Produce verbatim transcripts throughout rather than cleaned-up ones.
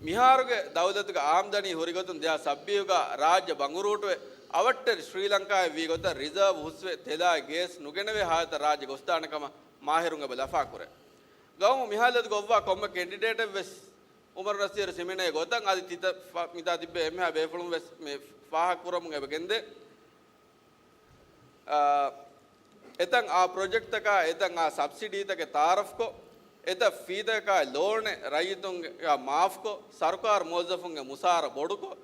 މިހާރުގެ ދައުލަތުގެ އާމްދަނީ ހުރިގޮތުން ދެހާސް ސައްބީސްގަ ރާއްޖެ ބަނގުރޫޓުވެ، އަވަށްޓެރި ސްރީލަންކާއެއް ވީގޮތަށް ރިޒާވް ހުސްވެ، ތެލާއި ގޭސް ނުގެނެވޭ ހާލަތަށް ރާއްޖެ ގޮސްދާނެ ކަމަށް މާހިރުން އެބަ ލަފާކުރޭ. ގައުމު މިހާލަތުގަ އޮއްވާ ކޮންމެ ކެންޑިޑޭޓެއްވެސް އުމަރު ނަސީރު ސިމިނޭ ގޮތަށް އަދި ތިތައް ފަ-، މިތާ ތިއްބެވި އެންމެހާ ބޭފުޅުން ވެސް މި ފާހަގަކުރަމުން އެބަ ގެންދޭ. އާ، އެތަން އާ ޕްރޮޖެކްޓްތަކާ، އެތަން އާ ސަބްސިޑީތަކެއް ތައާރަފްކޮށް، އެތައް ފީތަކާ ލޯނެއް ރައްޔިތުންގެ މާފްކޮށް، ސަރުކާރު މުވައްޒަފުންގެ މުސާރަ ބޮޑުކޮށް،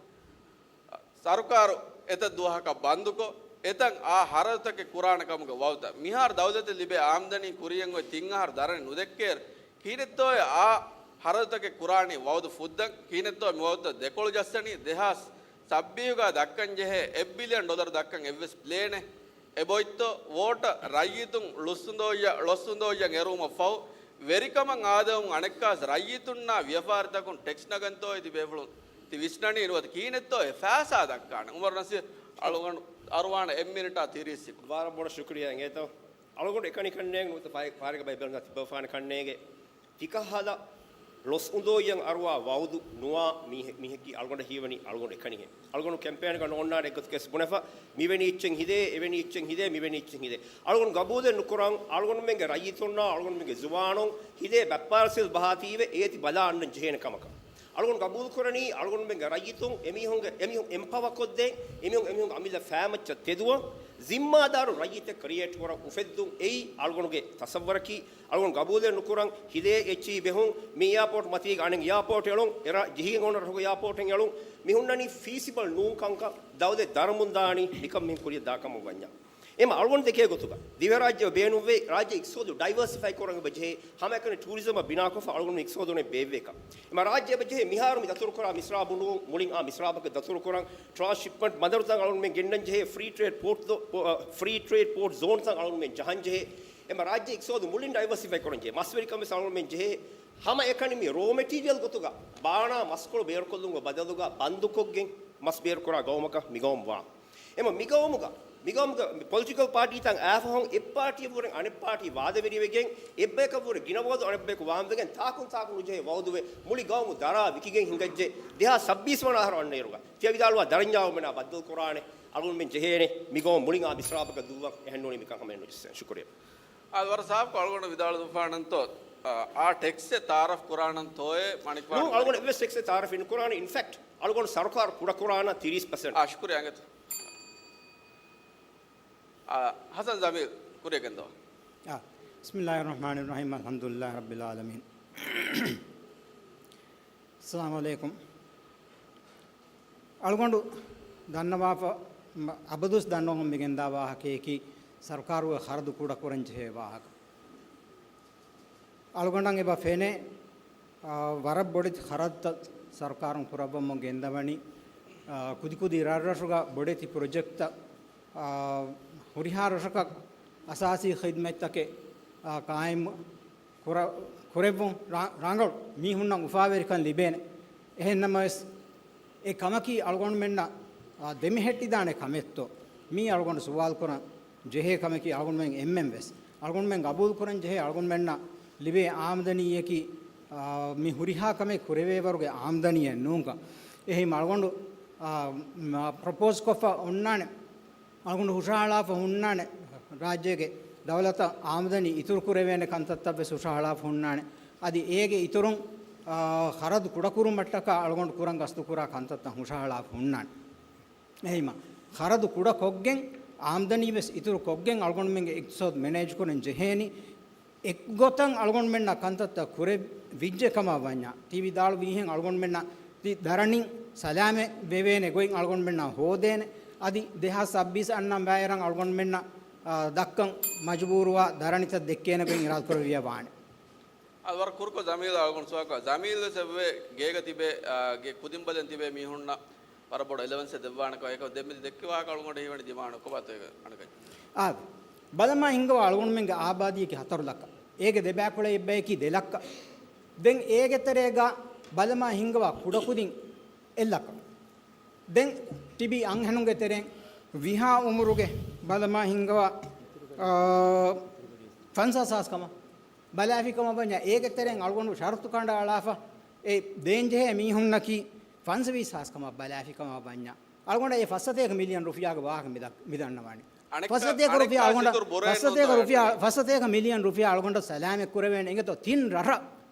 ސަރުކާރު އެތައް ދުވަހަކަށް ބަންދުކޮށް، އެތަން އާ ހަރަދުތަކެއް ކުރާނެ ކަމުގެ ވައުދަށް. މިހާރު ދައުލަތަށް ލިބޭ އާމްދަނީ ކުރިޔަށް އޮތް ތިން އަހަރު ދަރަނި ނުދެއްކޭއިރު، ކިހިނެއްތޯއޭ އާ ހަރަދުތަކެއް ކުރާނީ ވައުދު ފުއްދަން؟ ކިހިނެއްތޯ މި ވައުދުތައް ދެކޮޅު ޖައްސަނީ؟ ދެހާސް ސައްބީހުގަ ދައްކަންޖެހޭ އެއް ބިލިއަން ޑޮލަރު ދައްކަން އެއްވެސް ޕްލޭނެއް އެބައޮތްތޯ؟ ވޯޓަށް ރައްޔިތުން ޅޮސްއުނދޯއްޔަ-، ޅޮސްއުނދޯއްޔަން އެރުވުމަށް ފަހު، ވެރިކަމަށް އާދެވުމުން އަނެއްކާސް ރައްޔިތުންނާ ވިޔަފާރިތަކުން ޓެކްސް ނަގަންތޯއޭ ތި ބޭފުޅުން ތި ވިސްނަނީ؟ ނުވަތަ ކިހިނެއްތޯއޭ ފައިސާ ދައްކާނެ؟ އުމަރު ނަސީރު އަޅުގަނޑު އަރުވާނެ އެއް މިނިޓާ ތިރީސް ސެކަންޑް. ވަރަށް ބޮޑަށް ޝުކުރިއްޔާ އިނގޭތޯ. އަޅުގަނޑު އެކަނި ކަންނޭނގެ ނުވަތަ ފާ-، ފާރިގަ ބައި ބެލުން ތިއްބަވާނެ ކަންނޭނގެ. ތިކަހަލަ ޅޮސް އުނދޯއްޔަން އަރުވާ ވައުދު ނުވާ މީހެ-، މީހަކީ އަޅުގަނޑަށް ހީވަނީ އަޅުގަނޑު އެކަނިހެން. އަޅުގަނޑު ކެމްޕޭންގަ ނޯންނާނެ އެއްގޮތަކަށް ބުނެފަ، މިވެނި އެއްޗެއް ހިދޭ، އެވެނި އެއްޗެއް ހިދޭ، މިވެނި އެއްޗެއް ހިދޭ. އަޅުގަނޑު ގަބޫލެއް ނުކުރަން، އަޅުގަނޑުމެންގެ ރައްޔިތުންނާ އަޅުގަނޑުމެންގެ ޒުވާނުން ހިދޭ ބައްޕާރަސީލް ބަހާތީވެ އޭތި ބަލާ އަންނަން ޖެހޭނެ ކަމަކަށް. އަޅުގަނޑު ގަބޫލު ކުރަނީ އަޅުގަނޑުމެންގެ ރައްޔިތުން އެމީހުންގެ، އެމީހުން އެމްޕަވަ ކޮށްދޭން، އެމީހުން، އެމީހުން އަމިއްލަ ފައިމައްޗަށް ތެދުވަން، ޒިންމާދާރު ރައްޔިތެއް ކްރިއޭޓް ކުރަން އުފެއްދުން އެއީ އަޅުގަނޑުގެ ތަސައްވަރަކީ. އަޅުގަނޑު ގަބޫލެއް ނުކުރަން ހިދޭ އެއްޗިހި ބެހުން، މި އެއާޕޯޓް މަތީގަ އަނެއް އެއާޕޯޓް އެޅުން، އެރާ ޖެހިގެން އޮންނަ ރަށުގެ އެއާޕޯޓެއް އެޅުން، މި ހުންނަނީ ފީސިބަލް ނޫން ކަންކަން ދައުލަތް ދަރަމުން ދާނީ މިކަން މިހެން ކުރިޔަށް ދާކަމަށް ވަންޏާ. އެމަ އަޅުގަނޑު ދެކޭ ގޮތުގަ ދިވެހިރާއްޖެ ބޭނުންވޭ، ރާއްޖެ އިޤްތިޞާދު ޑައިވާސިފައި ކުރަން އެބަޖެހޭ، ހަމައެކަނި ޓޫރިޒަމަށް ބިނާކޮށްފަ އަޅުގަނޑު އިޤްތިޞާދު އޮންނަ ބޭއްވޭކަށް. އެމަ ރާއްޖެ އެބަޖެހޭ މިހާރު މި ދަތުރުކުރާ މިސްރާބު ނޫން، މުޅިން އާ މިސްރާބަކަށް ދަތުރުކުރަން، ޓްރާންސްޝިޕްމަންޓް ބަނދަރުތައް އަޅުގަނޑުމެން ގެންނަން ޖެހޭ، ފްރީ ޓްރޭޑް ޕޯޓް ދޯ-، ފްރީ ޓްރޭޑް ޕޯޓް ޒޯންތައް އަޅުގަނޑުމެން ޖަހަން ޖެހޭ. އެމަ ރާއްޖެ އިޤްތިޞާދު މުޅިން ޑައިވާސިފައި ކުރަން ޖެހޭ. މަސްވެރިކަން ވެސް އަޅުގަނޑުމެން ޖެހޭ. ހަމައެކަނި މި ރޯ މެޓީރިއަލް ގޮތުގަ ބާނާ މަސްކޮޅު ބޭރުކޮށްލުމުގެ ބަދަލުގަ ބަންދުކޮށްގެން މަސް ބޭރުކުރާ ގައުމަކަށް މިގައުމު ވާން. އެމަ މިގައުމުގަ، މިގައުމުގަ މި ޕޮލިޓިކަލް ޕާޓީތައް އާފަހުން އެއްޕާޓީއަށްވުރެ އަނެއްޕާޓީ ވާދަވެރިވެގެން، އެއްބަޔަކަށްވުރެ ގިނަ ވައުދު އަނެއްބަޔަކު ވާންވެގެން، ތާކުން ތާކު ނުޖެހޭ ވައުދުވެ، މުޅި ގައުމު ދަރާ ވިކިގެން ހިނގައްޖެ. ދެހާސް ސައްބީސް ވަނަ އަހަރު އަންނައިރުގަ ތިޔަ ވިދާޅުވާ ދަރަންޏާ އުމެނާ ބައްދަލުކުރާނެ. އަޅުގަނޑުމެން ޖެހޭނެ މިގައުމު މުޅިން އާ މިސްރާބަކަށް ދުއްވަން. އެހެންނޫނީ މިކަން ހަމައެއް ނުޖެއްސޭނެ. ޝުކުރިއްޔާ. އާ، ވަރަށް ސާފުކޮށް އަޅުގަނޑު ވިދާޅުވެފާނަންތޯ، އާ، އާ ޓެކްސެއް ތައާރަފް ކުރާނަންތޯއޭ މަނިކުފާނު؟ ނޫން، އަޅުގަނޑު އެއްވެސް ޓެކްސެއް ތައާރަފް ނުކުރާނެ. އިންފެކްޓް، އަޅުގަނޑު ސަރުކާރު ކުޑަކުރާނަ ތިރީސް ޕަސެންޓް. އާ، ޝުކުރިއްޔާ އިނގޭތޯ. އާ، ހަސަން ޒަމީލް ކުރިއަށް ގެންދަވާ. އާ، بسم الله الرحمن الرحيم، الحمد لله رب العالمين. السلام عليكم. އަޅުގަނޑު ދަންނަވާފަ، މަ-، އަބަދުވެސް ދަންނަވަމުން މިގެންދާ ވާހަކަޔަކީ ސަރުކާރުގެ ޚަރަދު ކުޑަކުރަން ޖެހޭ ވާހަކަ. އަޅުގަނޑަށް އެބަ ފެނޭ، އާ، ވަރަށް ބޮޑެތި ޚަރަދުތައް ސަރުކާރުން ކުރައްވަމުން ގެންދަވަނީ، އާ، ކުދިކުދި ރަށްރަށުގަ ބޮޑެތި ޕްރޮޖެކްޓްތައް، އާ، ހުރިހާ ރަށަކަށް އަސާސީ ޚިދްމަތްތަކެއް، އާ، ޤާއިމު ކުރ-، ކުރެއްވުން ރާ-، ރަނގަޅު މީހުންނަށް އުފާވެރިކަން ލިބޭނެ. އެހެންނަމަވެސް، އެ ކަމަކީ އަޅުގަނޑުމެންނަށް، އާ، ދެމެހެއްޓިދާނެ ކަމެއްތޯ؟ މީ އަޅުގަނޑު ސުވާލު ކުރަން ޖެހޭ ކަމަކީ އަޅުގަނޑުމެން އެންމެން ވެސް. އަޅުގަނޑުމެން ގަބޫލު ކުރަން ޖެހޭ އަޅުގަނޑުމެންނަށް ލިބޭ އާމްދަނީއަކީ، އާ، މި ހުރިހާ ކަމެއް ކުރެވޭވަރުގެ އާމްދަނީއެއް ނޫންކަން. އެހެން އަޅުގަނޑު، އާ، މަ-، ޕްރޮޕޯޒް ކޮށްފަ އޮންނާނެ. އަޅުގަނޑު ހުށަހަޅާފަ ހުންނާނެ، ރާއްޖޭގެ ދައުލަތަށް އާމްދަނީ އިތުރު ކުރެވޭނެ ކަންތައްތައް ވެސް ހުށަހަޅާފަ ހުންނާނެ. އަދި އޭގެ އިތުރުން، އާ، ޚަރަދު ކުޑަކުރުމަށްޓަކާ އަޅުގަނޑު ކުރަން ގަސްތުކުރާ ކަންތައްތައް ހުށަހަޅާފަ ހުންނާނެ. އެހީމަ، ޚަރަދު ކުޑަކޮށްގެން، އާމްދަނީ ވެސް އިތުރު ކޮށްގެން އަޅުގަނޑުމެންގެ އިޤްތިޞާދު މެނޭޖް ކުރަން ޖެހޭނީ. އެއްގޮތަށް އަޅުގަނޑުމެންނަށް ކަންތައްތައް ކުރެވިއްޖެ ކަމަށް ވަންޏާ، ތި ވިދާޅުވީހެން އަޅުގަނޑުމެންނަށް ތި ދަރަނިން ސަލާމަތް ވެވޭނެ ގޮތް އަޅުގަނޑުމެންނަށް ހޯދޭނެ. އަދި ދެހާސް ސައްބީސް އަންނަން ވާއިރަށް އަޅުގަނޑުމެންނަށް، އާ، ދައްކަން މަޖުބޫރުވާ ދަރަނިތައް ދެއްކޭނެ ގޮތް އިރާދަކުރެއްވިޔާ ވާނެ. އަދި ވަރަށް ކުރުކޮށް ޒަމީލް އަޅުގަނޑު ސުވާލު ކުރާ. ޒަމީލް ވެސް އެބަވޭ ގޭގަ ތިބޭ، އާ، ގެ ކުދިން ބަލަން ތިބޭ މީހުންނަށް ވަރަށް ބޮޑު އެލަވެންސެއް ދެއްވާނެ ކަމަށް. އެކަމަ ދެންމެ ދެއްކި ވާހަކަ އަޅުގަނޑު ހީވަނީ ދިމާނު ކޮބާތޯ އަނެކަން. އާދެ، ބަލަމާ ހިންގަވާ އަޅުގަނޑުމެންގެ އާބާދީއަކީ ހަތަރު ލައްކަ. އޭގެ ދެބައިކުޅަ އެއްބަޔަކީ ދެ ލައްކަ. ދެން އޭގެ ތެރޭގަ ބަލަމާ ހިންގަވާ ކުޑަކުދިން އެއް ލައްކަ. ދެން ޓިބީ އަންހެނުންގެ ތެރެއިން ވިހާ އުމުރުގެ ބަލަމާ ހިންގަވާ، އާ، ފަންސާސް ހާސް ކަމަށް ބަލާފި ކަމަށް ވަންޏާ، އޭގެ ތެރެއިން އަޅުގަނޑު ޝަރުތު ކަނޑައަޅާފަ، އެ ދޭންޖެހޭ މީހުންނަކީ ފަންސަވީސް ހާސް ކަމަށް ބަލާފި ކަމަށް ވަންޏާ، އަޅުގަނޑަށް އެ ފަސްސަތޭކަ މިލިއަން ރުފިޔާގެ ވާހަކަ މި ދަ-، މި ދަންނަވާނީ. އަނެއްކާ، ފަސްސަތޭކަ ރުފިޔާ އަނެއްކާ އަޅުގަނޑަށް، ސިދުރު ބުރޭ ފަސްސަތޭކަ ނޯ ރުފިޔާ، ފަސްސަތޭކަ މިލިއަން ރުފިޔާ އަޅުގަނޑަށް ސަލާމަތް ކުރެވޭނެ އިނގޭތޯ ތިން ރަށަށް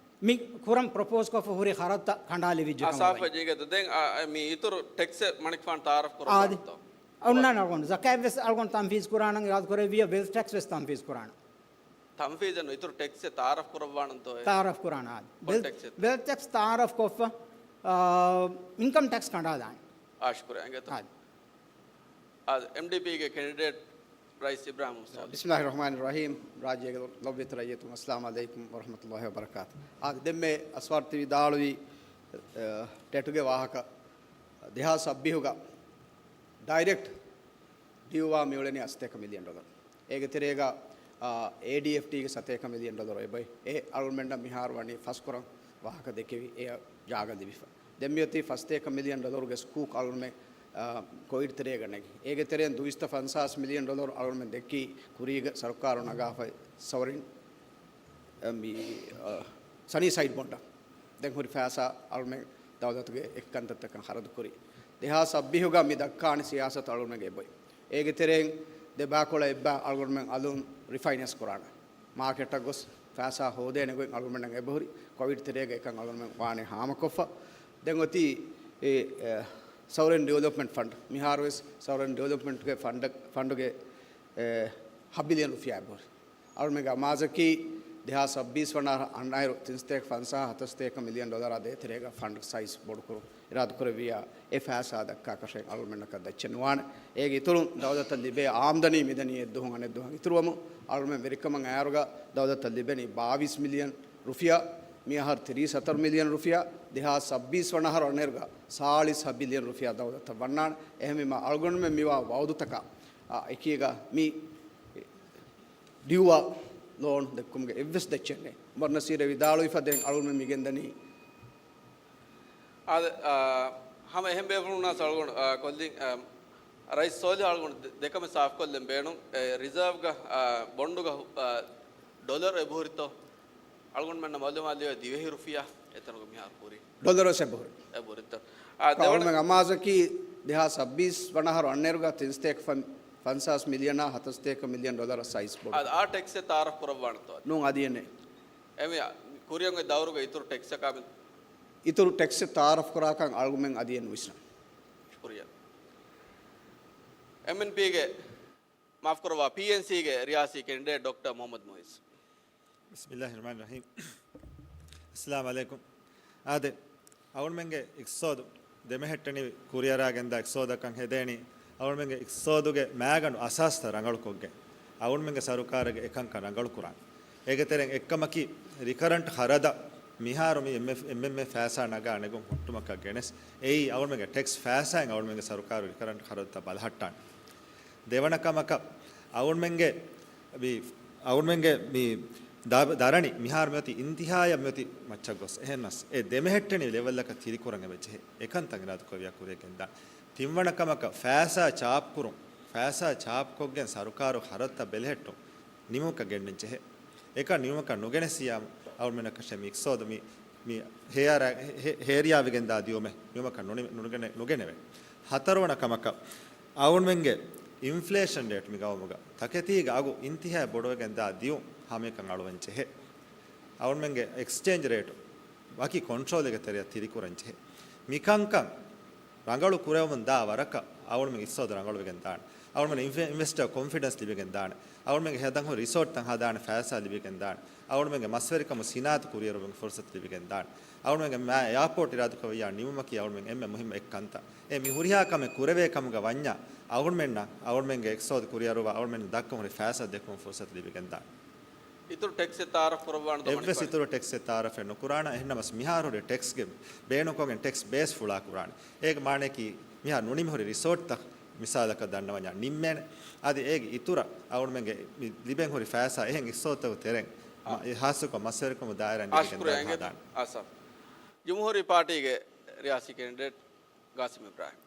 މި ކުރަން ޕްރޮޕޯސް ކޮށްފަ ހުރި ޚަރަދުތައް ކަނޑާލެވިއްޖެ ކަމަށް އާސާފަށް ވަންޏާ. ޖެހޭތޯ ދެން އާ، އެ މި އިތުރު ޓެކްސް މަނިކުފާނު ތައާރަފް އާދެ. ކުރައްވާނެތޯ؟ އޮންނާނެ އަޅުގަނޑު. ޒަކާތް ވެސް އަޅުގަނޑު ތަންފީޒް ކުރާނަން އިރާދަ ކުރެއްވިއްޔާ ވެލްތް ޓެކްސް ވެސް ތަންފީޒް ކުރާނަން. ތަންފީޒެއް ނު، އިތުރު ޓެކްސެއް ތައާރަފް ކުރައްވާނަންތޯ އެ؟ ތައާރަފް ކުރާނަން އާދެ. ކޮން ވެލް-، ޓެކްސެއްތޯ؟ ވެލްތް ޓެކްސް ތައާރަފް ކޮށްފަ، އާ، އިންކަމް ޓެކްސް ކަނޑާލާނެ. އާ، ޝުކުރިއްޔާ. އިނގޭތޯ. އާދެ. އާދެ، އެމްޑީޕީގެ ކެނޑިޑޭޓް ރައީސް އިބްރާހިމް މުސްތަފާ. بسم الله الرحمن الرحيم. ރާއްޖޭގެ ލޮބުވެތި ރައްޔިތުން، އައްސަލާމު ޢަލައިކުމް ވަރަޙްމަތުﷲި ވަބަރަކާތު. އާދެ، ދެންމެ އަސްވާރު ތި ވިދާޅުވީ، އަ، ޓެޓުގެ ވާހަކަ ދެހާސް ސައްބީހުގަ ޑައިރެކްޓް ޑިއުއާ މިއުޅެނީ އަސްތޭކަ މިލިއަން ޑޮލަރު. އޭގެ ތެރޭގަ، އާ، އޭޑީއެފްޓީގެ ސަތޭކަ މިލިއަން ޑޮލަރު އެބައޮތް. އެ އަޅުގަނޑަށް މިހާރު ވަނީ ފަސްކުރަން ވާހަކަ ދެކެވި، އެ ޖާގަ ލިބިފަ. ދެން މިއޮތީ ފަސްތޭކަ މިލިއަން ޑޮލަރުގެ ސުކޫކް އަޅުގަނޑުމެން، އާ، ކޮވިޑް ތެރޭގަ ނެގި. އޭގެ ތެރެއިން ދުއިސައްތަ ފަންސާސް މިލިއަން ޑޮލަރު އަޅުގަނޑުމެން ދެއްކީ ކުރީގަ ސަރުކާރު ނަގާފައި ސޮވަރިން އަ، މި، އަ، ސަނީ ސައިޑް ބޮންޑަށް ދެން ހުރި ފައިސާ އަޅުމެން ދައުލަތުގެ އެކި ކަންތައްތަކަށް ޚަރަދުކުރި. ދެހާސް ސައްބީހުގަ މި ދައްކާނެ ސިޔާސަތު އަޅުމެންގެ އެބައޮތް. އޭގެ ތެރެއިން ދެ ބާކޮޅަށް އެއްބާ އަޅުގަނޑުމެން އަލުން ރިފައިނޭންސް ކުރާނެ. މާކެޓަށް ގޮސް ފައިސާ ހޯދޭނެ ގޮތް އަޅުގަނޑަށް އެބަހުރި. ކޮވިޑް ތެރޭގަ އެކަން އަޅުގަނޑުމެން ވާނެ ހާމަކޮށްފަ. ދެން އޮތީ އެ، އެ، ސޮވަރިން ޑިވެލޮޕްމަންޓް ފަންޑް. މިހާރުވެސް ސޮވަރިން ޑިވެލޮޕްމަންޓްގެ ފަންޑަށް، ފަންޑުގެ، އެ، ހަ ބިލިއަން ރުފިޔާ އެބަހުރި. އަޅުމެންގެ އަމާޒަކީ ދެހާސް ސައްބީސް ވަނަ އަހަރަށް އަންނައިރު ތިން ސަތޭކަ ފަންސާހަ ހަތަރު ސަތޭކަ މިލިއަން ޑޮލަރާ ދޭތެރޭގަ ފަންޑް ސައިޒް ބޮޑުކުރުން އިރާދަކުރެއްވިއްޔާ، އެ ފައިސާ ދައްކާކަށެއް އަޅުމެންނަކަށް ދައްޗެއް ނުވާނެ. އޭގެ އިތުރުން ދައުލަތަށް ލިބޭ އާމްދަނީ މިދަނީ އެއްދުވަހުން އަނެއްދުވަހަށް އިތުރުވަމުން، އަޅުމެން ވެރިކަމަށް އައިއިރުގަ ދައުލަތަށް ލިބެނީ ބާވީސް މިލިއަން ރުފިޔާ، މިއަހަރު ތިރީސް ހަތަރު މިލިއަން ރުފިޔާ، ދެހާސް ސައްބީސް ވަނަ އަހަރު އަންނައިރުގަ ސާޅީސް ހަ ބިލިއަން ރުފިޔާ ދައުލަތަށް ވަންނާނެ. އެހެންވީމަ އަޅުގަނޑުމެން މިވާ ވައުދުތަކާ، އާ، އެކީގަ މި ޑިއުއާ ލޯން ދެއްކުމުގެ އެއްވެސް ދެއްޗެއް ނެތް. އުމަރު ނަސީރެ ވިދާޅުވިފަ ދެން އަޅުގަނޑުމެން މިގެންދަނީ. އާދެ، އާ، ހަމަ އެހެން ބޭފުޅުންނާސް އަޅުގަނޑު، އާ، ކޮށްލިން، އާ، ރައީސް ސޯލިހު އަޅުގަނޑު ދެ-، ދެކަމެއް ސާފުކޮށްލަން ބޭނުން. އެ، ރިޒާވްގަ، އާ، ބޮންޑުގަ، އާ، ޑޮލަރު އެބަހުރިތޯ؟ އަޅުގަނޑުމެންނަށް މައުލޫމާތު ލިބޭ ދިވެހި ރުފިޔާ އެތަނުގަ މިހާރު ހުރީ. ޑޮލަރު ވެސް އެބަހުރި. އެބަހުރިތޯ؟ އާ، ދެވަނަ އަޅުގަނޑުމެން އަމާޒަކީ ދެހާސް ސައްބީސް ވަނަ އަހަރު އަންނައިރުގަ ތިން ސަތޭކަ ފަން-، ފަންސާސް މިލިއަނާ ހަތަރު ސަތޭކަ މިލިއަން ޑޮލަރަށް ސައިޒް ބޮޑު. އާ، އާ ޓެކްސެއް ތައާރަފް ކުރައްވާނެތޯ އަދި؟ ނޫން، އަދި އެނެއް. އެމި، ކުރިއަށް އޮތް ދައުރުގަ އިތުރު ޓެކްސްއަކާ މި އިތުރު ޓެކްސެއް ތައާރަފް ކުރާކަން އަޅުގަނޑުމެން އަދި އެން ވިސްނަން. ޝުކުރިއްޔާ. އެމްއެންޕީގެ، މާފުކުރައްވާ، ޕީއެންސީގެ ރިޔާސީ ކެނޑިޑޭޓް ޑޮކްޓަރ މުޙައްމަދު މުޢިއްޒު. ބިސްމިއްލާހި ރަޙްމާނި ރަޙީމް. އައްސަލާމު ޢަލައިކުމް. އާދެ، އަޅުގަނޑުމެންގެ އިޤްތިޞާދު ދެމެހެއްޓެނިވި ކުރިއަރާގެންދާ އިޤްތިޞާދަކަށް ހެދޭނީ، އަޅުގަނޑުމެންގެ އިޤްތިޞާދުގެ މައިގަނޑު އަސާސްތައް ރަނގަޅުކޮށްގެން، އަޅުގަނޑުމެންގެ ސަރުކާރުގެ އެކަންކަން ރަނގަޅުކުރާން. އޭގެ ތެރެއިން އެއްކަމަކީ، ރިކަރަންޓް ޚަރަދަށް މިހާރު މި އެމްއެފް، އެމްއެމްއޭ ފައިސާ ނަގާ ނެގުން ހުއްޓުމަކަށް ގެނެސް، އެއީ އަޅުގަނޑުމެންގެ ޓެކްސް ފައިސާއިން އަޅުގަނޑުމެންގެ ސަރުކާރު ރިކަރަންޓް ޚަރަދުތައް ބަލަހައްޓާން. ދެވަނަ ކަމަކަށް، އަޅުގަނޑުމެންގެ މި، އަޅުގަނޑުމެންގެ މި ދަ-، ދަރަނި މިހާރު މިއޮތީ އިންތިހާޔަށް މިއޮތީ މައްޗަށް ގޮސް. އެހެންނަސް، އެ ދެމެހެއްޓެނި ލެވެލްއަކަށް ތިރިކުރަން އެބަޖެހޭ. އެކަންތައް އިރާދަކުރެއްވިޔާ ކުރިއަށް ގެންދާނެ. ތިންވަނަ ކަމަކަށް، ފައިސާ ޗާޕްކުރުން، ފައިސާ ޗާޕްކޮށްގެން ސަރުކާރު ޚަރަދުތައް ބެލެހެއްޓުން ނިމުމަކަށް ގެންނަން ޖެހޭ. އެކަން ނިމުމަކަށް ނުގެނެސިޔާ، އަޅުމެންނަކަށެ މި އިޤްތިޞާދު މި، މި ހޭޔާރާ-، ހޭ-، ހޭރިޔާވެގެންދާ ދިއުމެއް ނިމުމަކަށް ނުނި-، ނުގެނެ-، ނުގެނެވޭ. ހަތަރުވަނަ ކަމަކަށް، އަޅުމެންގެ އިންފްލޭޝަން ރޭޓް މި ގައުމުގަ ތަކެތީގެ އަގު އިންތިހާއަށް ބޮޑުވެގެންދާ ދިއުން ހަމައެކަން އަޅުވަން ޖެހޭ. އަޅުމެންގެ އެކްސްޗޭންޖް ރޭޓު ވަކި ކޮންޓްރޯލެއްގެ ތެރެއަށް ތިރިކުރަން ޖެހޭ. މިކަންކަން ރަނގަޅު ކުރެވެމުން ދާ ވަރަކަށް އަޅުގަނޑުމެން އިޤްތިޞާދު ރަނގަޅުވެގެން ދާނެ. އަޅުގަނޑުމެން އިންވެ-، އިންވެސްޓަރ ކޮންފިޑެންސް ލިބިގެން ދާނެ. އަޅުގަނޑުމެންގެ ހަދަން ހުރި ރިސޯޓްތައް ހަދާނެ ފައިސާ ލިބިގެން ދާނެ. އަޅުގަނޑުމެންގެ މަސްވެރިކަމު ސިނާއަތު ކުރިއެރުމުގެ ފުރުޞަތު ލިބިގެން ދާނެ. އަޅުގަނޑުމެންގެ މާ އެއާޕޯޓް އިރާދަކުރެއްވިއްޔާ ނިމުމަކީ އަޅުގަނޑުމެން އެންމެ މުހިއްމު އެއް ކަންތައް. އެ މި ހުރިހާ ކަމެއް ކުރެވޭ ކަމުގަ ވަންޏާ، އަޅުގަނޑުމެންނަށް އަޅުގަނޑުމެންގެ އިޤްތިޞާދު ކުރިއަރުވާ އަޅުގަނޑުމެން ދައްކަން ހުރި ފައިސާ ދެއްކުމަށް ފުރުޞަތު ލިބިގެން ދާނެ. އިތުރު ޓެކްސްއެއް ތައާރަފް ކުރައްވާނެ ދޯ އެއްވެސް މަނިކުފާނު؟ އިތުރު ޓެކްސްއެއް ތައާރަފެއް ނުކުރާނަން. އެހެންނަމަސް މިހާރު ހުރި ޓެކްސްގެ ބޭނުންކޮށްގެން ޓެކްސް ބޭސް ފުޅާ ކުރާނެ. އޭގެ މާނައަކީ މިހާރު ނުނިމި ހުރި ރިސޯޓްތައް މިސާލަކަށް ދަންނަވަންޏާ ނިންމޭނެ. އަދި އޭގެ އިތުރަށް އަޅުގަނޑުމެންގެ މި ލިބެން ހުރި ފައިސާ އެހެން އިޤްތިޞާދުތަކުގެ ތެރެއިން، އާ، މަ-، އެ ހާއްސަކޮށް މަސްވެރިކަމުގެ ދާއިރާއިން ލިބިގެން ދާނެ ހަދާނެ. އާސަފް. ޖުމްހޫރީ ޕާޓީގެ ރިޔާސީ ކެނޑިޑޭޓް ގާސިމް އިބްރާހިމް.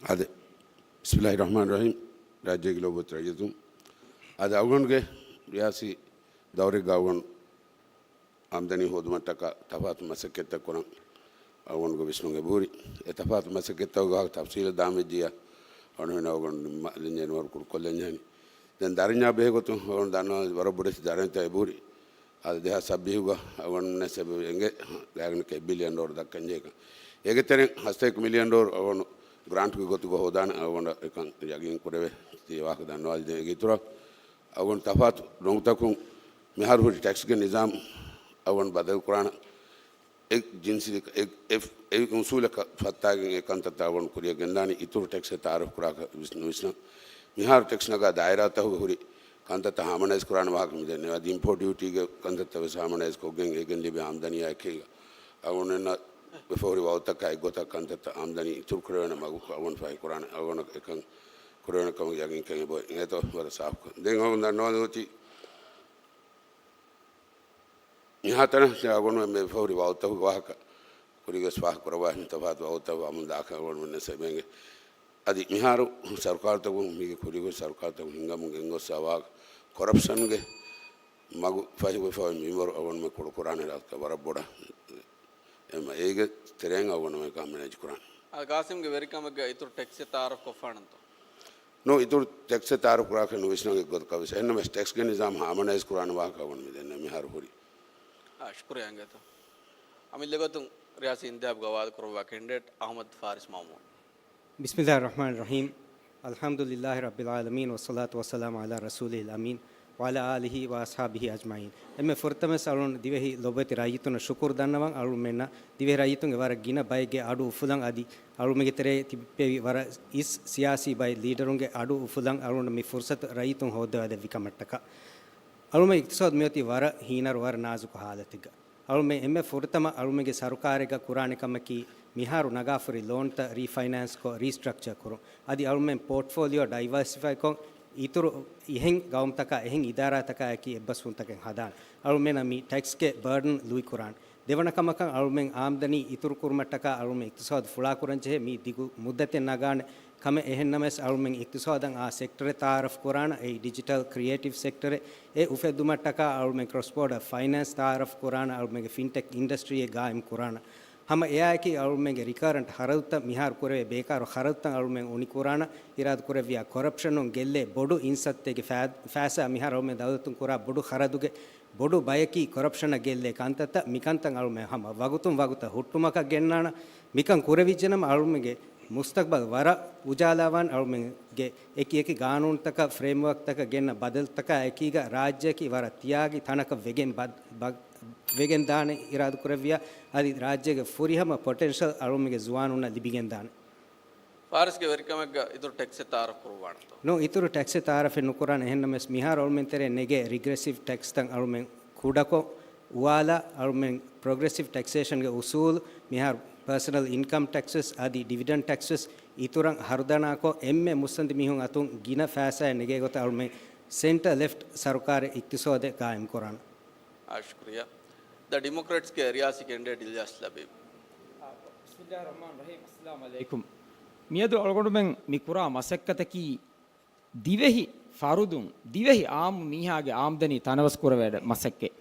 އާދެ. ބިސްމިއްލާހި ރަޙްމާނި ރަޙީމް. ރާއްޖޭގެ ލޯބިވެތި ރައްޔިތުން. އާދެ، އަޅުގަނޑުގެ ރިޔާސީ ދައުރެއްގަ އަޅުގަނޑު އާމްދަނީ ހޯދުމަށްޓަކާ ތަފާތު މަސައްކަތްތައް ކުރަން އަޅުގަނޑުގެ ވިސްނުމުގެ ބުހުރި. އެ ތަފާތު މަސައްކަތްތަކުގެ ވާހަކަ ތަފްސީލަށް ދާން ވެއްޖިއްޔާ، އަޅުގަނޑު އަޅުގަނޑު މަ-، ލެންޖެހޭނެ ވަރު ކުޑަކޮށްލަންޖެހެނީ. ދެން ދަރަންޏާ ބެހޭގޮތުން އަޅުގަނޑު ދަންނަވާ ވަރަށް ބޮޑެތި ދަރަންޏެއް އެބުހުރި. އާދެ، ދެހާސް ސައްބީސްގަ އަޅުގަނޑު އެނގޭ ގާތްގަނޑަކަށް އެއް ބިލިއަން ޑޮލަރު ދައްކަންޖެހޭކަން. އޭގެ ތެރެއިން ހަސަތޭކަ މިލިއަން ޑޮލަރު އަޅުގަނޑު ގްރާންޓުގެ ގޮތުގަ ހޯދާނެ. އަޅުގަނޑަށް އެކަން ޔަގީން ކުރެވޭ. ތި ވާހަކަ ދަންނަވާލި. ދެން އޭގެ އިތުރަށް އަޅުގަނޑު ތަފާތު ނުކުތަކުން މިހާރު ހުރި ޓެކްސްގެ ނިޒާމް އަޅުގަނޑު ބަދަލު ކުރާނަން. އެ ޖިންސީ އެ، އެ، އެ އުސޫލަކަށް ފައްތާގެން އެ ކަންތައްތައް އަޅުގަނޑު ކުރިއަށް ގެންދާނީ އިތުރު ޓެކްސްއެއް ތައާރަފް ކުރާކަށް ވިސް-، ނުވިސްނަން. މިހާރު ޓެކްސް ނަގާ ދާއިރާތަކުގަ ހުރި ކަންތައްތައް ހާމަނައިޒް ކުރާނެ ވާހަކަ މި ދެންނެވި. އަދި އިމްޕޯޓް ޑިއުޓީގެ ކަންތައްތައް ވެސް ހާމަނައިޒް ކޮށްގެން އޭގެން ލިބޭ އާމްދަނީއާ އެކީގަ އަޅުގަނޑުމެންނަށް ވެފަ ހުރި ވައުތަކާ އެއްގޮތަށް ކަންތައްތައް އާމްދަނީ އިތުރު ކުރެވޭނެ މަގު އަޅުގަނޑު ފަހި ކުރާނެ. އަޅުގަނޑަށް އެކަން ކުރެވޭނެ ކަމަށް ޔަގީންކަން އެބައޮތް. އެނގޭތޯ ވަރަށް ސާފުކޮށް. ދެން އަޅުގަނޑު ދަންނަވާލަން އޮތީ މިހާތަނަށް އަޅުގަނޑުމެން ވެފަ ހުރި ވައުތަކުގެ ވާހަކަ ކުރީގަސް ފާހަގަ ކުރައްވާ ތަފާތު ވައުތައް ވަމުން ދާކަށް އަޅުގަނޑުމެންނަށް ސަބައިނގެ. އަދި މިހާރު ސަރުކާރުތަކުން، މީގެ ކުރީގެ ސަރުކާރުތަކުން ހިނގަމުން ގެންގޮސްސާ ވާހަކަ ކޮރަޕްޝަންގެ މަގު ފަހިވެފަ މިންވަރު އަޅުގަނޑުމެން ކުޑަކުރާނެ ރާއްކަ ވަރަށް ބޮޑަށް އެމަ އޭގެ ތެރެއިން އަޅުގަނޑުމެން މެނޭޖް ކުރާނެ. އާ، ގާސިމްގެ ވެރިކަމެއްގަ އިތުރު ޓެކްސްއެއް ތައާރަފް ކޮށްފާނަންތޯ؟ ނޯ، އިތުރު ޓެކްސްއެއް ތައާރަފް ކުރާކަށް ނުވިސްނަން އެއްގޮތަކަށް ވެސް. އެހެންނަމަވެސް ޓެކްސްގެ ނިޒާމް ހާމަނައިޒް ކުރާނެ ވާހަކަ އަޅުގަނޑު މި ދެންނެވި މިހާރު ހުރި. އާ، ޝުކުރިއްޔާ އިނގޭތޯ. އަމިއްލަ ގޮތުން ރިޔާސީ އިންތިހާބުގަ އަވާދު ކުރައްވާ ކެންޑިޑޭޓް އަޙްމަދު ފާރިސް މައުމޫން. بسم الله الرحمن الرحيم. الحمد لله رب العالمين، والصلاة والسلام على رسوله الأمين، وعلى آله وأصحابه أجمعين. އެންމެ ފުރަތަމަވެސް އަޅުގަނޑު ދިވެހި ލޮބުވެތި ރައްޔިތުންނަށް ޝުކުރު ދަންނަވަން. އަޅުގަނޑުމެންނަށް ދިވެހި ރައްޔިތުންގެ ވަރަށް ގިނަ ބައެއްގެ އަޑު އުފުލަން އަދި އަޅުގަނޑުމެންގެ ތެރޭ ތިބެވި ވަރަށް އިސް ސިޔާސީ ބައެއް ލީޑަރުންގެ އަޑު އުފުލަން އަޅުގަނޑަށް މި ފުރުސަތު ރައްޔިތުން ހޯއްދަވާދެއްވި ކަމަށްޓަކާ. އަޅުގަނޑުމެން އިޤްތިޞާދު މިއޮތީ ވަރަށް ހީނަރު، ވަރަށް ނާޒުކު ހާލަތެއްގަ. އަޅުމެން އެންމެ ފުރަތަމަ އަޅުމެންގެ ސަރުކާރެއްގަ ކުރާނެ ކަމަކީ، މިހާރު ނަގާފަ ހުރި ލޯންތައް ރީފައިނޭންސްކޮށް، ރީސްޓްރަކްޗަރ ކުރުން. އަދި އަޅުމެން ޕޯޓްފޯލިއޯ ޑައިވަރސިފައިކޮށް، އިތުރު އެހެން ގައުމުތަކާ، އެހެން އިދާރާތަކާއެކީ އެއްބަސްވުންތަކެއް ހަދާނެ. އަޅުމެންނަށް މި ޓެކްސްގެ ބަރޑަން ލުއިކުރާނެ. ދެވަނަ ކަމަކަށް އަޅުމެން އާމްދަނީ އިތުރުކުރުމަށްޓަކާ އަޅުމެން އިޤްތިޞާދު ފުޅާކުރަންޖެހޭ މި ދިގު މުއްދަތެއް ނަގާނެ. ކަމެއް އެހެންނަމަވެސް އަޅުމެން އިޤްތިޞާދަށް އާ ސެކްޓަރެއް ތައާރަފް ކުރާނަ، އެއީ ޑިޖިޓަލް ކްރިއޭޓިވް ސެކްޓަރެއް. އެ އުފެއްދުމަށްޓަކާ އަޅުމެން ކްރޮސް ބޯޑަ ފައިނޭންސް ތައާރަފް ކުރާނަ، އަޅުމެންގެ ފިންޓެކް އިންޑަސްޓްރީއެއް ގާއިމް ކުރާނަ. ހަމަ އެއާއެކީ އަޅުމެންގެ ރިކަރަންޓް ހަރަދުތައް، މިހާރު ކުރެވޭ ބޭކާރު ހަރަދުތައް އަޅުމެން އުނިކުރާނަ، އިރާދަ ކުރެއްވިޔާ ކޮރަޕްޝަނުން ގެއްލޭ ބޮޑު އިންސައްތައެއްގެ ފައި-، ފައިސާ މިހާރު އަޅުމެން ދައުލަތުން ކުރާ ބޮޑު ޚަރަދުގެ ބޮޑު ބަޔަކީ ކޮރަޕްޝަނަށް ގެއްލޭ ކަންތައްތައް. މިކަންތައް އަޅުމެން ހަމަ ވަގުތުން ވަގުތަށް ހުއްޓުމަކަށް ގެންނާނަ. މިކަން ކުރެވިއްޖެނަމަ އަޅުމެންގެ މުސްތަޤްބަލް ވަރަށް އުޖާލާވާން. އަޅުމެންގެ އެކި އެކި ގާނޫނުތަކަށް، ފްރޭމްވަރކްތަކަށް ގެންނަ ބަދަލުތަކާ އެކީގަ ރާއްޖެއަކީ ވަރަށް ތިޔާގި ތަނަކަށް ވެގެން ބަ-، ބަ-، ވެގެން ދާނެ އިރާދަ ކުރެއްވިޔާ، އަދި ރާއްޖޭގެ ފުރިހަމަ ޕޮޓެންޝަލް އަޅުމެންގެ ޒުވާނުންނަށް ލިބިގެން ދާނެ. ފާރިސްގެ ވެރިކަމެއްގަ އިތުރު ޓެކްސްއެއް ތައާރަފް ކުރުއްވާނެތޯ؟ ނޫން، އިތުރު ޓެކްސްއެއް ތައާރަފެއް ނުކުރާނެ. އެހެންނަމަވެސް މިހާރު އަޅުމެން ތެރޭ ނެގޭ ރިގްރެސިވް ޓެކްސްތައް އަޅުމެން ކުޑަކޮށް އުވާލާ، އަޅުމެން ޕްރޮގްރެސިވް ޓެކްސޭޝަންގެ އުސޫލު މިހާރު ޕާސަނަލް އިންކަމް ޓެކްސް ވެސް އަދި ޑިވިޑެންޑް ޓެކްސް ވެސް އިތުރަށް ހަރުދަނާކޮށް، އެންމެ މުއްސަނދި މީހުން އަތުން ގިނަ ފައިސާއެއް ނެގޭ ގޮތަށް އަޅުމެން ސެންޓަރ ލެފްޓް ސަރުކާރެއް އިޤްތިޞާދެއް ގާއިމް ކުރާނަ. އާ، ޝުކުރިއްޔާ. ދަ ޑިމޮކްރެޓްސްގެ ރިޔާސީ ކެންޑިޑޭޓް އިލްޔާސް ލަބީބް. ބިސްމިއްލާހިއްރަޙްމާނިއްރަޙީމް. އައްސަލާމު ޢަލައިކުމް. މިއަދު އަޅުގަނޑުމެން މި ކުރާ މަސައްކަތަކީ، ދިވެހި ފަރުދުން، ދިވެހި އާއްމު މީހާގެ އާމްދަނީ ތަނަވަސް ކުރެވޭ މަސައްކަތް.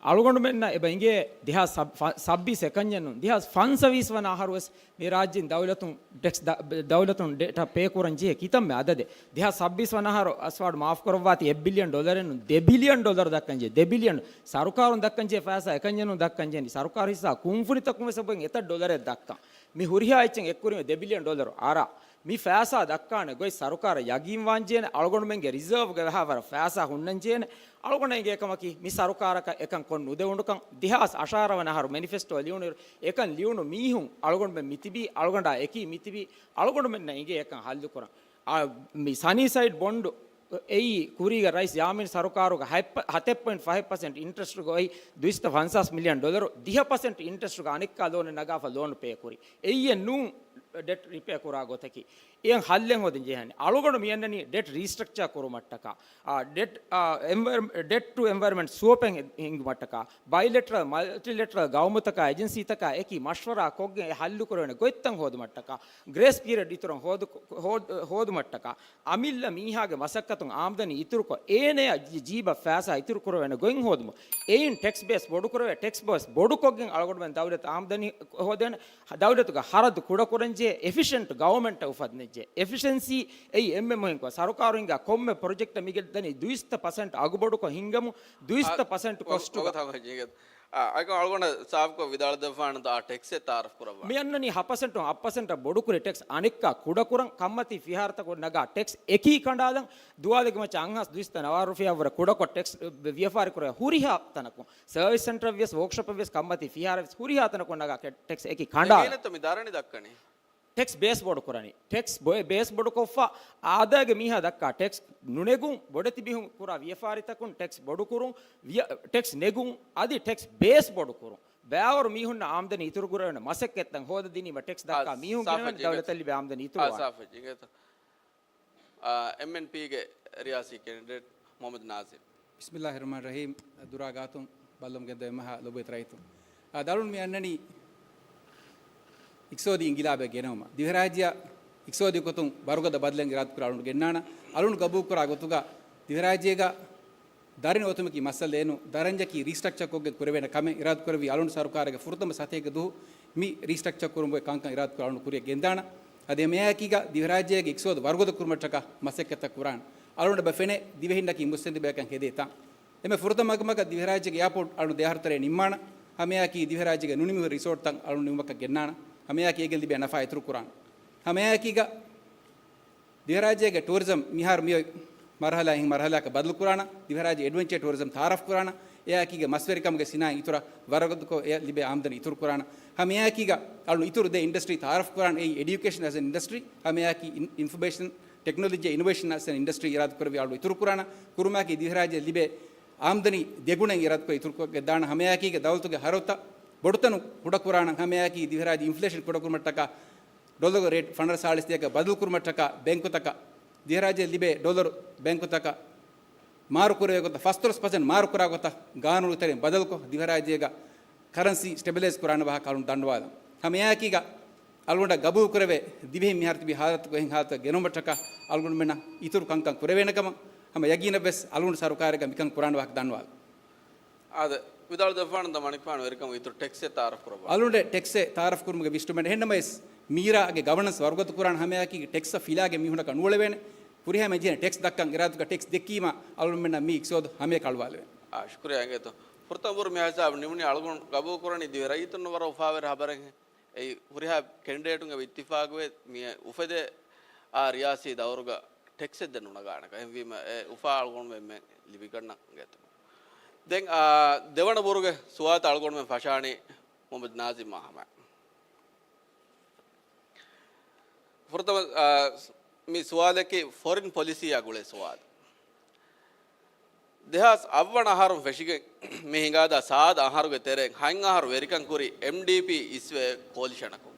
އަޅުގަނޑުމެންނަށް އެބަ އިނގޭ ދެހާސް ސައް-، ފަ-، ސައްބީސް އެކަންޏެއް ނޫން، ދެހާސް ފަންސަވީސް ވަނަ އަހަރު ވެސް މި ރާއްޖޭން ދައުލަތުން ޓެކްސް ދަ-، ދައުލަތުން ޑެޓަށް ޕޭ ކުރަން ޖެހޭ ކިތަންމެ އަދަދެއް. ދެހާސް ސައްބީސް ވަނަ އަހަރު އަސްވާޑު މާފް ކުރައްވާތީ އެއް ބިލިއަން ޑޮލަރެއް ނޫން، ދެ ބިލިއަން ޑޮލަރު ދައްކަން ޖެހޭ. ދެ ބިލިއަން ސަރުކާރުން ދައްކަން ޖެހޭ ފައިސާ އެކަންޏެއް ނޫން ދައްކަން ޖެހޭނީ. ސަރުކާރު ހިއްސާ ކުންފުނިތަކުން ވެސް އެބައިން އެތައް ޑޮލަރެއް ދައްކަން. މި ހުރިހާ އެއްޗެއް އެއްކުރިން ދެ ބިލިއަން ޑޮލަރު އަރާ، މި ފައިސާ ދައްކާނެ ގޮތް ސަރުކާރަށް ޔަގީންވާން ޖެހޭނެ. އަޅުގަނޑުމެންގެ ރިޒާވްގެ ވަރަށް ފައިސާ ހުންނަން ޖެހޭނެ. އަޅުގަނޑަށް އެނގޭ ކަމަކީ، މި ސަރުކާރަކަށް އެކަން ކޮށް ނުދެވުނުކަން. ދެހާސް އަށާރަ ވަނަ އަހަރު މެނިފެސްޓޯ ލިޔުނުއިރު، އެކަން ލިޔުނު މީހުން އަޅުގަނޑުމެން މިތިބީ، އަޅުގަނޑާ އެކީ މިތިބީ، އަޅުގަނޑުމެންނަށް އެނގޭ އެކަން ހައްލުކުރަން. އާ، މި ސަނީ ސައިޑް ބޮންޑު އެއީ ކުރީގަ ރައީސް ޔާމީން ސަރުކާރުގަ ހަތް ޕަ-، ހަތެއް ޕޮއިންޓް ފަހެއް ޕަސެންޓް އިންޓްރެސްޓުގަ އޮތް ދުއިސައްތަ ފަންސާސް މިލިއަން ޑޮލަރު، ދިހަ ޕަސެންޓް އިންޓްރެސްޓުގަ އަނެއްކާ ލޯނެއް ނަގާފަ ލޯނު ޕޭ ކުރި. އެއީއެއް ނޫން ޑެޓް ރިޕޭ ކުރާ ގޮތަކީ. އެއަށް ހައްލެއް ހޯދަން ޖެހޭނެ. އަޅުގަނޑު މި އަންނަނީ ޑެޓް ރީސްޓްރަކްޗާ ކުރުމަށްޓަކާ، އާ، ޑެޓް، އާ، އެންވަޔަރ-، ޑެޓް ޓު އެންވަޔަރަމެންޓް ސުވަޕެއް ހިންގުމަށްޓަކާ، ބައިލެޓްރަލް، މަލްޓިލެޓްރަލް ގައުމުތަކާ އެޖެންސީތަކާ އެކީ މަޝްވަރާ ކޮށްގެން އެ ހައްލު ކުރެވޭނެ ގޮތްތައް ހޯދުމަށްޓަކާ، ގްރޭސް ޕީރިއަޑް އިތުރަށް ހޯދު-، ހޯދު-، ހޯދުމަށްޓަކާ، އަމިއްލަ މީހާގެ މަސައްކަތުން އާމްދަނީ އިތުރުކޮށް، އޭނަޔަށް ޖީ-، ޖީބަށް ފައިސާ އިތުރު ކުރެވޭނެ ގޮތް ހޯދުމަށް. އެއިން ޓެކްސް ބޭސް ބޮޑު ކުރެވޭ، ޓެކްސް ބޭސް ބޮޑުކޮށްގެން އަޅުގަނޑުމެން ދައުލަތު އާމްދަނީ ހޯދޭނެ. ދައުލަތުގެ ހަރަދު ކުޑަކުރަންޖެހޭ، އެފިޝަންޓް ގަވަމެންޓް އުފަންނަންޖެހޭ. އެފިޝަންސީ އެއީ އެންމެ މުހިންކޮށް، ސަރުކާރު ހިންގާ ކޮންމެ ޕްރޮޖެކްޓަށް މިގެ ދަނީ ދުއިސައްތަ ޕަސެންޓް އަގުބޮޑުކޮށް ހިންގަމު، ދުއިސައްތަ ޕަސެންޓް ކޮސްޓުގަ. އަ، އަޅުގަނޑު ސާފުކޮށް ވިދާޅުދެއްވާނަން އާ ޓެކްސްއެއް ތާރަފް ކުރައްވާ. މި އަންނަނީ ހަ ޕަސެންޓުން އަށް ޕަސެންޓަށް ބޮޑުކުރި ޓެކްސް އަނެއްކާ ކުޑަކުރަން، ކަންމަތީ ފިހާރަތަކުން ނަގާ ޓެކްސް އެކީ ކަނޑާލަން، ދުވާލެއްގެ މައްޗަށް އަށް ހާސް ދުއިސައްތަ ނަވާރަ ރުފިޔާވަރަށް ކުޑަކޮށް ޓެކްސް ވިޔަފާރި ކުރެވޭ ހުރިހާ ތަނަކުން، ސަރވިސް ސެންޓަރ ވިޔަސް، ވޯކްޝޮޕް ވިޔަސް، ކަންމަތީ ފިހާރަ ވިޔަސް ހުރިހާ ތަނަކުން ނަގާ ޓެކްސް އެކީ ކަނޑާލަން. މި ދާރަނީ ދައްކަނީ. ޓެކްސް ބޭސް ބޮޑު ކުރަނީ. ޓެކްސް ބޭ-، ބޭސް ބޮޑުކޮށްފަ، އާދައިގެ މީހާ ދައްކާ ޓެކްސް ނުނެގުން، ބޮޑެތި މީހުން ކުރާ ވިޔަފާރިތަކުން ޓެކްސް ބޮޑުކުރުން، ވިޔަ-، ޓެކްސް ނެގުން، އަދި ޓެކްސް ބޭސް ބޮޑުކުރުން. ބައިވަރު މީހުންނަށް އާމްދަނީ އިތުރު ކުރެވޭނެ މަސައްކަތްތައް ހޯދަދިނީމަ ޓެކްސް ދައްކާ މީހުން ގިނަވަނީ ދައުލަތަށް ލިބޭ އާމްދަނީ އިތުރުވާން. އާ، އެމްއެންޕީގެ ރިޔާސީ ކެންޑިޑޭޓް މުހައްމަދު ނާޒިމް. ބިސްމިއްލާހި ރަހްމާނި ރަހީމް. ދުރާ ގާތުން ބައްލަވަމުން ގެންދަވާ އެންމެހާ ލޮބުވެތި ރައްޔިތުން. އާ، އަޅުން މި އަންނަނީ އިޤްތިޞާދީ އިންޤިލާބެއް ގެނައުމަށް. ދިވެހިރާއްޖެއަށް އިޤްތިޞާދީ ގޮތުން ވަރުގަދަ ބަދަލެއް އިރާދަކުރާ އަޅުން ގެންނާނަން. އަޅުން ގަބޫލުކުރާ ގޮތުގަ ދިވެހިރާއްޖޭގަ ދަރިން އޮތުމަކީ މައްސަލައެއް ނޫން. ދަރަންޏަކީ ރީސްޓްރަކްޗަރ ކޮށްގެން ކުރެވޭނެ ކަމެއް އިރާދަކުރެއްވި އަޅުން ސަރުކާރެއްގެ ފުރަތަމަ ސަތޭކަ ދުވަހު މި ރީސްޓްރަކްޗަރ ކުރުމުގެ ކަންކަން އިރާދަކުރާ އަޅުން ކުރިއަށް ގެންދާނަން. އަދި އެމެޔާއެކީގަ ދިވެހިރާއްޖޭގެ އިޤްތިޞާދު ވަރުގަދަ ކުރުމަށްޓަކާ މަސައްކަތްތައް ކުރާނަން. އަޅުގަނޑަށް ފެނޭ ދިވެހިންނަކީ މުއްސަނދި ބަޔަކަށް ހެދޭ ތަން. އެންމެ ފުރަތަމަ އަގުމަގަށް ދިވެހިރާއްޖޭގެ އެއާޕޯޓް އަޅުން ދެއަހަރު ތެރޭ ނިންމާނަން. ހަމައެއާއެކީ ދިވެހިރާއްޖޭގެ ނުނިމިހުރި ރިސޯޓްތައް އަޅުން ނިމުމަކަށް ގެންނާނަން. ހަމައެއާއެކީ އޭގެން ލިބޭ ނަފާ އިތުރު ކުރާނަން. ހަމައެއާއެކީގަ ދިވެހިރާއްޖޭގެ ޓޫރިޒަމް މިހާރު މިއޮތް މަރުހަލާ އެހެން މަރުހަލާއަކަށް ބަދަލުކުރާނަން. ދިވެހިރާއްޖެ އެޑްވެންޗަރ ޓޫރިޒަމް ތައާރަފް ކުރާނަން. އެއާއެކީގަ މަސްވެރިކަމުގެ ސިނާއަތް އިތުރަށް ވަރުގަދަކޮށް އެ ލިބޭ އާމްދަނީ އިތުރު ކުރާނަން. ހަމައެއާއެކީގަ އަޅުން އިތުރު ދެ އިންޑަސްޓްރީ ތައާރަފް ކުރާނަން. އެއީ އެޑިޔުކޭޝަން އެޒް އެން އިންޑަސްޓްރީ، ހަމައެއާއެކީ އިން-، އިންފޮމޭޝަން ޓެކްނޮލޮޖީ އިނޮވޭޝަން އެޒް އެން އިންޑަސްޓްރީ އިރާދަކުރެއްވި އަޅުން އިތުރު ކުރާނަން. ކުރުމަކީ ދިވެހިރާއްޖެ ލިބޭ އާމްދަނީ ދެގުނައިން އިރާދަކޮށް އިތުރުކޮށްގެން ދާނަން. ހަމައެއާއެކީގަ ދައުލަތުގެ ހަރަދުތައް ބޮޑުތަނުން ކުޑަކުރާނަން. ހަމައެއާއެކީ ދިވެހިރާއްޖެ އިންފްލޭޝަން ކުޑަކުރުމަށްޓަކާ ޑޮލަރުގެ ރޭޓް ފަނަރަ ސާޅީސް ދޭއަކަށް ބަދަލުކުރުމަށްޓަކާ ބޭންކުތަކަށް، ދިވެހިރާއްޖެ ލިބޭ ޑޮލަރު ބޭންކުތަކަށް މާރުކުރެވޭ ގޮތަށް ފަސްދޮޅަސް ޕަސެންޓް މާރުކުރާ ގޮތަށް ގާނޫނުގެ ތެރެއިން ބަދަލުކޮށް، ދިވެހިރާއްޖޭގަ ކަރަންސީ ސްޓެބިލައިޒް ކުރާނެ ވާހަކަ އަޅުން ދަންނަވާލަން. ހަމައެއާއެކީގަ އަޅުގަނޑަށް ގަބޫލުކުރެވޭ ދިވެހިން މިހާރު ތިބި ހާލަތަކު އެހެން ހާލަތަކަށް ގެނައުމަށްޓަކާ އަޅުގަނޑުމެންނަށް އިތުރު ކަންކަން ކުރެވޭނެ ކަމަށް ހަމަ ޔަގީނަށްވެސް އަޅުގަނޑު ސަރުކާރެއްގަ މިކަން ކުރާނެ ވާހަކަ ދަންނަވާލަން. އާދެ، ވިދާޅު ދެއްވާނަން ދަ މަނިކުފާނު ވެރިކަމުގެ އިތުރު ޓެކްސްއެއް ތައާރަފް ކުރައްވާ. އަޅުގަނޑު ޓެކްސްއެއް ތައާރަފް ކުރުމުގެ ވިސްނުމެއް ނެހެންނަމަވެސް، މީރާގެ ގަވަނަންސް ވަރުގަދަ ކުރާން ހަމައެއާއެކީގަ ޓެކްސްއަށް ފިލާގެން މީހުންނަކަށް ނޫޅެވޭނެ. ހުރިހާ މެންޖެހޭނެ ޓެކްސް ދައްކަން އިރާދަކަށް ޓެކްސް ދެއްކީމަ އަޅުގަނޑުމެންނަށް މި އިޤްތިޞާދު ހަމަޔަކަށް އަޅުވާލެވޭނެ. އާ، ޝުކުރިއްޔާ އިނގޭތޯ. ފުރަތަމަ ބުރު މި ހިސާބު ނިމުނީ އަޅުގަނޑު ގަބޫލު ކުރަނީ ދިވެހި ރައްޔިތުންނަށް ވަރަށް އުފާވެރި ހަބަރެއް. އެއީ ހުރިހާ ކެންޑިޑޭޓުންގެ އިއްތިފާގުވެ މި އުފެދޭ އާ ރިޔާސީ ދައުރުގަ ޓެކްސްއެއް ދެން ނުނަގާނެކަން. އެހެންވީމަ އެ އުފާ އަޅުގަނޑުމެން ލިބިގަންނަން އިނގޭތޯ. ދެން، އާ، ދެވަނަ ބުރުގެ ސުވާލުތައް އަޅުގަނޑުމެން ފަށާނީ މުހައްމަދު ނާޒިމް އާ ހަމަ. ފުރަތަމަ، އާ، މި ސުވާލަކީ ފޮރިން ޕޮލިސީއާ ގުޅޭ ސުވާލު. ދެހާސް އަށްވަނަ އަހަރުން ފެށިގެން މި ހިނގާދާ ސާދަ އަހަރުގެ ތެރެއިން ހަތް އަހަރު ވެރިކަން ކުރި އެމްޑީޕީ އިސްވެ ކޯލިޝަނަކުން.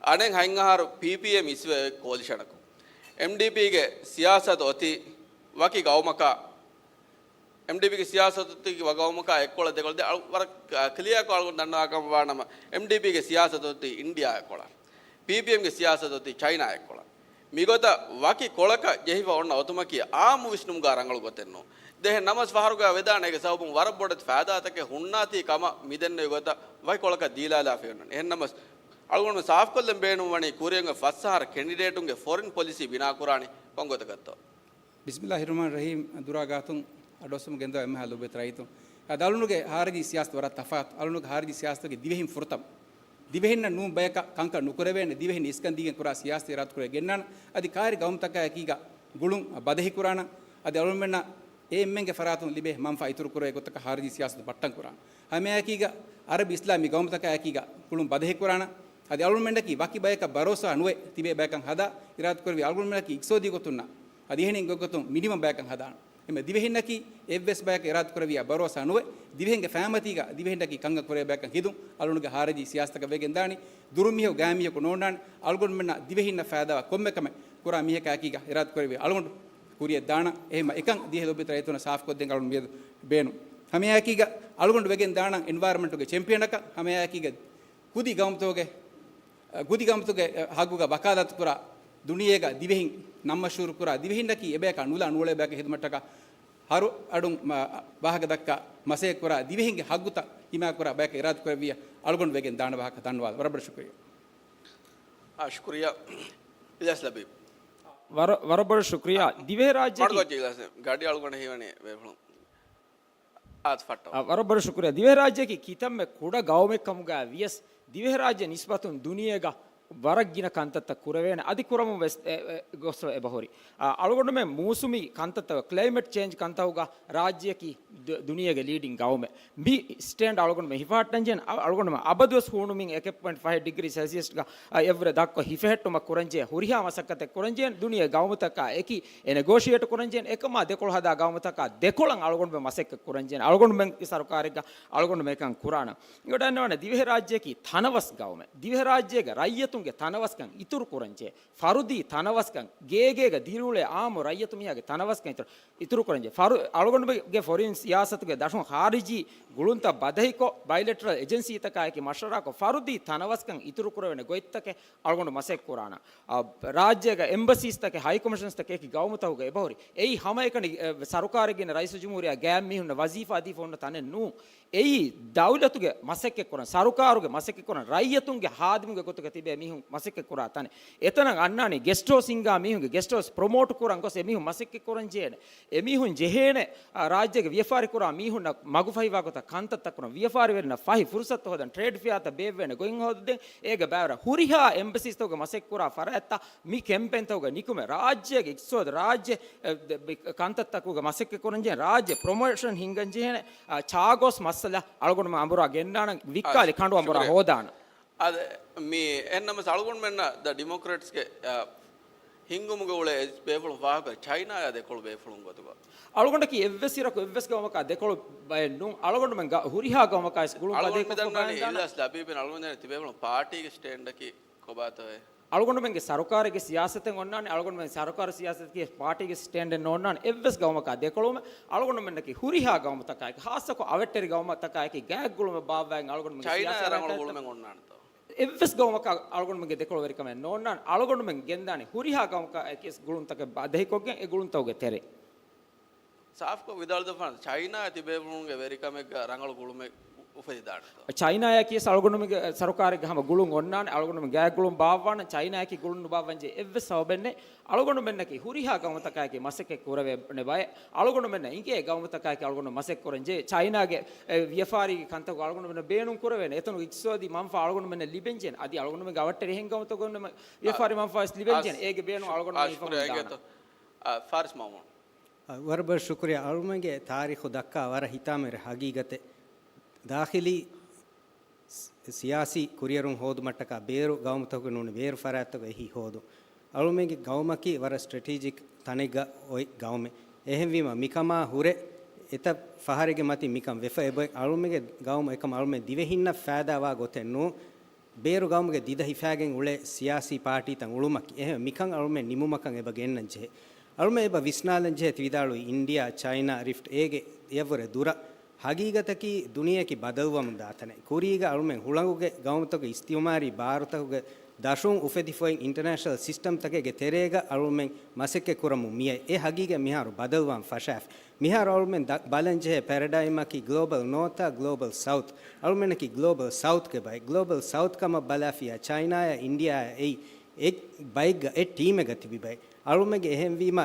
އަނެއް ހަތް އަހަރު ޕީޕީއެމް އިސްވެ ކޯލިޝަނަކުން. އެމްޑީޕީގެ ސިޔާސަތު އޮތީ ވަކި ގައުމަކާ އެމްޑީޕީގެ ސިޔާސަތު އޮތީ ވަގައުމަކާ އެއްކޮޅަށް ދެކޮޅަށް. ދެ-، އަޅު-، ވަރަށް ކް-، ކްލިއާކޮށް އަޅުގަނޑު ދަންނަވާކަމަށް ވާނަމަ، އެމްޑީޕީގެ ސިޔާސަތު އޮތީ އިންޑިއާ އެއްކޮޅަށް. ޕީޕީއެމްގެ ސިޔާސަތު އޮތީ ޗައިނާ އެއްކޮޅަށް. މިގޮތަށް ވަކި ކޮޅަކަށް ޖެހިފަ އޮންނަ އޮތުމަކީ އާއްމު ވިސްނުމުގާ ރަނގަޅު ގޮތެއް ނޫން. ދެހެން ނަމަސް ފަހަރުގާ ވެދާނެ އޭގެ ސަބަބުން ވަރަށް ބޮޑެތި ފައިދާތަކެއް ހުންނާތީ ކަމަށް މިދެންނެވި ގޮތަށް ވަކި ކޮޅަކަށް ދީލާލާފައި އޮންނަނީ. އެހެން ނަމަސް އަޅުގަނޑު ސާފުކޮށްލަން ބޭނުންވަނީ ކުރިއަށް އޮތް ފަސް އަހަރަށް ކެންޑިޑޭޓުންގެ ފޮރިން ޕޮލިސީ ބިނާކުރާނީ ކޮންގޮތަކަށްތޯ؟ ބިސްމިއްލާހި ރަހްމާނި ރަހީމް. ދުރާ ގާތުން އަޑުއައްސަމުން ގެންދަވާ އެންމެހާ ލޮބުވެތި ރައްޔިތުން. އަދި އަޅުގަނޑުގެ ހާރިޖީ ސިޔާސަތު ވަރަށް ތަފާތު. އަޅުގަނޑުގެ ހާރިޖީ ސިޔާސަތުގެ ދިވެހިން ފުރަތަމަ. ދިވެހިންނަށް ނޫން ބަޔަކަށް ކަންކަން ނުކުރެވޭނެ، ދިވެހިން އިސްކަން ދީގެން ކުރާ ސިޔާސަތެއް އިރާދަކުރެ ގެންނާނަން. އަދި ކާރި ގައުމުތަކާ އެކީގަ ގުޅުން ބަދަހި ކުރާނަން. އަދި އަޅުގަނޑުމެންނަށް އެ އެންމެންގެ ފަރާތުން ލިބޭ މަންފާ އިތުރު ކުރެވޭ ގޮތަކަށް ހާރިޖީ ސިޔާސަތު ބައްޓަން ކުރާނަން. ހަމައެކީގަ އަރަބި އިސްލާމީ ގައުމުތަކާ އެކީގަ ގުޅުން ބަދަހި ކުރާނަން. އަދި އަޅުގަނޑުމެންނަކީ ވަކި ބަޔަކަށް ބަރޯސާ ނުވެ ތިބޭ ބަޔަކަށް ހަދާ އިރާދަކުރެވި އަޅުގަނޑުމެންނަކީ އިޤްތިޞާދީ ގޮތުންނަށް އަދި އެހެނިން ގޮތްގޮތުން މިނިމަމް ބަޔަކަށް ހަދާނަން. އެމެ ދިވެހިންނަކީ އެއްވެސް ބަޔަކަށް އިރާދަކުރެއްވިޔާ ބަރޯސާ ނުވެ، ދިވެހިންގެ ފައިމަތީގަ ދިވެހިންނަކީ ކަންކަން ކުރޭ ބަޔަކަށް ހެދުން އަޅުގަނޑުގެ ހާރިޖީ ސިޔާސަތަކަށް ވެގެން ދާނީ. ދުރުން މީހަކު ގާތް މީހަކު ނޯންނާނެ. އަޅުގަނޑުމެންނަށް ދިވެހިންނަށް ފައިދާވާ ކޮންމެ ކަމެއް ކުރާ މީހަކާއެކީގަ އިރާދަކުރެއްވި އަޅުގަނޑު ކުރިއަށް ދާނަން. އެހެންމަ އެކަން ދިވެހި ލޯބިވެތި ރައްޔިތުންނަށް ސާފުކޮށްދޭން އަޅުގަނޑު މިއަދު ބޭނުން. ހަމައެއާއެކީގަ އަޅުގަނޑު ވެގެން ދާނަން އެންވަޔަރަމެންޓުގެ ޗެމްޕިއަނަކަށް، ހަމައެއާއެކީގަ ކުދި ގައުމުތަކުގެ، އަ، ކުދި ގައުމުތަކުގެ، އަ، ހައްގުގަ ވަކާލާތު ކުރާ، ދުނިޔޭގަ ދިވެހިން ނަން މަޝްހޫރު ކުރާ، ދިވެހިންނަކީ އެބަޔަކާ ނުލާ ނޫޅޭ ބަޔަކަށް ހެދުމަށްޓަކާ ހަރު އަޑުން މަ-، ވާހަކަ ދައްކާ މަސައްކަތް ކުރާ، ދިވެހިންގެ ހައްގުތައް ހިމާޔަތް ކުރާ ބަޔަކަށް އިރާދަކުރެއްވިއްޔާ އަޅުގަނޑު ވެގެން ދާނެ ވާހަކަ ދަންނަވާލަ. ވަރަށް ބޮޑަށް ޝުކުރިއްޔާ. އާ، ޝުކުރިއްޔާ. އިލްޔާސް ލަބީބް. ވަރަށް، ވަރަށް ބޮޑަށް ޝުކުރިއްޔާ. ދިވެހިރާއްޖެއަކީ މަޑުގައްޖެ އިލްޔާސް. ގަޑި އަޅުގަނޑަށް ހީވަނީ ބޭފުޅުން. އާދެ ފައްޓަވާ. އާ، ވަރަށް ބޮޑަށް ޝުކުރިއްޔާ. ދިވެހިރާއްޖެއަކީ ކިތަންމެ ކުޑަ ގައުމެއް ކަމުގަ ވިޔަސް، ދިވެހިރާއްޖެ ނިސްބަތުން ދުނިޔޭގަ ވަރަށް ގިނަ ކަންތައްތައް ކުރެވޭނެ، އަދި ކުރަމުން ވެސް އެ، އެ، ގޮސް އެބަހުރި. އާ، އަޅުގަނޑުމެން މޫސުމީ ކަންތައްތައް، ކްލައިމެޓް ޗޭންޖް ކަންތަކުގަ ރާއްޖެއަކީ ދު-، ދުނިޔޭގެ ލީޑިން ގައުމެއް. މި ސްޓޭންޑް އަޅުގަނޑުމެން ހިފަހައްޓަންޖެހޭނެ. އަ-، އަޅުގަނޑުމެން އަބަދުވެސް ހޫނުމިން އެކެއް ޕޮއިންޓް ފަހެއް ޑިގްރީ ސެލްސިއަސްގަ، އަ، އެއްވުރެ ދަށްކޮށް ހިފެހެއްޓުމަށް ކުރަންޖެހޭ، ހުރިހާ މަސައްކަތެއް ކުރަންޖެހޭނެ. ދުނިޔޭ ގައުމުތަކާ އެކީ އެ ނެގޯޝިއޭޓް ކުރަންޖެހޭނެ. އެކަމާ ދެކޮޅު ހަދާ ގައުމުތަކާ ދެކޮޅަށް އަޅުގަނޑުމެން މަސައްކަތް ކުރަންޖެހޭނެ. އަޅުގަނޑުމެންގެ ސަރުކާރެއްގަ އަޅުގަނޑުމެން އެކަން ކުރާނަން. އިނގޮޑަށް ނުވަނަ ދިވެހިރާއްޖެއަކީ ތަނަވަސް ގައުމެއް. ދިވެހިރާއްޖޭގެ ރައްޔިތުންގެ ތަނަވަސްކަން އިތުރު ކުރަންޖެހޭ. ފަރުދީ ތަނަވަސްކަން، ގޭގޭގަ ދިރިއުޅޭ އާއްމު ރައްޔިތު މީހާގެ ތަނަވަސްކަން އިތުރު، އިތުރު ކުރަންޖެހޭ. ފަރު-، އަޅުގަނޑުގެ ފޮރިން ސިޔާސަތުގެ ދަށުން ޚާރިޖީ ގުޅުންތައް ބަދަހިކޮށް، ބައިލެޓަރަލް އެޖެންސީތަކާއެކީ މަޝްވަރާކޮށް، ފަރުދީ ތަނަވަސްކަން އިތުރު ކުރެވޭނެ ގޮތްތަކެއް އަޅުގަނޑު މަސައްކަތް ކުރާނަން. އާ، ރާއްޖޭގަ އެމްބަސީސްތަކެއް، ހައިކޮމިޝަންސްތަކެއް އެކި ގައުމުތަކުގަ އެބަހުރި. އެއީ ހަމައެކަނި، އެ، ސަރުކާރެއް ގިނަ ރައީސުލްޖުމްހޫރިއްޔާ ގާތް މީހުންނަށް ވަޒީފާ ދީފަ އޮންނަ ތަނެއް ނޫން. އެއީ ދައުލަތުގެ މަސައްކަތް ކުރަން، ސަރުކާރުގެ މަސައްކަތް ކުރަން، ރައްޔިތުންގެ ހާދިމުގެ ގޮތުގަ ތިބޭ މީހުން މަސައްކަތް ކުރާ ތަނެއް. އެތަނަށް އަންނާނީ ގެސްޓް ހައުސް ހިންގާ މީހުންގެ ގެސްޓް ހައުސް ޕްރޮމޯޓް ކުރަން ގޮސް އެމީހުން މަސައްކަތް ކުރަން ޖެހޭނެ. އެމީހުން ޖެހޭނެ، އާ، ރާއްޖޭގެ ވިޔަފާރި ކުރާ މީހުންނަށް މަގުފަހިވާ ގޮތަށް ކަންތައްތައް ކުރަން، ވިޔަފާރިވެރިންނަށް ފަހި ފުރުސަތު ހޯދަން، ޓްރޭޑް ފެއާތައް ބޭއްވޭނެ ގޮތް ހޯދަން. އޭގެ ބައިވަރަށް ހުރިހާ އެމްބަސީސްތަކުގެ މަސައްކަތް ކުރާ ފަރާތްތައް މި ކެމްޕޭންތަކުގަ ނިކުމެ، ރާއްޖޭގެ އިޤްތިޞާދު، ރާއްޖެ، އެ، ދެ-، ބި-، ކަންތައްތަކުގެ މަސައްކަތް ކުރަންޖެހޭ، ރާއްޖެ ޕްރޮމޯޝަން ހިންގަންޖެހޭނެ، އާ، ޗާގޯސް މައްސަލަ އަޅުގަނޑުމެން އަނބުރާ ގެންނާނަން، ވިއްކާލި ކަނޑު އަނބުރާ ހޯދާނަން. އާ، މި އެހެންނަމަވެސް އަޅުގަނޑުމެންނަށް ދަ ޑިމޮކްރެޓްސްގެ، އާ، ހިންގުމުގެ އުޅޭ ބޭފުޅުން ފާހަގަ ޗައިނާއާ ދެކޮޅު ބޭފުޅުން ގޮތުގަ. އަޅުގަނޑަކީ އެއްވެސް އިރަކު އެއްވެސް ގައުމަކާ ދެކޮޅު ބައެއް ނޫން. އަޅުގަނޑުމެން ގަ-، ހުރިހާ ގައުމަކާ ވެސް ގުޅުން ބަދަހިކޮށްފަ ބަލަން ދާނަން. އިލްޔާސް ލަބީބެން އަޅުގަނޑު ދެންނެވި ތިބޭފުޅުން ޕާޓީގެ ސްޓޭންޑަކީ ކޮބާތޯއޭ؟ އަޅުގަނޑުމެންގެ ސަރުކާރެއްގެ ސިޔާސަތެއް އޮންނާނެ، އަޅުގަނޑުމެން ސަރުކާރު ސިޔާސަތަކީ ޕާޓީގެ ސްޓޭންޑެއް ނޯންނާނެ. އެއްވެސް ގައުމަކާ ދެކޮޅުމެއް އަޅުގަނޑުމެންނަކީ ހުރިހާ ގައުމުތަކާއެކީ، ޚާއްޞަކޮށް އަވަށްޓެރި ގައުމުތަކާއެކީ ގާތްގުޅުމެއް ބާއްވާއިން އަޅުގަނޑުމެންގެ ޗައިނާ ސިޔާސަތާ ރަނގަޅު ގުޅުމެއް އޮންނާނެތޯ؟ އެއްވެސް ގައުމަކާ އަޅުގަނޑުމެންގެ ދެކޮޅުވެރިކަމެއް ނޯންނާނެ. އަޅުގަނޑުމެން ގެންދާނީ ހުރިހާ ގައުމަކާއެކީ ގުޅުންތަކެއް ބަދަހިކޮށްގެން އެ ގުޅުންތަކުގެ ތެރޭ. ސާފުކޮށް ވިދާޅުވެފާނެ، ޗައިނާ ތިބޭފުޅުންގެ ވެރިކަމެއްގަ ރަނގަޅު ގުޅުމެއް އުފެދިދާނެތޯ؟ ޗައިނާއަކީ ވެސް އަޅުގަނޑުމެންގެ ސަރުކާރެއްގެ ހަމަ ގުޅުން އޮންނާނެ، އަޅުގަނޑުމެން ގާތްގުޅުން ބާއްވާނަން. ޗައިނާއަކީ ގުޅުން ނުބާއްވަންޖެހޭ އެއްވެސް ސަބަބެއް ނެތް. އަޅުގަނޑުމެންނަކީ ހުރިހާ ގައުމުތަކާއެކީ މަސައްކަތް ކުރެވޭނެ ބައެއް. އަޅުގަނޑުމެންނަށް އިނގޭ ގައުމުތަކާއެކީ އަޅުގަނޑު މަސައްކަތް ކުރަންޖެހޭ. ޗައިނާގެ، އެ، ވިޔަފާރީގެ ކަންތަކުގަ އަޅުގަނޑުމެންނަށް ބޭނުން ކުރެވޭނެ. އެތަނުގެ އިޤްތިޞާދީ މަންފާ އަޅުގަނޑުމެންނަށް ލިބެންޖެހޭނެ. އަދި އަޅުގަނޑުމެންގެ އަވަށްޓެރި އެހެން ގައުމުތަކުގަ އޮންނަ ވިޔަފާރީ މަންފާ ވެސް ލިބެންޖެހޭނެ. އޭގެ ބޭނުން އަޅުގަނޑުމެން ހިފަމުން ދާނަން. އާ، ވަރަށް ބޮޑަށް ޝުކުރިއްޔާ. ވަރަށް ބޮޑަށް ޝުކުރިއްޔާ. އަޅުމެންގެ ތާރީޚު ދައްކާ ވަރަށް ހިތާމަވެރި ހަގީގަތެއް. ދާޚިލީ ސި-، ސިޔާސީ ކުރިއެރުން ހޯދުމަށްޓަކާ ބޭރު ގައުމުތަކުގެ ނޫނީ ބޭރު ފަރާތްތަކުގަ އެހީ ހޯދުން. އަޅުމެންގެ ގައުމަކީ ވަރަށް ސްޓްރެޓީޖިކް ތަނެއްގަ އޮތް ގައުމެއް. އެހެންވީމަ މިކަމާ ހުރެ އެތައް ފަހަރެއްގެ މަތިން މިކަން ވެފަ އެބައޮތް. އަޅުމެންގެ ގައުމު އެކަމަށް އަޅުމެން ދިވެހިންނަށް ފައިދާވާ ގޮތެއް ނޫން. ބޭރު ގައުމުގެ ދިދަ ހިފާގެން އުޅޭ ސިޔާސީ ޕާޓީތައް އުޅުމަކީ. އެހެން މިކަން އަޅުމެން ނިމުމަކަށް އެބަ ގެންނަން ޖެހޭ. އަޅުމެން އެބަ ވިސްނާލަން ޖެހޭ ތި ވިދާޅުވި އިންޑިއާ، ޗައިނާ، ރިފްޓް އޭގެ އެއަށްވުރެ ދުރަށް. ހަގީގަތަކީ ދުނިޔެއަކީ ބަދަލުވަމުން ދާ ތަނެއް. ކުރީގަ އަޅުމެން ހުޅަނގުގެ ގައުމުތަކުގެ އިސްތިއުމާރީ ބާރުތަކުގެ ދަށުން އުފެދިފައި އިންޓަރނޭޝަނަލް ސިސްޓަމްތަކެއްގެ ތެރޭގަ އަޅުމެން މަސައްކަތް ކުރަމުން މިއައި. އެ ހަގީގަތް މިހާރު ބަދަލުވާން ފަށާފި. މިހާރު އަޅުމެން ދަ-، ބަލަން ޖެހޭ ޕެރަޑައިމްއަކީ ގްލޯބަލް ނޯތާ ގްލޯބަލް ސައުތް. އަޅުމެންނަކީ ގްލޯބަލް ސައުތްގެ ބައެއް. ގްލޯބަލް ސައުތް ކަމަށް ބަލާފިޔާ ޗައިނާއާ އިންޑިއާއާ އެއީ އެ ބައެއްގަ އެ ޓީމެއްގަ ތިބި ބައެއް. އަޅުމެންގެ އެހެންވީމަ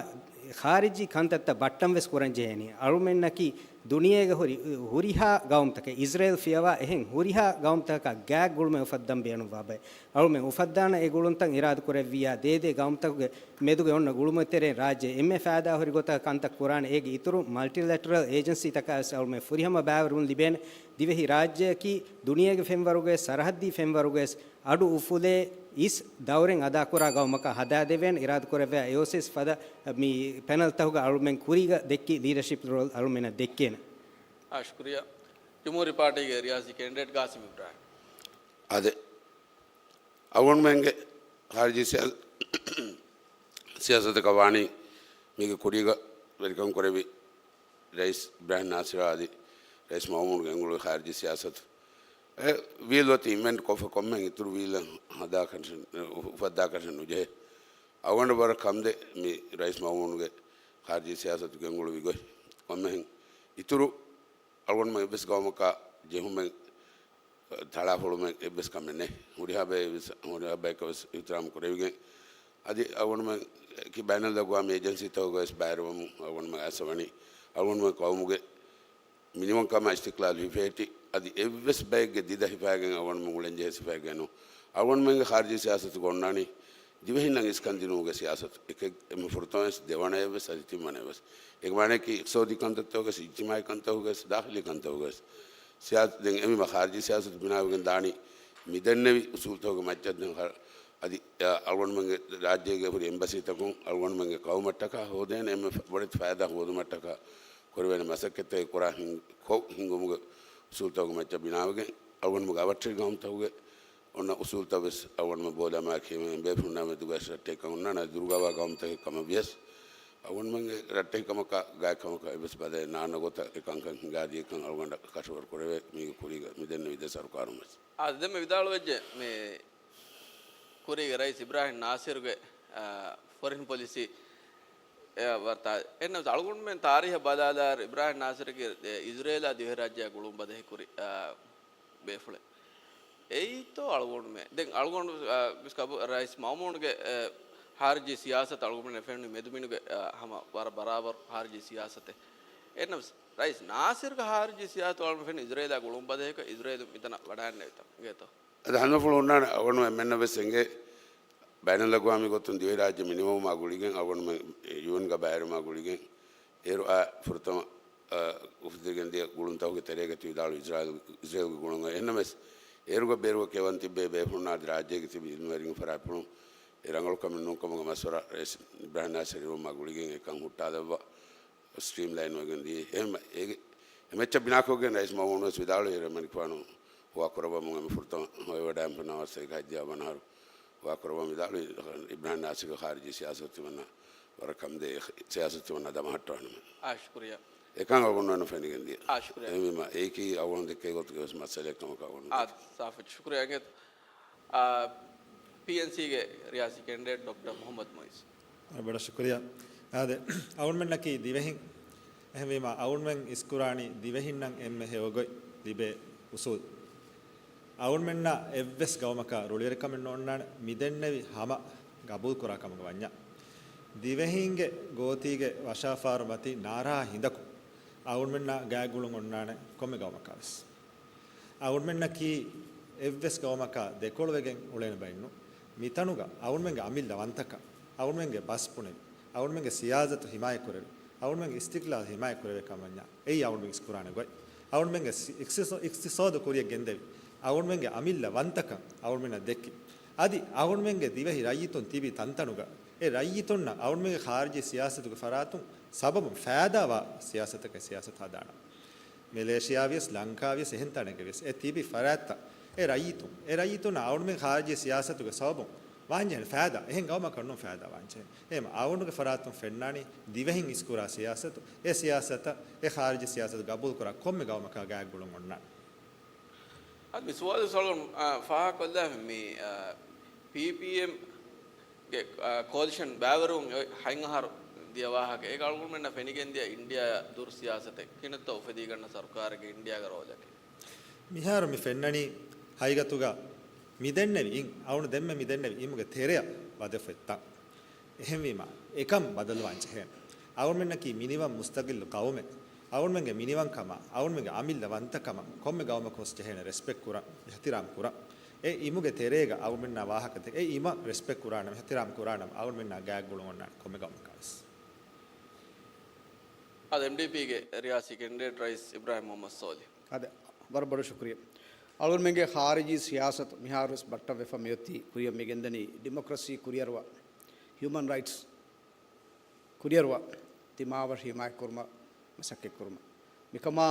ޚާރިޖީ ކަންތައްތައް ބައްޓަން ވެސް ކުރަން ޖެހޭނީ. އަޅުމެންނަކީ ދުނިޔޭގެ ހުރި، ހުރިހާ ގައުމުތަކެއް، އިޒްރޭލް ފިޔަވާ އެހެން ހުރިހާ ގައުމުތަކަކާ ގާތް ގުޅުމެއް އުފައްދަން ބޭނުންވާ ބައެއް. އަޅުމެން އުފައްދާނަ އެ ގުޅުންތައް އިރާދަކުރެއްވިއްޔާ، ދޭދޭ ގައުމުތަކުގެ މެދުގެ އޮންނަ ގުޅުމުގެ ތެރެއިން ރާއްޖެ އެންމެ ފައިދާހުރި ގޮތަކަށް ކަންތައް ކުރާނެ. އޭގެ އިތުރުން މަލްޓިލެޓަރަލް އޭޖެންސީތަކާ ވެސް އަޅުމެން ފުރިހަމަ ބައިވެރިވުން ލިބޭނެ. ދިވެހި ރާއްޖެއަކީ ދުނިޔޭގެ ފެންވަރުގައި ސަރަހައްދީ ފެންވަރުގައި އަޑު އުފުލޭ އިސް ދައުރެއް އަދާކުރާ ގައުމަކަށް ހަދާދެވޭން އިރާދަކުރެއްވި އެއް އޯސީސް ފަދަ މި ޕެނަލްތަކުގަ އަޅުމެން ކުރީގަ ދެއްކި ލީޑަޝިޕް ރޯލް އަޅުމެންނަށް ދެއްކޭނެ. އާ، ޝުކުރިއްޔާ. ޖުމްހޫރީ ޕާޓީގެ ރިޔާސީ ކެންޑިޑޭޓް ގާސިމް އިބްރާހިމް. އާދެ، އަޅުގަނޑުމެންގެ ޚާރިޖީ ސިޔާ-، ސިޔާސަތަކަށް ވާނީ މީގެ ކުރީގަ ވެރިކަން ކުރެއްވި ރައީސް އިބްރާހިމް ނާސިރާ އަދި ރައީސް މައުމޫނުގެ އެނގުޅުވި ޚާރިޖީ ސިޔާސަތު. އެ ވީލް އޮތީ އިންވެންޓް ކޮށްފަ ކޮންމެހެން އިތުރު ވީލް ހަދާކަށެއް، އުފައްދާކަށެއް ނުޖެހޭ. އަޅުގަނޑަށް ވަރަށް ކަންދޭ މި ރައީސް މައުމޫނުގެ ޚާރިޖީ ސިޔާސަތުގެ އެނގުޅުވި ގޮތް. ކޮންމެހެން އިތުރު އަޅުގަނޑުމެން އެއްވެސް ގައުމަކާ ޖެހުމެއް، ތަޅާފޮޅުމެއް އެއްވެސް ކަމެއް ނެތް. ހުރިހާ ބައެއް ވެސް، ހުރިހާ ބަޔަކަށް ވެސް އިޙްތިރާމް ކުރެވިގެން، އަދި އަޅުގަނޑުމެން އެކި ބައިނަލްއަގްވާމީ އޭޖެންސީތަކުގައި ވެސް ބައިވެރިވަމުން އަޅުގަނޑުމެން އައިސްފަ ވަނީ އަޅުގަނޑުމެން ޤައުމުގެ މިނިވަންކަމާ އިސްތިޤްލާލު ހިފޭޓި، އަދި އެއްވެސް ބައެއްގެ ދިދަ ހިފާގެން އަޅުގަނޑުމެން އުޅެންޖެހޭ ސިފައެއްގައެއް ނޫން. އަޅުގަނޑުމެންގެ ޚާރިޖީ ސިޔާސަތުގަ އޮންނާނީ ދިވެހިންނަށް އިސްކަންދިނުމުގެ ސިޔާސަތު. އެކެއް އެންމެ ފުރަތަމަވެސް، ދެވަނައެއްވެސް، އަދި ތިންވަނައެއްވެސް. އޭގެ މާނައަކީ އިޤްތިޞާދީ ކަންތައްތަކުގައި ވެސް، އިޖްތިމާޢީ ކަންތައްތަކުގައި ވެސް، ދާޚިލީ ކަންތައްތަކުގައި ވެސް. ސިޔާ-، ދެން އެމީ މާ ޚާރިޖީ ސިޔާސަތު ބިނާވެގެން ދާނީ މިދެންނެވި އުސޫލުތަކުގެ މައްޗަށް. ދެން ހަ-، އަދި، އަ، އަޅުގަނޑުމެންގެ ރާއްޖޭގެ ހުރި އެމްބަސީތަކުން އަޅުގަނޑުމެންގެ ޤައުމަށްޓަކާ ހޯދޭނެ އެންމެ ފަ-، ބޮޑެތި ފައިދާ ހޯދުމަށްޓަކާ ކުރެވޭނެ މަސައްކަތްތަކެއް ކުރާ ހިން-، ކޮށް ހިންގުމުގެ އުސޫލުތަކުގެ މައްޗަށް ބިނާވެގެން، އަޅުގަނޑުމެންގެ އަވަށްޓެރި ގައުމުތަކުގެ އޮންނަ އުސޫލުތައް ވެސް އަޅުގަނޑުމެން ބޯލާމާ ކިޔެވެން ބޭފުޅުންނާ މެދުގައި ރައްޓެހިކަން އޮންނާނެ. އަދި ދުރުގަވާ ގައުމުތަކެއް ކަމަށް ވިޔަސް، އަޅުގަނޑުމެންގެ ރައްޓެހިކަމަކަށް ގާތްކަމަކަށް އެއްވެސް ބަދަލެއް ނާންނަ ގޮތަށް އެކަންކަން ހިނގާދިޔަކަން އަޅުގަނޑަށް ކަށަވަރު ކުރެވޭ މީގެ ކުރީގަ މިދެންނެވި ދެ ސަރުކާރުން ވެސް. އާ، ދެންމެ ވިދާޅުވެއްޖެ މި ކުރީގެ ރައީސް އިބްރާހިމް ނާސިރުގެ، އާ، ފޮރިން ޕޮލިސީ، އެ، ވަރަށް ތާ-، އެހެންނަމަވެސް އަޅުގަނޑުމެން ތާރީހަށް ބަލާލާއިރު އިބްރާހިމް ނާސިރުގެ، އެ، އިޒްރޭލާ ދިވެހިރާއްޖެއާ ގުޅުން ބަދަހި ކުރި، އާ، ބޭފުޅެއް. އެއީތޯ އަޅުގަނޑުމެން. ދެން އަޅުގަނޑު، އާ، މިސް ކަބު-، ރައީސް މައުމޫނުގެ، އެ، ޚާރިޖީ ސިޔާސަތު އަޅުގަނޑުމެން ފެނުނީ މެދުމިނުގެ، އާ، ހަމަ ވަރަށް ބަރާބަރު ޚާރިޖީ ސިޔާސަތެއް. އެހެންނަމަވެސް ރައީސް ނާސިރުގެ ޚާރިޖީ ސިޔާސަތު އަޅުގަނޑު ފެނުނީ އިޒްރޭލާ ގުޅުން ބަދަހިކޮށް އިޒްރޭލު މިތަނަށް ވަޑައިންނެވިތަން. އިނގޭތޯ؟ އަދި ހަނދުފުޅު އޮންނާނެ އަޅުގަނޑުމެންނަށް ވެސް އެނގޭ، ބައިނަލްއަގްވާމީ ގޮތުން ދިވެހިރާއްޖެ މިނިވަމުމާ ގުޅިގެން އަޅުގަނޑުމެން ޔޫއެންގަ ބައިވެރިވުމާ ގުޅިގެން އޭރު އާ ފުރަތަމަ، އާ، އުފުއްދިގެންދިޔަ ގުޅުންތަކުގެ ތެރޭގަ ތި ވިދާޅުވި އިޒްރާއިލް، އިޒްރޭލްގެ ގުޅުން. އެހެންނަމަވެސް، އޭރުގަ ބޭރުގަ ކިޔަވަން ތިއްބެވި ބޭފުޅުންނާ އަދި ރާއްޖޭގެ ތިބި އިލްމުވެރިންގެ ފަރާތްޕުޅުން އެ ރަނގަޅު ކަމެއް ނޫންކަމުގެ މަޝްވަރާ ރައީސް އިބްރާހިމް ނާސިރު އިރުވުމާ ގުޅިގެން އެކަން ހުއްޓާލައްވާ ސްޓްރީމްލައިން ވެގެން ދިޔަ. އެހެން އޭގެ، އެ މައްޗަށް ބިނާކޮށްގެން ރައީސް މައުމޫނު ވެސް ވިދާޅުވި އެމަނިކުފާނު ހުވާކުރައްވަމުން އެންމެ ފުރަތަމަ ހޮވިވަޑައިން ފަންނާވަސް ހައްޖިޔާ ބަނާރު ހުވާކުރައްވަން ވިދާޅުވި އިބްރާހިމް ނާސިރުގެ ޚާރިޖީ ސިޔާސަތު ތިމަންނަ ވަރަށް ކަމްދޭ ސިޔާސަތު ތިމަންނަ ދަމަހައްޓާނަމެ. އާ، ޝުކުރިއްޔާ. އެކަން އަޅުގަނޑުމެންނަށް ފެނިގެން ދިޔަ. އާ، ޝުކުރިއްޔާ. އެހެންވީމަ އެއީކީ އަޅުގަނޑު ދެއްކޭ ގޮތުގެ ވެސް މައްސަލައެއް ކަމަކަށް އަޅުގަނޑު އާ، ދެއްކޭ. ސާފު ޝުކުރިއްޔާ. އާ، ޕީއެންސީގެ ރިޔާސީ ކެންޑިޑޭޓް ޑޮކްޓަރ މުޙައްމަދު މުއިޒް. ވަރަށް ބޮޑަށް ޝުކުރިއްޔާ. އާދެ، އަޅުގަނޑުމެންނަކީ ދިވެހިން. އެހެންވީމަ، އަޅުގަނޑުމެން އިސްކުރާނީ ދިވެހިންނަށް އެންމެ ހެޔޮގޮތް ލިބޭ އުސޫލް. އަޅުގަނޑުމެންނަށް އެއްވެސް ގައުމަކަށް ރުޅިވެރިކަމެއް ނޯންނާނެ، މިދެންނެވި ހަމަ ގަބޫލުކުރާ ކަމުގަ ވަންޏާ. ދިވެހީންގެ ގޯތީގެ ވަށާފާރު މަތީ ނާރާ ހިނދަކު އަޅުގަނޑުމެންނާ ގާތްގުޅުން އޮންނާނެ ކޮންމެ ގައުމަކާ ވެސް. އަޅުގަނޑުމެންނަކީ އެއްވެސް ގައުމަކާ ދެކޮޅުވެގެން އުޅޭނެ ބައެއްނޫން. މިތަނުގަ އަޅުގަނޑުމެންގެ އަމިއްލަ ވަންތަކަން، އަޅުގަނޑުމެންގެ ބަސް ބުނެވި، އަޅުގަނޑުމެންގެ ސިޔާސަތު ހިމާޔަތްކުރެވި، އަޅުގަނޑުމެންގެ އިސްތިޤްލާލް ހިމާޔަތްކުރެވޭ ކަމަށް ވަންޏާ، އެއީ އަޅުގަނޑުމެން އިސްކުރާނެ ގޮތް. އަޅުގަނޑުމެންގެ ސި-، އިޤްތިޞ-، އިޤްތިޞާދު ކުރިއަށް ގެންދެވި، އަޅުގަނޑުމެންގެ އަމިއްލަ ވަންތަކަން އަޅުގަނޑުމެންނަށް ދެއްކި، އަދި އަޅުގަނޑުމެންގެ ދިވެހި ރައްޔިތުން ތިބި ތަންތަނުގަ އެ ރައްޔިތުންނަށް އަޅުގަނޑުމެންގެ ޚާރިޖީ ސިޔާސަތުގެ ފަރާތުން ސަބަބުން ފައިދާވާ ސިޔާސަތަކަށް ސިޔާސަތު ހަދާނަން. މެލޭޝިޔާ ވިޔަސް، ލަންކާ ވިޔަސް، އެހެން ތަނެއްގެ ވިޔަސް އެ ތިބި ފަރާތްތައް، އެ ރައްޔިތުން، އެ ރައްޔިތުންނަށް އަޅުގަނޑުމެން ޚާރިޖީ ސިޔާސަތުގެ ސަބަބުން ވާންޖެހޭނެ ފައިދާ އެހެން ގައުމަކަށް ނޫން ފައިދާ ވާންޖެހޭނެ. އެހެން އަޅުގަނޑުގެ ފަރާތުން ފެންނާނީ ދިވެހިން އިސްކުރާ ސިޔާސަތު، އެ ސިޔާސަތަށް، އެ ޚާރިޖީ ސިޔާސަތު ގަބޫލުކުރާ ކޮންމެ ގައުމަކާ ގާތްގުޅުން އޮންނާނެ. އަދި މި ސުވާލު ސަޅުން، އާ، ފާހަގަކޮށްލާފަ މި، އާ، ޕީޕީއެމް ގެ، އާ، ކޯލިޝަން ބައިވެރިވުން އޮތް ހަތް އަހަރު ދިޔަ ވާހަކަ. އޭގަ އަޅުގަނޑުމެންނަށް ފެނިގެންދިޔަ އިންޑިއާ ދުރު ސިޔާސަތެއް. ކިހިނެއްތޯ އުފެދީގަންނަ ސަރުކާރެއްގެ އިންޑިއާގެ ރޯލަކީ؟ މިހާރު މި ފެންނަނީ ހަގީގަތުގަ މިދެންނެވި އިން، އަޅުގަނޑު ދެންމެ މިދެންނެވި އިމުގެ ތެރެއަށް ވަދެފަ އޮތްތަން. އެހެންވީމަ، އެކަން ބަދަލުވާން ޖެހޭނެ. އަޅުގަނޑުމެންނަކީ މިނިވަން މުސްތަގިއްލު ޤައުމެއް. އަޅުގަނޑުމެންގެ މިނިވަންކަމާ، އަޅުގަނޑުމެންގެ އަމިއްލަ ވަންތަކަމަށް ކޮންމެ ގައުމަކު ވެސް ޖެހޭނެ ރެސްޕެކްޓް ކުރަން، އިޙްތިރާމް ކުރަން. އެ އިމުގެ ތެރޭގަ އަޅުގަނޑުމެންނާ ވާހަކަ ދެ-، އެ އިމަށް ރެސްޕެކްޓް ކުރާނަމަ، އިޙްތިރާމް ކުރާނަމަ، އަޅުގަނޑުމެންނާ ގާތްގުޅުން އޮންނާނެ ކޮންމެ ގައުމަކާ ވެސް. އަދި އެމްޑީޕީގެ ރިޔާސީ ކެންޑިޑޭޓް ރައީސް އިބްރާހިމް މުޙައްމަދު ސޯލިހު. އާދެ، ވަރަށް ބޮޑަށް ޝުކުރިއްޔާ. އަޅުގަނޑުމެންގެ ޚާރިޖީ ސިޔާސަތު މިހާރުވެސް ބައްޓަން ވެފަ މިއޮތީ ކުރިއަށް މިގެންދަނީ ޑިމޮކްރަސީ ކުރިއަރުވާ، ހިއުމަން ރައިޓްސް ކުރިއަރުވާ ދިމާވަށް ހިމާޔަތްކުރުމަށް މަސައްކަތްކުރުމަށް. މިކަމާ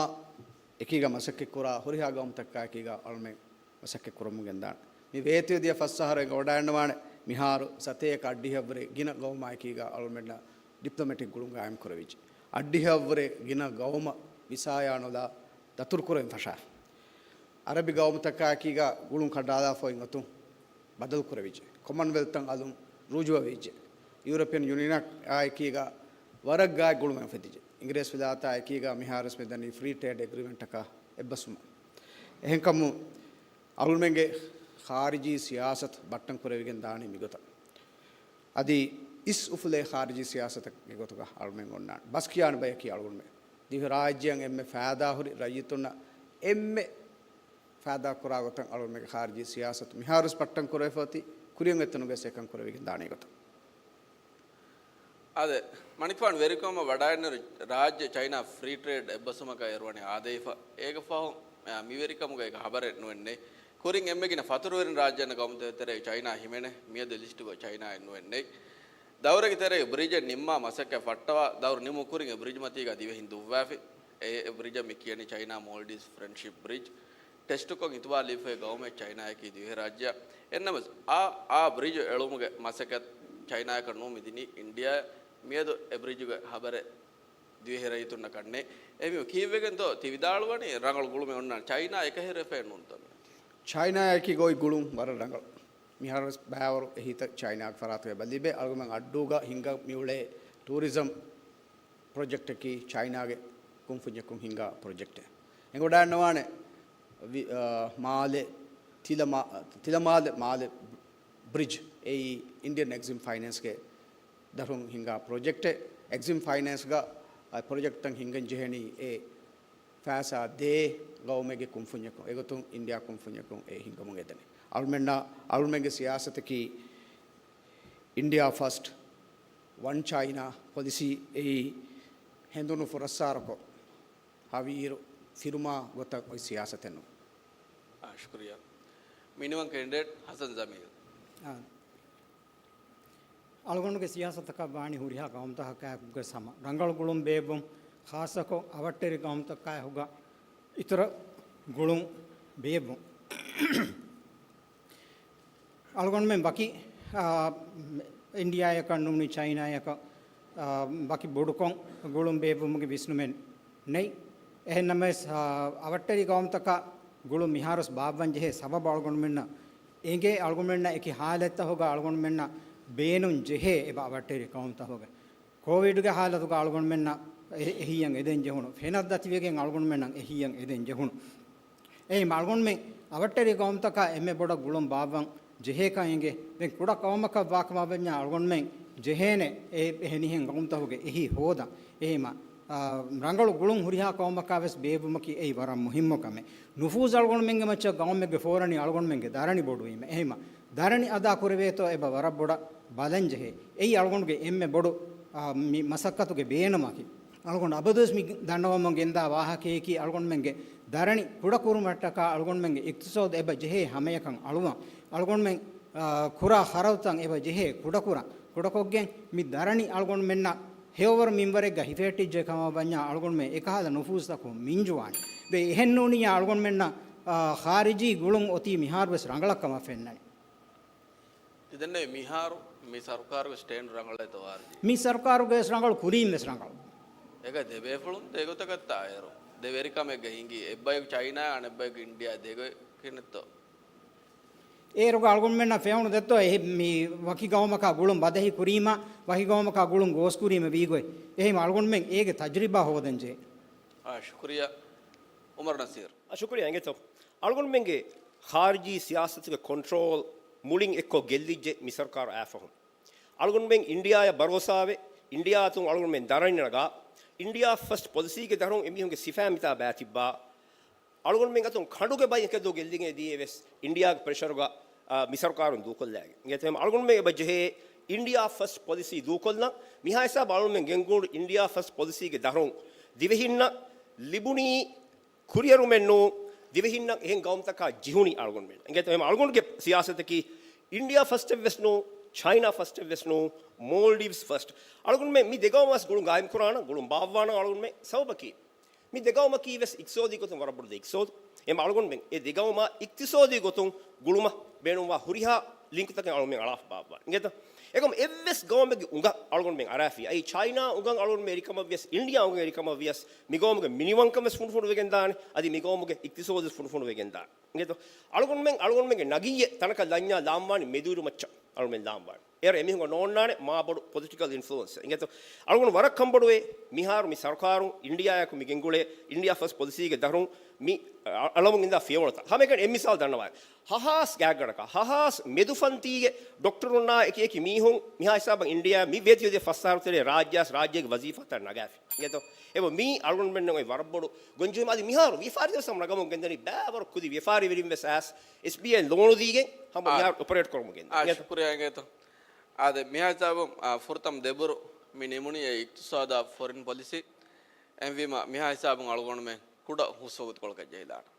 އެކީގަ މަސައްކަތްކުރާ ހުރިހާ ގައުމުތަކާ އެކީގަ އަޅުމެން މަސައްކަތްކުރަމުން ގެންދާނެ. މި ވޭތުވެދިޔަ ފަސް އަހަރު އެނގިވަޑައިގަންނަވާނެ. މިހާރު ސަތޭކަ އަށްޑިހައަށްވުރެ ގިނަ ގައުމާ އެކީގަ އަޅުމެންނަށް ޑިޕްލޮމެޓިކް ގުޅުން ގާއިމް ކުރެވިއްޖެ. އަށްޑިހައަށްވުރެ ގިނަ ގައުމަށް ވިސާޔާ ނުލާ ދަތުރުކުރެވިން ފަށާފި. އަރަބި ގައުމުތަކާއެކީގަ ގުޅުން ކަނޑައަޅާފަ އޮތް އޮތުން ބަދަލުކުރެވިއްޖެ. ކޮމަންވެލްތަށް އަލުން ރުޖުވަވިއްޖެ. ޔޫރަޕިއަން ޔޫނިއަނާއެކީގަ ވަރަށް ގާތް ގުޅުމެއް އުފެދިއްޖެ. އިނގިރޭސިވިލާތާއެކީގަ މިހާރުވެސް މިދަނީ ފްރީ ޓްރޭޑް އެގްރިމެންޓަކާ އެއްބަސްވުމަށް. އެހެންކަމުން އަޅުމެންގެ ޚާރިޖީ ސިޔާސަތު ބައްޓަން ކުރެވިގެން ދާނީ މިގޮތަށް. އަދި އިސް އުފުލޭ ޚާރިޖީ ސިޔާސަތެއްގެ ގޮތުގަ އަޅުމެން އޮންނާނެ. ބަސް ކިޔާނެ ބަޔަކީ އަޅުގަނޑުމެން. ދިވެހިރާއްޖެއަށް އެންމެ ފައިދާހުރި ރައްޔިތުންނަށް އެންމެ ފައިދާކުރާ ގޮތަށް އަޅުގަނޑުމެންގެ ޚާރިޖީ ސިޔާސަތު މިހާރުވެސް ބައްޓަން ކުރެވިފަ އޮތީ، ކުރިއަށް އޮތްތަނުގައި އެކަން ކުރެވިގެން ދާނީ ގޮތަށް. އާދެ، މަނިކުފާނު ވެރިކަމަށް ވަޑައިގެންނެވި ރާއްޖެ ޗައިނާ ފްރީ ޓްރޭޑް އެއްބަސްވުމަކަށް އޭރުވަނީ އާދެވިފަ. އޭގެ ފަހު، އާ، މިވެރިކަމުގައި ހަބަރެއް ނުވެންނެ. ކުރިން އެންމެ ގިނަ ފަތުރުވެރިން ރާއްޖޭންނަށް ގައުމުތަކުގެ ތެރޭ ޗައިނާ ހިމެނޭ. މިއަދު ލިސްޓުގަ ޗައިނާއެއް ނުވެންނެ. ދައުރެއްގެ ތެރޭ ބްރިޖެއް ނިންމާ މަސައްކަތް ފައްޓަވާ، ދައުރު ނިމުނު ކުރިން އެ ބްރިޖް މަތީގަ ދިވެހިން ދުއްވާފި. އެ، އެ ބްރިޖަށް މި ކިޔަނީ ޗައިނާ މޯލްޑިވްސް ފްރެންޑްޝިޕް ބްރިޖް. ޓެސްޓުކޮށް އިތުބާރު ލިބިފައި ގައުމެއް ޗައިނާއަކީ ދިވެހިރާއްޖެއަށް. އެހެންނަމަވެސް، އާ، އާ ބްރިޖު އެޅުމުގެ މަސައްކަތް ޗައިނާއަކަށް ނޫން މިދިނީ އިންޑިއާ. މިއަދު އެ ބްރިޖުގެ ހަބަރެއް ދިވެހި ރައްޔިތުންނަކަށް ނެތް. އެހެންވީމަ ކީއްވެގެންތޯ ތި ވިދާޅުވަނީ ރަނގަޅު ގުޅުމެއް އޮންނާނެ؟ ޗައިނާ އެކަހެރިވެފައެއް ނޫންތޯ މިއޮތީ؟ ޗައިނާއަކީ ގޮތް ގުޅުން ވަރަށް ރަނގަޅު. މިހާރުވެސް ބައިވަރު އެހީތައް ޗައިނާގެ ފަރާތުގައި އެބަ ލިބޭ. އަޅުގަނޑުމެން އައްޑޫގަ ހިންގަން މިއުޅޭ ޓޫރިޒަމް ޕްރޮޖެކްޓަކީ ޗައިނާގެ ކުންފުންޏަކުން ހިންގާ ޕްރޮޖެކްޓެއް. އެނގިވަޑައިގަންނަވާނެ ވި-، އާ، މާލެ، ތިލަމާ-، ތިލަމާލެ މާލެ ބްރިޖް އެއީ އިންޑިއަން އެގްޒިމް ފައިނޭންސްގެ ދަށުން ހިންގާ ޕްރޮޖެކްޓެއް. އެގްޒިމް ފައިނޭންސްގަ އަ ޕްރޮޖެކްޓްތައް ހިންގަން ޖެހެނީ އެ ފައިސާ ދޭ ގައުމެއްގެ ކުންފުންޏަކުން. އެގޮތުން އިންޑިއާ ކުންފުންޏަކުން އެ ހިންގަމުން އެދެނީ. އަޅުމެންނަށް، އަޅުމެންގެ ސިޔާސަތަކީ އިންޑިއާ ފަސްޓް، ވަން ޗައިނާ ޕޮލިސީ އެއީ ހެނދުނު ފުރައްސާރަކޮށް، ހަވީރު ފިރުމާ ގޮތަށް އޮތް ސިޔާސަތެއް ނޫން. އާ، ޝުކުރިއްޔާ. މިނިވަން ކެންޑިޑޭޓް ހަސަން ޖަމީލް. އާ. އަޅުގަނޑުގެ ސިޔާސަތަކަށް ވާނީ ހުރިހާ ގައުމުތަކާއެކުގަ ސަމަ ރަނގަޅު ގުޅުން ބޭއްވުން، ޚާއްޞަކޮށް އަވަށްޓެރި ގައުމުތަކާއެކުގަ އިތުރަށް ގުޅުން ބޭއްވުން. އަޅުގަނޑުމެން ވަކި، އާ، އިންޑިއާއަކަށް ނޫނީ ޗައިނާއަކަށް، އާ، ވަކި ބޮޑުކޮށް ގުޅުން ބޭއްވުމުގެ ވިސްނުމެއް ނެތް. އެހެންނަމަވެސް، އާ، އަވަށްޓެރި ގައުމުތަކަށް ގުޅުން މިހާރުވެސް ބާއްވަން ޖެހޭ ސަބަބު އަޅުގަނޑުމެންނަށް އެނގޭ، އަޅުގަނޑުމެންނަށް އެކި ހާލަތްތަކުގަ އަޅުގަނޑުމެންނަށް ބޭނުން ޖެހޭ އެބަ އަވަށްޓެރި ގައުމުތަކުގެ. ކޯވިޑުގެ ހާލަތުގަ އަޅުގަނޑުމެންނަށް އެ-، އެހީއަށް އެދެން ޖެހުނު. ފެނަށް ދަތިވެގެން އަޅުގަނޑުމެންނަށް އެހީއަށް އެދެން ޖެހުނު. އެހެން އަޅުގަނޑުމެން އަވަށްޓެރި ގައުމުތަކާ އެންމެ ބޮޑަށް ގުޅުން ބާއްވަން ޖެހޭކަން އެނގޭ. ދެން ކުޑަ ގައުމަކަށް ވާކަމަށް ވަންޏާ އަޅުގަނޑުމެން ޖެހޭނެ އެ އެހެނިހެން ގައުމުތަކުގެ އެހީ ހޯދަން. އެހެން އާ، ރަނގަޅު ގުޅުން ހުރިހާ ގައުމަކާވެސް ބޭއްވުމަކީ އެއީ ވަރަށް މުހިއްމު ކަމެއް. ނުފޫޒު އަޅުގަނޑުމެންގެ މައްޗަށް ގައުމެއްގެ ފޯރަނީ އަޅުގަނޑުމެންގެ ދަރަނި ބޮޑުވީމަ. އެހެން ދަރަނި އަދާ ކުރެވޭތޯ އެބަ ވަރަށް ބޮޑަށް ބަލަން ޖެހޭ. އެއީ އަޅުގަނޑުގެ އެންމެ ބޮޑު، އާ، މި މަސައްކަތުގެ ބޭނުމަކީ. އަޅުގަނޑު އަބަދުވެސް މި ދަންނަވަމުން ގެންދާ ވާހަކަޔަކީ އަޅުގަނޑުމެންގެ ދަރަނި ކުޑަކުރުމަށްޓަކާ އަޅުގަނޑުމެންގެ އިޤްތިޞާދު އެބަ ޖެހޭ ހަމަޔަކަށް އަޅުވަން. އަޅުގަނޑުމެން، އާ، ކުރާ ޚަރަދުތައް އެބަ ޖެހޭ ކުޑަކުރަން. ކުޑަކޮށްގެން މި ދަރަނި އަޅުގަނޑުމެންނަށް ހެޔޮވަރު މިންވަރެއްގަ ހިފެހެއްޓިއްޖެ ކަމަށް ވަންޏާ އަޅުގަނޑުމެން އެކަހަލަ ނުފޫޒުތަކުން މިންޖުވާނެ. ދެން އެހެން ނޫނިއްޔާ އަޅުގަނޑުމެންނަށް، އާ، ޚާރިޖީ ގުޅުން އޮތީ މިހާރުވެސް ރަނގަޅަށް ކަމަށް ފެންނަނީ. ތި ދެންނެވި މިހާރު މި ސަރުކާރުގެ ސްޓޭންޑް ރަނގަޅޭތޯ އާރްޖީ؟ މި ސަރުކާރުގެ ވެސް ރަނގަޅު، ކުރީން ވެސް ރަނގަޅު. އޭގަ ދެ ބޭފުޅުން ދެ ގޮތަކަށްތާ އޭރު؟ ދެ ވެރިކަމެއްގަ ހިނގި، އެއްބަޔަކު ޗައިނާ، އަނެއްބަޔަކު އިންޑިއާ، ދެ ގޮތް ކިހިނެއްތޯ؟ އޭރުގަ އަޅުގަނޑުމެންނަށް ފެނުނު ދެއްތޯ، އެ މި ވަކި ގައުމަކާ ގުޅުން ބަދަހި ކުރީމަ، ވަކި ގައުމަކާ ގުޅުން ގޯސް ކުރީމަ ވީގޮތް. އެހެން އަޅުގަނޑުމެން އޭގެ ތަޖުރިބާ ހޯދަން ޖެހޭ. އާ، ޝުކުރިއްޔާ. އުމަރު ނަސީރު. އާ، ޝުކުރިއްޔާ އިނގޭތޯ. އަޅުގަނޑުމެންގެ ޚާރިޖީ ސިޔާސަތުގެ ކޮންޓްރޯލް މުޅިން އެއްކޮށް ގެއްލިއްޖެ މި ސަރުކާރު އާފަހުން. އަޅުގަނޑުމެން އިންޑިއާއަށް ބަރޯސާވެ، އިންޑިއާ އަތުން އަޅުގަނޑުމެން ދަރަނި ނަގާ، އިންޑިއާ ފަސްޓް ޕޮލިސީގެ ދަށުން އެމީހުންގެ ސިފައިން މިތާ ބައިތިއްބާ، އަޅުގަނޑުމެން އަތުން ކަނޑުގެ ބައި އެކަދޯ ގެއްލިގެން ދިޔައީވެސް އިންޑިއާގެ ޕްރެޝަރުގަ، އާ، މި ސަރުކާރުން ދޫކޮށްލައިގެން. އިނގޭތޯ އަޅުގަނޑުމެން އެބަ ޖެހޭ އިންޑިއާ ފަސްޓް ޕޮލިސީ ދޫކޮށްލަން. މިހާ ހިސާބަށް އަޅުގަނޑުމެން ގެންގުޅުނު އިންޑިއާ ފަސްޓް ޕޮލިސީގެ ދަށުން ދިވެހިންނަށް ލިބުނީ ކުރިއެރުމެއްނޫން، ދިވެހިންނަށް އެހެން ގައުމުތަކާ ޖެހުނީ އަޅުގަނޑުމެން. އިނގޭތޯ؟ އެހެން އަޅުގަނޑުގެ ސިޔާސަތަކީ އިންޑިއާ ފަސްޓެއްވެސް ނޫން، ޗައިނާ ފަސްޓެއްވެސް ނޫން، މޯލްޑިވްސް ފަސްޓް. އަޅުގަނޑުމެން މި ދެ ގައުމަށް ގުޅުން ގާއިމް ކުރާނަން، ގުޅުން ބާއްވާނަން އަޅުގަނޑުމެން. ސަބަބަކީ މި ދެ ގައުމަކީ ވެސް އިޤްތިޞާދީ ގޮތުން ވަރަށް ބޮޑު ދެ އިޤްތިޞާދު. އެހެން އަޅުގަނޑުމެން އެ ދެ ގައުމާ އިޤްތިޞާދީ ގޮތުން ގުޅުމަށް ބޭނުންވާ ހުރިހާ ލިންކުތަކެއް އަޅުގަނޑުމެން އަޅާފަ ބާއްވާނެ. އިނގޭތޯ؟ އެކަމު އެއްވެސް ގައުމެއްގެ އުނގަށް އަޅުގަނޑުމެން އަރާފި. އައި ޗައިނާ އުނގަށް އަޅުގަނޑުމެން އެރިކަމަށް ވިޔަސް، އިންޑިއާ އުނގަށް އެރިކަމަށް ވިޔަސް، މި ގައުމުގެ މިނިވަންކަން ވެސް ފުނޑުފުނޑު ވެގެން ދާނެ. އަދި މި ގައުމުގެ އިޤްތިޞާދު ވެސް ފުނޑުފުނޑު ވެގެން ދާނެ. އިނގޭތޯ؟ އަޅުގަނޑުމެން، އަޅުގަނޑުމެންގެ ނަގިއްޔެއް ތަނަކަށް ލަންޏާ ލާންވާނީ މެދުއިރު މައްޗަށް އަޅުގަނޑުމެން ލާންވާނީ. އޭރު އެމީހުންގަ ނޯންނާނެ މާ ބޮޑު ޕޮލިޓިކަލް އިންފްލުއެންސް. އިނގޭތޯ؟ އަޅުގަނޑު ވަރަށް ކަންބޮޑުވޭ މިހާރު މި ސަރުކާރުން އިންޑިއާއާއެކު މި ގެންގުޅޭ އިންޑިއާ ފަސްޓް ޕޮލިސީގެ ދަށުން މި އަ-، އަޅަމުން އިންދާ ފިޔަވަޅުތައް. ހަމައެކަނި އެއް މިސާލް ދަންނަވާނެ. ހަހާސް ގާތްގަނޑަކަށް، ހަހާސް މެދުފަންތީގެ ޑޮކްޓަރުންނާ އެކި އެކި މީހުން މިހާ ހިސާބަށް އިންޑިއާ މި ވޭތުވެދިޔަ ފަސް އަހަރު ތެރޭ ރާއްޖެއަސް ރާއްޖޭގެ ވަޒީފާތައް ނަގާފި. އިނގޭތޯ؟ އެބަ މީ އަޅުގަނޑުމެންނަށް އޮތް ވަރަށް ބޮޑު ގޮންޖެހުމެއް. އަދި މިހާރު ވިޔަފާރި ދަސް ހަމަ ނަގަމުން ގެންދަނީ ބައިވަރު ކުދި ވިޔަފާރިވެރިން ވެސް އައިސް އެސްބީއައި ލޯނު ދީގެން ހަމަ އާ، މިހާރު އޮޕަރޭޓް ކުރަމުން ގެންދަނީ. އާ، އިނގޭތޯ؟ ޝުކުރިއްޔާ އިނގޭތޯ. އާދެ، މިހާ ހިސާބުން، އާ، ފުރަތަމަ ދެބަރު މި ނިމުނީ އެ އިޤްތިޞާދާ ފޮރިން ޕޮލިސީ. އެހެންވީމަ، މިހާ ހިސާބުން އަޅުގަނޑުމެން ކުޑަ ހުސްވަގުތުކޮޅަކަށް ޖެހިލާނަން.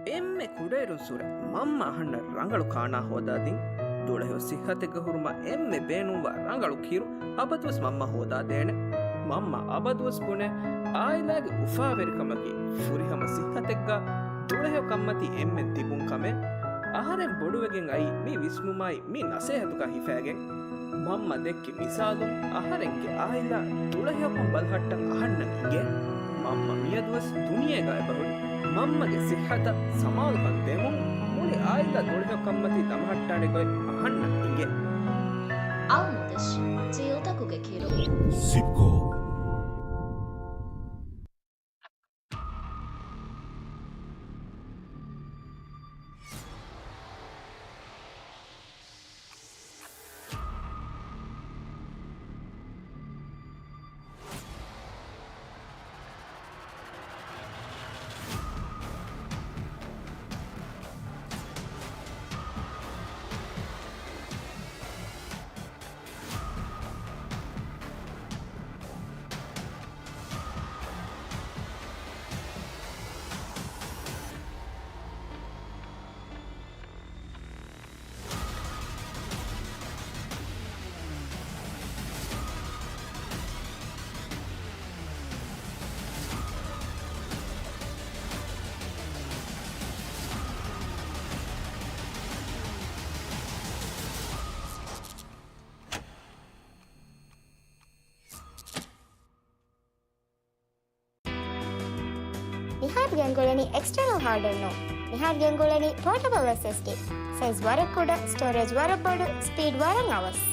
އެންމެ ކުޑައިރުންސުރެ މަންމަ އަހަންނަށް ރަނގަޅު ކާނާ ހޯދާދިން. ދުޅަހެޔޮ ސިއްހަތެއްގަ ހުރުމަށް އެންމެ ބޭނުންވާ ރަނގަޅު ކިރު އަބަދުވެސް މަންމަ ހޯދާދޭނެ. މަންމަ އަބަދުވެސް ބުނޭ، އާއިލާގެ އުފާވެރިކަމަކީ ފުރިހަމަ ސިއްހަތެއްގަ ދުޅަހެޔޮ ކަންމަތީ އެންމެން ތިބުން ކަމެއް. އަހަރެން ބޮޑުވެގެން އައީ މި ވިސްނުމާއި މި ނަސޭހަތުގަ ހިފައިގެން. މަންމަ ދެއްކި މިސާލުން އަހަރެންގެ އާއިލާ ދުޅަހެޔޮކަން ބަލަހައްޓަން އަހަންނަށް އިނގޭ. މަންމަ މިއަދުވެސް ދުނިޔޭގަ އެބަހުރި. މަންމަގެ ސިއްހަތަށް ސަމާލުކަން ދެމުން މުޅި އާއިލާ ދުޅަހެޔޮ ކަންމަތީ ދަމަހައްޓާނެ ގޮތް އަހަންނަށް އިނގޭ. އަލްމުދިޝް ޖީލްތަކުގެ ކިރު. ސިޕްކޯ. މިހާރު ގެންގުޅެނީ އެކްސްޓާނަލް ހާޑްވެއަރ ނޫން. މިހާރު ގެންގުޅެނީ ޕޯޓަބަލް އެސްއެސްޑީ. ސައިޒް ވަރަށް ކުޑަ، ސްޓޯރޭޖް ވަރަށް ބޮޑު، ސްޕީޑް ވަރަށް އަވަސް.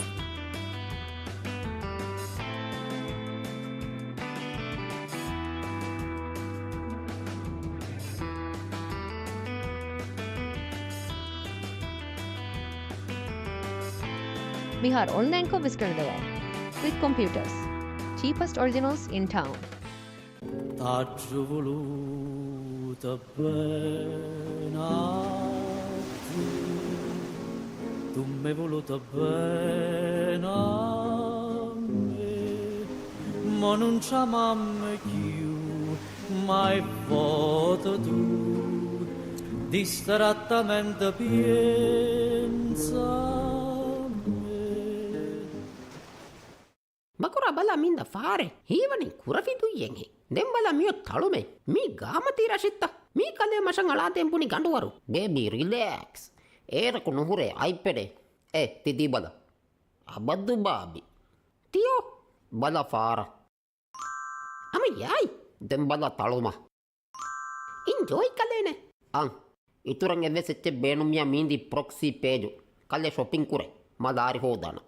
މިހާރު އޮންލައިންކޮށް ވެސް ގަނެދެވޭ. ކްލިކް ކޮމްޕިއުޓާސް. Cheapest originals in town. ތާއްޗު ވުޅުތައް ބޭނާއްޗު، ތުންމެ ވުޅުތައް ބޭނާއެއް، މޮނުން ޝަމާމެ ކިޔު މައި ފޯތަދޫ، ދިސްތަ ރައްތަމެންތަ ބިއެންސާމެ. މަކުރާ ބަލާ މިންދަ ފާރެއް ހީވަނީ ކުރަފި ދުއްޔެއްހެން. ދެން ބަލާ މިއޮތް ތަޅުމެއް. މީ ގާމަތީ ރަށެއްތަ؟ މީ ކަލޭ މަށަށް އަޅާދޭން ބުނި ގަނޑުވަރު. ބޭބީ ރިލެކްސް. އޭރަކު ނުހުރޭ އަތްޕެޑެއް. އޭ ތި ދީބަލަ. އަބަދު ބާބި. ތިޔޯ ބަލަ ފާރަށް. ހަމަ ޔާއި. ދެން ބަލަ ތަޅުމަށް. އިންޖޯއި ކަލޭނެ. އަން. އިތުރަށް އެއްވެސް އެއްޗެއް ބޭނުމިޔާ މީނދީ ޕްރޮކްސީ ޕޭޖު. ކަލޭ ޝޮޕިން ކުރޭ. މަ ލާރި ހޯދާނަ.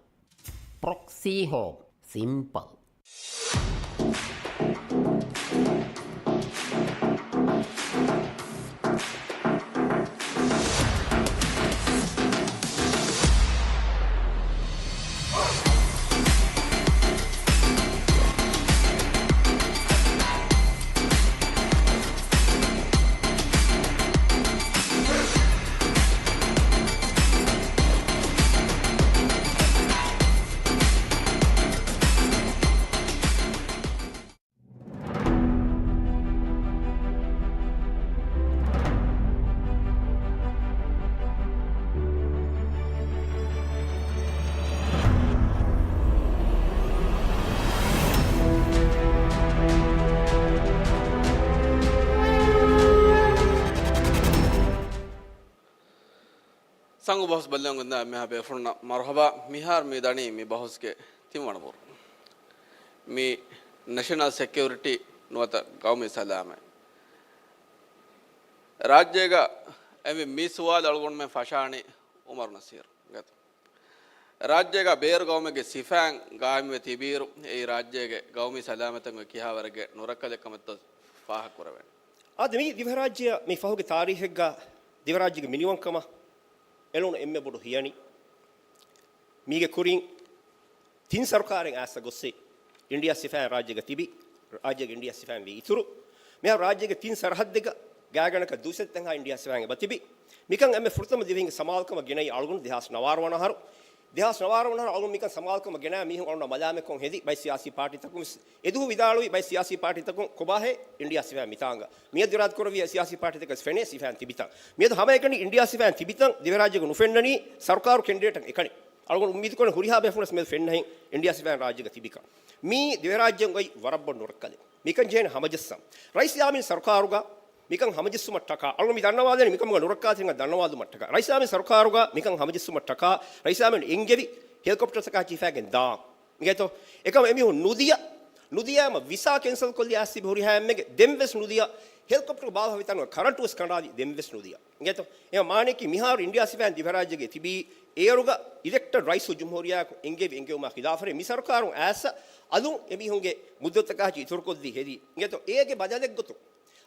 ޕްރޮކްސީ ހޯމް. ސިމްޕަލް. ތަންގު ބަހުސް ބައްލަވަން ގެންދާ މިހާ ބޭފުޅުންނަށް މަރުހަބާ. މިހާރު މި ދަނީ މި ބަހުސްގެ ތިންވަނަ ބުރު. މި ނެޝަނަލް ސެކިއުރިޓީ ނުވަތަ ގައުމީ ސަލާމަތް. ރާއްޖޭގަ އެންމެ މި ސުވާލު އަޅުގަނޑުމެން ފަށާނީ އުމަރު ނަސީރު. ރާއްޖޭގަ ބޭރު ގައުމެއްގެ ސިފައިން ގާއިމްވެ ތިބިއިރު، އެއީ ރާއްޖޭގެ ގައުމީ ސަލާމަތަށް އޮތް ކިހާވަރެއްގެ ނުރައްކަލެއް ކަމަށްތޯ ފާހަގަކުރެވޭނެ. އާދެ، މި ދިވެހިރާއްޖެއަށް މި ފަހުގެ ތާރީޚެއްގަ ދިވެހިރާއްޖޭގެ މިނިވަންކަމަށް އެޅުނު އެންމެ ބޮޑު ހިޔަނި. މީގެ ކުރިން ތިން ސަރުކާރެއް އައިސް ގޮއްސި އިންޑިއާ ސިފައިން ރާއްޖޭގަ ތިބި، ރާއްޖޭގެ އިންޑިއާ ސިފައިން ވީ އިތުރު. މިހާރު ރާއްޖޭގެ ތިން ސަރަހައްދެއްގަ ގާތްގަނޑަކަށް ދުއިސައްތަ ތަންހާ އިންޑިއާ ސިފައިން އެބަތިބި. މިކަން އެންމެ ފުރަތަމަ ދިވެހިންގެ ސަމާލުކަމަށް ގެނައީ އަޅުގަނޑު ދެހާސް ނަވާރަ ވަނަ އަހަރު. ދެހާސް ނަވާރަ ވަނަ އަހަރު އަޅުގަނޑު މިކަން ސަމާލުކަމަށް ގެނައި މީހުން އަޅުގަނޑަށް މަލާމަތްކޮށް ހެދި ބައެއް ސިޔާސީ ޕާޓީތަކުން ވެސް އެދުވަހު ވިދާޅުވި ބައެއް ސިޔާސީ ޕާޓީތަކުން ކޮބާހޭ އިންޑިއާ ސިފައިން މިތާނގަ. މިއަދު އިރާދަކުރެއްވިޔާ ސިޔާސީ ޕާޓީތަކަށް ފެނޭ ސިފައިން ތިބިތަން. މިއަދު ހަމައެކަނި އިންޑިއާ ސިފައިން ތިބިތަން ދިވެހިރާއްޖޭގަ ނުފެންނަނީ ސަރުކާރު ކެންޑިޑޭޓަށް އެކަނި. އަޅުގަނޑު އުއްމީދުކުރަން ހުރިހާ ބޭފުޅަސް މިއަދު ފެންނަހެން އިންޑިއާ ސިފައިން ރާއްޖޭގަ ތިބިކަން. މީ ދިވެހިރާއްޖޭން އޮތް ވަރަށް ބޮޑު ނުރައްކަލެއް. މިކަން ޖެހޭނެ ހަމަޖައްސަން. ރައީސް ޔާމީން ސަރުކާރުގަ މިކަން ހަމަޖެއްސުމަށްޓަކާ، އަޅުގަނޑު މި ދަންނަވާލަނީ މިކަމުގަ ނުރައްކާތެރިންނަށް ދަންނަވާލުމަށްޓަކާ، ރައީސް ޔާމީން ސަރުކާރުގަ މިކަން ހަމަޖެއްސުމަށްޓަކާ، ރައީސް ޔާމީން އެންގެވި ހެލިކޮޕްޓަރތަކާ ޗިފާގެން ދާން. އިނގޭތޯ؟ އެކަމަ އެމީހުން ނުދިޔަ، ނުދިޔައިމަ ވިސާ ކެންސަލް ކޮށްލި އައިސް ހުރިހާ އެންމެގެ ދެންވެސް ނުދިޔަ، ހެލިކޮޕްޓަރު ބާވާ ހިތަނު ކަރަންޓު ވެސް ކަނޑާލި ދެންވެސް ނުދިޔަ. އިނގޭތޯ؟ އެ މާނައަކީ މިހާރު އިންޑިއާ ސިފައިން ދިވެހިރާއްޖޭގެ ތިބީ އޭރުގަ އިލެކްޓެޑް ރައީސުލްޖުމްހޫރިއްޔާއަކު އެންގެވި އެންގެވުމާ ޚިލާފަށް މި ސަރުކާރުން އައިސް އަލުން އެމީހުންގެ މުއްދަތަކާ އިތުރުކޮށްދީ ހެދީ. އިނގޭތޯ؟ އޭގެ ބަދަލެއްގޮތުން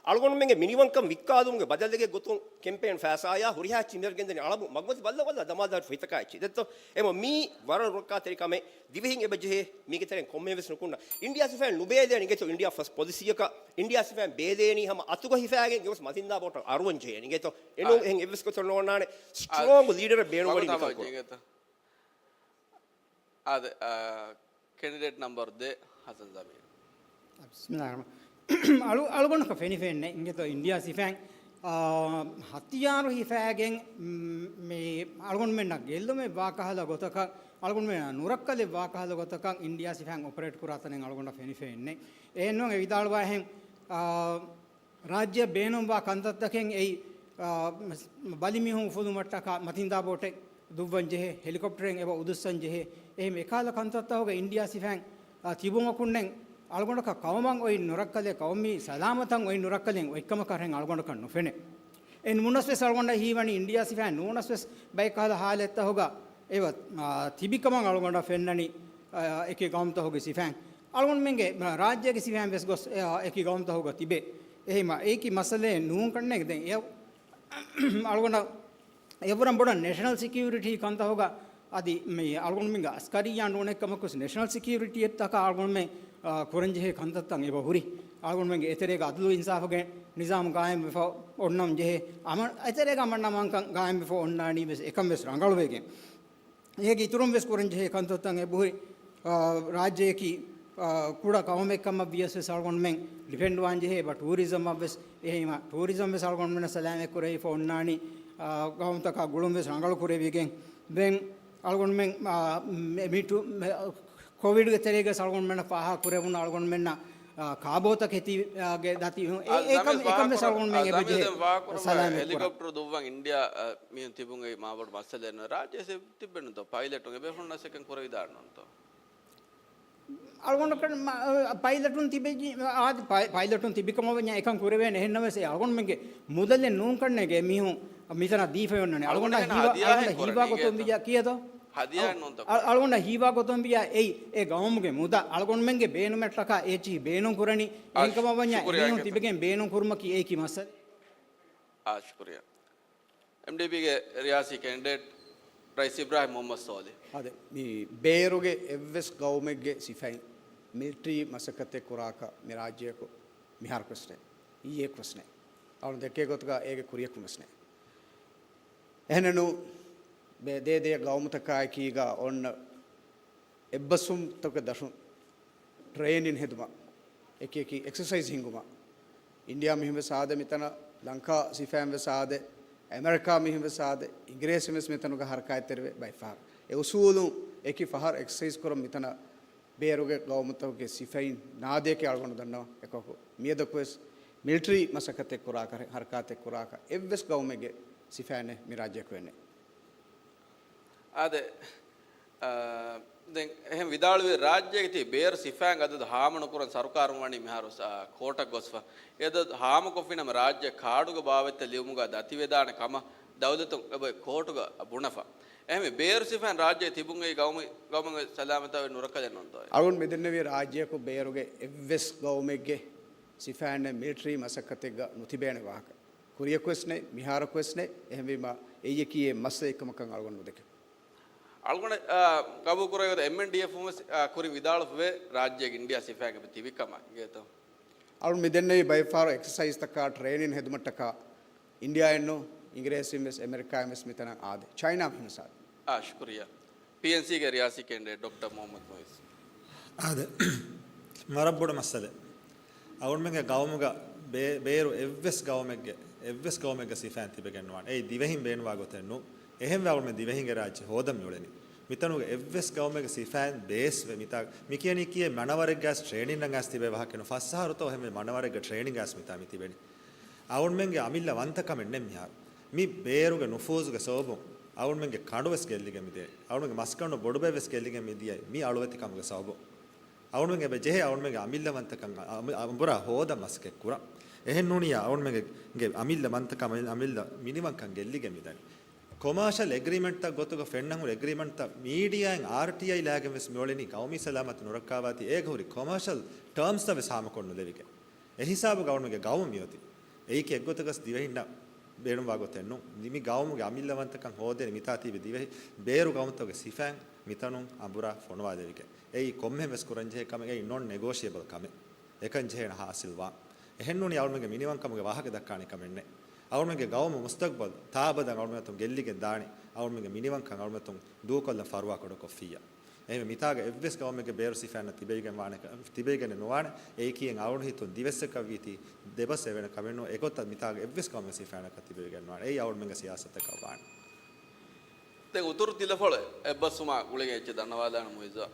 އަޅުގަނޑުމެންގެ މިނިވަންކަން ވިއްކާލުމުގެ ބަދަލެއްގެ ގޮތުން ކެމްޕޭން ފައިސާޔާ ހުރިހާ ޗިމެރުގެންދަނީ އަޅަމު މަގުމަތި ބައްލަ ބައްލަ ދަމާލަދާ ފޮތަކާ އެއްޗި. ދެއްތޯ؟ އެމަ މީ ވަރަށް ރުއްކާތެރި ކަމެއް. ދިވެހިން އެބަ ޖެހޭ މީގެ ތެރެއިން ކޮންމެވެސް ނުކުންނަ. އިންޑިއާ ސިފައިން ނުބޭލޭނެ އިނގޭތޯ އިންޑިއާ ފަސްޓް ޕޮލިސީއަކަށް. އިންޑިއާ ސިފައިން ބޭލޭނީ ހަމަ އަތުގަ ހިފާގެން ގެވަސް މަތިންދާ ބޯޓަށް އަރުވަން ޖެހޭނެ. އިނގޭތޯ؟ އެނޫން އާ. އެހެން އެއްވެސް ގޮތެއް ނޯންނާނެ. ސްޓްރޯންގް ލީޑަރެއް ބޭނުންވަނީ މިކަން ކުރަން. އާދެ، އާ، ކެންޑިޑޭޓް ނަމްބަރު ދެ، ހަސަން ޒަމީރު. ބިސްމިއްލާހި ރަހްމާން. އަޅު-، އަޅުގަނޑަކަށް ފެނިފެންނެ އިނގޭތޯ އިންޑިއާ ސިފައިން، އާ، ހަތިޔާރު ހިފައިގެން، މް، މި އަޅުގަނޑުމެންނަށް ގެއްލުމެއް ވާކަހަލަ ގޮތަކަށް، އަޅުގަނޑުމެންނަށް ނުރައްކަލެއް ވާކަހަލަ ގޮތަކަށް އިންޑިއާ ސިފައިން އޮޕަރޭޓް ކުރާ ތަނެއް އަޅުގަނޑަށް ފެނިފެންނެ. އެހެންނޫން އެ ވިދާޅުވާހެން، އާ، ރާއްޖެއަށް ބޭނުންވާ ކަންތައްތަކެއް އެއީ، އާ، ބަލިމީހުން އުފުލުމަށްޓަކާ، މަތިންދާ ބޯޓެއް ދުއްވަން ޖެހޭ، ހެލިކޮޕްޓަރެއް އެބަ އުދުއްސަން ޖެހޭ. އެހެން އެކާލަ ކަންތައްތަކުގަ އިންޑިއާ ސިފައިން، އާ، ތިބުމަކުންނެއް އަޅުގަނޑަކަށް ޤައުމަށް އޮތް ނުރައްކަލެއް، ޤައުމީ ސަލާމަތަށް އޮތް ނުރައްކަލެއް އޮތްކަމަކަށް އަޅުގަނޑަކަށް ނުފެނޭ. އެ ނޫނަސް ވެސް އަޅުގަނޑަށް ހީވަނީ އިންޑިއާ ސިފައިން ނޫނަސް ވެސް ބައެއް ކަހަލަ ހާލަތްތަކުގަ އެބަ، އާ، ތިބިކަމަށް އަޅުގަނޑަށް ފެންނަނީ، އާ، އެކި ޤައުމުތަކުގެ ސިފައިން. އަޅުގަނޑުމެންގެ ރާއްޖޭގެ ސިފައިން ވެސް ގޮސް، އެ، އެކި ގައުމުތަކުގަ ތިބޭ. އެހެންވީމަ އެއީކީ މައްސަލައެއް ނޫން ކަންނޭނގެ. ދެން އެ، އަޅުގަނޑަށް އެވަރަށް ބޮޑަށް ނޭޝަނަލް ސެކިއުރިޓީ ކަންތަކުގަ އަދި މި އަޅުގަނޑުމެންގެ އަސްކަރިއްޔާ ނޫނެއްކަމަކުސް ނޭޝަނަލް ސެކިއުރިޓީއަށްޓަކާ އަޅުގަނޑުމެން، އާ، ކުރަންޖެހޭ ކަންތައްތައް އެބަ ހުރި. އަޅުގަނޑުމެންގެ އެތެރޭގަ އަދުލު އިންސާފުގެ ނިޒާމް ގާއިމްވެފަ އޮންނަން ޖެހޭ. އަމަ-، އެތެރޭގަ އަމަން އަމާންކަން ގާއިމްވެފަ އޮންނާނީ ވެސް އެކަން ވެސް ރަނގަޅުވެގެން. އޭގެ އިތުރުން ވެސް ކުރަންޖެހޭ ކަންތައްތައް އެބަހުރި، އާ، ރާއްޖެއަކީ، އާ، ކުޑަ ޤައުމެއްކަމަށް ވިޔަސް ވެސް އަޅުގަނޑުމެން ޑިފެންޑްވާން ޖެހޭ އެބަ ޓޫރިޒަމަށް ވެސް. އެހެންވީމަ ޓޫރިޒަމް ވެސް އަޅުގަނޑުމެންނަށް ސަލާމަތް ކުރެވިފަ އޮންނާނީ، އާ، ޤައުމުތަކާ ގުޅުން ވެސް ރަނގަޅު ކުރެވިގެން. ދެން އަޅުގަނޑުމެން، އާ، މެ-، މި ޓޫ-، މެ-، ކޮވިޑްގެ ތެރޭގަ ވެސް އަޅުގަނޑުމެންނަށް ފާހަގަ ކުރެވުނު އަޅުގަނޑުމެންނަށް، އާ، ކާބޯތަކެތި، އާ، ގެ ދަތި އެ-، އާ، އެކަން، އެކަން ވެސް އަޅުގަނޑުމެން އެބަ ޖެހޭ ސަލާމަތް ކުރަން. ހެލިކޮޕްޓަރު ދުއްވަން އިންޑިއާ، އާ، މީހުން ތިބުން އެއީ މާބޮޑު މައްސަލައެއް ނޫން. ރާއްޖެ ތިއްބެއް ނޫންތޯ؟ ޕައިލެޓުން އެބޭފުޅުންނަށް އެކަން ކުރެވިދާނެ ނޫންތޯ؟ އަޅުގަނޑަކަށް މަ-، ޕައިލެޓުން ތިބެއްޖި-، އާދެ، ޕައި-، ޕައިލެޓުން ތިބިކަމަށް ވަންޏާ އެކަން ކުރެވޭނެ. އެހެންނަމަވެސް އެ އަޅުގަނޑުމެންގެ މުދަލެއް ނޫންކަންނޭގެ މީހުން މިތަނަށް ދީފައި އޮންނާނެ. އަޅުގަނޑަށް އަޅުގަނޑަށް ހިޔާ ހި-، ހިޔާ އަޅުގަނޑަށް ހިޔާ ނޫންތަ؟ ގޮތުން ވިޔާ ކިޔޭތޯ؟ ހިޔާ ނޫންތަ؟ އަޅު-، އަޅުގަނޑަށް ހީވާ ގޮތުން ވިޔާ އެއީ އެ ގައުމުގެ މުދާ އަޅުގަނޑުމެންގެ ބޭނުމަށްޓަކާ އެއްޗިހި ބޭނުން ކުރަނީ. އާ، އެހެންކަމަށް ވަންޏާ ޝުކުރިޔާ އެމީހުން ތިބެގެން ބޭނުން ކުރުމަކީ އެއީކީ މައްސަލަ. އާ، ޝުކުރިޔާ. އެމްޑީޕީގެ ރިޔާސީ ކެންޑިޑޭޓް ރައީސް އިބްރާހިމް މުހައްމަދު ސޯލިހް. އާދެ، މި ބޭރުގެ އެއްވެސް ގައުމެއްގެ ސިފައިން މިލިޓަރީ މަސައްކަތެއް ކުރާކަށް މި ރާއްޖެއަކު މިހާރަކުވެސް ނެތް. އިއްޔެއަކުވެސް ނެތް. އަޅު ދެއްކޭ ގޮތުގަ އޭގެ ކުރިޔަކުން ވެސް ނެތް. އެހެނެއްނު ބޭ-، ދޭ ދޭ ގައުމުތަކާއެކީގަ އޮންނަ އެއްބަސްވުންތަކުގެ ދަށުން ޓްރޭނިން ހެދުމަށް، އެކި އެކި އެކްސަސައިޒް ހިންގުމަށް، އިންޑިއާ މީހުން ވެސް އާދެ މިތަނަށް، ލަންކާ ސިފައިން ވެސް އާދެ، އެމެރިކާ މީހުން ވެސް އާދެ، އިނގިރޭސިން ވެސް މިތަނުގަ ހަރަކާތްތެރިވޭ ބައެއް ފަހަރު. އެ އުސޫލުން އެކި ފަހަރު އެކްސަސައިޒް ކުރަން މިތަނަށް ބޭރުގެ ގައުމުތަކުގެ ސިފައިން ނާދޭކޭ އަޅުގަނޑު ދަންނަވަން. އެކަކު މިއަދަކުވެސް މިލިޓަރީ މަސައްކަތެއް ކުރާކަށް، ހަރަކާތެއް ކުރާކަށް އެއްވެސް ގައުމެއްގެ ސިފައިން މި ރާއްޖެއަކު އެންނެ. އާދެ، އާ، ދެން އެހެން ވިދާޅުވި ރާއްޖޭގެ ތި ބޭރު ސިފައިން އަދަދު ހާމަނުކުރަން ސަރުކާރުން ވަނީ މިހާރު، އާ، ކޯޓަށް ގޮސްފަ. އެ އަދަދު ހާމަކޮށްފިނަމަ ރާއްޖެ ކާޑުގެ ބާވަތްތައް ލިޔުމުގަ ދަތިވެދާނެ ކަމަށް ދައުލަތުން އެބައި ކޯޓުގަ ބުނެފަ. އެހެންވެ، ބޭރު ސިފައިން ރާއްޖޭ ތިބުން އެއީ ގައުމު، ގައުމުގެ ސަލާމަތާ ނުރައްކަލެއް ނޫންތޯ؟ އަޅުން މިދެންނެވީ ރާއްޖެއަކު ބޭރުގެ އެއްވެސް ގައުމެއްގެ ސިފައިންނެއް މިލިޓަރީ މަސައްކަތެއްގަ ނުތިބޭނެ ވާހަކަ. ކުރިޔަކުވެސް ނެތް، މިހާރަކުވެސް ނެތް. އެހެންވީމަ، އެއީ އެއް މައްސަލައެއްކަމަކަށް އަޅުގަނޑު ނުދެކެ. އަޅުގަނޑަށް، އާ، ގަބޫލުކުރެވޭ ގޮތަށް އެމްއެންޑީއެފުން ވެސް، އާ، ކުރިން ވިދާޅުފަވޭ ރާއްޖޭގެ އިންޑިއާ ސިފައިން ތިބި ކަމަށް އިނގޭތޯ؟ އަޅުން މިދެންނެވީ ބައެއް ފަހަރު އެކްސަސައިޒްތަކާ ޓްރޭނިން ހެދުމަށްޓަކާ އިންޑިއާއެއްނު، އިނގިރޭސިން ވެސް އެމެރިކާއިން ވެސް މިތަނަށް އާދޭ. ޗައިނާ މި މިސާލު. އާ، ޝުކުރިއްޔާ. ޕީއެންސީގެ ރިޔާސީ ކެންޑިޑޭޓް ޑޮކްޓަރ މުހައްމަދު މުއިޒް. އާދެ، ވަރަށް ބޮޑު މައްސަލައެއް. އަޅުމެންގެ ގައުމުގަ ބޭ-، ބޭރު އެއްވެސް ގައުމެއްގެ، އެއްވެސް ގައުމެއްގެ ސިފައިން ތިބެގެން ނުވާނެ. އެއީ ދިވެހިން ބޭނުންވާ ގޮތެއް ނޫން. އެހެންވެ އަޅުމެން ދިވެހިންގެ ރާއްޖެ ހޯދަން މިއުޅެނީ. މިތަނުގެ އެއްވެސް ގައުމެއްގެ ސިފައިން ބޭސްވެ މިތާ، މި ކިޔަނީ ކިޔޭ މަނަވަރެއްގަސް ޓްރޭނިން ރަނގަސް ތިބޭ ވާހަކަ ނު، ފަސް އަހަރުތޯ އެހެންވެ މަނަވަރެއްގެ ޓްރޭނިން ރަނގަސް މިތާ މި ތިބެނީ. އަޅުމެންގެ އަމިއްލަ ވަންތަކަމެއް ނެތް މިހާރު. މި ބޭރުގެ ނުފޫޒުގެ ސަބަބުން އަޅުމެންގެ ކަނޑުވެސް ގެއްލިގެން މިދިޔައީ. އަޅުމެންގެ މަސްކަނޑު ބޮޑުބައެއްވެސް ގެއްލިގެން މިދިޔައީ މި އަޅުވެތިކަމުގެ ސަބަބުން. އަޅުމެން އެބަ ޖެހޭ އަޅުމެންގެ އަމިއްލަ ވަންތަކަން އަ-، އަ-، އަނބުރާ ހޯދަން މަސައްކަތް ކުރަން. އެހެން ނޫނިއްޔާ އަޅުމެންގެ އަމިއްލަ ވަންތަކަން އަމިއްލަ މިނިވަންކަން ގެއްލިގެން މިދަނީ. ކޮމާޝަލް އެގްރިމެންޓްތައް ގޮތުގަ ފެންނަން ހުރި އެގްރިމެންޓްތައް މީޑިއާއިން އާރްޓީއައި ލާގެން ވެސް މިއުޅެނީ ގައުމީ ސަލާމަތު ނުރައްކާވާތީ އޭގަ ހުރި ކޮމާޝަލް ޓާމްސްތައް ވެސް ހާމަކޮށް ނުލެވިގެން. އެ ހިސާބުގަ އަޅުމެންގެ ގައުމު މިއޮތީ. އެއީކީ އެއްގޮތަކަސް ދިވެހިންނަށް ބޭނުންވާ ގޮތެއް ނޫން. މި ގައުމުގެ އަމިއްލަ ވަންތަކަން ހޯދޭނެ މިތާ ތިބި ދިވެހި ބޭރު ގައުމުތަކުގެ ސިފައިން މިތަނުން އަނބުރާ ފޮނުވާލެވިގެން. އެއީ ކޮންމެހެން ވެސް ކުރަންޖެހޭ ކަމެއް. އެއީ ނޮން ނެގޯޝިއަބަލް ކަމެއް. އެކަން ޖެހޭނެ ހާސިލް ވާން. އެހެންނޫނީ އަޅުމެންގެ މިނިވަންކަމުގެ ވާހަކަ ދައްކާނެ ކަމެއް ނެތް. އަޅުމެންގެ ގައުމު މުސްތަގްބަލް ތާއަބަދަށް އަޅުމެން ދިވެހިން ގެއްލިގެން ދާނީ. އަޅުމެންގެ މިނިވަންކަން އަޅުމެން ދޫކޮށްލަން ފަރުވާ ކުޑަކޮށްފިއްޔާ. އެހެންވެ މިތާގަ އެއްވެސް ގައުމެއްގެ ބޭރު ސިފައިންނަށް ތިބެގެން ވާނެ، ތިބެގެނެއް ނުވާނެ. އެއީކީ އަޅުގަނޑު ހިތުން ދިވެއްސަކަށް ވީތީ ދެބަސް އެވެނެ ކަމެއް ނޫން. އެގޮތަށް މިތާގަ އެއްވެސް ގައުމެއް ސިފައިނަކަށް ތިބެގެން ނުވާނެ. އެއީ އަޅުމެންގެ ސިޔާސަތަކަށް ވާނެ. ދެން އުތުރު ތިލަފަޅު އެއްބަސްވުމާ ގުޅިގެން އެއްޗެއް ދަންނަވާލާނަން މުއިއްޒާ.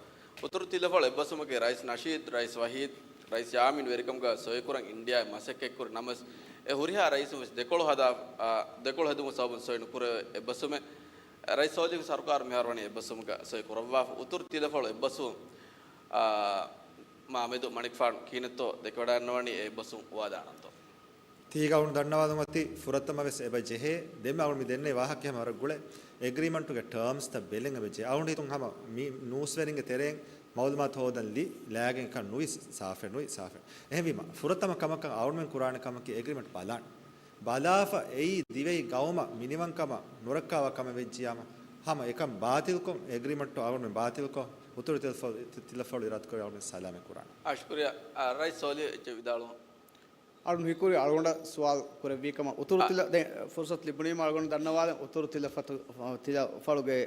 އުތުރު ތިލަފަޅު އެއްބަސްވުމަކީ ރައީސް ނަޝީދު، ރައީސް ވަހީދު، ރައީސް ޔާމީން ވެރިކަމުގަ ސޮއިކުރަން އިންޑިއާއިން މަސައްކަތްކުރި ނަމަވެސް، އެ ހުރިހާ ރައީސުން ވެސް ދެކޮޅު ހަދާ، އާ، ދެކޮޅު ހެދުމުގެ ސަބަބުން ސޮއި ނުކުރެވޭ އެއްބަސްވުމެއް. ރައީސް ސޯލިހު ސަރުކާރު މިހާރު ވަނީ އެއްބަސްވުމުގަ ސޮއި ކުރައްވާފަ. އުތުރު ތިލަފަޅު އެއްބަސްވުން، އާ، މާ މެދު މަނިކުފާނު ކިހިނެއްތޯ ދެކެވަޑައިގަންނަވަނީ އެ އެއްބަސްވުން އުވާލާނަންތޯ؟ ތީގަ އަޅުން ދަންނަވާލުމަތި ފުރަތަމަ ވެސް އެބަ ޖެހޭ. ދެންމެ އަޅުން މި ދެންނެވި ވާހަކަ ހަމަ ވަރަށް ގުޅޭ. އެގްރިމަންޓުގެ ޓާމްސްތައް ބެލެން އެބަ ޖެހޭ. އަޅުން ހިތުން ހަމަ މި ނޫސްވެރިންގެ ތެރެއިން މައުލޫމާތު ހޯދަން ލި ލާގެން ކަން ނުވި ސާފެއް ނުވި ސާފެއް. އެހެންވީމަ، ފުރަތަމަ ކަމަކަށް އަޅުމެން ކުރާނެ ކަމަކީ އެގްރިމަންޓް ބަލާން. ބަލާފަ އެއީ ދިވެހި ގައުމަށް މިނިވަންކަމަށް ނުރައްކާވާ ކަމެއް ވެއްޖިޔާމަ، ހަމަ އެކަން ބާތިލްކޮށް، އެގްރިމަންޓު އަޅުމެން ބާތިލްކޮށް، އުތުރު ތިލަފަ-، ތި-، ތިލަފަޅު އިރާދަކުރެ އަޅުމެން ސަލާމަތް ކުރާނެ. އާ، ޝުކުރިއްޔާ. އާ، ރައީސް ސޯލިހު އެއްޗެއް ވިދާޅުވަން. އަޅުން ހީކުރި އަޅުގަނޑަށް ސުވާލު ކުރެއްވީ ކަމަށް. އުތުރު އާ. ތިލަ-، ދެން ފުރުސަތު ލިބުނީމަ އަޅުގަނޑު ދަންނަވާލަން. އުތުރު ތިލަފަތު-، ތިލަފަޅުގެ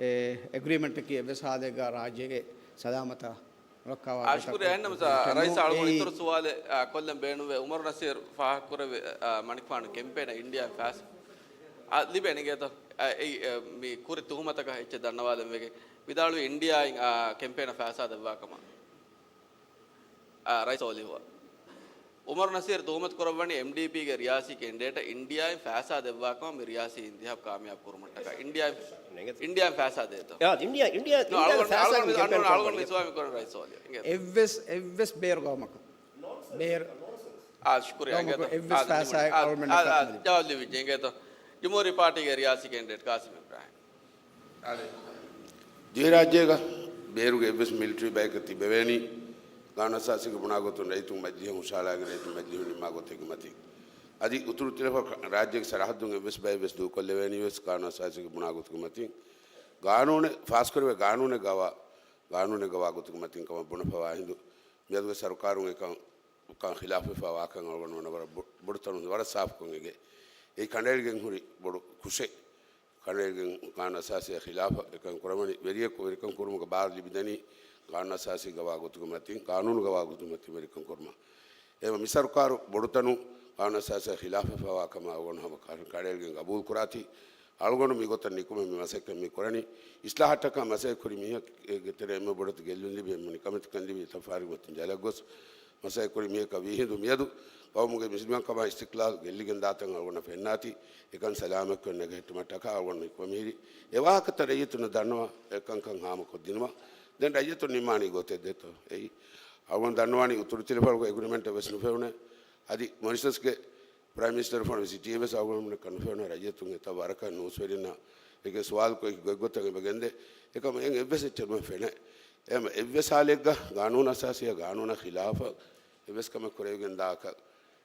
އެ އެގްރިމެންޓަކީ އެއްވެސް ހާލެއްގަ ރާއްޖޭގެ ސަލާމަތާ ނުރައްކާވާ އާ، ގޮތަކަށް ޝުކުރިއްޔާ. އެހެންނަމަ ރާއްޖެ ރައީސް އަޅުގަނޑު އެއީ އިތުރު ސުވާލެއް، އާ، ކޮށްލަން ބޭނުންވޭ. އުމަރު ނަސީރު ފާހަގަކުރެއްވި، އާ، މަނިކުފާނު ކެމްޕޭނަށް އިންޑިއާ ފައިސާ، އާ، ލިބޭނެ އިނގޭތޯ؟ އާ، އެއީ، އެ، މި ކުރި ތުހުމަތަކަށް އެއްޗެއް ދަންނަވާލަން ވެގެން ވިދާޅުވި އިންޑިއާއިން، އާ، ކެމްޕޭނަށް ފައިސާ ދެއްވާ ކަމަށް. އާ، ރައީސް ސޯލިހުއަށް. އުމަރު ނަސީރު ތުހުމަތު ކުރައްވަނީ އެމްޑީޕީގެ ރިޔާސީ ކެންޑިޑޭޓަށް އިންޑިއާއިން ފައިސާ ދެއްވާކަމަށް މި ރިޔާސީ އިންތިހާބު ކާމިޔާބު ކުރުމަށްޓަކާ. އިންޑިއާއިން، ނޭނގެ. އިންޑިއާއިން ފައިސާ ދޭތޯ؟ ޔާ، އިންޑިއާ، އިންޑިއާ، ނޯ، އިންޑިއާގެ އަޅުގަނޑު، ފައިސާ އަޅުގަނޑު، އަޅުގަނޑު މި ސުވާލު މި ކުރަނީ ރައީސް ސޯލިހު. އިނގޭ. އެއްވެސް، އެއްވެސް ބޭރު ގައުމަކު. ބޭރު އާ، ޝުކުރިއްޔާ. ގައުމަކު އިނގޭތޯ؟ އެއްވެސް އާ، ފައިސާއެއް އާ، އަޅުގަނޑު އާ، އާ، ނެތް. ޖަވާބު ލިބިއްޖެ އިނގޭތޯ؟ ޖުމްހޫރީ ޕާޓީގެ ރިޔާސީ ކެންޑިޑޭޓް ޤާސިމް އިބްރާހިމް. ދިވެހިރާއްޖޭގަ ބޭރުގެ އެއްވެސް މިލިޓަރީ ބަޔަކަށް ތިބެވޭނީ، ގާނޫނުއަސާސީގެ ބުނާގޮތުން ރައްޔިތުން މަޖިލީހަށް ހުށަހަޅާގެން ރައްޔިތުން މަޖިލީހުން ނިންމާ ގޮތެއްގެ މަތިން. އަދި އުތުރު ތިލަފަ ރާއްޖޭގެ ސަރަހައްދުން އެއްވެސް ބައެއްވެސް ދޫކޮށްލެވޭނީވެސް ގާނޫނުއަސާސީގެ ބުނާގޮތުގެ މަތިން. ގާނޫނެއް ފާސްކުރެވޭ ގާނޫނެއް ގަވާ، ގާނޫނެއް ގަވާ ގޮތުގެ މަތިން ކަމަށް ބުނެފަވާ ހިނދު، މިއަދުގެ ސަރުކާރުން އެކަން ކަން ޚިލާފުވެފަ ވާކަން އަޅުގަނޑު ވަނަ ވަރަށް ބޮ-، ބޮޑު ތަނުން ވަރަށް ސާފުކޮށް އެނގޭ. އެއީ ކަނޑައެޅިގެން ހުރި ބޮޑު ކުށެއް. ކަނޑައެޅިގެން ގާނޫނު އަސާސީއާ ޚިލާފަށް އެކަން ކުރަމަނި، ވެރިޔަކު ވެރިކަން ކުރުމުގެ ބާރު ލިބިދެނީ ގާނޫނު އަސާސީ ގަވާ ގޮތުގެ މަތިން، ގާނޫނު ގަވާ ގޮތުގެ މަތިން ވެރިކަން ކުރުމަށް. އެހެންވެ މި ސަރުކާރު ބޮޑު ތަނުން ގާނޫނު އަސާސީއާ ޚިލާފަށް ފަވާ ކަމަށް އަޅުގަނޑު ހަމަ ކަ-، ކަނޑައެޅިގެން ގަބޫލު ކުރާތީ، އަޅުގަނޑު މި ގޮތަށް ނިކުމެ މި މަސައްކަތް މި ކުރަނީ. އިސްލާހަށްޓަކާ މަސައްކަތް ކުރި މީހަކު ގެ ތެރޭ އެންމެ ބޮޑަށް ގެއްލުން ލިބި އެންމެ ނިކަމެތިކަން ލިބި ތަފާރި މަތިން ޖަލަށް ގޮސް، މަސައްކަތް ކުރި މީހަކަށް ވީހިނދު މިއަދު ގައުމުގެ މިސްލިމަންކަމާ އިސްތިޤްލާލު ގެއްލިގެން ދާތަން އަޅުގަނޑަށް ފެންނާތީ، އެކަން ސަލާމަތްކޮށް ނެގެހެއްޓުމަށްޓަކާ އަޅުގަނޑު މި ކުރަމިހިރީ. އެ ވާހަކަތައް ރައްޔިތުންނަށް ދަންނަވާ، އެކަންކަން ހާމަކޮށްދިނުމަށް ދެން ރައްޔިތުން ނިންމާނީ ގޮތެއް ދޭތޯ. އެއީ، އަޅުގަނޑު ދަންނަވާނީ އުތުރު ތިލަފަޅުގެ އެގްރިމެންޓެއް ވެސް ނުފެނުނޭ. އަދި މޮރިޝަސްގެ ޕްރައިމް މިނިސްޓަރު ފޮނުވި ސިޓީއެއް ވެސް އަޅުގަނޑުމެންނަކަށް ނުފެނުނޭ. ރައްޔިތުން އެތައް ވަރަކަށް ނޫސްވެރިންނަށް އެކެއް ސުވާލުކޮށް އެކި ގޮތްގޮތަށް އެބަ ގެންދޭ. އެކަމަށް އެއްވެސް އެއްޗެއް ނުފެނޭ. އެހެން އެއްވެސް ހާލެއްގަ ގާނޫނު އަސާސީއާ ގާނޫނާ ޚިލާފަށް އެއްވެސް ކަމެއް ކުރެވިގެން ދާކަށް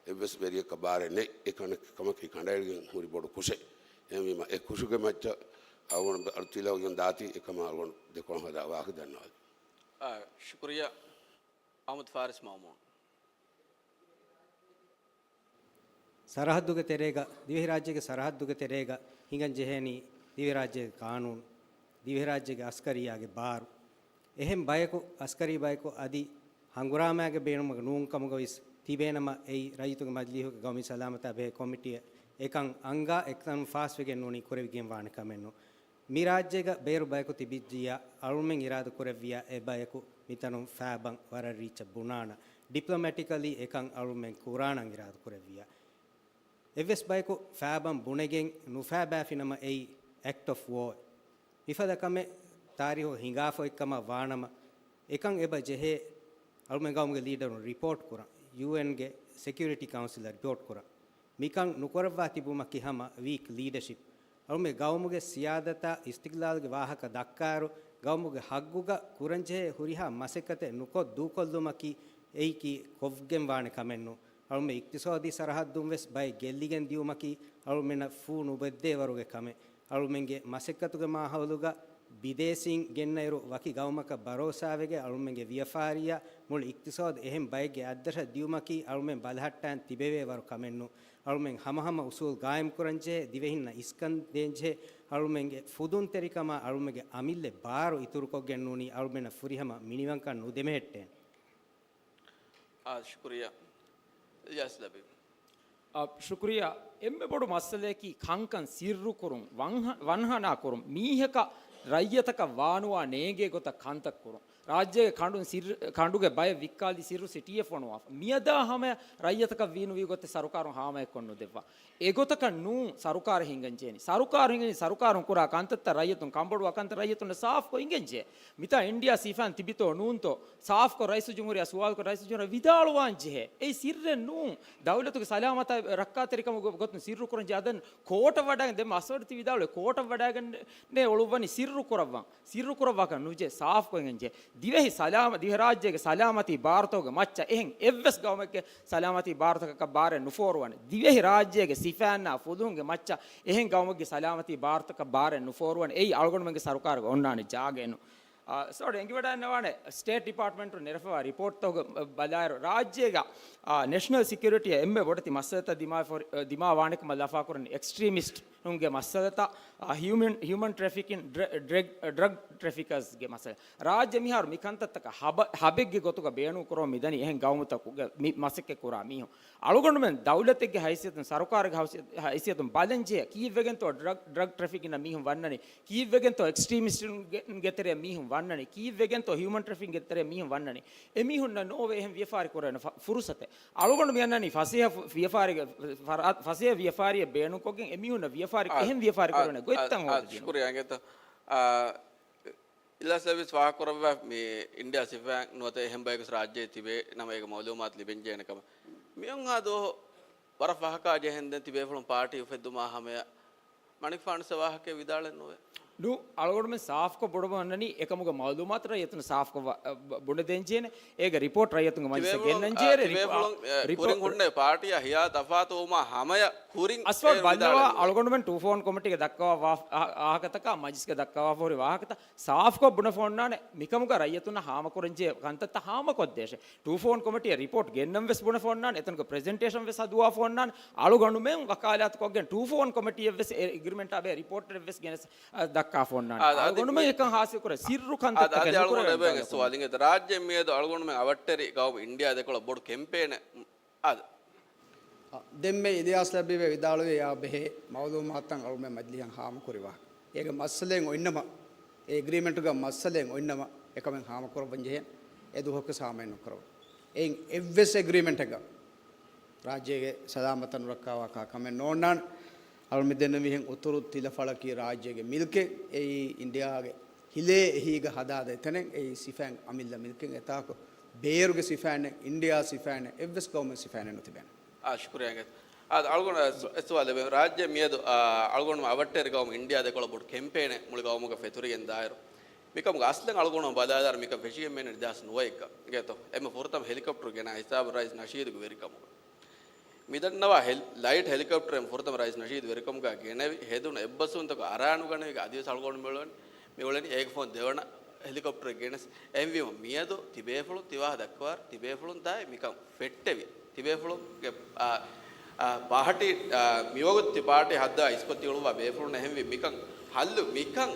އެއްވެސް ވެރިޔަކަށް ބާރެއް ނެތް. އެ ކަނެ-، ކަމަކީ ކަނޑައެޅިގެން ހުރި ބޮޑު ކުށެއް. އެހެންވީމަ އެ ކުށުގެ މައްޗަށް އަޅުގަނޑު އަޑު ތިލައިގެން ދާތީ އެކަމަށް އަޅުގަނޑު ދެކޮޅަށް ހަދާ ވާހަކަ ދަންނަވާލި. އާ، ޝުކުރިއްޔާ. އަޙްމަދު ފާރިސް މައުމޫން. ސަރަހައްދުގެ ތެރޭގަ، ދިވެހިރާއްޖޭގެ ސަރަހައްދުގެ ތެރޭގަ ހިނގަން ޖެހޭނީ ދިވެހިރާއްޖޭގެ ޤާނޫނު، ދިވެހިރާއްޖޭގެ އަސްކަރިއްޔާގެ ބާރު. އެހެން ބަޔަކު، އަސްކަރީ ބަޔަކު އަދި ހަނގުރާމައިގެ ބޭނުމަކަށް ނޫން ކަމުގަ ވެސް ތިބޭނަމަ، އެއީ ރައްޔިތުންގެ މަޖިލީހުގެ ގައުމީ ސަލާމަތާ ބެހޭ ކޮމިޓީއަށް އެކަން އަންގާ އެކަން ފާސްވެގެން ނޫނީ ކުރެވިގެން ވާނެ ކަމެއް ނޫން. މި ރާއްޖޭގަ ބޭރު ބަޔަކު ތިބިއްޖިއްޔާ، އަޅުމެން އިރާދަ ކުރެއްވިއްޔާ، އެ ބަޔަކު މިތަނުން ފާބަން ވަރަށް ރީއްޗަށް ބުނާނަން. ޑިޕްލޮމެޓިކަލީ އެކަން އަޅުމެން ކުރާނަން އިރާދަ ކުރެއްވިއްޔާ. އެއްވެސް ބަޔަކު ފާބަން ބުނެގެން ނުފާބާފިނަމަ އެއީ އެކްޓް އޮފް ވޯ. މިފަދަ ކަމެއް ތާރީހު ހިނގާފަ އޮތްކަމަށް ވާނަމަ، އެކަން އެބަ ޖެހޭ އަޅުމެން ގައުމުގެ ލީޑަރުން ރިޕޯޓް ކުރަން، ޔޫއެންގެ ސެކިއުރިޓީ ކައުންސިލަށް ރިޕޯޓް ކުރަން. މިކަން ނުކުރައްވާ ތިބުމަކީ ހަމަ ވީކް ލީޑަޝިޕް. އަޅުމެން ގައުމުގެ ސިޔާދަތާ އިސްތިޤްލާލުގެ ވާހަކަ ދައްކާއިރު، ގައުމުގެ ހައްގުގަ ކުރަންޖެހޭ ހުރިހާ މަސައްކަތެއް ނުކޮށް ދޫކޮށްލުމަކީ އެއީކީ ކޮށްގެން ވާނެ ކަމެއް ނޫން. އަޅުމެން އިޤްތިޞާދީ ސަރަހައްދުން ވެސް ބައެއް ގެއްލިގެން ދިޔުމަކީ، އަޅުމެންނަށް ފޫ ނުބޮއްދޭ ވަރުގެ ކަމެއް. އަޅުމެންގެ މަސައްކަތުގެ މާހައުލުގަ ބިދޭސީން ގެންނައިރު ވަކި ގައުމަކަށް ބަރޯސާވެގެން އަޅުމެންގެ ވިޔަފާރިއާ މުޅި އިޤްތިޞާދު އެހެން ބައެއްގެ އަތްދަށަށް ދިޔުމަކީ އަޅުމެން ބަލަހައްޓަން ތިބެވޭ ވަރު ކަމެއް ނޫން. އަޅުމެން ހަމަހަމަ އުސޫލް ގާއިމްކުރަންޖެހޭ، ދިވެހިންނަށް އިސްކަން ދޭންޖެހޭ، އަޅުމެންގެ ފުދުންތެރިކަމާ އަޅުމެންގެ އަމިއްލަ ބާރު އިތުރުކޮށްގެން ނޫނީ އަޅުމެންނަށް ފުރިހަމަ މިނިވަންކަން ނުދެމެހެއްޓޭނެ. އާ، ޝުކުރިއްޔާ. އިލްޔާސް ލަބީބް. އާ، ޝުކުރިއްޔާ. އެންމެ ބޮޑު މައްސަލައަކީ ކަންކަން ސިއްރުކުރުން، ވަންހަ-، ވަންހަނާކުރުން، މީހަކަށް ރައްޔަތަކަށް ވާނުވާ ނޭނގޭ ގޮތަށް ކަންތައް ކުރުން. ރާއްޖޭގެ ކަނޑުން ސިއްރު-، ކަނޑުގެ ބައެއް ވިއްކާލި ސިއްރު ސިޓީއެއް ފޮނުވާފަ. މިއަދާ ހަމަޔަށް ރައްޔަތަކަށް ވީނުވީ ގޮތެއް ސަރުކާރުން ހާމައެއްކޮށް ނުދެއްވާ. އެގޮތަކަށް ނޫން ސަރުކާރު ހިނގަންޖެހެނީ. ސަރުކާރު ހިނގަނީ ސަރުކާރުން ކުރާ ކަންތައްތައް ރައްޔިތުން ކަންބޮޑުވާ ކަންތައް ރައްޔިތުންނަށް ސާފްކޮށް އިނގެންޖެހޭ. މިތާ އިންޑިއާ ސިފައިން ތިބިތޯ ނޫންތޯ ސާފްކޮށް ރައީސުލްޖުމްހޫރިއްޔާ ސުވާލުކޮށް ރައީސުލްޖުމްހޫރިއްޔާ ވިދާޅުވާން ޖެހޭ. އެއީ ސިއްރެއް ނޫން. ދައުލަތުގެ ސަލާމަތާ ރައްކާތެރިކަމުގެ ގޮތުން ސިއްރުކުރަން ޖެހޭ. އަދަން ކޯޓަށް ވަޑައިގެން ދެން މަސްވަޑަ ތި ވިދާޅުވޭ ކޯޓަށް ވަޑައިގެން އެ އޮޅުއްވަނީ ސިއްރު ކުރައްވަން. ސިއްރު ކުރައްވާކަށް ނުޖެހޭ، ސާފްކޮށް އިނގެން ޖެހޭ. ދިވެހި ސަލާމަ-، ދިވެހިރާއްޖޭގެ ސަލާމަތީ ބާރުތަކުގެ މައްޗަށް އެހެން އެއްވެސް ގައުމެއްގެ ސަލާމަތީ ބާރުތަކަކަށް ބާރެއް ނުފޯރުވާނެ. ދިވެހިރާއްޖޭގެ ސިފައިންނާ ފުލުހުންގެ މައްޗަށް އެހެން ގައުމެއްގެ ސަލާމަތީ ބާރުތަކަށް ބާރެއް ނުފޯރުވާނެ. އެއީ އަޅުގަނޑުމެންގެ ސަރުކާރުގެ އޮންނާނެ ޖާގައެއް ނޫން. އާ، ސޯރީ، އެނގިވަޑައިންނަވާނެ ސްޓޭޓް ޑިޕާޓްމަންޓުން ނެރެފަވާ ރިޕޯޓްތަކުގަ ބަލާއިރު، ރާއްޖޭގަ، އާ، ނެޝަނަލް ސެކިއުރިޓީއަށް އެންމެ ބޮޑެތި މައްސަލަތައް ދިމާވެފަ-، ދިމާވާނެކަމަށް ލަފާކުރަނީ އެކްސްޓްރީމިސްޓުންގެ މައްސަލަތައް، އާ، ހިއުމަން، ހިއުމަން ޓްރެފިކިން، ޑްރެ-، ޑްރެގް-، ޑްރަގް ޓްރެފިކަރސްގެ މައްސަލަ. ރާއްޖެ މިހާރު މި ކަންތައްތަކަށް ހަބަ-، ހަބެއްގެ ގޮތުގަ ބޭނުންކުރަމުން މިދަނީ އެހެން ގައުމުތަކުގެ މި މަސައްކަތް ކުރާ މީހުން. އަޅުގަނޑުމެން ދައުލަތެއްގެ ހައިސިއްޔަތުން، ސަރުކާރުގެ ހައިސިއްޔަތުން ބަލަންޖެހޭ، ކީއްވެގެންތޯ ޑްރަގް، ޑްރަގް ޓްރެފިކިންނަށް މީހުން ވަންނަނީ؟ ކީއްވެގެންތޯ އެކްސްޓްރީމިސްޓުންގެ، ގެ ތެރޭ މީހުން ވަންނަނީ؟ ކީއްވެގެންތޯ ހިއުމަން ޓްރެފިކިންގެ ތެރޭ މީހުން ވަންނަނީ؟ އެމީހުންނަށް ނޯވޭ އެހެން ވިޔަފާރި ކުރެވޭނެ ފަ-، ފުރުސަތެއް. އަޅުގަނޑު މި އަންނަނީ ފަސޭހަ ފު-، ފިޔަފާރިގެ، ފަރާ-، ފަސޭހަ ވިޔަފާރިއެއް ބޭނުންކޮށްގެން އެމީހުންނަށް ވިޔަފާރި، އާ، އެހެން ވިޔަފާރި އާ، ކުރެވޭނެ އާ، ގޮތްތައް އާ، ހޯދަދިނުން. ޝުކުރިއްޔާ އިނގޭތޯ. އާ، އިލްޔާސް ލަބީބް ވެސް ފާހަގަކުރައްވާ މި އިންޑިއާ ސިފައިން ނުވަތަ އެހެން ބަޔަކު ވެސް ރާއްޖެ ތިބޭ ނަމަ އޭގެ މައުލޫމާތު ލިބެންޖެހޭނެ ކަމަށް. މިއޮންހާ ދުވަހު ވަރަށް ފަހަކާ ޖެހެންދެން ތިބޭފުޅުން ޕާޓީ އުފެއްދުމާ ހަމަޔަށް މަނިކުފާނު ވާހަކައެއް ވިދާޅެއް ނުވޭ. ނޫ، އަޅުގަނޑުމެން ސާފްކޮށް ބުނެދެން ޖެހޭނެ އެކަމުގެ މައުލޫމާތު ރައްޔިތުން ސާފްކޮށް ވަ-، ބުނެދެން ޖެހޭނެ. އޭގެ ރިޕޯޓް ރައްޔިތުންގެ މަޖިލިސަށް ތިބޭފުޅުން، ގެންނަން ޖެހޭ. އާ، ތިބޭފުޅުން، އާ، ކުރިން ހުންނެވި ޕާޓީއާ ހިޔާ ތަފާތުވުމާ ހަމަޔަށް ކުރިން އަސްވަޑް ބައްލަވާ، އަޅުގަނޑުމެން ޓޫ ފޯން ކޮމިޓީގެ ދައްކަވާ ވާ-، އާ، ވާހަކަތަކާ މަޖިލިސްގެ ދައްކަވާފަ ހުރި ވާހަކަތައް ސާފްކޮށް ބުނެފަ އޮންނާނެ. މިކަމުގަ ރައްޔިތުންނަށް ހާމަކުރަންޖެހޭ ކަންތައްތައް ހާމަކޮށްދޭށޭ. ޓޫ ފޯން ކޮމިޓީއަށް ރިޕޯޓް ގެންނަން ވެސް ބުނެފަ އޮންނާނެ. އެތަނުގެ ޕްރެޒެންޓޭޝަން ވެސް ހަދުވާފަ އޮންނާނެ. އަޅުގަނޑުމެން ވަކާލާތުކޮށްގެން ޓޫ ފޯން ކޮމިޓީއަށް ވެސް އެ އެގްރިމެންޓާ ބެހޭ ރިޕޯޓެއް ވެސް ގެނެސް، އަ، ދައްކާފަ އޮންނާނެ. އާ، އާ، އަޅުގަނޑުމެން އެކަން ހާސިލް ކުރޭ ސިއްރު ކަންތައްތަކެއް އާ، ނުކުރެވޭ އަޅުގަނޑު އެބައި ސުވާލު އިނގޭތަ؟ ރާއްޖެ މިއަދު އަޅުގަނޑުމެން އަވަށްޓެރި ގައުމު އިންޑިއާ ދެކޮޅަށް ބޮޑު ކެމްޕޭނެއް އާދެ. ދެންމެ އިލްޔާސް ލަބީބެ ވިދާޅުވިޔާ ބެހޭ މައުލޫމާތުތައް އަޅުމެން މަޖިލީހަށް ހާމަކުރި ވާހަކަ. އޭގެ މައްސަލައެއް އޮތްނަމަ، އެ އެގްރިމެންޓުގެ މައްސަލައެއް އޮތްނަމަ، އެކަމެއް ހާމަކުރައްވަން ޖެހޭނެ. އެ ދުވަހަކުވެސް ހާމައެއް ނުކުރައްވަން. އެއިން އެއްވެސް އެގްރީމެންޓެއްގަ ރާއްޖޭގެ ސަލާމަތަށް ނުރައްކާވާކަށް ކަމެއް ނޯންނާނެ. އަޅު މި ދެންނެވިހެން އުތުރު ތިލަފަޅަކީ ރާއްޖޭގެ މިލްކެއް. އެއީ އިންޑިއާގެ ހިލޭ އެހީގަ ހަދާދޭ ތަނެއް. އެއީ ސިފައިން އަމިއްލަ މިލްކެއް. އެތާކު ބޭރުގެ ސިފައިންނެއް، އިންޑިއާ ސިފައިންނެއް، އެއްވެސް ގައުމެއް ސިފައިންނެއް ނުތިބޭނެ. އާ، ޝުކުރިއްޔާ އިނގޭތޯ. އާ، އަޅުގަނޑު އެ ސުވާލެއް ވޭ. ރާއްޖެ މިއަދު، އާ، އަޅުގަނޑު އަވަށްޓެރި ގައުމު އިންޑިއާ ދެކޮޅަށް ބޮޑު ކެމްޕޭނެއް މުޅި ގައުމުގަ ފެތުރިގެން ދާއިރު، މިކަމުގެ އަސްލެއް އަޅުގަނޑު ބަލާލާއިރު މިކަން ފެށިގެން މިއެންނަނީ ދެހާސް ނުވައެއްގަ އިނގޭތޯ. އެންމެ ފުރަތަމަ ހެލިކޮޕްޓަރު ގެނައި ހިސާބު ރައީސް ނަޝީދުގެ ވެރިކަމުގަ. މިދަންނަވާ ހެލް-، ލައިޓް ހެލިކޮޕްޓަރެއް ފުރަތަމަ ރައީސް ނަޝީދު ވެރިކަމުގަ ގެނެވި، ހެދުނު އެއްބަސްވުންތަކު އަރާނުގަނެވިގެން އަދިވެސް އަޅުގަނޑު މިއުޅެނީ، މިއުޅެނީ އޭގެ ފަހުން ދެވަނަ ހެލިކޮޕްޓަރެއް ގެނެސް. އެހެންވީމަ މިއަދު ތިބޭފުޅުން ތިވާހަ ދައްކަވާ، ތިބޭފުޅުން ދާއި މިކަން ފެއްޓެވި. ތިބޭފުޅުންގެ، އާ، އާ، ޕާޓީ، އާ، މިވަގުތު ތި ޕާޓީ ހައްދާ އިސްކޮށް ތިއުޅުއްވާ ބޭފުޅުން އެހެންވީ މިކަން ހައްލު، މިކަން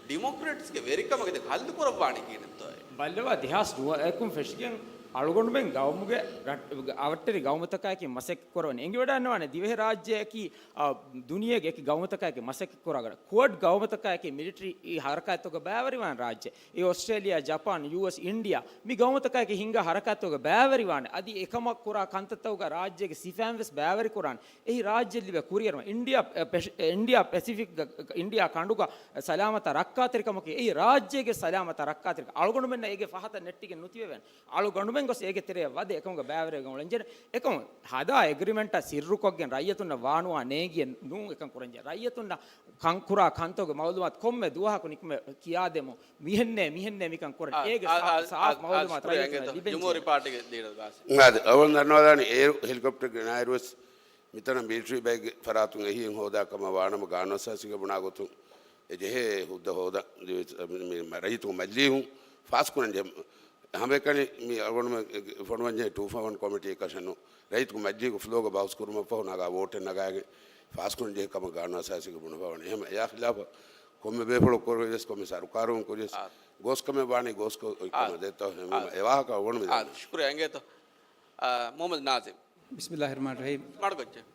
ޑިމޮކްރެޓްސްގެ ވެރިކަމަކީ ދެން ހައްލު ކުރައްވާނީ ކިހިނެއްތޯއޭ؟ ބައްލަވާ ދެހާސް ނުވައަކުން ފެށިގެން އަޅުގަނޑުމެން ގައުމުގެ ރަށް-، އަވަށްޓެރި ގައުމުތަކާއެކީ މަސައްކަތް ކުރަވަނީ. އެނގިވަޑައިގަންނަވާނެ ދިވެހިރާއްޖެއަކީ، އާ، ދުނިޔޭގެ އެކި ގައުމުތަކާއެކީ މަސައްކަތް ކުރާ ގަރަ-، ކުވަޑް ގައުމުތަކާއެކީ މިލިޓަރީ ހަރަކާތްތަކުގަ ބައިވެރިވާން ރާއްޖެ. އެ އޮސްޓްރޭލިއާ، ޖަޕާން، ޔޫއެސް، އިންޑިއާ މި ގައުމުތަކާއެކީ ހިންގާ ހަރަކާތްތަކުގަ ބައިވެރިވާނެ. އަދި އެކަމަށް ކުރާ ކަންތައްތަކުގަ ރާއްޖޭގެ ސިފައިން ވެސް ބައިވެރި ކުރާނެ. އެހި ރާއްޖެ ލިބޭ ކުރިއެރުމަށް އިންޑިއާ، އެ، ޕެށި-، އެ، އިންޑިއާ ޕެސިފިކްގަ، އިންޑިއާ ކަނޑުގަ ސަލާމަތާ ރައްކާތެރިކަމަކީ އެއީ ރާއްޖޭގެ ސަލާމަތާ ރައްކާތެރިކަން. އަޅުގަނޑުމެންނަށް އޭގެ ފަހަތަށް ނެއްޓިގެން ނުތިބެވޭނެ. އަޅުގަނޑުމެން ގޮސް އޭގެ ތެރެއަށް ވަދެ އެކަމުގަ ބައިވެރިވެގެން އުޅެންޖެހޭ. އެކަމު ހަދާ އެގްރިމެންޓާ ސިއްރުކޮށްގެން ރައްޔިތުންނަށް ވާނުވާ ނޭނގިއެއް ނޫން އެކަން ކުރަންޖެހޭ. ރައްޔިތުންނަށް ކަން ކުރާ ކަންތަކުގެ މައުލޫމާތު ކޮންމެ ދުވަހަކު ނިކުމެ ކިޔާދެމު. މިހެންނޭ، މިހެންނޭ މިކަން ކުރަން. އާ، އޭގެ އާ، ސާފު، އާ، ސާފު އާ، މައުލޫމާތު ޝުކުރިއްޔާ ރައްޔިތުންނަށް އިނގޭތޯ. ލިބެން ޖެހޭ. ޖުމްހޫރީ ޕާޓީގެ ލީޑަރ ގާސިމް. އާދެ، އަވަލު ދަންނަވާލާނީ އޭރު ހެލިކޮޕްޓަރ ގެނައިރުވެސް މިތަނަށް މިލިޓަރީ ބައެއްގެ ފަރާތުން އެހީއެއް ހޯދާ ކަމަށް ވާނަމަ ގާނޫނުއަސާސީގަ ބުނާ ގޮތުން އެ ޖެހޭ ހުއްދަ ހޯދަން މި، މި، މި ރައްޔިތުން މަޖިލީހުން ފާސްކުރަން ޖެހޭ. ހަމައެކަނި މި އަޅުގަނޑުމެން ފޮނުވަންޖެހޭ ޓޫ ފޯ ވަން ކޮމިޓީއަކަށެއް ނޫން. ރައްޔިތުން މަޖިލީހުގެ ފްލޯގަ ބަހުސް ކުރުމަށްފަހު ނަގާ ވޯޓެއް ނަގާގެން ފާސްކުރަން ޖެހޭ ކަމަށް ގާނޫނުއަސާސީގަ ބުނެފަވަނީ. އެހެން އެއާ ޚިލާފަށް ކޮންމެ ބޭފުޅަކު ކުރެވިޔަސް ކޮންމެ ސަރުކާރުން ކުރިޔަސް އާ. ގޯސްކަމެއް ވާނީ ގޯސްކޮށް އާ. ކަމަށް ދެއްތޯ އާ. އެ ވާހަކަ އޮންނަ މި އާ، ދާނެ. ޝުކުރިއްޔާ އިނގޭތޯ. އާ، މުހައްމަދު ނާޒިމް. ބިސްމިއްލާހި ރަހްމާނި ރަހީމް. މަޑުކޮއްޗެއް.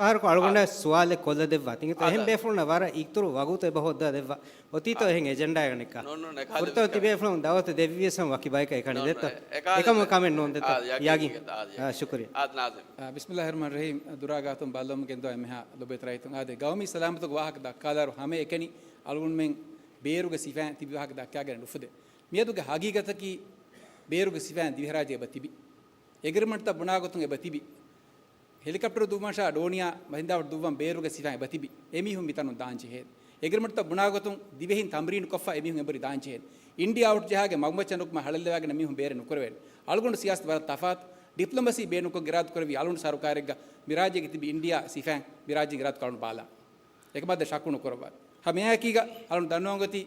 ފަހަރަކު އަޅުގަނޑަށް އާ. ސުވާލެއް ކޮށްލަ ދެއްވާ. ތިނގިތަ އާ، އެހެން ދާ. ބޭފުޅުންނަށް ވަރަށް އިތުރު ވަގުތު އެބަ ހޯއްދާ ދެއްވާ. އޮތީތޯ އާ. އެހެން އެޖެންޑާއެއް ނިކާ. ނޯ، ނޯ، ނެ، ކާލެ ފުރަތަމަ ވެކާ. ތިބޭފުޅުން ދައުވަތު ދެއްވިޔަސް ވަކި ބަޔަކަށް އެކަނި ނޯ، ނޯ، ދެއްތޯ. އެކާލެ އެކަމު ކަމެއް ނޯން ދެއްތޯ. އާ، ޔާގީ. ޔާގީ. އާ، ޔާ. އާ، ޝުކުރިއްޔާ. އާ، ނާޒިމް. އާ، ބިސްމިއްލާހި ރަހްމާނި ރަހީމް. ދުރާ ގާތުން ބައްލަވަމުން ގެންދަވާ އެންމެހާ ލޮބުވެތި ރައްޔިތުން. އާދެ، ގައުމީ ސަލާމަތުގެ ވާހަކަ ދައްކާލާއިރު ހަމައެކަނި އަޅުގަނޑުމެން ބޭރުގެ ސިފައިން ތިބި ވާހަކަ ދައްކާގެން ނުފުދޭ. މިއަދުގެ ހަގީގަތަކީ ބޭރުގެ ސިފައިން ދިވެހިރާއްޖޭ އެބަ ތިބި. އެގްރިމަންޓްތައް ބުނާގޮތުން އެބަ ތިބި. ހެލިކޮޕްޓަރު ދުއްވުމަށާ ޑޯނިޔާ މަހިންދާވަށް ދުއްވަން ބޭރުގެ ސިފައިން އެބަތިބި. އެމީހުން މިތަނުން ދާންޖެހޭ. އެގްރިމަންޓްތައް ބުނާގޮތުން ދިވެހިން ތަމްރީނުކޮށްފަ އެމީހުން އެބަހުރި ދާންޖެހޭ. އިންޑިއާ އަވަށް ޖަހާގެން މަގުމައްޗަށް ނުކުމެ ހަޅައްލަވާގެން މީހުން ބޭރެއް ނުކުރެވޭނެ. އަޅުގަނޑު ސިޔާސަތު ވަރަށް ތަފާތު. ޑިޕްލޮމަސީ ބޭނުންކޮށް އިރާދަ ކުރެއްވި އަޅުގަނޑު ސަރުކާރެއްގަ މި ރާއްޖޭގެ ތިބި އިންޑިއާ ސިފައިން މި ރާއްޖޭގެ އިރާދަ ކަޅުން ބާލާ. އެކަމަށް ޝައްކު ނުކުރައްވާ. ހަމައެއާއެކީގަ އަޅުން ދަންނަވަން ގޮތީ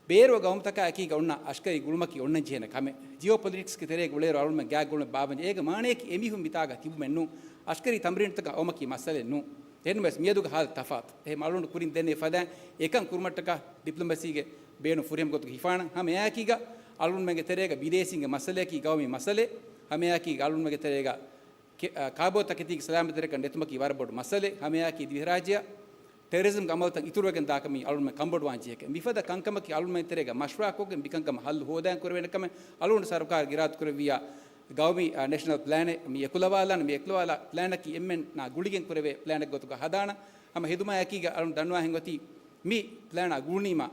ބޭރު ގައުމުތަކާ އެކީގަ އޮންނަ އަސްކަރީ ގުޅުމަކީ އޮންނަން ޖެހޭނެ ކަމެއް. ޖިއޯޕޮލިޓިކްސްގެ ތެރޭގަ އުޅޭއިރު އަޅުގަނޑުމެން ގާތް ގުޅުމެއް ބާއްވަން ޖެހޭ. އޭގެ މާނަޔަކީ އެމީހުން މިތާގަ ތިބުމެއް ނޫން. އަސްކަރީ ތަމްރީނުތަކަށް އައުމަކީ މައްސަލައެއް ނޫން. އެހެންވެސް މިއަދުގެ ހާލަތު ތަފާތު. އެހެން އަޅުގަނޑު ކުރިން ދެންނެވި ފަދައިން އެކަން ކުރުމަށްޓަކާ ޑިޕްލޮމަސީގެ ބޭނުން ފުރިހަމަ ގޮތުގަ ހިފާނަން. ހަމައެއާއެކީގަ އަޅުގަނޑުމެންގެ ތެރޭގަ ބިދޭސީންގެ މައްސަލަޔަކީ ގައުމީ މައްސަލައެއް. ހަމައެއާއެކީގަ އަޅުގަނޑުމެންގެ ތެރޭގަ ކެ-، އާ، ކާބޯތަކެތީގެ ސަލާމަތްތެރިކަން ނެތުމަކީ ވަރަށް ބޮޑު މައްސަލައެއް. ހަމައެއާއެކީ ދިވެހިރާއްޖެއަށް ޓެރަރިޒަމްގެ އަމަލުތައް އިތުރުވެގެން ދާކަމީ އަޅުގަނޑުމެން ކަންބޮޑުވާން ޖެހޭ ކަމެއް. މިފަދަ ކަންކަމަކީ އަޅުގަނޑުމެން ތެރޭގަ މަޝްވަރާ ކޮށްގެން މިކަންކަމަށް ހައްލު ހޯދަން ކުރެވޭނެ ކަމެއް. އަޅުގަނޑު ސަރުކާރު އިރާދަ ކުރެއްވިއްޔާ ގައުމީ، އާ، ނޭޝަނަލް ޕްލޭނެއް މި އެކުލަވާލާނެ. މި އެކުލަވާލާ ޕްލޭނަކީ އެންމެންނާ ގުޅިގެން ކުރެވޭ ޕްލޭނެއް ގޮތުގަ ހަދާނަން. ހަމަ ހެދުމާއެކީގަ އަޅުން ދަންނަވާހެން އޮތީ މި ޕްލޭނާ ގުޅުނީމާ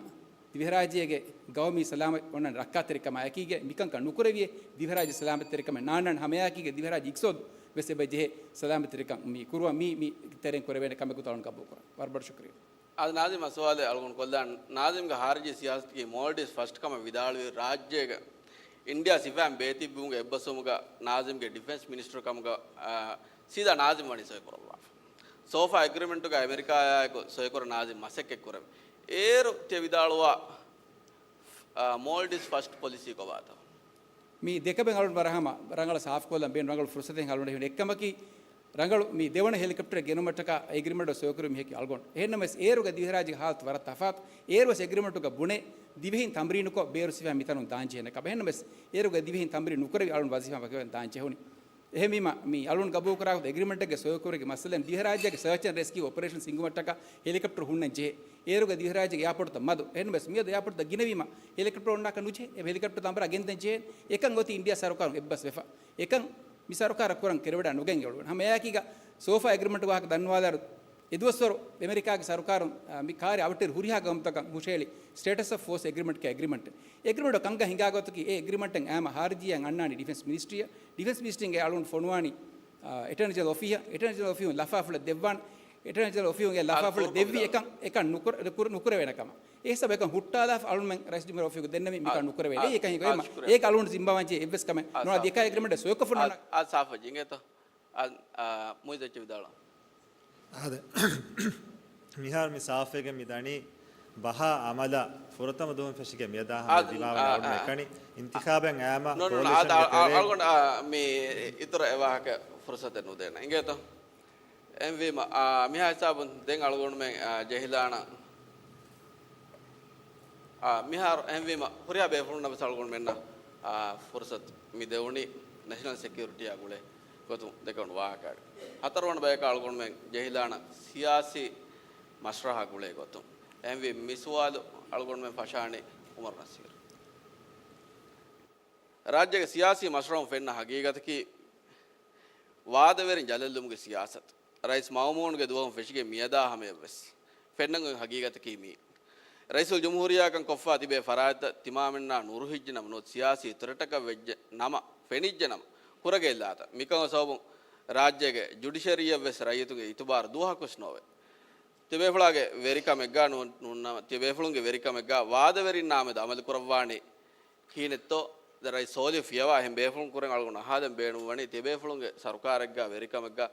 ދިވެހިރާއްޖޭގެ ގައުމީ ސަލާމަތް އޮންނަން ރައްކާތެރިކަމާއެކީގަ މިކަންކަން ނުކުރެވިޔޭ ދިވެހިރާއްޖެ ސަލާމަތްތެރިކަމެއް ނާންނާން. ހަމައެއާއެކީގަ ދިވެހިރާއްޖެ އިޤްތިޞާދު ވެސް އެބަ ޖެހޭ ސަލާމަތްތެރިކަން މި ކުރުވަން މީ، މި ތެރެއިން ކުރެވޭނެ ކަމެއް ގޮތަށް އަޅުން ގަބޫލު ކުރަން. ވަރަށް ބޮޑަށް ޝުކުރިއްޔާ. އަދި ނާޒިމް ސުވާލެއް އަޅުގަނޑު ކޮށްލާން. ނާޒިމްގެ ޚާރިޖީ ސިޔާސަތަކީ މޯލްޑިވްސް ފަސްޓް ކަމަށް ވިދާޅުވި ރާއްޖޭގަ އިންޑިއާ ސިފައިން ބޭތިއްބުމުގެ އެއްބަސްވުމުގަ ނާޒިމްގެ ޑިފެންސް މިނިސްޓަރު ކަމުގަ، އާ، ސީދާ ނާޒިމް ވަނީ ސޮއިކުރައްވާފަ. ސޯފާ އެގްރިމެންޓުގަ އެމެރިކާއާއެކު ސޮއިކުރަން ނާޒިމް މަސައްކަތްކުރަން. އޭރު ތިޔަ ވިދާޅުވާ، އާ، މޯލްޑިވްސް ފަސްޓް ޕޮލިސީ ކޮބާތޯ؟ މި ދެކަމެއް އަޅުން ވަރަށް ހަމަ ރަނގަޅަށް ސާފުކޮށްލަން ބޭނުން. ރަނގަޅު ފުރުސަތެއް އަޅުން އެހުން. އެއްކަމަކީ، ރަނގަޅު މި ދެވަނަ ހެލިކޮޕްޓަރެއް ގެނުމަށްޓަކާ އެގްރިމެންޓް ސޮއިކުރި މީހަކީ އަޅުގަނޑު. އެހެންނަމަވެސް އޭރުގަ ދިވެހިރާއްޖޭގެ ހާލަތު ވަރަށް ތަފާތު. އޭރުވެސް އެގްރިމެންޓުގަ ބުނޭ ދިވެހިން ތަމްރީނުކޮށް ބޭރު ސިފައިން މިތަނުން ދާން ޖެހޭނެ ކަމަށް. އެހެންނަމަވެސް އޭރުގަ ދިވެހިން ތަމްރީނު ނުކުރެވި އަޅުން ވަޒީފާ ވަކިވެގެން ދާން ޖެހުނީ. އެހެންވީމަ، މި އަޅުން ގަބޫލުކުރާ ގޮތަށް އެގްރިމެންޓެއްގެ ސޮއިކުރުމުގެ މައްސަލައިން ދިވެހިރާއްޖޭގެ ސަރޗް އެންޑް ރެސްކިއު އޮޕަރޭޝަން ހިންގުމަށްޓަކާ ހެލިކޮޕްޓަރު ހުންނަން ޖެހޭ. އޭރުގަ ދިވެހިރާއްޖޭގެ އެއާޕޯޓްތައް މަދު. އެހެންވެސް މިއަދު އެއާޕޯޓްތައް ގިނަވީމަ ހެލިކޮޕްޓަރު އޮންނާކަށް ނުޖެހޭ. އެ ހެލިކޮޕްޓަރު އަނބުރާ ގެންދަން ޖެހޭ. އެކަން އޮތީ އިންޑިއާ ސަރުކާރުން އެއްބަސް ވެފަ. އެކަން މި ސަރުކާރަށް ކުރަން ކެރިވަޑާ ނުގެން އެޅުވަން. ހަމަ އެއާއެކީގަ ސޯފާ އެގްރިމެންޓުގެ ވާހަކަ ދަންނަވާލާއިރު، އެދުވަސްވަރު އެމެރިކާގެ ސަރުކާރުން، އާ، މި ކާރި އަވަށްޓެރި ހުރިހާ ގައުމުތަކަށް ހުށަހެޅި ސްޓޭޓަސް އޮފް ފޯސް އެގްރިމެންޓް ކަ އެގްރިމެންޓް. އެގްރިމެންޓް ކަންކަން ހިނގާ ގޮތަކީ އެ އެގްރިމެންޓެއް އައިމަ ހާރިޖީއަށް އަންނާނީ ޑިފެންސް މިނިސްޓްރީއަށް. ޑިފެންސް މިނިސްޓްރީން އެ އަޅުން ފޮނުވާނީ، އާ، އެޓަރނީ ޖެނެރަލް އޮފީހަށް. އެޓަރނީ ޖެނެރަލް އޮފީހުން ލަފާފުޅެއް ދެއްވާނެ. އެޓަރނީ ޖެނެރަލް އޮފީހުން އެ ލަފާފުޅެއް ދެއްވީ އެކަން، އެކަން ނުކުރ-، ނުކުރ-، ނުކުރެވޭނެ ކަމަށް. އެ ހިސާބަށް އެކަން ހުއްޓާލާފަ އަޅުމެން ރައީސް ޖުމްހޫރިއްޔާ އޮފީހުގެ ދެންނެވި މިކަން ނުކުރެވޭނެ. އެއީ އެކަން ހިނގަވީމަ. އޭގެ އަޅުގަނޑު ޒިންމާވާން ޖެހޭ އެއްވެސް ކަމެއް ނުވާ. ދިޔަ ކާ އެގްރިމެންޓް ސޮއިކޮށްފަ ނޯންނާ. އާ، ސާފަށް އިނގޭތޯ. އާ، އާ، މުއިއްޒު އެއްޗެއް ވިދާޅުވާ. އާދެ. މިހާރު މި ސާފެގެ މި ދަނީ ބަހާ އަމަލަށް ފުރަތަމަ ދުވަހުން ފެށިގެން މިއަދާ ހަމަ އާ، ދިމާވަނީ އާ، އަޅުގަނޑު އާ. އެކަނި އިންތިޚާބެއް އައިމަ ނޯ، ނޯ، ނޯ، ކޯލިޝަންގެ އާ، ތެރޭ. އަޅުގަނޑު، އާ، މި އިތުރަށް އެ ވާހަކަ ފުރުސަތެއް ނުދޭނަ. އިނގޭތޯ؟ އެހެންވީމަ، އާ، މިހާ ހިސާބުން ދެން އަޅުގަނޑުމެން، އާ، ޖެހިލާނަން. އާ، މިހާރު އެހެންވީމަ، ހުރިހާ ބޭފުޅުންނަށް ވެސް އަޅުގަނޑުމެންނަށް، އާ، ފުރުސަތު މި ދެވުނީ ނެޝަނަލް ސެކިއުރިޓީއާ ގުޅޭ ގޮތުން ދެކެވުނު ވާހަކައަށް. ހަތަރުވަނަ ބަޔަކަށް އަޅުގަނޑުމެން ޖެހިލާނަން ސިޔާސީ މަސްރަހާ ގުޅޭ ގޮތުން. އެހެންވީ މި ސުވާލު އަޅުގަނޑުމެން ފަށާނީ އުމަރު ނަސީރު. ރާއްޖޭގެ ސިޔާސީ މަސްރަހުން ފެންނަ ހަގީގަތަކީ، ވާދަވެރިން ޖަލަށްލުމުގެ ސިޔާސަތު ރައީސް މައުމޫނުގެ ދުވަހުން ފެށިގެން މިއަދާ ހަމަޔަށްވެސް ފެންނަން އޮތް ހަގީގަތަކީ މިއީ. ރައީސުލްޖުމްހޫރިއްޔާކަން ކޮށްފާ ތިބޭ ފަރާތްތައް ތިމާމެންނާ ނުރުހިއްޖެ ނަމަ، ނުވަތަ ސިޔާސީ ތުރެޓަކަށް ވެއްޖެ ނަމަ، ފެނިއްޖެ ނަމަ، ކުރެގެއްލާތަ؟ މިކަމުގެ ސަބަބުން ރާއްޖޭގެ ޖުޑިޝަރީއަށްވެސް ރައްޔިތުންގެ އިތުބާރު ދުވަހަކުވެސް ނޯވޭ. ތިބޭފުޅާގެ ވެރިކަމެއްގާ ނޫ-، ނޫންނަމަ، ތިބޭފުޅުންގެ ވެރިކަމެއްގާ ވާދަވެރިންނާމެދު އަމަލު ކުރައްވާނީ ކިހިނެއްތޯ؟ ދެން ރައީސް ސޯލިހު ފިޔަވާ އެހެން ބޭފުޅުން ކުރެން އަޅުގަނޑު އަހާލަން ބޭނުންވަނީ، ތިބޭފުޅުންގެ ސަރުކާރެއްގާ ވެރިކަމެއްގާ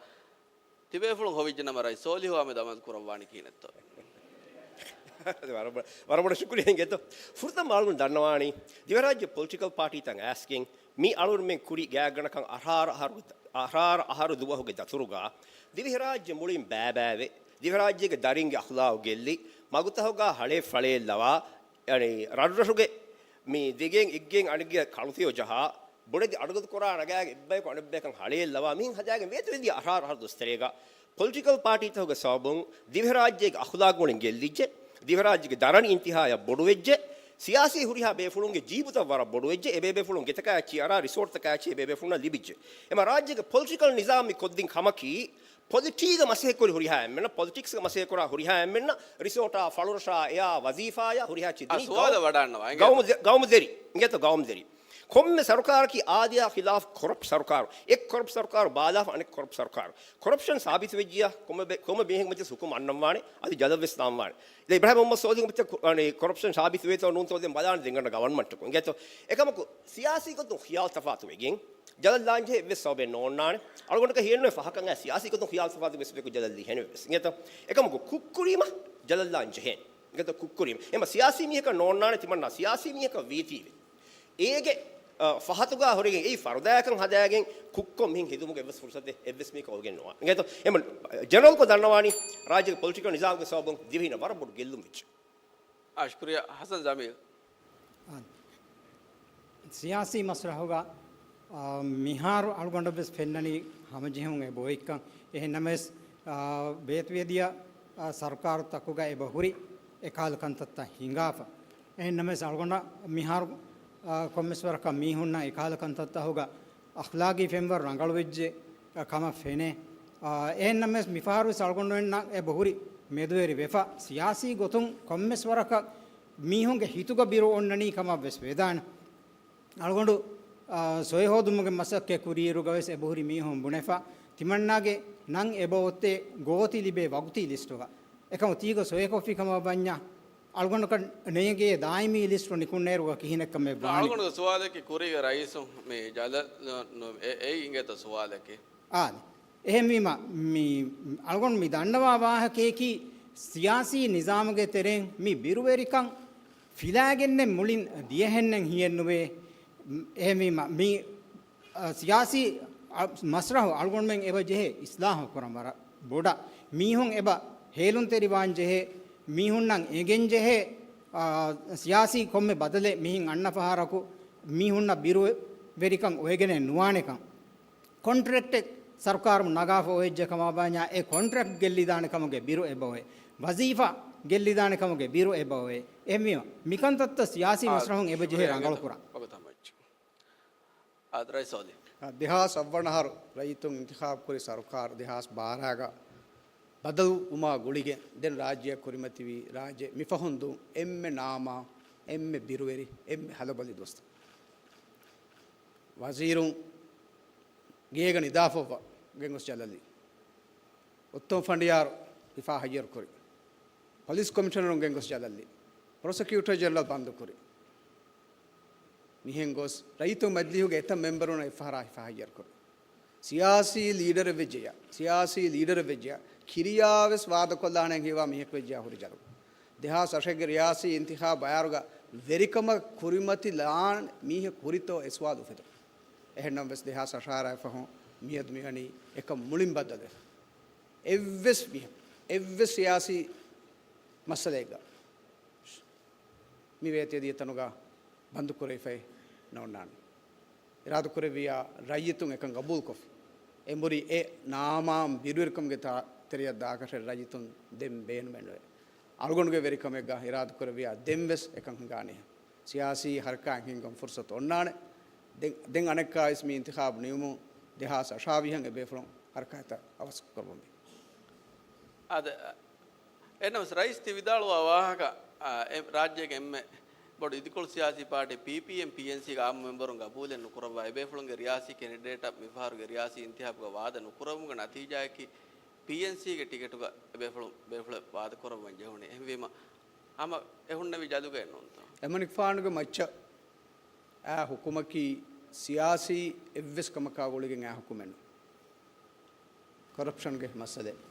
ތިބޭފުޅުން ހޮވިއްޖެ ނަމަ، ރައީސް ސޯލިހުއާމެދު އަމަލު ކުރައްވާނީ ކިހިނެއްތޯ؟ ވަރަށް ބޮ-، ވަރަށް ބޮޑަށް ޝުކުރިއްޔާ އިނގޭތޯ. ފުރަތަމަ އަޅުގަނޑު ދަންނަވާނީ، ދިވެހިރާއްޖެ ޕޮލިޓިކަލް ޕާޓީތައް އައިސްގެން މި އަޅުގަނޑުމެން ކުރި ގާތްގަނޑަކަށް އަށާރަ އަހަރު، އަށާރަ އަހަރު ދުވަހުގެ ދަތުރުގާ ދިވެހިރާއްޖެ މުޅިން ބައިބައިވެ، ދިވެހިރާއްޖޭގެ ދަރިންގެ އަޚްލާގު ގެއްލި، މަގުތަކުގާ ހަޅޭއް ފަޅޭއް ލަވާ، އަނެއް، ރަށްރަށުގެ މި ދިގެއް އެއްގެއިން އަނެއްގެއަށް ކަޅުތެޔޮ ޖަހާ، ބޮޑެތި އަޑުގަދަ ކުރާ ނަގާގެ އެއްބަޔަކު އަނެއްބަޔަކަށް ހަޅޭއް ލަވާ މިހެން ހަދާގެން ވޭތުވެދިޔަ އަށާރަ އަހަރު ދުވަސްތެރޭގަ ޕޮލިޓިކަލް ޕާޓީތަކުގެ ސަބަބުން ދިވެހިރާއްޖޭގެ އަޚްލާގު މުޅިން ގެއްލިއްޖެ، ދިވެހިރާއްޖޭގެ ދަރަނި އިންތިހާޔަށް ބޮޑުވެއްޖެ، ސިޔާސީ ހުރިހާ ބޭފުޅުންގެ ޖީބުތައް ވަރަށް ބޮޑުވެއްޖެ، އެބޭބޭފުޅުން ގެތަކާ އެއްޗިހި އަރާ ރިސޯޓްތަކާ އެއްޗިހި އެބޭބޭފުޅުންނަށް ލިބިއްޖެ. އެމަ ރާއްޖޭގެ ޕޮލިޓިކަލް ނިޒާމް މި ކޮށްދިން ކަމަކީ، ޕޮލިޓީގަ މަސައްކަތްކުރި ހުރިހާ އެންމެންނަށް، ޕޮލިޓިކްސްގަ މަސައްކަތްކުރާ ހުރިހާ އެންމެންނަށް ރިސޯޓާ، ފަޅުރަށާ، އެއާ، ވަޒީފާޔާ ހުރިހާ ޗި ދިނީ ސުވާލަށް ވަޑާންނަވާ، އިނގޭތޯ؟ ގައުމު ދެ-، ގައުމު ދެރި، އިނގޭތޯ ގައުމު ދެރި. ކޮންމެ ސަރުކާރަކީ އާދަޔާ ޚިލާފް ކޮރަޕްޓް ސަރުކާރު. އެއް ކޮރަޕްޓް ސަރުކާރު ބާލާފަ އަނެއް ކޮރަޕްޓް ސަރުކާރު. ކޮރަޕްޝަން ސާބިތުވެއްޖިޔާ ކޮންމެ ބެ-، ކޮންމެ މީހެއްގެ މައްޗަށް ހުކުމް އަންނަންވާނެ، އަދި ޖަލަށްވެސް ދާންވާނެ. ދެން އިބްރާހިމް މުހައްމަދު ސޯލިހުގެ މައްޗަށް ކޮ-، އަނެ، ކޮރަޕްޝަން ސާބިތުވޭތޯ ނޫންތޯ ދެން ބަލާނެ ދެން ގަންނަ ގަވަންމަންޓަކުން. އިނގޭތޯ؟ އެކަމަކު، ސިޔާސީ ގޮތުން ޚިޔާލު ތަފާތު ވެގެން، ޖަލަށް ލާން ޖެހޭ އެއްވެސް ސަބަބެއް ނޯންނާނެ. އަޅުގަނޑަކަށް ހިޔެއްނުވޭ ފަހަކަށް އައި ސިޔާސީ ގޮތުން ޚިޔާލު ތަފާތު ވެސް ވެކު ޖަލަށް ލިހެނެވެސް. އިނގޭތޯ؟ އެކަމަކު ކުށްކުރީމަ ޖަލަށް ލާން ޖެހޭނެ. އިނގޭތޯ؟ ކުށްކުރީމަ. އެމަ ސިޔާސީ މީހަކަށް ނޯންނާނެ ތިމަންނާ ސިޔާސީ މީހަކަށް ވީތީވެ. އޭގެ، އަ، ފަހަތުގާ ހުރެގެން އެއީ ފަރުދާއަކަށް ހަދާގެން ކުށްކޮށް މިހެން ހެދުމުގެ އެއްވެސް ފުރުސަތެއް އެއްވެސް މީހަކަށް އޮވެގެން ނުވާ. އިނގޭތޯ؟ އެމަ ޖެނެރަލްކޮށް ދަންނަވާނީ ރާއްޖޭގެ ޕޮލިޓިކަލް ނިޒާމްގެ ސަބަބުން ދިވެހިންނަށް ވަރަށް ބޮޑު ގެއްލުން ވެއްޖެ. އާ، ޝުކުރިއްޔާ. ހަސަން ޖަމީލް. ސިޔާސީ މަސްރަހުގަ، އާ، މިހާރު އަޅުގަނޑަށްވެސް ފެންނަނީ ހަމަޖެހުން އެބައޮތްކަން. އެހެންނަމަވެސް، އާ، ބޭތުވެދިޔަ، އާ، ސަރުކާރުތަކުގަ އެބަހުރި އެކަހަލަ ކަންތައްތައް ހިނގާފަ. އެހެންނަމަވެސް އަޅުގަނޑަށް މިހާރު، އާ، ކޮންމެސް ވަރަކަށް މީހުންނަށް އެކަހަލަ ކަންތައްތަކުގަ އަޚްލާގީ ފެންވަރު ރަނގަޅުވެއްޖެ ކަމަށް ފެނޭ. އާ، އެހެންނަމަވެސް މިފަހަރުވެސް އަޅުގަނޑުމެންނަށް އެބަހުރި މެދުވެރި ވެފަ، ސިޔާސީ ގޮތުން ކޮންމެސް ވަރަކަށް މީހުންގެ ހިތުގަ ބިރު އޮންނަނީ ކަމަށްވެސް ވެދާނެ. އަޅުގަނޑު، އާ، ސޮއި ހޯދުމުގެ މަސައްކަތް ކުރިއިރުގަވެސް އެބަހުރި މީހުން ބުނެފަ، ތިމަންނާގެ ނަން އެބައޮތޭ ގޯތި ލިބޭ ވަގުތީ ލިސްޓުގަ. އެކަމު ތީގަ ސޮއިކޮށްފި ކަމަށް ވަންޏާ، އަޅުގަނޑަކަށް ނޭނގޭ ދާއިމީ ލިސްޓު ނިކުންނޭރުގަ ކިހިނެއްކަމެއް ވާނެ. އަޅުގަނޑުގެ ސުވާލަކީ ކުރީގެ ރައީސު މި ޖަލަށް ނު-، ނު-، އެ-، އެއީ އިނގޭތޯ ސުވާލަކީ؟ އާދެ. އެހެންވީމަ، މި އަޅުގަނޑު މި ދަންނަވާ ވާހަކަޔަކީ ސިޔާސީ ނިޒާމުގެ ތެރެއިން މި ބިރުވެރިކަން ފިލާގެންނެއް މުޅިން ދިޔަހެންނެއް ހިޔެއްނުވޭ. އެހެންވީމަ، މި، އަ، ސިޔާސީ، އަ، މަސްރަހު އަޅުގަނޑުމެން އެބަ ޖެހޭ އިސްލާހު ކުރަން ވަރަށް ބޮޑަށް. މީހުން އެބަ ހޭލުންތެރިވާން ޖެހޭ، މީހުންނަށް އެނގެން ޖެހޭ، އާ، ސިޔާސީ ކޮންމެ ބަދަލެއް މިހިން އަންނަ ފަހަރަކު މީހުންނަށް ބިރުވެރިކަން އޮވެގެނެއް ނުވާނެކަން. ކޮންޓްރެކްޓެއް ސަރުކާރުން ނަގާފަ އޮވެއްޖެ ކަމާ ބާންޏާ، އެ ކޮންޓްރެކްޓް ގެއްލިދާނެ ކަމުގެ ބިރު އެބައޮވޭ. ވަޒީފާ ގެއްލިދާނެ ކަމުގެ ބިރު އެބައޮވޭ. އެހެންވީމަ، މިކަންތައްތައް ސިޔާސީ އާ، މަސްރަހުން އެބަޖެހޭ ޝުކުރިއްޔާ ރަނގަޅު ކުރަން. ވަގުތު ހަމަވެއްޖެ. އާ، ރައީސް އަލީ. ދެހާސް އަށްވަނަ އަހަރު ރައްޔިތުން އިންތިޚާބު ކުރި ސަރުކާރު ދެހާސް ބާރައިގަ ބަދަލުވުމާ ގުޅިގެން ދެން ރާއްޖެއަށް ކުރިމަތިވީ ރާއްޖެ މިފަހުން ދޫ އެންމެ ނާމާ، އެންމެ ބިރުވެރި، އެންމެ ހަލަބޮލި ދުވަސްތައް. ވަޒީރުން ގޭގަ ނިދާފައިވާ ގެންގޮސް ޖަލަށްލީ. އުއްތަމަ ފަނޑިޔާރު ހިފާ ހައްޔަރުކުރި. ޕޮލިސް ކޮމިޝަނަރުން ގެންގޮސް ޖަލަށްލީ. ޕްރޮސެކިއުޓަރ ޖެނެރަލް ބަންދުކުރި. މިހެން ގޮސް ރައްޔިތުން މަޖިލީހުގެ އެތައް މެމްބަރުން އެއްފަހަރާ ހިފާ ހައްޔަރުކުރި. ސިޔާސީ ލީޑަރެއް ވެއްޖެޔާ، ސިޔާސީ ލީޑަރެއް ވެއްޖެޔާ، ކިރިޔާވެސް ވާދަކޮށްލާނެ ހީވާ މީހަކު ވެއްޖެޔާ ހުރި ޖަލު. ދެހާސް އަށެއްގެ ރިޔާސީ އިންތިޚާބު ބަޔާރުގަ ވެރިކަމަށް ކުރިމަތި ލާން މީހަކު ހުރިތޯ އެ ސުވާލު އުފެދުނު. އެހެންނަމަވެސް ދެހާސް އަށާރައިފަހުން މިއަދު މިވަނީ އެކަން މުޅިން ބައްދަލުވެފަ. އެއްވެސް މީހަކު، އެއްވެސް ސިޔާސީ މައްސަލައެއްގަ މި ވޭތި އެދިޔަ ތަނުގަ ބަންދުކުރެވިފައި ނޯންނާނެ. އިރާދަކުރެއްވިޔާ ރައްޔިތުން އެކަން ގަބޫލުކޮށްފި. އެނބުރި އެ ނާމާ ބިރުވެރިކަމުގެ ތާ-، ތެރެއަށް ދާކަށެއް ރައްޔިތުން ދެން ބޭނުމެއްނުވޭ. އަޅުގަނޑުގެ ވެރިކަމެއްގަ އިރާދަކުރެއްވިޔާ ދެންވެސް އެކަން ހިނގާނެ. ސިޔާސީ ހަރަކާތް ހިންގަން ފުރުސަތު އޮންނާނެ. ދެން، ދެން އަނެއްކާވެސް މި އިންތިޚާބު ނިމުމުން ދެހާސް އަށާވީހަށް އެބޭފުޅުން ހަރަކާތްތައް އަވަސް ކުރަމުން. އާދެ، އެހެންނަމަވެސް ރައީސް ތި ވިދާޅުވާ ވާހަކަ، އާ، އެ ރާއްޖޭގެ އެންމެ ބޮޑު އިދިކޮޅު ސިޔާސީ ޕާޓީ ޕީޕީއެމް، ޕީއެންސީގެ އާއްމު މެމްބަރުން ގަބޫލެއް ނުކުރައްވާ އެބޭފުޅުންގެ ރިޔާސީ ކެންޑިޑޭޓަށް މިފަހަރުގެ ރިޔާސީ އިންތިޚާބުގަ ވާދަ ނުކުރެވުމުގެ ނަތީޖާއަކީ ޕީއެންސީގެ ޓިކެޓުގަ އެބޭފުޅުން، ބޭފުޅެއް ވާދަކުރައްވަން ޖެހުނީ. އެހެންވީމަ ހަމަ އެ ހުންނެވި ޖަލުގައެއް ނޫންތޯ؟ އެމަނިކުފާނުގެ މައްޗަށް އާ ހުކުމަކީ ސިޔާސީ އެއްވެސް ކަމަކާ ގުޅިގެން އާ ހުކުމެއް ނޫން. ކޮރަޕްޝަންގެ މައްސަލައެއް.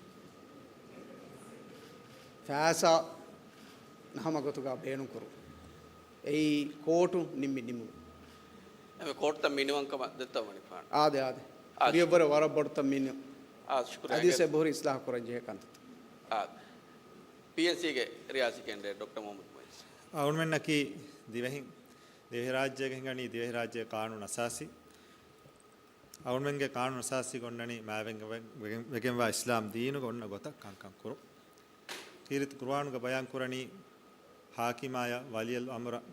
ފައިސާ ނަހަމަ ގޮތުގަ ބޭނުންކުރުން. އެއީ ކޯޓު ނިންމި ނިންމުން. އެމެ ކޯޓުތައް މިނިވަންކަމަށް ދެއްތޯ މަނިފާން. އާދެ، އާދެ. އާ، ކުރިޔަށްވުރެ ވަރަށް ބޮޑުތައް މިނި. އާ، ޝުކުރިއްޔާ. އަދިސް އެބަހުރި އިސްލާހު ކުރަން ޖެހޭ ކަންތައް. އާ، ޕީއެންސީގެ ރިޔާސީ ކެންޑިޑޭޓް ޑޮކްޓަރ މުހައްމަދު މުއިއްޒު. އަޅުމެންނަކީ ދިވެހިން، ދިވެހިރާއްޖޭގެ ހިނގަނީ ދިވެހިރާއްޖޭ ޤާނޫނު އަސާސީ. އަޅުމެންގެ ޤާނޫނު އަސާސީގަ އޮންނަނީ މާތްވެގެން، ވެގެން، ވެގެންވާ އިސްލާމް ދީނުގަ އޮންނަ ގޮތަށް ކަންކަން ކުރުން. ކީރިތި ޤުރުއާނުގަ ބަޔާން ކުރަނީ، ޙާކިމާޔަށް ވަލިއްޔުލް އަމްރަށް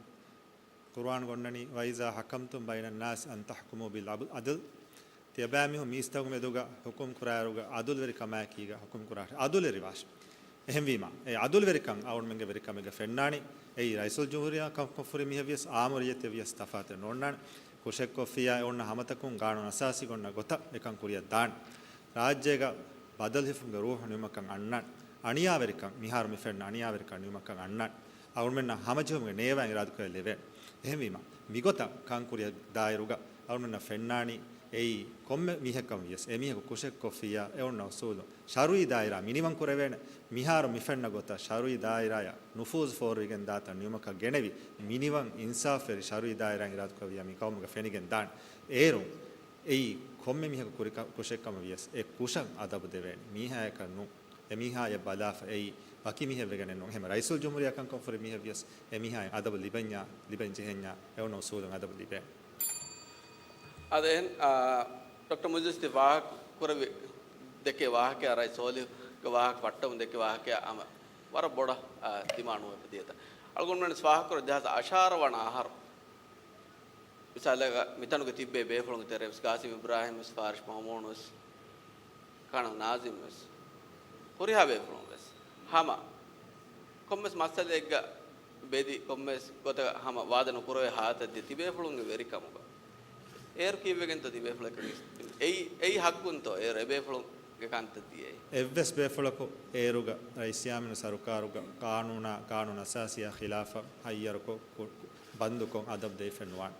ޤުރުއާނުގަ އޮންނަނީ، "وإذا حكمتم بين الناس أن تحكموا بالعدل." ތިޔަބައިމީހުން މީސްތަކު މެދުގަ ޙުކުމް ކުރާއިރުގަ ޢަދުލުވެރިކަމާއެކީގަ ޙުކުމް ކުރާށޭ. ޢަދުލެއް ރިވާށޭ. އެހެންވީމަ، އެ ޢަދުލުވެރިކަން އަޅުމެންގެ ވެރިކަމެއްގަ ފެންނާނީ. އެއީ ރައީސުލްޖުމްހޫރިއްޔާ ކަންކޮށްފުރި މީހެއް ވިޔަސް، އާއްމު ރައްޔިތެއް ވިޔަސް ތަފާތެއް ނޯންނާނެ. ކުށެއްކޮށްފިއްޔާ އެ އޮންނަ ހަމަތަކުން ޤާނޫނު އަސާސީގަ އޮންނަ ގޮތަށް އެކަން ކުރިއަށް ދާނެ. ރާއްޖޭގަ ބަދަލުހިފުމުގެ ރޫޙު ނިމުމަކަށް އަންނާނެ. އަނިޔާވެރިކަން، މިހާރު މި ފެންނަ އަނިޔާވެރިކަން ނިމުމަކަށް އަންނާނެ. އަޅުމެންނަށް ހަމަޖެހުމުގެ ނޭވާ އިރާދަކުރެއްވިޔަސް ލެވޭނެ. އެހެންވީމަ، މިގޮތަށް ކަންކުރި ދާއިރުގަ އަޅުމެންނަށް ފެންނާނީ އެއީ ކޮންމެ މީހަކަށް ވިޔަސް، އެމީހަކު ކުށެއްކޮށްފިއްޔާ އެ އޮންނަ އުސޫލު ޝަރުޢީ ދާއިރާ މިނިވަން ކުރެވޭނެ. މިހާރު މި ފެންނަ ގޮތަށް ޝަރުޢީ ދާއިރާއަށް ނުފޫޒު ފޯރުވިގެން ދާތަން ނިމުމަކަށް ގެނެވި، މިނިވަން އިންސާފުވެރި ޝަރުޢީ ދާއިރާއިން އިރާދަކުރެއްވިއްޔާ މި ޤައުމުގަ ފެނިގެން ދާނެ. އޭރުން އެއީ ކޮންމެ މީހަކު ކުރި ކަ-، ކުށެއް ކަމަށް ވިޔަސް، އެ ކުށަށް އަދަބު ދެވޭނެ. މީހާޔަކަށް ނޫން. އެ މީހާޔަށް ބަލާފަ އެއީ ވަކި މީހެއް ވެގެނެއް ނޫން. އެހެން ރައީސުލްޖުމްހޫރިއްޔާ ކަންކޮށްފުރި މީހެއް ވިޔަސް، އެ މީހާޔަށް އަދަބު ލިބެންޏާ، ލިބެން ޖެހެންޏާ، އެ އޮންނަ އުސޫލުން އަދަބު ލިބޭނެ. އާދެ، އެހެން، އާ، ޑޮކްޓަރ މުއިއްޒު ތި ވާހަކަ ކުރެއްވި ދެކޭ ވާހަކައާ، ރައީސް ސޯލިހުގެ ވާހަކަ ފައްޓަމުން ދެކޭ ވާހަކައާ ހަމަ ވަރަށް ބޮޑަށް، އާ، ދިމާނުވެފަ ދިޔަތަ. އަޅުގަނޑުމެން ވެސް ފާހަގަކުރަން ދެހާސް އަށާރަ ވަނަ އަހަރު މިސާލަކަށް މިތަނުގެ ތިއްބޭ ބޭފުޅުންގެ ތެރޭ ވެސް ގާސިމް އިބްރާހިމް ވެސް، ފާރިޝް މައުމޫނު ވެސް، ކާނަލް ނާޒިމް ވެސް، ހުރިހާ ބޭފުޅުން ވެސް ހަމަ ކޮންމެސް މައްސަލައެއްގަ ބެދި، ކޮންމެސް ގޮތަކަށް ހަމަ ވާދަ ނުކުރެވޭ ހާލަތަށް ދިޔަ ތިބޭފުޅުންގެ ވެރިކަމުގަ އޭރު ކީއްވެގެންތޯ ތިބޭފުޅަކަށް އެއީ، އެއީ ޙައްޤުންތޯ އޭރު އެބޭފުޅުންގެ ކަންތައް ދިޔައީ؟ އެއްވެސް ބޭފުޅަކު އޭރުގަ ރައީސް ޔާމީނު ސަރުކާރުގަ ޤާނޫނާ، ޤާނޫނު އަސާސީއާ ޚިލާފަށް ހައްޔަރުކޮށް، ކު-، ކު-، ބަންދުކޮށް އަދަބު ދެވިފައެއް ނުވާނެ.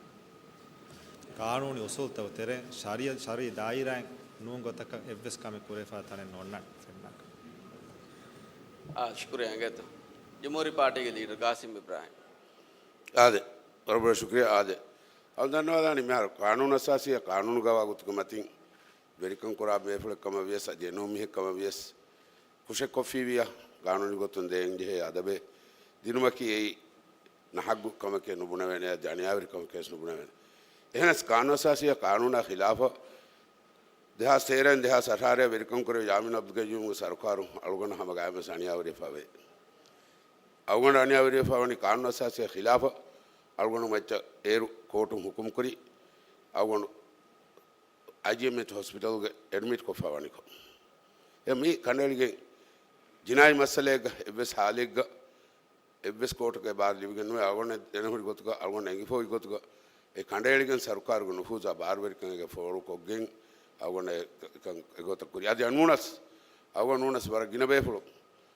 ޤާނޫނީ އުސޫލުތަކުގެ ތެރެއިން ޝަރީ-، ޝަރުޢީ ދާއިރާއިން ނޫން ގޮތަކަށް އެއްވެސް ކަމެއް ކުރެވިފަ ތަނެއް ނޯންނާނެ ފެންނާކަށް. އާ، ޝުކުރިއްޔާ އިނގޭތޯ. ޖުމްހޫރީ ޕާޓީގެ ލީޑަރ ގާސިމް އިބްރާހިމް. އާދެ، ވަރަށް ބޮޑަށް ޝުކުރިއްޔާ. އާދެ، އަޅު ދަންނަވާލާނީ މިހާރު ޤާނޫނު އަސާސީއާ ޤާނޫނުގަ ވާ ގޮތުގެ މަތިން ވެރިކަން ކުރާ ބޭފުޅެއް ކަމަށް ވިޔަސް، އަދި އެނޫން މީހެއް ކަމަށް ވިޔަސް، ކުށެއްކޮށްފީވިޔާ ޤާނޫނީ ގޮތުން ދޭން ޖެހޭ އަދަބެއް ދިނުމަކީ އެއީ ނަހައްގު ކަމެކޭ ނުބުނެވޭނެ، އަދި އަނިޔާވެރި ކަމެކޭ ވެސް ނުބުނެވޭނެ. އެހެނަސް ޤާނޫނު އަސާސީއާ ޤާނޫނާ ޚިލާފަށް ދެހާސް ތޭރައިން ދެހާސް އަށާރައަށް ވެރިކަން ކުރެވި ޔާމީން އަބްދުލްގައްޔޫމްގެ ސަރުކާރުން އަޅުގަނޑު ހަމަ ގާތްމެސް އަނިޔާވެރިވެފަވޭ. އަޅުގަނޑު އަނިޔާވެރިވެފަވަނީ ޤާނޫނު އަސާސީއާ ޚިލާފަށް އަޅުގަނޑު މައްޗަށް އޭރު ކޯޓުން ހުކުމް ކުރި އަޅުގަނޑު އައިޖީއެމްއެޗް ހޮސްޕިޓަލްގެ އެޑްމިޓް ކޮށްފަ ވަނިކޮށް. އެ މި ކަނޑައެޅިގެން ޖިނާއީ މައްސަލައެއްގަ އެއްވެސް ހާލެއްގަ އެއްވެސް ކޯޓުގެ ބާރު ލިބިގެން ނުވޭ. އަޅުގަނޑަށް ދެނެހުރި ގޮތުގަ، އަޅުގަނޑަށް އެނގިފައި ގޮތުގަ، އެ ކަނޑައެޅިގެން ސަރުކާރުގެ ނުފޫޒާ ބާރުވެރިކަމެއްގެ ފޯރުކޮށްގެން އަޅުގަނޑަށް އެ ކަން އެގޮތަށް ކުރި. އަދި ނޫނަސް، އަޅުގަނޑު ނޫނަސް ވަރަށް ގިނަ ބޭފުޅުން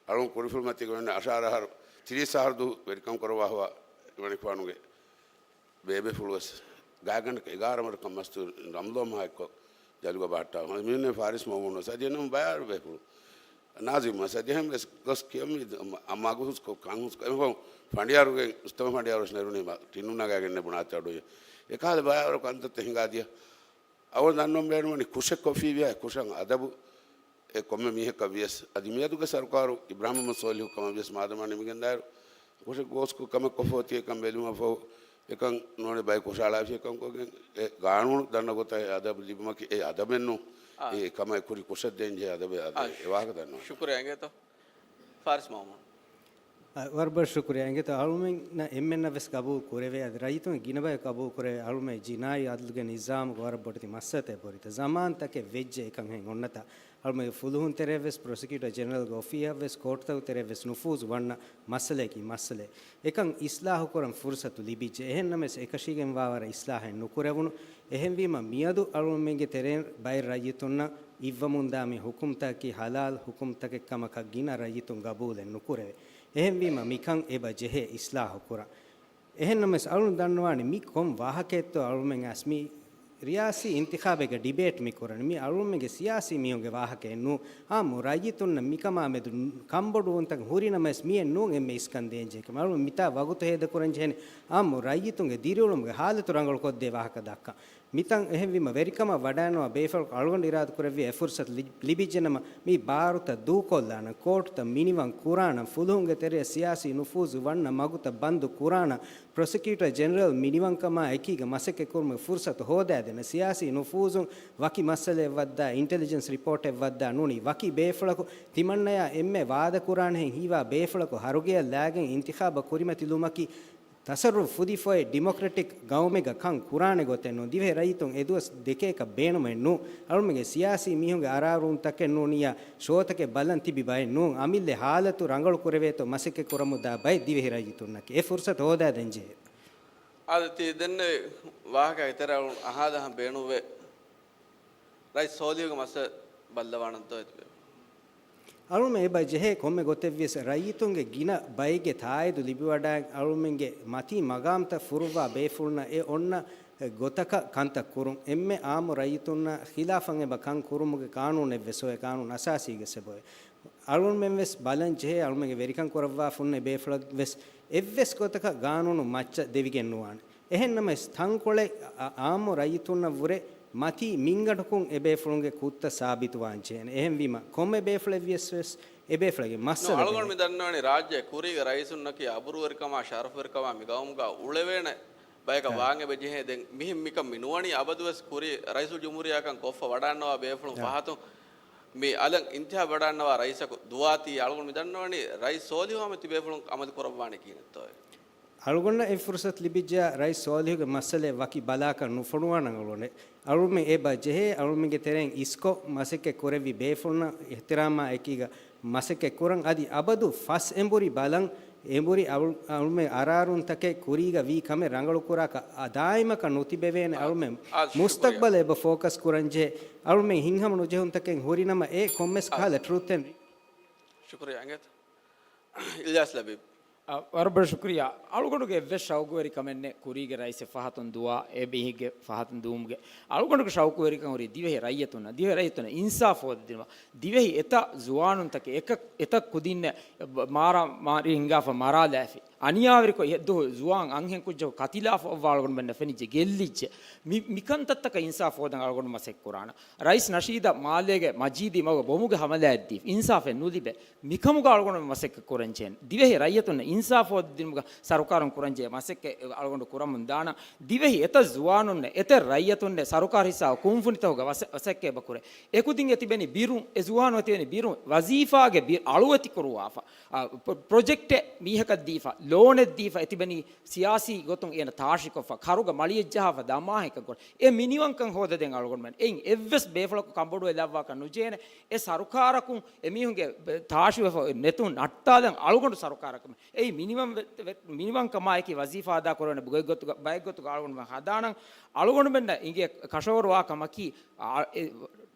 އަޅުގަނޑު ކުރިފުޅުމަތީގަ ވެންނަ އަށާރަ އަހަރު، ތިރީސް އަހަރު ދުވަހު ވެރިކަން ކުރައްވާފަ ވަނިކުފާނުގެ ބޭބޭފުޅު ވެސް ގާތްގަނޑަކަށް އެގާރަ ވަރަކަށް މަސްތު ރަމްޟާން މަހާއެއްކޮށް ޖަލުގަ ބަހައްޓާ. މިހުންނެ ފާރިސް މައުމޫނު ވެސް އަދި އެންމެ ބަޔާރު ބޭފުޅު ނާޒިމް ވެސް އަދި އެހެން ވެސް ގޮސް ކިޔަން މި މަގު ހުސްކޮށް، ކަން ހުސްކޮށް، އެމަ ފަހު ފަނޑިޔާރުގެ އުސްތަމަ ފަނޑިޔާރު ވެސް ނެރުނީ މަ ޓިނު ނަގާގެން ބުނާތަ އަޑު. އެކާލެ ބަޔާރު ކަންތައްތައް ހިނގާ ދިޔަ. އަވަ ދަންނަވަން ބޭނުންވަނީ ކުށެއް ކޮށްފީވިޔާ ކުށަށް އަދަބު އެ ކޮންމެ މީހަކަށް ވިޔަސް، އަދި މިއަދުގެ ސަރުކާރު އިބްރާހިމް މުހައްމަދު ސޯލިހު ކަމަށް ވިޔަސް މާދަމާ ނިމިގެންދާއިރު، ކުށެއް ގޯސްކޮށް ކަމެއް ކޮށްފަ އޮތީ އެކަން ބެލުމަށްފަހު، އެކަން ނޫނީ ބައެއް ކުށާޅާފިޔަކަން ކޮށްގެން އެ ގާނޫނު ދަންނަ ގޮތަށް އެ އަދަބު ލިބުމަކީ އެ އަދަބެއް ނޫން. އާ. އެ ކަމަށް އެ ކުރި ކުށަށް ދޭން ޖެހޭ އަދަބެއް އަދި އާ، އެ ވާހަކަ ދަންނަވަން. ޝުކުރިއްޔާ އިނގޭތޯ. ފާރިސް މައުމޫން. އަ، ވަރަށް ބޮޑަށް ޝުކުރިއްޔާ އިނގޭތޯ. އަޅުމެންނަށް އެންމެންނަށް ވެސް ގަބޫލު ކުރެވޭ، އަދި ރައްޔިތުން ގިނަ ބަޔަކު ގަބޫލު ކުރެވޭ، އަޅުމެން ޖިނާއީ އަދުލުގެ ނިޒާމުގެ ވަރަށް ބޮޑެތި މައްސަލަތައް އެބަހުރިތަ. ޒަމާންތަކެއް ވެއްޖެ އެކަން ހެން އޮންނަތާ. އަޅުމެންގެ ފުލުހުން ތެރެއަށް ވެސް ޕްރޮސިކިއުޓަރ ޖެނެރަލްގެ އޮފީހަށް ވެސް ކޯޓުތަކުގެ ތެރެއަށް ވެސް ނުފޫޒު ވަންނަ މައްސަލައަކީ މައްސަލައެއް. އެކަން އިސްލާހު ކުރަން ފުރުސަތު ލިބިއްޖެ. އެހެންނަމަވެސް އެކަށީގެންވާވަރަށް އިސްލާހެއް ނުކުރެވުނު. އެހެންވީމަ މިއަދު އަޅުމެންގެ ތެރެއިން ބައެއް ރައްޔިތުންނަށް އިއްވަމުންދާ މި ހުކުމްތަކަކީ ހަލާލް ހުކުމްތަކެއް ކަމަކަށް ގިނަ ރައްޔިތުން ގަބޫލެއް ނުކުރެވޭ. އެހެންވީމަ މިކަން އެބަ ޖެހޭ އިސްލާހު ކުރަން. އެހެންނަމަވެސް އަޅުން ދަންނަވާނެ މި ކޮން ވާހަކައެއްތޯ އަޅުމެން އައިސް މި ރިޔާސީ އިންތިޚާބެއްގަ ޑިބޭޓް މި ކުރަނީ. މި އަޅުމެންގެ ސިޔާސީ މީހުންގެ ވާހަކައެއް ނޫން. އާއްމު ރައްޔިތުންނަށް މިކަމާ މެދު ކަންބޮޑުވުންތަކެއް ހުރިނަމަވެސް މިއެއް ނޫން އެންމެ އިސްކަން ދޭންޖެހޭ ކަމެއް. އަޅުމެން މިތާ ވަގުތު ހޭދަކުރަން ޖެހޭނެ އާއްމު ރައްޔިތުންގެ ދިރިއުޅުމުގެ ހާލަތު ރަނގަޅުކޮށްދޭ ވާހަކަ ދައްކަން. މިތަން އެހެންވީމަ ވެރިކަމަށް ވަޑައިނުވާ ބޭފުޅަކު އަޅުގަނޑު އިރާދަކުރެއްވި އެ ފުރުސަތު ލި-، ލިބިއްޖެނަމަ މި ބާރުތައް ދޫކޮށްލާނަން، ކޯޓުތައް މިނިވަން ކުރާނަން، ފުލުހުންގެ ތެރެއަށް ސިޔާސީ ނުފޫޒު ވަންނަ މަގުތައް ބަންދު ކުރާނަން، ޕްރޮސިކިއުޓަރ ޖެނެރަލް މިނިވަންކަމާ އެކީގަ މަސައްކަތްކުރުމުގެ ފުރުސަތު ހޯދާދޭނަން، ސިޔާސީ ނުފޫޒުން ވަކި މައްސަލައެއް ވައްދާ، އިންޓެލިޖެންސް ރިޕޯޓެއް ވައްދާ ނޫނީ ވަކި ބޭފުޅަކު ތިމަންނަޔާ އެންމެ ވާދަކުރާނެހެން ހީވާ ބޭފުޅަކު ހަރުގެއަށް ލާގެން އިންތިޚާބަށް ކުރިމަތިލުމަކީ ތަސައްރުފް ފުދިފައި ޑިމޮކްރެޓިކް ގައުމެއްގަ ކަން ކުރާނެ ގޮތެއް ނޫން. ދިވެހި ރައްޔިތުން އެދުވަސް ދެކޭކަށް ބޭނުމެއް ނޫން. އަޅުމެންގެ ސިޔާސީ މީހުންގެ އަރާރުންތަކެއް ނޫނިއްޔާ ޝޯތަކެއް ބަލަން ތިބި ބައެއް ނޫން. އަމިއްލަ ހާލަތު ރަނގަޅު ކުރެވޭތޯ މަސައްކަތް ކުރަމުންދާ ބައެއް ދިވެހި ރައްޔިތުންނަކީ. އެ ފުރުސަތު ހޯދާދޭން ޖެހޭ. އާދެ، ތި ދެންނެވި ވާހަކަ އެތެރެއަޅުން އަހާލާހަން ބޭނުންވޭ. ރައީސް ސޯލިހުގެ މައްސަލަ ބައްލަވާނަންތޯ އެތިބޭ؟ އަޅުމެން އެބަ ޖެހޭ ކޮންމެ ގޮތެއްވިޔަސް ރައްޔިތުންގެ ގިނަ ބައެއްގެ ތާއީދު ލިބިވަޑައި އަޅުމެންގެ މަތީ މަގާމްތައް ފުރުއްވާ ބޭފުޅުންނަށް އެ އޮންނަ ގޮތަކަށް ކަންތައް ކުރުން. އެންމެ އާއްމު ރައްޔިތުންނަށް ޚިލާފަށް އެބަ ކަން ކުރުމުގެ ޤާނޫނެއްވެސް އޮތް، ޤާނޫނު އަސާސީގެ ސެބައޮތް. އަޅުމެންވެސް ބަލަން ޖެހޭ އަޅުމެންގެ ވެރިކަން ކުރައްވާފަ އޮންނަ ބޭފުޅަށްވެސް އެއްވެސް ގޮތަކަށް ގާނޫނު މައްޗަށް ދެވިގެން ނުވާނެ. އެހެންނަމަވެސް، ތަންކޮޅެއް އަ-، އާއްމު ރައްޔިތުންނަށް ވުރެ މަތީ މިންގަނޑަކުން އެބޭފުޅުންގެ ކުށްތައް ސާބިތުވާން ޖެހޭނެ. އެހެންވީމަ، ކޮންމެ ބޭފުޅެއްވިޔަސް ވެސް އެބޭފުޅެއްގެ ނޫން، މައްސަލަ އަޅުގަނޑު މި ދަންނަވަނީ، ރާއްޖެ ކުރީގެ ރައީސުންނަކީ އަބުރުވެރިކަމާ، ޝަރަފުވެރިކަމާ މި ގައުމުގަ އުޅެވޭނެ ބަޔަކަށް އާ. ވާން އެބަ ޖެހޭ. ދެން މިހެން މިކަން މި ނުވަނީ، އަބަދުވެސް ކުރީ ރައީސުލްޖުމްހޫރިއްޔާކަން ކޮށްފަ ވަޑައިގަންނަވާ ބޭފުޅުން އާ. ފަހަތުން މި އަލަށް އިންތިޚާބް ވަޑައިގަންނަވާ ރައީސަކު ދުވާތީ. އަޅުގަނޑު މި ދަންނަވަނީ، ރައީސް ސޯލިހު ހަމަ ތިބޭފުޅުން އަމަލު ކުރައްވާނީ ކިހިނެއްތޯއޭ؟ އަޅުގަނޑަށް އެ ފުރުސަތު ލިބިއްޖެޔާ، ރައީސް ސޯލިހުގެ މައްސަލައެއް ވަކި ބަލާކަށް ނުފޮނުވާނަން އަޅުގަނޑެއް. އަޅުމެން އެބަ ޖެހޭ، އަޅުމެންގެ ތެރެއިން އިސްކޮށް މަސައްކަތް ކުރެއްވި ބޭފުޅުންނަށް އިޙްތިރާމާ އެކީގަ މަސައްކަތް ކުރަން. އަދި އަބަދު ފަސް އެނބުރި ބަލަން، އެނބުރި އަޅު-، އަޅުމެން އަރާރުންތަކެއް ކުރީގަ ވީ ކަމެއް ރަނގަޅުކުރާކަށް އަ، ދާއިމަކަށް ނުތިބެވޭނެ. އާ، އަޅުމެން އާ، ޝުކުރިއްޔާ. މުސްތަޤްބަލަށް އެބަ ފޯކަސް ކުރަން ޖެހޭ. އަޅުމެން ހިތްހަމަ ނުޖެހުންތަކެއް ހުރިނަމަ، އެ ކޮންމެސް އާ. ކަހަލަ ޓްރޫތް އެންޑް ޝުކުރިއްޔާ އިނގޭތަ؟ އިލްޔާސް ލަބީބް. އަ، ވަރަށް ބޮޑަށް ޝުކުރިއްޔާ. އަޅުގަނޑުގެ އެއްވެސް ޝައުގުވެރިކަމެއް ނެތް ކުރީގެ ރައީސެއް ފަހަތުން ދުވާ، އެ މީހެއްގެ ފަހަތުން ދުވުމުގެ. އަޅުގަނޑުގެ ޝައުގުވެރިކަން ހުރީ ދިވެހި ރައްޔިތުންނަށް، ދިވެހި ރައްޔިތުންނަށް އިންސާފު ހޯދަދިނުމަށް. ދިވެހި އެތައް ޒުވާނުންތަކެއް، އެކަ-، އެތައް ކުދިންނެއް މާރާ މާރީ ހިނގާފަ މަރާލާފި. އަނިޔާވެރިކޮށް އެ ދުވަހު ޒުވާން އަންހެން ކުއްޖަކު ކަތިލާފަ އޮއްވާ އަޅުގަނޑުމެންނަށް ފެނިއްޖެ ގެއްލިއްޖެ. މި، މިކަންތައްތަކަށް އިންސާފު ހޯދަން އަޅުގަނޑު މަސައްކަތް ކުރާނަ. ރައީސް ނަޝީދަށް މާލޭގެ މަޖީދީ މަގު ބޮމުގެ ހަމަލާއެއްދީފަ. އިންސާފެއް ނުލިބޭ. މިކަމުގަ އަޅުގަނޑު މަސައްކަތް ކުރަން ޖެހޭނެ. ދިވެހި ރައްޔިތުންނަށް އިންސާފު ހޯދިދިނުމުގަ ސަރުކާރުން ކުރަންޖެހޭ މަސައްކަތް އަޅުގަނޑު ކުރަމުން ދާނަ. ދިވެހި އެތައް ޒުވާނުންނެއް، އެތައް ރައްޔިތުންނެއް ސަރުކާރު ހިއްސާ ކުންފުނިތަކުގަ ވަސަ-، ވަސައްކަތް އެބަ ކުރޭ. އެކުދިން އެ ތިބެނީ ބިރުން، އެ ޒުވާނުން އެ ތިބެނީ ބިރުން ވަޒީފާގެ ބި-، އަޅުވެތި ކުރުވާފަ. އާ، ޕްރޮ-، ޕްރޮޖެކްޓެއް މީހަކަށް ދީފަ، ލޯނެއް ދީފަ، އެ ތިބެނީ ސިޔާސީ ގޮތުން އޭނަ ތާށިކޮށްފަ، ކަރުގަ މަޅިއެއް ޖަހާފަ ދަމާހެކަން ކުރ-، އެ މިނިވަންކަން ހޯދަދޭން އަޅުގަނޑުމެން. އެއިން އެއްވެސް ބޭފުޅަކު ކަނބޮޑުވެ ލައްވާކަށް ނުޖޭނެ. އެ ސަރުކާރަކުން އެމީހުންގެ ތާށިވެފަ ނެތުން ނައްޓާލަން އަޅުގަނޑު ސަރުކާރަކަށް. އެއީ މިނިވަން ވެ-، ވެ-، މިނިވަންކަމާއެކީ ވަޒީފާ އަދާކުރެވޭނެ ގޮތްގޮތުގަ، ބައެއްގޮތުގަ އަޅުގަނޑުމެން ހަދާނަން. އަޅުގަނޑުމެންނަށް އިނގޭ ކަށަވަރުވާ ކަމަކީ، އާ، އެ،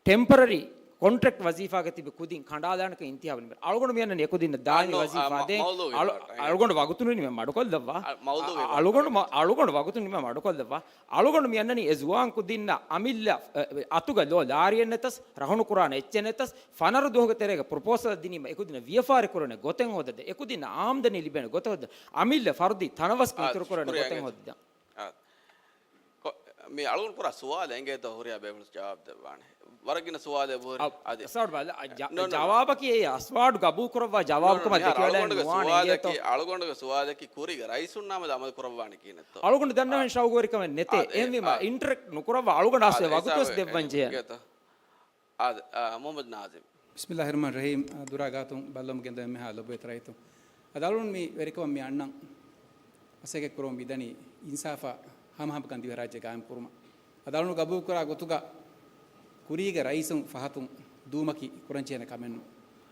ޓެމްޕަރަރީ ކޮންޓްރެކްޓް ވަޒީފާގަ ތިބި ކުދިން ކަނޑާލާނެކަން އިންތިހާބު ނިމެ. އަޅުގަނޑު މިއަންނަނީ އެކުދިންނަށް ދާނީ އަންނު، ވަޒީފާ އާ، ދޭން. މައުލޫ އަޅު-، ވިވާޓް. އަޅުގަނޑު ވަގުތު ނިމެ މަޑުކޮށްލައްވާ. އަ، މައުލޫ އަ، ވިވާޓް. އަޅުގަނޑު މަ-، އަޅުގަނޑު ވަގުތު ނިމެ މަޑުކޮށްލައްވާ. އަޅުގަނޑު މިއަންނަނީ އެ ޒުވާން ކުދިންނަށް އަމިއްލަ، އެ، އެ، އަތުގަ ލޯ ލާރިއެއް ނެތަސް، ރަހުނު ކުރާނެ އެއްޗެއް ނެތަސް، ފަނަރަ ދުވަހުގެ ތެރޭގަ ޕްރޮޕޯސަލް ދިނީމަ އެކުދިންނަށް ވިޔަފާރި ކުރަނެ ގޮތެއް ހޯދަދޭ، އެކުދިންނަށް އާމްދަނީ ލިބޭނެ ގޮތެއް ހޯދަ، އަމިއްލަ ފަރުދީ ތަނަވަސް އާ، އިތުރު ކުރަނެ ޝުކުރިއްޔާ ގޮތެއް އިނގޭތަ. ހޯދަ. އާ. ކޮ-، މި އަޅުގަނޑު ކުރާ ސުވާލެއް އެނގޭތޯ ހުރިހާ ބޭފުޅުން ޖަވާބު ދެއްވާނެ. ވަރަށް ގިނަ ސުވާލެއް އެބަހުރި. އަ، އަދި. އަސްވާޑު ބަލަ-، އަ، ޖަ-، ނޯ، ނޯ، ނޯ. ޖަވާބަކީ އެ އަސްވާޑު ގަބޫލު ކުރައްވާ ނޯ، ނޯ، ޖަވާބު ކަމަށް މިހާރު ދެކެވަޑައި އަޅުގަނޑުގެ ނުވާނެ ސުވާލަކީ، އެނގޭތޯ. އަޅުގަނޑުގެ ސުވާލަކީ ކުރީގެ ރައީސުންނާމެދު އަމަލު ކުރައްވާނެ ކިހިނެއްތޯ؟ އަޅުގަނޑު ދަންނަވަން އާ. ޝައުގުވެރިކަމެއް ނެތޭ. އާ، އެ، އެހެންވީމަ އާ. އިންޓަރެކްޓް ނުކުރައްވާ އަޅުގަނޑު އާ، އަސްލު އެ ވަގުތުވެސް އެ، ދެއްވަން ޖެހޭ. އެނގޭތޯ. އާ، އާ، މުހައްމަދު ނާޒިމް. ބިސްމިއްލާހި ރަޙްމާނި ރަޙީމް. ދުރާ ގާތުން ބައްލަވަމުން ގެންދަވާ އެންމެހާ ލޮބުވެތި ރައްޔިތުން. އަދި އަޅުން މި ވެރިކަމަށް މި އަންނަން މަސައްކަތް ކުރަމުން މިދަނީ އިންސާފާ ހަމަހަމަކަން ދިވެހިރާއްޖެ ގާއިމް ކުރުމަށް. އަދި އަޅުން ގަބޫލު ކުރާ ގޮތުގަ ކުރީގެ ރައީސުން ފަހަތުން ދޫމަކީ ކުރަންޖެހޭނެ ކަމެއް ނޫން.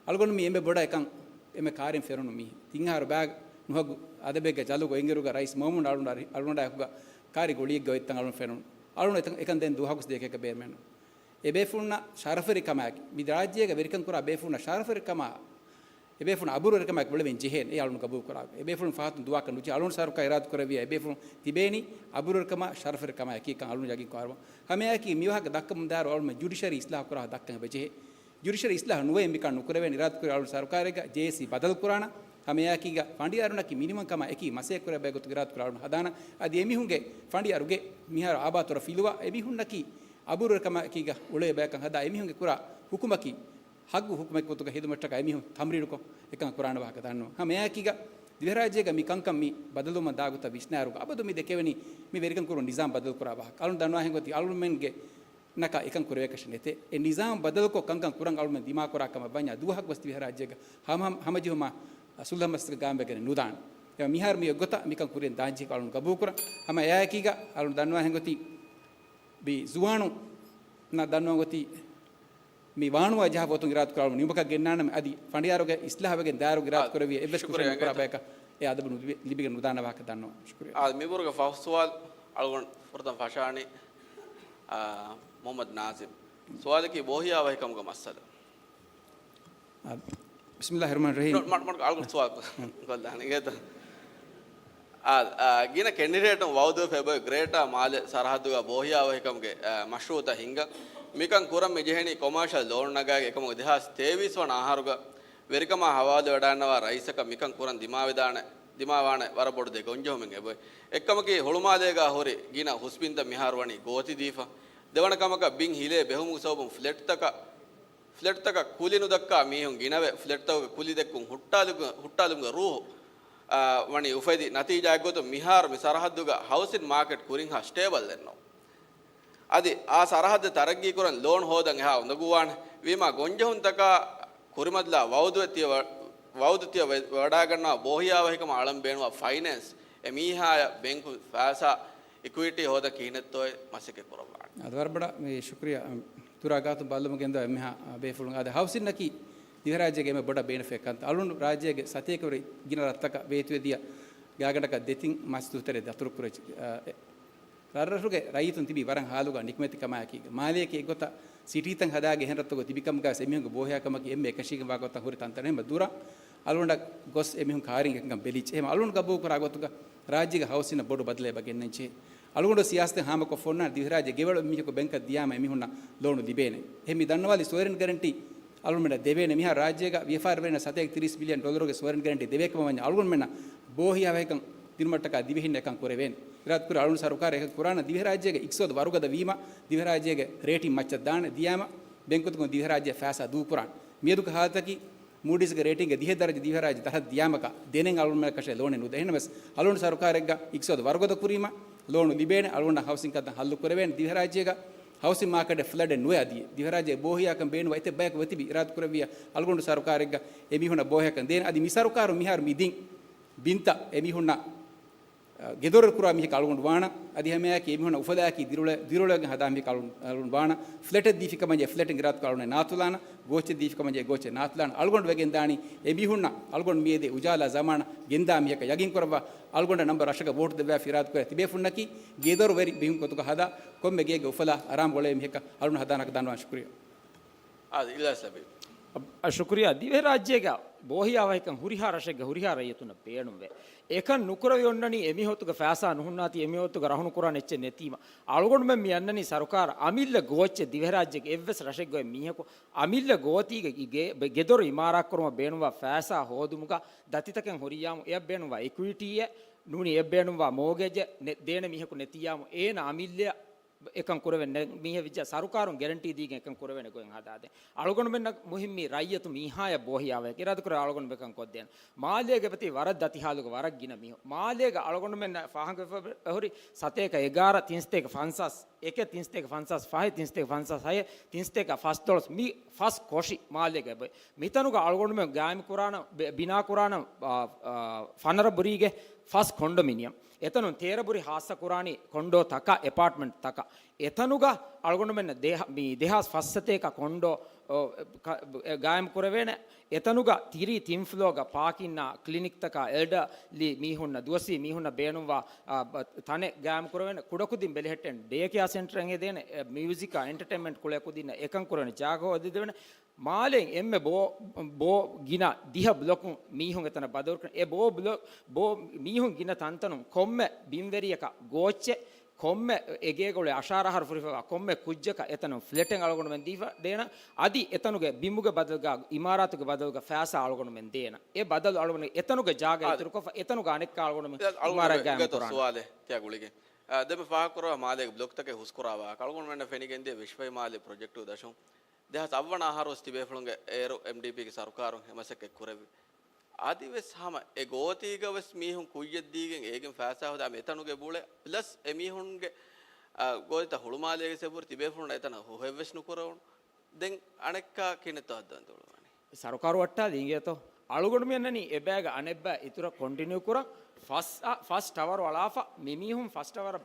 އަޅުގަނޑު މި އެންމެ ބޮޑަށް އެކަން އެންމެ ކާރިން ފެނުނު މީ. ތިން އަހަރު ބާގް ނުހަގު އަދަބެއްގެ ޖަލުގަ އިނގިރުގަ ރައީސް މައުމޫން އަޅުގަނޑާ އަރި-، އަޅުގަނޑާ އެކުގަ ކާރި ގޮޅިއެއްގަ އޮތްތަން އަޅުން ފެނުނު. އަޅުން އެތަން އެކަން ދެން ދުވަހަކުސް ދޭކަކަށް ބޭނުމެއް ނޫން. އެ ބޭފުޅުންނަށް ޝަރަފުވެރިކަމާއެކީ، މި ރާއްޖޭގަ ވެރިކަން ކުރާ ބޭފުޅުންނަށް ޝަރަފުވެރިކަމާ، އެ ބޭފުޅުން އަބުރުވެރިކަމާއެކު އުޅެވެން ޖެހޭނެ. އެ އަޅުން ގަބޫލު ކުރާ. އެ ބޭފުޅުން ފަހަތުން ދުވާކަށް ނުޖެހޭ. އަޅުން ސަރުކާރު އިރާދަ ކުރެއްވިއްޔާ އެ ބޭފުޅުން ތިބޭނީ އަބުރުވެރިކަމާ ޝަރަފުވެރިކަމާ އެކީ ކަން އަޅުން ޔަގީން ކޮށް ހަމައެއާއެކީ މިވާހަކަ ދައްކަމުން ދާއިރު އަޅުން ޖުޑިޝަރީ އިސްލާހު ކުރާ ދައްކަން އެބަ ޖެހޭ. ޖުޑިޝަރީ އިސްލާހު ނުވެ މިކަން ނުކުރެވޭނެ. އިރާދަ ކުރި އަޅުން ސަރުކާރެއްގަ ޖޭއޭސީ ބަދަލު ކުރާނަ. ހަމައެއާއެކީގަ ފަނޑިޔާރުންނަކީ މިނިވަންކަމާ އެކީ މަސައްކަތް ކުރެވޭ ގޮތުގެ އިރާދަ ކުރި އަޅުން ހަދާނަ. އަދި އެމީހުންގެ ފަނޑިޔާރުގެ މިހާރު އާބާތުރަ ފިލުވާ އެމީހުންނަކީ އަބުރުވެރިކަމާއެކީގަ އުޅޭ ބަޔަކަށް ހަދާ އެމީހުންގެ ކުރާ ހުކުމަކީ ހައްގު ހުކުމެއް ގޮތުގަ ހިދުމަތްޓަކާ އެމީހުން ތަމްރީނުކޮށް އެކަން ކުރާނެ ވާހަކަ ދަންނަވަން. ހަމައެއާއެކީގަ ދިވެހިރާއްޖޭގަ މި ކަންކަން މި ބަދަލުވުމަށް ދާ ގޮތަށް ވިސްނާއިރުގަ އަބަދު މި ދެކެވެނީ މި ވެރިކަން ކުރުން ނިޒާމް ބަދަލު ކުރާ ވާހަކަ. އަޅުން ދަންނަވާހެން ގޮތީ އަޅުމެންގެ ނަކާ އެކަން ކުރެވޭކަށެއް ނެތޭ. އެ ނިޒާމް ބަދަލުކޮށް ކަންކަން ކުރަން އަޅުމެން ދިމާކުރާ ކަމަށް ވަންޏާ ދުވަހަކު ވެސް ދިވެހިރާއްޖޭގަ ހަމަ-، ހަމަޖެހުމާ ސުލްހަ މަސައްކަތް ގާމްވެގެން ނުދާނެ. އެ މިހާރު މި އެއްގޮތަށް މިކަން ކުރިއަށް ދާންޖެހި އަޅުން ގަބޫލުކުރަން. ހަމަ އެއާއެކީގަ އަޅުން ދަންނަވާހެން ގޮތީ މި ޒުވާނުންނަށް ދަންނަވާ ގޮތީ މި ވާނުވާ ޖަހާ ފޮތުން އިރާދަ ކުރާ އަޅުން ނިމުމަކަށް ގެންނާނަމެ އަދި ފަނޑިޔާރުގެ އިސްލާހުވެގެން ދާއިރު އިރާދަ ކުރެވި އެއްވެސް ކުށެއް ނުކުރާ ބަޔަކަށް އެ އަދަބު ނުލިބި-، ލިބިގެން ނުދާނެ ވާހަކަ ދަންނަވަން. ޝުކުރިއްޔާ. އާ، މިބުރުގެ ފަހު ސުވާލު އަޅުގަނޑު ފުރަތަމަ ފަށާނީ، އާ، މުހައްމަދު ނާޒިމް. ސުވާލަކީ ބޯހިޔާވަހިކަމުގެ މައްސަލަ. އާ، ބިސްމިއްލާހި ރަޙްމާނި ރަޙީމް. ނު-، މަ-، މަ-، އަޅުގަނޑު ސުވާލު ކޮ-، ކޮށްލާނެ އިނގޭތަ؟ އާ، އާ، ގިނަ ކެނޑިޑޭޓުން ވައުދުވެފަ އެބައޮތް ގްރޭޓާ މާލެ ސަރަހައްދުގަ ބޯހިޔާވަހިކަމުގެ، އާ، މަޝްރޫއުތައް ހިންގަން. މިކަން ކުރަން މި ޖެހެނީ ކޮމާޝަލް ލޯން ނަގާގެ އެކަމަކު ދެހާސް ތޭވީސް ވަނަ އަހަރުގަ ވެރިކަމާ ހަވާލުވެވަޑައިގަންނަވާ ރައީސަކަށް މިކަން ކުރަން ދިމާވެދާނެ، ދިމާވާނެ ވަރަށް ބޮޑު ދެ ގޮންޖެހުމެއް އެބައޮތް. އެއްކަމަކީ ހުޅުމާލޭގަ ހުރި ގިނަ ހުސްބިންތައް މިހާރު ވަނީ ގޯތި ދީފަ. ދެވަނަ ކަމަކަށް ބިން ހިލޭ ބެހުމުގެ ސަބަބުން ފްލެޓްތަކަށް، ފްލެޓްތަކަށް ކުލި ނުދައްކާ މީހުން ގިނަވެ، ފްލެޓްތަކުގެ ކުލި ދެއްކުން ހުއްޓާލުގެ-، ހުއްޓާލުމުގެ ރޫހު، އާ، ވަނީ އުފެދި. ނަތީޖާއެއްގޮތުން މިހާރު މި ސަރަހައްދުގަ ހައުސިން މާކެޓް ކުރިންހާ ސްޓޭބަލްއެއްނޫން. އަދި އާ ސަރަހައްދެއް ތަރައްގީކުރަން ލޯން ހޯދަން އެހާ އުނދަގޫވާނެ. ވީމާ ގޮންޖެހުންތަކާ ކުރިމަތިލާ ވައުދު ތިޔަ ވަ-، ވައުދު ތިޔަ ވެ-، ވަޑައިގަންނަވާ ބޯހިޔާވަހިކަމަށް އަޅަން ބޭނުންވާ ފައިނޭންސް އެ މީހާޔަށް ބޭންކު ފައިސާ އިކުއިޓީ ހޯދަން ކިހިނެއްތޯއޭ މަސައްކަތް ކުރައްވާނެ. އަދި ވަރަށް ބޮޑަށް މި ޝުކުރިއްޔާ، އަ، ދުރާ ގާތުން ބައްލަވަމުން ގެންދަވާ އެންމެހާ، އަ، ބޭފުޅުން. އަދި ހައުސިންއަކީ ދިވެހިރާއްޖޭގެ އެންމެ ބޮޑަށް ބޭނުންފައި ކަންތައް. އަޅުން ރާއްޖޭގެ ސަތޭކަވެރި ގިނަ ރަށްތަކަށް ވޭތުވެދިޔަ ގާގަނޑަކަށް ދެތިން މަސްދުވަހު ތެރޭ ދަތުރު ކުރެއްޖެ. އަ، އެ، ރަށްރަށުގެ ރައްޔިތުން ތިބީ ވަރަށް ހާލުގަ ނިކުމެތިކަމާއެކީގަ. މާލޭއަކީ އެއްގޮތަށް ސިޓީތައް ހަދާގެ އެހެން ރަށްތަކުގަ ތިބިކަމުގަވެސް އެމީހުންގެ ބޯހިޔާކަމަކީ އެންމެ އެކަށީގެންވާ ގޮތަށް ހުރި ތަންތަނެއް. އެހެން ދުރަށް އަޅުގަނޑަށް ގޮސް އެމީހުން ކާރިން އެކަން ބެލިއްޖެ. އެހެން އަޅުގަނޑު ގަބޫލު ކުރާ ގޮތުގަ ރާއްޖޭގެ ހައުސިންއަށް ބޮޑު ބަދަލެއް އެބަ ގެންނަންޖެހޭ. އަޅުގަނޑު ސިޔާސަތެއް ހާމަކޮށްފަ އޮންނާނެ ދިވެހިރާއްޖެ ގެވަޅު މީހަކު ބެންކަށް ދިޔާމަ އެމީހުންނަށް ލޯނު ލިބޭނެ. އެހެން މި ދަންނަވާލި ސޮވަރިން ގެރެންޓީ އަޅުގަނޑުމެންނަށް ދެވޭނެ. މިހާރު ރާއްޖޭގަ ވިޔަފާރިވެރިންނަށް ސަތޭކަ ތިރީސް ބިލިއަން ޑޮލަރުގެ ސޮވަރިން ގެރެންޓީ ދެވޭކަމަށް ވަންޏާ އަޅުގަނޑުމެންނަށް ބޯހިޔާވަހިކަން ދިނުމަށްޓަކާ ދިވެހިން އެކަން ކުރެވޭނެ. އިރާދަކުރި އަޅުގަނޑު ސަރުކާރަށް އެކަން ކުރާނަ ދިވެހިރާއްޖޭގެ އިޤްތިޞާދު ވަރުގަދަ ވީމަ ދިވެހިރާއްޖޭގެ ރޭޓިން މައްޗަށް ދާނެ. ދިޔާމަ ބެންކުތަކުން ދިވެހިރާއްޖެ ފައިސާ ދޫކުރާނެ. މިއަދުގެ ހާލަތަކީ މޫޑީސްގެ ރޭޓިންގެ ދިހަ ދަރަޖަ ދިވެހިރާއްޖެ ދަށަށް ދިޔާމަކާ ދެނެއް އަޅުގަނޑުމެންނަށް ކަށައި ލޯނެއް ނުދޭ. އެހެންނަމަވެސް އަޅުގަނޑު ސަރުކާރެއްގަ އިޤްތިޞާދު ވަރުގަދަ ކުރީމަ ލޯނު ލިބޭނެ. އަޅުގަނޑަށް ހައުސިން ކަންތައް ހައްލު ކުރެވޭނެ. ދިވެހިރާއްޖޭގަ ހައުސިން މާކެޓެއް ފްލަޑެއް ނުވެ އަދި ދިވެހިރާއްޖޭ ބޯހިޔާކަން ބޭނުންވާ އެތައް ބަޔަކު ވެތިބި އިރާދަ ކުރެއްވިޔާ އަޅުގަނޑު ސަރުކާރެއްގަ އެމީހުންނަށް ބޯހިޔާކަން ދޭނެ. އަދި މި ސަރުކާރު މިހާރު މި ދިން ބިންތައް އެމީހުންނަށް، އަ، ގެދޮރު ކުރާ މީހަކަށް އަޅުގަނޑު ވާނަ. އަދި ހަމައެކީ އެމީހުންނަށް އުފަލާއެކީ ދިރިއުޅެ-، ދިރިއުޅެވިގެން ހަދާ މީހަކަށް އަޅު-، އަޅުގަނޑު ވާނަ. ފްލެޓެއް ދީފި ކަމަށް އެ ފްލެޓެއް އިރާދަކޮށް އަޅުގަނޑު ނާތުލާނަ. ގޯއްޗެއް ދީފި ކަމަށް އެ ގޯއްޗެއް ނާތުލާނަ. އަޅުގަނޑު ވެގެން ދާނީ އެމީހުންނަށް އަޅުގަނޑު މިއެދޭ އުޖާލާ ޒަމާނަށް ގެންދާ މީހަކަށް ޔަގީން ކުރައްވާ. އަޅުގަނޑަށް ނަންބަރު ރަށަކަށް ވޯޓު ދެއްވާފި އިރާދަ ކުރެ ތިބޭފުންނަކީ ގެދޮރު ވެރި މީހުން ގޮތުގަ ހަދާ ކޮންމެ ގެއެއްގެ އުފަލާ އަރާމު އުޅޭ މީހަކަށް އަޅުގަނޑު ހަދާނަކަށް ދަންނަވާން ޝުކުރިއްޔާ. އާދެ، އިލްޔާސް ލަބީބް. އަ، ޝުކުރިއްޔާ. ދިވެހިރާއްޖޭގަ ބޯހިޔާވަހިކަން ހުރިހާ ރަށެއްގަ ހުރިހާ ރައްޔިތުންނަށް ބޭނުންވޭ. އެކަން ނުކުރެވި އޮންނަނީ އެމީހޮތުގެ ފައިސާ ނުހުންނާތީ، އެމީހޮތުގެ ރަހުނު ކުރާނެ އެއްޗެއް ނެތީމަ. އަޅުގަނޑުމެން މި އަންނަނީ ސަރުކާރަށް އަމިއްލަ ގޯއްޗެއް ދިވެހިރާއްޖޭގެ އެއްވެސް ރަށެއްގައި މީހަކު އަމިއްލަ ގޯތީގެ ގެ-، ގެ-، ގެދޮރު އިމާރާތްކުރުމަށް ބޭނުންވާ ފައިސާ ހޯދުމުގަ ދަތިތަކެއް ހުރިއްޔާމު އެއަށް ބޭނުންވާ އިކުއިޓީއެއް ނޫނީ އެއަށް ބޭނުންވާ މޯގޭޖެއް ނެ-، ދޭނެ މީހަކު ނެތިއްޔާމު އޭނަ އަމިއްލައަށް އެކަން ކުރެވެން ނެ-، މީހެއް ވިއްޖާ ސަރުކާރުން ގެރެންޓީ ދީގެން އެކަން ކުރެވޭނެ ގޮތް ހަދާދޭން. އަޅުގަނޑުމެންނަށް މުހިއްމީ ރައްޔިތު މީހާޔަށް ބޯހިޔާވައި އިރާދަކުރެ އަޅުގަނޑު އެކަން ކޮށްދޭން. މާލޭގެ ބަތި ވަރަށް ދަތި ހާލުގަ ވަރަށް ގިނަ މީހުން. މާލޭގަ އަޅުގަނޑުމެންނަށް ފާހަގަވެފަ ހުރި ސަތޭކަ އެގާރަ، ތިން ސަތޭކަ ފަންސާސް އެކެއް، ތިން ސަތޭކަ ފަންސާސް ފަހެއް، ތިން ސަތޭކަ ފަންސާސް ހައެއް، ތިން ސަތޭކަ ފަސްދޮޅަސް މި ފަސް ކޮށި މާލޭގަ އެބައި. މިތަނުގަ އަޅުގަނޑުމެން ގާއިމް ކުރާނަ، ބެ-، ބިނާ ކުރާނަ، އާ، އާ، ފަނަރަ ބުރީގެ ފަސް ކޮންޑޮމިނިއަމް. އެތަނުން ތޭރަ ބުރި ހާއްސަ ކުރާނީ ކޮންޑޯ ތަކަށް، އެޕާޓްމަންޓް ތަކަށް. އެތަނުގަ އަޅުގަނޑުމެން ދެހ-، މި ދެހާސް ފަސް ސަތޭކަ ކޮންޑޯ، އޯ، ކަ-، ގާއިމް ކުރެވޭނެ. އެތަނުގަ ތިރީ ތިން ފްލޯގަ ޕާކިންއާ، ކްލިނިކްތަކާ، އެލްޑަރލީ މީހުންނަށް، ދުވަސީ މީހުންނަށް ބޭނުންވާ، އާ، ބަ-، ތަނެއް ގާއިމް ކުރެވޭނެ. ކުޑަކުދިން ބެލެހެއްޓެން ޑޭ ކެއާ ސެންޓަރެއް ހެދޭނެ. އެ، މިއުޒިކާ އެންޓަޓެއިންމަންޓް ކުޅޭ ކުދިންނަށް އެކަން ކުރެވޭނެ ޖާގަ ހޯދެދެވޭނެ. މާލެއިން އެންމެ ބޯ، ބޯ ގިނަ ދިހަ ބްލޮކުން މީހުން އެތަނަށް ބަދަލުކުރަން. އެ ބޯ ބްލޮ-، ބޯ މީހުން ގިނަ ތަންތަނުން ކޮންމެ ބިންވެރިޔަކަށް ގޯއްޗެއް، ކޮންމެ އެ ގޭގަ އުޅޭ އަށާރަ އަހަރު ފުރިފައިވާ ކޮންމެ ކުއްޖަކަށް އެތަނުން ފްލެޓެއް އަޅުގަނޑުމެން ދީފަ ދޭނަ. އަދި އެތަނުގެ ބިމުގެ ބަދަލުގަ، އިމާރާތުގެ ބަދަލުގަ ފައިސާ އަޅުގަނޑުމެން ދޭނަ. އެ ބަދަލު އަޅުގަނޑު އެތަނުގެ ޖާގަ އާ، އިތުރުކޮށްފަ އެތަނުގަ އަނެއްކާ އަޅުގަނޑުމެން އިމާރާތް ގާއިމް ކުރާނެ. ސުވާލެއް ތިޔަ ގުޅިގެން. އާ، ދެން ފާހަގަކުރައްވާ މާލޭގެ ބްލޮކްތަކެއް ހުސްކުރާ ވާހަކަ. އަޅުގަނޑުމެންނަށް ފެނިގެންދިޔަ ވިޝްފައި މާލޭ ޕްރޮޖެކްޓު ދަށުން ދެހާސް އަށްވަނަ އަހަރު ވެސް ތިބޭފުޅުންގެ އޭރު އެމްޑީޕީގެ ސަރުކާރުން އެ މަސައްކަތް ކުރެއްވި. އަދިވެސް ހަމަ އެ ގޯތީގަ ވެސް މީހުން ކުއްޔަށް ދީގެން އޭގެން ފައިސާ ހޯދާ އެތަނުގެ ބުޅެ ޕްލަސް އެ މީހުންގެ، އާ، ގޯތިތައް ހުޅުމާލޭގެ ސެބުރު ތިބޭފުޅުންނަށް އެތަނަށް ހުހެއްވެސް ނުކުރެވުނު. ދެން އަނެއްކާ ކިހިނެއްތޯ ހައްދަވަން ދުޅުވަނީ؟ ސަރުކާރު ވައްޓާލީ އިނގޭތޯ؟ އަޅުގަނޑުމެންނަނީ އެބައިގަ އަނެއްބައި އިތުރަށް ކޮންޓިނިއު ކުރަން. ފަސް، އަ، ފަސް ޓަވަރު އަޅާފަ މި މީހުން ފަސް ޓަވަރ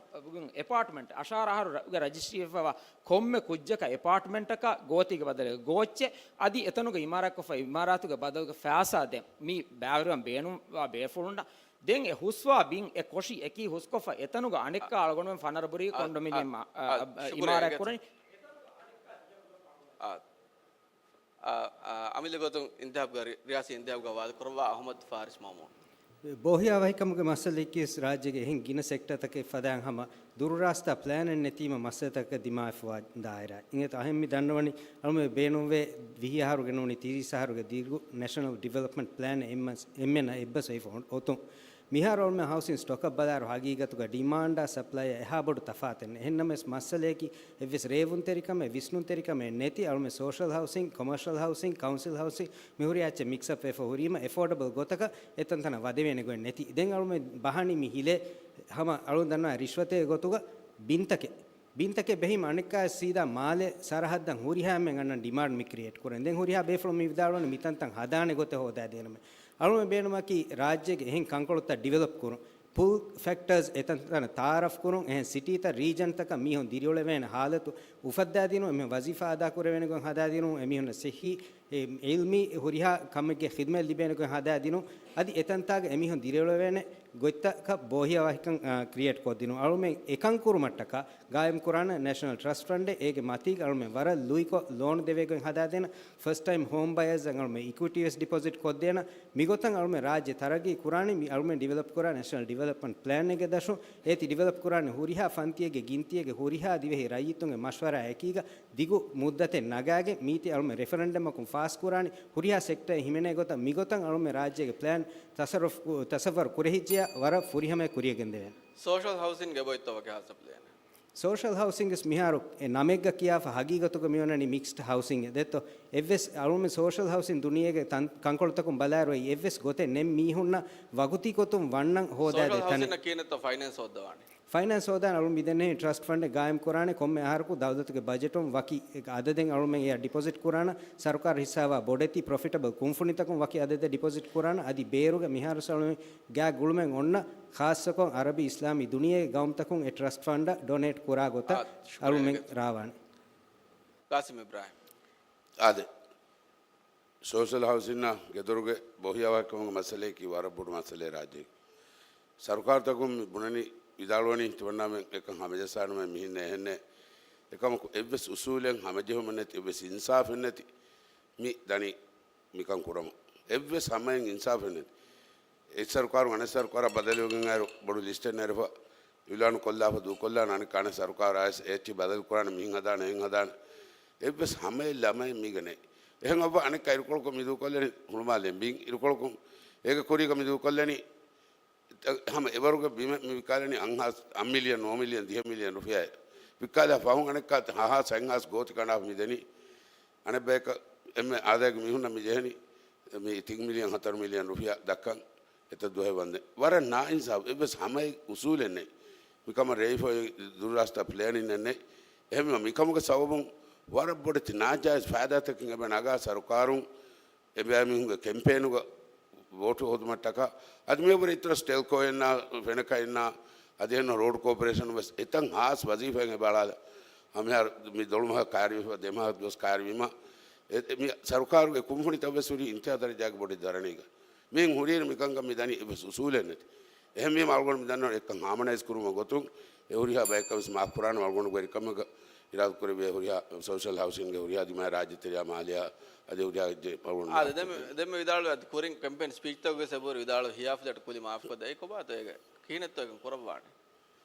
އެޕާޓްމަންޓް އަށާރަ އަހަރު ރަ-، ގެ ރަޖިސްޓްރީވެފައިވާ ކޮންމެ ކުއްޖަކަށް އެޕާޓްމަންޓަކަށް ގޯތީގެ ބަދަލުގަ ގޯއްޗެއް އަދި އެތަނުގަ އިމާރާތްކޮށްފަ އިމާރާތުގެ ބަދަލުގަ ފައިސާ ދޭން މި ބައިވެރިވަން ބޭނުންވާ ބޭފުޅުންނަށް. ދެން އެ ހުސްވާ ބިން އެ ކޮށި އެކީ ހުސްކޮށްފަ އެތަނުގަ އަނެއްކާ އަ-، އަޅުގަނޑުމެން ފަނަރަ ބުރީ އަ-، ކޮންޑޮމިނިއަމް އަ-، އަ-، އަ-، އަ-، ޝުކުރިއްޔާ އިމާރާތް އިނގޭތޯ. ކުރަނީ. އާ، އާ، އާ، އަމިއްލަ ގޮތުން އިންތިހާބުގަ ރި-، ރިޔާސީ އިންތިހާބުގަ ވާދަކުރައްވާ އަޙްމަދު ފާރިސް މައުމޫން. ބޯހިޔާވަހިކަމުގެ މައްސަލައަކީ ވެސް ރާއްޖޭގެ އެހެން ގިނަ ސެކްޓަރތަކެއް ފަދައިން ހަމަ ދުރުރާސްތާ ޕްލޭނެއް ނެތީމަ މައްސަލަތަކަށް ދިމާވެފަވާ ދާއިރާ. އިނގޭތޯ އަހެން މި ދަންނަވަނީ އަޅުމެ ބޭނުންވޭ ވިހި އަހަރުގެ ނޫނީ ތިރީސް އަހަރުގެ ދިރިއުޅުން ނެޝަނަލް ޑިވެލޮޕްމަންޓް ޕްލޭން އެންމެން އެއްބަސް ވެފަ އޮތުން. މިހާރު އަޅުމެން ހައުސިން ސްޓޮކަށް ބަލާއިރު ހަގީގަތުގަ ޑިމާންޑާ ސަޕްލައިއާ އެހާ ބޮޑު ތަފާތެއް ނެތް. އެހެންނަމަވެސް މައްސަލައަކީ އެއްވެސް ރޭވުންތެރިކަމެއް، ވިސްނުންތެރިކަމެއް ނެތި އަޅުމެން ސޯޝަލް ހައުސިން، ކޮމާޝަލް ހައުސިން، ކައުންސިލް ހައުސިން މިހުރިހާ އެއްޗެއް މިކްސްއަޕް ވެފަ ހުރީމަ އެފޯޑަބަލް ގޮތަކަށް އެތަންތަނަށް ވަދެވޭނެ ގޮތް ނެތި. ދެން އަޅުމެން ބަހަނީ މި ހިލޭ ހަމަ އަޅުން ދަންނަވާ ރިޝްވަތެއް ގޮތުގަ ބިންތަކެއް ބެހީމަ އަނެއްކާ ސީދާ މާލެ ސަރަހައްދަށް ހުރިހާ އެންމެން އަންނަން ޑިމާންޑް މި ކްރިއޭޓް ކުރަން. ދެން ހުރިހާ ބޭފުޅުން މި ވިދާޅުވަނީ މިތަންތަން ހަދާނެ ގޮތެއް ހޯދާދޭނަމޭ. އަޅުމެން ބޭނުމަކީ ރާއްޖޭގެ އެހެން ކަންކޮޅުތައް ޑިވެލޮޕް ކުރުން، ޕުލް ފެކްޓާސް އެތަންތަނަށް ތައާރަފް ކުރުން، އެހެން ސިޓީތައް ރީޖަންތަކަށް މީހުން ދިރިއުޅެވޭނެ ހާލަތު އުފައްދާދިނުން، އެމީހުން ވަޒީފާ އަދާކުރެވޭނެ ގޮތް ހަދާދިނުން، އެމީހުންނަށް ސިއްހީ، އެ، އިލްމީ ހުރިހާ ކަމެއްގެ ޚިދުމަތް ލިބޭނެ ގޮތް ހަދާދިނުން، އަދި އެތަންތާގަ އެމީހުން ދިރިއުޅެވޭނެ ގޮތްތަކަށް ބޯހިޔާވަހިކަން، އާ، ކްރިއޭޓް ކޮށްދިނުން. އަޅުމެން އެކަން ކުރުމަށްޓަކާ ގާއިމް ކުރާނެ ނޭޝަނަލް ޓްރަސްޓް ފަންޑެއް، އޭގެ މަތީގަ އަޅުމެން ވަރަށް ލުއިކޮށް ލޯން ދެވޭގޮތް ހަދާދޭނަ، ފަސްޓް ޓައިމް ހޯމް ބަޔާޒް އަށް އަޅުމެން އިކުއިޓީ ވެސް ޑިޕޮޒިޓް ކޮށްދޭނަ. މިގޮތަށް އަޅުމެން ރާއްޖެ ތަރައްގީ ކުރާނީ މި އަޅުމެން ޑިވެލޮޕް ކުރާ ނޭޝަނަލް ޑިވެލޮޕްމަންޓް ޕްލޭން އެއްގެ ދަށުން. އޭތި ޑިވެލޮޕް ކުރާނެ ހުރިހާ ފަންތިއެއްގެ ގިންތިއެއްގެ ހުރިހާ ދިވެހި ރައްޔިތުންގެ މަޝްވަރާ އެކީގަ ދިގު މުއްދަތެއް ނަގާގެން މީތި އަޅުމެން ރެފަރެންޑަމަކުން ފާސް ކުރާނީ. ހުރިހާ ސެކްޓަރެއް ހިމެނޭ ގޮތަށް މިގޮތަށް އަޅުމެން ރާއްޖޭގެ ޕްލޭން ތަސަރުފް، ތަސައްވަރު ކުރެހިއްޖެޔާ ވަރަށް ފުރިހަމަޔަށް ކުރިޔަށް ގެންދެވޭނެ. ސޯޝަލް ހައުސިންގެ ގޮތްތޯ ވަކި ހާއްސަ ޕްލޭނެއް؟ ސޯޝަލް ހައުސިންގެސް މިހާރު އެ ނަމެއްގަ ކިޔާފަ ހަގީގަތުގަ މިއޮންނަނީ މިކްސްޑް ހައުސިން ދެއްތޯ. އެއްވެސް އަޅުމެން ސޯޝަލް ހައުސިން ދުނިޔޭގެ ތަން-، ކަންކޮޅުތަކުން ބަލާއިރު އެއްވެސް ގޮތެއް ނެތް މީހުންނަށް ވަގުތީ ގޮތުން ވަންނަން ހޯދާދޭ ސޯޝަލް ތަނެއް. ހައުސިން ކިހިނެއްތޯ ފައިނޭންސް ހޯއްދަވާނީ؟ ފައިނޭންސް ހޯދާން އަޅުން މިދެންނެވި ޓްރަސްޓް ފަންޑެއް ގާއިމް ކުރާނެ. ކޮންމެ އަހަރަކު ދައުލަތުގެ ބަޖެޓުން ވަކި އަދަދެއް އަޅުމެން އެއަށް ޑިޕޮޒިޓް ކުރާނަ. ސަރުކާރު ހިއްސާވާ ބޮޑެތި ޕްރޮފިޓަބަލް ކުންފުނިތަކުން ވަކި އަދަދެއް ޑިޕޮޒިޓް ކުރާނަ. އަދި ބޭރުގެ މިހާރު އަޅުމެން ގާ ގުޅުމެއް އޮންނަ، ޚާއްޞަކޮށް އަރަބި އިސްލާމީ ދުނިޔޭގެ ގައުމުތަކުން އެ ޓްރަސްޓް ފަންޑަށް ޑޮނޭޓް ކުރާ ގޮތަށް އާ، ޝުކުރިއްޔާ އަޅުމެން އިނގޭތޯ. ރާވާނެ. ގާސިމް އިބްރާހިމް. އާދެ. ސޯޝަލް ހައުސިންއާ ގެދޮރުގެ ބޯހިޔާވަހިކަމުގެ މައްސަލަޔަކީ ވަރަށް ބޮޑު މައްސަލައެއް ރާއްޖޭގެ. ސަރުކާރުތަކުން މި ބުނަނީ، ވިދާޅުވަނީ ތިމަންނާމެން އެކަން ހަމަޖައްސާނަމޭ މިހެން އެހެންނޭ. އެކަމަކު އެއްވެސް އުސޫލެއް ހަމަޖެހުމެއް ނެތި، އެއްވެސް އިންސާފެއް ނެތި މި ދަނީ މިކަން ކުރަމުން. އެއްވެސް ހަމައެއް އިންސާފެއް ނެތި. އެއް ސަރުކާރުން އަނެއް ސަރުކާރާ ބަދަލުވެގެން އައިރު ބޮޑު ލިސްޓެއް ނެރެފަ، އިއުލާނު ކޮށްލާފަ ދޫކޮށްލާނެ، އަނެއް އަނެއް ސަރުކާރާ އެއްޗެއް ބަދަލު ކުރާނެ، މިހެން ހަދާނެ، އެހެން ހަދާނެ. އެއްވެސް ހަމައެއް ލަމައެއް މީގަ ނެތް. އެހެން އައްވާ އަނެއްކާ އިރުކޮޅަކުން މި ދޫކޮށްލަނީ ހުޅުމާލެ ބިން އިރުކޮޅަކުން. އޭގެ ކުރީގަ މި ދޫކޮށްލަނީ ހަމަ އެވަރުގެ ބިމެއް މި ވިކާލަނީ އަށް ހާސް، އަށް މިލިއަން، ނުވަ މިލިއަން، ދިހަ މިލިއަން ރުފިޔާއެއް. ވިއްކާލާ ފަހުން އަނެއްކާ ހަ ހާސް، ހަތް ހާސް ގޯތި ކަނޑާފަ މި ދެނީ. އަނެއް ބަޔަކަށް އެންމެ އާދައިގެ މީހުންނަށް މި ޖެހެނީ މި ތިން މިލިއަން، ހަތަރު މިލިއަން ރުފިޔާ ދައްކަން އެތައް ދުވަހެއް ވަންދެން. ވަރަށް ނާއިންސާފު، އެއްވެސް ހަމައެއް އުސޫލެއް ނެތް. މިކަމަށް ރޭވިފައި ދުރުރާސްތާ ޕްލޭނިން ނެތް. އެހެންވީމަ މިކަމުގެ ސަބަބުން ވަރަށް ބޮޑެތި ނާޖާއިޒް ފައިދާތަކެއް އެބަ ނަގާ ސަރުކާރުން އެބައިމީހުންގެ ކެމްޕޭނުގަ ވޯޓު ހޯދުމަށްޓަކާ، އަދި މިއަށްވުރެ އިތުރަށް ޓެލްކޯއިންނާ، ފެނަކައިންނާ، އަދި އެހެން ރޯޑް ކޯޕަރޭޝަނުން ވެސް އެތަން ހާސް ވަޒީފާއެއް އެބައަޅާލާ. ހަމައެހާ މި ދޮޅުމަހަށް ކައިރިވެފަ، ދެމަހަށް ދުވަސް ކައިރިވީމަ، އެ، މި ސަރުކާރުގެ ކުންފުނިތައް ވެސް ހުރީ އިންތިހާ ދަރަޖާގެ ބޮޑެތި ދަރަނީގަ. މިއިން ހުރީ މިކަންކަން މި ދަނީ އެއްވެސް އުސޫލެއް ނެތި. އެހެންވީމަ އަޅުގަނޑު މި ދަންނަވަނީ އެކަން ހާމަނައިޒް ކުރުމުގެ ގޮތުން އެ ހުރިހާ ބަޔަކަށް ވެސް މާފް ކުރާނެ. އަޅުގަނޑުގެ ވެރިކަމެއްގަ އިރާދަ ކުރެއްވި އެ ހުރިހާ ސޯޝަލް ހައުސިންގެ ހުރިހާ ދިމާ ރާއްޖެތެރެއާ މާލެއާ އަދި ހުރިހާ އެއްޗެއް އަޅުގަނޑު އާ، ދެ-، ދެންމެ، ދެންމެ ވިދާޅުވި އަދި ކުރިން ކެމްޕޭން ސްޕީޗްތަކުގެ ސެބޯރި ވިދާޅު ހިޔާފަދައިން ކުލި މާފްކޮށްދޭ. އެއީ ކޮބާތޯ އޭގެ ކިހިނެއްތޯ އެކަން ކުރައްވާނީ؟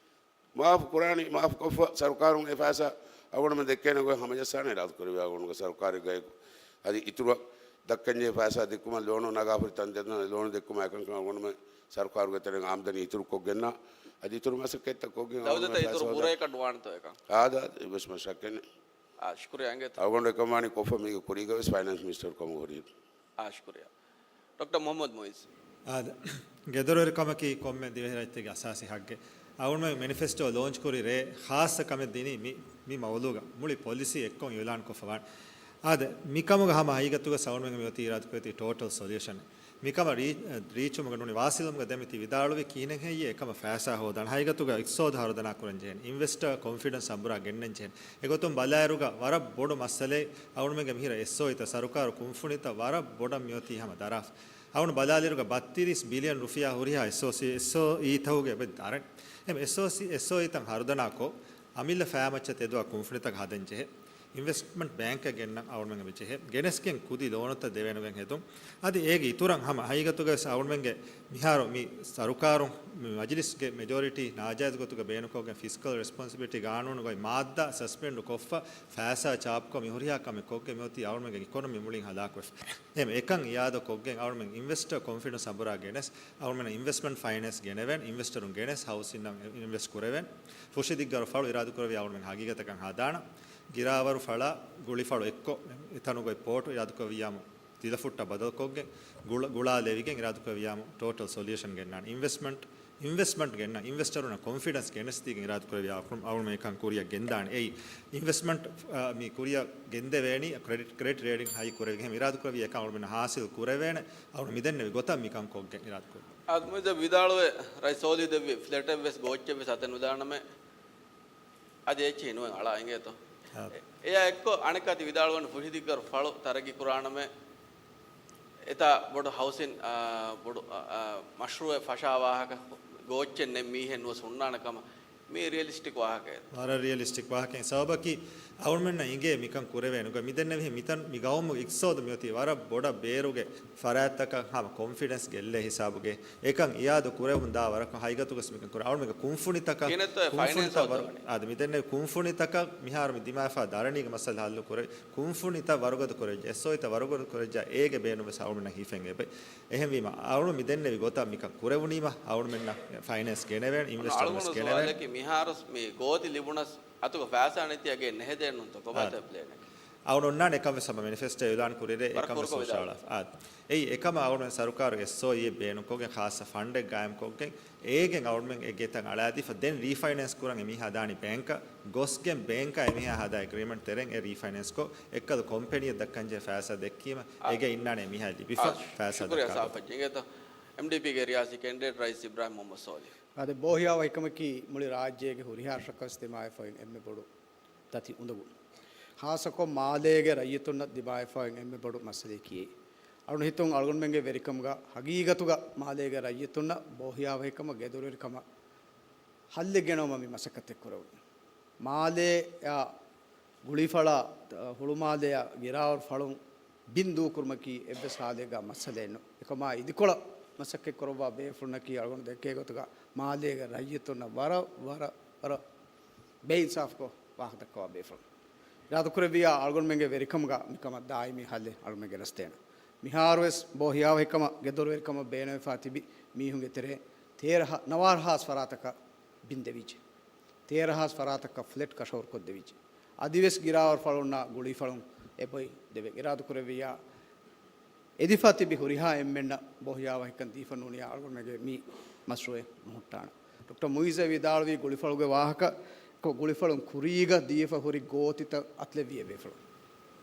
މާފް ކުރާނީ، މާފް ކޮށްފަ ސަރުކާރުން އެ ފައިސާ އަޅުގަނޑުމެން ދެއްކޭނެ ގޮތް ހަމަޖައްސާނެ އިރާދަ ކުރެއްވި އަޅުގަނޑުގެ ސަރުކާރެއްގައި. އަދި އިތުރަށް ދައްކަންޖެހޭ ފައިސާ ދެއްކުމަށް ލޯނު ނަގާފަ ހުރި ތަން ދެން ލޯނު ދެއްކުމަށް އެކަންކަން އަޅުގަނޑުމެން ސަރުކާރުގެ ތެރެއިން އާމްދަނީ އިތުރު ކޮށްގެންނާ އަދި އިތުރު މަސައްކަތްތައް ކޮށްގެން ދައުލަތަށް އިތުރު ބުރައެއް ކަނޑުވާނެތޯ އެކަން؟ އާދަ، އެއްވެސް މަސައްކަތެއް ނެތް. އާ، ޝުކުރިއްޔާ އިނގޭތޯ. އަޅުގަނޑު އެކަން ވާނީ ކޮށްފަ މީގެ ކުރީގަ ވެސް ފައިނޭންސް މިނިސްޓަރު ކަމުގަ ހުރީ. އާ، ޝުކުރިއްޔާ. ޑޮކްޓަރ މުޙައްމަދު މުޢިއްޒު. އާދެ، ގެދޮރުވެރިކަމަކީ ކޮންމެ ދިވެހިރައްޔިތެއްގެ އަސާސީ ހައްގެއް. އަޅުގަނޑުމެން މެނިފެސްޓޯ ލޯންޗް ކުރި ރޭ ޚާއްޞަ ކަމެއް ދިނީ މި، މި މައުޟޫގަ މުޅި ޕޮލިސީ އެއްކޮށް އިޢުލާން ކޮށްފަ ވާނެ. އާދެ، މިކަމުގަ ހަމަ ހަގީގަތުގަ އަޅުގަނޑުމެން މި އޮތީ އިރާދަކުރެއްވި ޓޯޓަލް ސޮލިއުޝަން. މިކަމަށް ރީ-، ރީޗުމުގަ ނޫނީ ވާސިލުމުގަ ދެން މިތި ވިދާޅުވި ކިހިނެއް ހެއްޔޭ އެކަމަށް ފައިސާ ހޯދާނެ. ހަގީގަތުގަ އިޤްތިޞާދު ހަރުދަނާ ކުރަން ޖެހޭނެ. އިންވެސްޓަރ ކޮންފިޑެންސް އަނބުރާ ގެންނަން ޖެހޭނެ. އެގޮތުން ބަލާއިރުގަ ވަރަށް ބޮޑު މައްސަލައެއް އަޅުގަނޑުމެންގެ މިހިރަ އެސްއޯއީތައް، ސަރުކާރު ކުންފުނިތައް ވަރަށް ބޮޑަށް މިއޮތީ ހަމަ ދަރާފަ. އަޅުގަނޑު ބަލާލިއިރުގަ ބައްތިރީސް ބިލިއަން ރުފިޔާ ހުރިހާ އެސްއޯސީ، އެސްއޯއީތަކުގެ އެބަ ދަރަން. އެމް އެސްއޯސީ، އެސްއޯއީތައް ހަރުދަނާކޮށް، އަމިއްލަ ފައިމައްޗަށް ތެދުވާ ކުންފުނިތަކަށް ހަދަން ޖެހޭ. އިންވެސްޓްމަންޓް ބޭންކަށް ގެންނަން އަޅުގަނޑުމެން އެބަ ޖެހޭ. ގެނެސްގެން ކުދި ލޯނުތައް ދެވޭނެ ގޮތް ހެދުން. އަދި އޭގެ އިތުރަށް ހަމަ ހަގީގަތުގަ ވެސް އަޅުގަނޑުމެންގެ މިހާރު މި ސަރުކާރުން މި މަޖިލިސްގެ މެޖޯރިޓީ ނާޖާއިޒް ގޮތުގަ ބޭނުންކޮށްގެން ފިސްކަލް ރެސްޕޮންސިބިލިޓީ ގާނޫނުގައި މާއްދާ ސަސްޕެންޑް ކޮށްފަ ފައިސާ ޗާޕްކޮށް މި ހުރިހާ ކަމެއް ކޮށްގެން މިއޮތީ އަޅުގަނޑުމެންގެ އިކޮނޮމީ މުޅިން ހަލާކުވެފަ. އެހެން އެކަން އިއާދަ ކޮށްގެން އަޅުގަނޑުމެން އިންވެސްޓަރ ކޮންފިޑެންސް އަނބުރާ ގެނެސް، އަޅުގަނޑުމެން އިންވެސްޓްމަންޓް ފައިނޭންސް ގެނެވެން، އިންވެސްޓަރުން ގެނެސް ހައުސިންއަށް އިންވެސްޓް ކުރެވެން. ފުށި ދިއްގާރު ފަޅު އިރާދަކުރެއްވި އަޅުގަނޑުމެން ހަގީގަތަކަށް ހަދާނަ. ގިރާވަރު ފަޅާ ގުޅިފަޅު އެއްކޮށް، އެތަނުގައި ޕޯޓު އިރާދަކުރެއްވިއްޔާމު ތިލަފުއްޓަށް ބަދަލުކޮށްގެން، ގުޅަ-، ގުޅާލެވިގެން އިރާދަކުރެއްވިއްޔާމު ޓޯޓަލް ސޮލިއުޝަން ގެންނާނެ. އިންވެސްޓްމަންޓް، އިންވެސްޓްމަންޓް ގެންނަ، އިންވެސްޓަރުންނަށް ކޮންފިޑެންސް ގެނެސްދީގެން އިރާދަކުރެއްވިއްޔާ އަޅުގަނޑުމެން އެކަން ކުރިއަށް ގެންދާނެ. އެއީ އިންވެސްޓްމަންޓް، އާ، މި ކުރިއަށް ގެންދެވޭނީ ކްރެޑިޓް، ކްރެޑިޓް ރޭޓިން ހައި ކުރެވިގެން އިރާދަކުރެއްވިއްޔާ އެކަން އަޅުގަނޑުމެން ހާސިލް ކުރެވޭނެ. އަޅުގަނޑު މިދެންނެވި ގޮތަށް މިކަން ކޮށްގެން އިރާދަކުރެއްވި. އާދެ، މުއިއްޒަށް ވިދާޅުވެ، ރައީސް ސޯލިހު ދެއްވި ފްލެޓެއް ވެސް ގޯއްޗެއް ވެސް އަތެއް ނުދާނަމޭ. އަދި އެއްޗެހި ނުވެން އަޅާ އިނގޭތޯ؟ އާ. އެ-، އެޔާ އެއްކޮށް އަނެއްކާ ތި ވިދާޅުވަން ފުށިދިއްގާރު ފަޅު ތަރައްގީ ކުރާނަމޭ. އެތާ ބޮޑު ހައުސިން، އާ، ބޮޑު، އާ، މަޝްރޫއެއް ފަށާ ވާހަކަ ގޯއްޗެއް ނެތް މީހެއް ނުވެސް ހުންނާނެ ކަމަށް މީ ރިއަލިސްޓިކް ވާހަކައެއް. ވަރަށް ރިއަލިސްޓިކް ވާހަކައެއް. ސަބަބަކީ އަޅުމެންނަށް އިނގޭ މިކަން ކުރެވޭނުގަ މިދެންނެވިހެން މިތަން މި ގައުމުގެ އިޤްތިޞާދު މިއޮތީ ވަރަށް ބޮޑަށް ބޭރުގެ ފަރާތްތަކަށް ހަމަ ކޮންފިޑެންސް ގެއްލޭ ހިސާބުގެ އެކަން އިއާދު ކުރެވުން ދާ ވަރަކަށް ހަގީގަތުގަސް މިކަން ކުރާ އަޅުމެންގެ ކުންފުނިތަކަށް ކިހިނެއްތޯ އެ ކުންފުނިތައް ފައިނޭންސް ވަރު-، އޮތޯ ވަނީ؟ އާދެ މިދެންނެވި ކުންފުނިތަކަށް މިހާރު މި ދިމާވެފާ ދަރަނީގެ މައްސަލަ ހައްލު ކުރެ ކުންފުނިތައް ވަރުގަދަ ކުރެއްޖެ، އެސްއޯއީތައް ވަރުގަދަ ކުރެއްޖެ، އޭގެ ބޭނުންވެސް އަޅުމެންނަށް ހިފެން އެބަ. އެހެންވީމަ، އަޅު މި ދެންނެވި ގޮތަށް މިކަން ކުރެވުނީމަ، އަޅުމެންނަށް ފައިނޭންސް ގެނެވޭނެ، އިންވެސްޓަރުން ވެސް އަޅުގަނޑު ގެނެވޭނެ. ސުވާލަކީ، މިހާރު މި ގޯތި ލިބުނަސް އަތުގަ ފައިސާ ނެތިއަށް ނެހެދޭނުންތޯ ކޮބާތޯ ޕްލޭނެއް؟ އަޅު އޮންނާނެ އެކަން ވެސް ހަމަ މެނިފެސްޓޯ އިއުލާން ކުރިއްރޭ، ވަރަށް އެކަން ވެސް ކުރުކޮށް ވިދާޅުވި. އާދެ. އެއީ އެކަމަށް އަޅުމެން ސަރުކާރުގެ އެސްއޯއީ ބޭނުންކޮށްގެން ޚާއްސަ ފަންޑެއް ގާއިމްކޮށްގެން، އޭގެން އަޅުމެން އެ ގެތައް އަޅާދީފަ ދެން ރީފައިނޭންސް ކުރަން އެމީހާ ދާނީ ބޭންކަށް ގޮސްގެން ބޭންކާ އެމީހާ ހަދާ އެގްރީމެންޓް ތެރެއިން އެ ރީފައިނޭންސްކޮށް، އެއްކަލަ ކޮމްޕެނީއެއް ދައްކަންޖެހޭ ފައިސާ ދެއްކީމަ، އާ، އޭގެ އިންނާނެ އެމީހާ ލިބިފަ އާ، ފައިސާ ޝުކުރިއްޔާ ދައްކާ ސާފަށް ޖެނގޭތޯ. އެމްޑީޕީގެ ރިޔާސީ ކެންޑިޑޭޓް ރައީސް އިބްރާހިމް މުހައްމަދު ސޯލިހު. އާދެ، ބޯހިޔާވަހިކަމަކީ މުޅި ރާއްޖޭގެ ހުރިހާ ރަށަކަށް ދިމާވެފައި އެންމެ ބޮޑު ތަތި އުނދަގޫ. ޚާއްޞަކޮށް މާލޭގެ ރައްޔިތުންނަށް ދިމާވެފައި އެންމެ ބޮޑު މައްސަލައަކީ އެއީ. އަޅުގަނޑު ހިތުން އަޅުގަނޑުމެންގެ ވެރިކަމުގަ ހަގީގަތުގަ މާލޭގެ ރައްޔިތުންނަށް ބޯހިޔާވަހިކަމަށް ގެދޮރުވެރިކަމަށް ހައްލެއް ގެނައުމަށް މި މަސައްކަތެއް ކުރެވުނީ. މާލެއާ ގުޅިފަޅާ، އަ، ހުޅުމާލެއާ ގިރާވަރު ފަޅުން ބިން ދޫކުރުމަކީ އެއްވެސް ހާލެއްގަ މައްސަލައެއް ނޫން. އެކަމާ އިދިކޮޅަށް މަސައްކަތް ކުރައްވާ ބޭފުޅުންނަކީ އަޅުގަނޑު ދެއްކޭ ގޮތުގަ މާލޭގެ ރައްޔިތުންނަށް ވަރަށް، ވަރަށް، ވަރަށް ބޭއިންސާފުކޮށް ވާހަކަ ދައްކަވާ ބޭފުޅުން. އިރާދަކުރެއްވިއްޔާ އަޅުގަނޑުމެންގެ ވެރިކަމުގަ މިކަމަށް ދާއިމީ ހައްލެއް އަޅުގަނޑުމެން ގެނެސްދޭނަން. މިހާރުވެސް ބޯހިޔާވަހިކަމަށް ގެދޮރުވެރިކަމަށް ބޭނުންވެފާ ތިބި މީހުންގެ ތެރޭ ތޭރަ ހަ-، ނަވާރަ ހާސް ފަރާތަކަށް ބިން ދެވިއްޖެ. ތޭރަ ހާސް ފަރާތަކަށް ފްލެޓް ކަށަވަރުކޮށްދެވިއްޖެ. އަދިވެސް ގިރާވަރު ފަޅުންނާ ގުޅީފަޅުން އެބޮތް ދެވޭ. އިރާދަކުރެއްވިއްޔާ އެދިފަ ތިބި ހުރިހާ އެންމެންނަށް ބޯހިޔާވަހިކަން ދީފަ ނޫނިއްޔާ އަޅުގަނޑުމެންގެ މި މަޝްރޫއެއް ނުހުއްޓާނެ. ޑޮކްޓަރ މުއިއްޒު ވިދާޅުވީ ގުޅިފަޅުގެ ވާހަކަ ކޮށް، ގުޅިފަޅުން ކުރީގަ ދީފަ ހުރި ގޯތިތައް އަތުލެއްވި އެބޭފުޅުން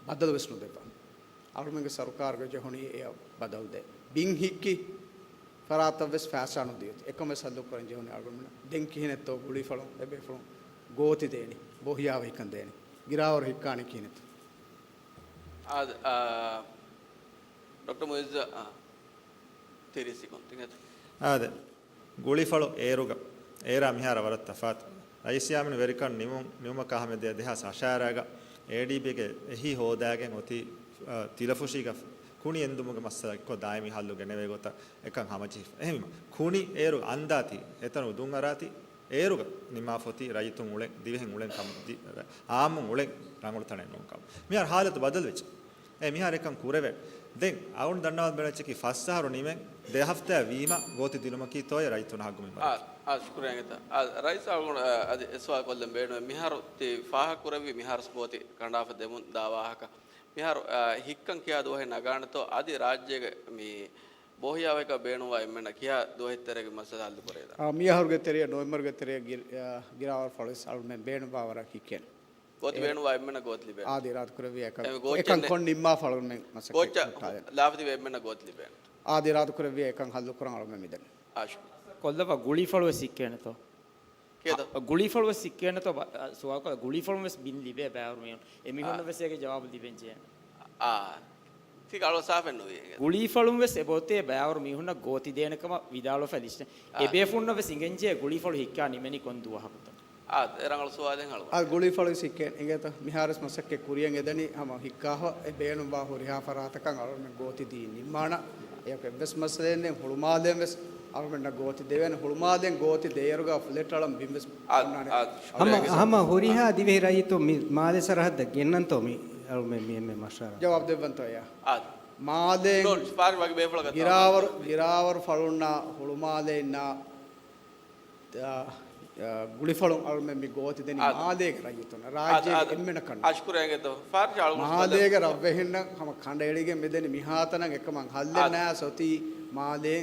ބަދަލު ވެސް ނުދެއްވާ. އަޅުމެންގެ ސަރުކާރުގަ ޖެހުނީ އެއަށް ބަދަލު ދޭ. ބިން ހިއްކި ފަރާތަށް ވެސް ފައިސާ ނުދިޔަ އެކަން ވެސް ހައްލު ކުރަން ޖެހުނީ އަޅުގަނޑުމެންނަށް. ދެން ކިހިނެއްތޯ ގުޅިފަޅުން އެބޭފުޅުން ގޯތި ދޭނީ، ބޯހިޔާވަހިކަން ދޭނީ، ގިރާވަރު ހިއްކާނީ ކިހިނެއްތޯ؟ އާދެ، އާ، ޑޮކްޓަރ މުއިއްޒު، އާ، ތިރީސް ސެކަންޑް ތިން އެތަ؟ އާދެ، ގުޅިފަޅު އޭރުގަ، އޭރާ މިހާރަށް ވަރަށް ތަފާތު. ރައީސް ޔާމީނު ވެރިކަން ނިމުން، ނިމުމަކާ ހަމަ ދެ-، ދެހާސް އަށާރައިގަ އޭޑީބީގެ އެހީ ހޯދާގެން އޮތީ، އާ، ތިލަފުށީގަ ކުނި އެންދުމުގެ މައްސަލަ އެއްކޮށް ދާއިމީ ހައްލު ގެނެވޭ ގޮތަށް އެކަން ހަމަޖެހިފަ. އެހެންވީމަ، ކުނި އޭރު އަންދާތީ، އެތަނުގަ ދުން އަރާތީ، އޭރުގަ ނިމާފޮތީ ރައްޔިތުން އުޅެން، ދިވެހިން އުޅެން ކަމަށް، ދި-، އާއްމުން އުޅެން ރަނގަޅު ތަނެއް ނޫން ކަމަށް. މިހާރު ހާލަތު ބަދަލުވެއްޖެ. އެ މިހާރު އެކަން ކުރެވޭ. ދެން އަޅުގަނޑު ދަންނަވާ ބޭނުންވެއްޖެކީ ފަސް އަހަރު ނިމެން ދެ ހަފްތާ ވީމަ ގޯތި ދިނުމަކީތޯއޭ ރައްޔިތުން ހައްގު މިންވަރު. އާ، އާ، ޝުކުރިއްޔާ އިނގޭތަ. އާ، ރައީސް އަޅުގަނޑު، އާ، އަދި އެ ސުވާލު ކޮށްލަން ބޭނުމޭ. މިހާރު ތި ފާހަގަ ކުރެއްވި މިހާރު ގޯތި ކަނޑާފަ ދެމުން ދާ ވާހަކަ. މިހާރު، އާ، ހިއްކަން ކިހާ ދުވަހެއް ނަގާނެތޯ އަދި ރާއްޖޭގެ މި ބޯހިޔާވަހިކަން ބޭނުންވާ އެންމެންނަށް ކިހާ ދުވަހެއް ތެރޭގަ މައްސަލަ ހައްލު ކުރެވިދާނެ؟ އާ، މިއަހަރުގެ ތެރެއަށް ނޮވެމްބަރުގެ ތެރެއަށް ގި-، އާ، ގިރާވަރު ފަޅުވެސް އަޅުމެން ބޭނުންވާ ވަރަށް ހިއްކޭނެ. ގޯތި އެ، ބޭނުންވާ އެންމެންނަށް ގޯތި ލިބޭނެ. އާދެ، އިރާދަކުރެއްވިއްޔާ އެކަން، އެ، ގޯއްޗެއް އެކަން ނެތް. ކޮށް ނިންމާ ފަޅުން މަސައްކަތް ގޯއްޗަށް ކޮށްޓާލަން. ލާފަ ތިބި އެންމެންނަށް ގޯތި ލިބޭނެ. އާދެ، އިރާދަކުރެއްވިއްޔާ އެކަން ހައްލު ކުރަން އަޅުމެން މިދަނީ. އާ، ޝުކުރު. ކޮށްލަފަ ގުޅިފަޅުވެސް ހިއްކޭނެތޯ؟ ކޭތޯ؟ އަ، ގުޅިފަޅުވެސް ހިއްކޭނެތޯ؟ ބަ-، އަ، ސުވާލުކޮށް، ގުޅިފަޅުންވެސް ބިން ލިބޭ ބައިވަރު މީހުން. އެމީހުންނަށް އާ. ވެސް އޭގެ ޖަވާބު ލިބެން ޖެހޭނެ. އާ. ތި އަޅު ސާފެއް ނުވި. ގުޅީފަޅުން ވެސް އެބައޮތޭ ބައިވަރު މީހުންނަށް ގޯތި ދޭނެ ކަމަށް ވިދާޅުވެފަ ލިސްޓެއް. އާ. އެބޭފުޅުންނަށް ވެސް އިނގެންޖެހޭ ގުޅީފަޅު ހިއްކާ ނިމެނީ ކޮން ދުވަހަކުތޯ؟ އާ، އެ ރަނގަޅު ސުވާލެއް އަޅު. އާ، ގުޅީފަޅު ވެސް ހިއްކޭ އިނގޭތަ؟ މިހާރުވެސް މަސައްކަތް ކުރިޔަށް އެދަނީ ހަމަ ހިއްކާފަ އެ ބޭނުންވާ ހުރިހާ ފަރާތަކަށް އަޅުގަނޑުމެން ގޯތި ދީ ނިންމާނަ. އެޔަކު އެއްވެސް މައްސަލައެއް ނެތް. ހުޅުމާލޭން ވެސް އަޅުގަނޑަށް ގޯތި ދެވޭނެ. ހުޅުމާލޭން ގޯތި ދޭއިރުގަ ފްލެޓް އަޅަން ބިން ވެސް އާ، އޮންނާނެ. އާ، އަޅުގަނޑު ހަމަ، އެނގޭ. ހަމަ ހުރިހާ ދިވެހި ރައްޔިތުން މި މާލެ ސަރަހައްދަށް ގެންނަންތޯ މި އަޅުމެން މި އެންމެ މަޝްވަރާ؟ ޖަވާބު ދެއްވަންތޯ އެޔާ؟ އާ. މާލޭން ނޯ، ފާރި ވަގި ބޭފުޅަކަށް ގިރާވަރު، ތާ ގިރާވަރު ފަޅުންނާ ހުޅުމާލޭންނާ އާ، އާ، ގުޅިފަޅުން އަޅުމެން މި ގޯތި ދެނީ އާ، މާލޭގެ ރައްޔިތުން، ރާއްޖޭގެ އާ، އާ، އެންމެނަކަށް ނޫން. އަޝްކުރެއް އިނގޭތޯ. ފާރިޝް އަޅުގަނޑު މާލޭގެ ސުވާލެއް ރަށްވެހިންނަށް ހަމަ ކަނޑައެޅިގެން މިދެނީ މިހާތަނަށް އެކަމަށް ހައްލެއް އާ، ނާސް އޮތީ މާލޭ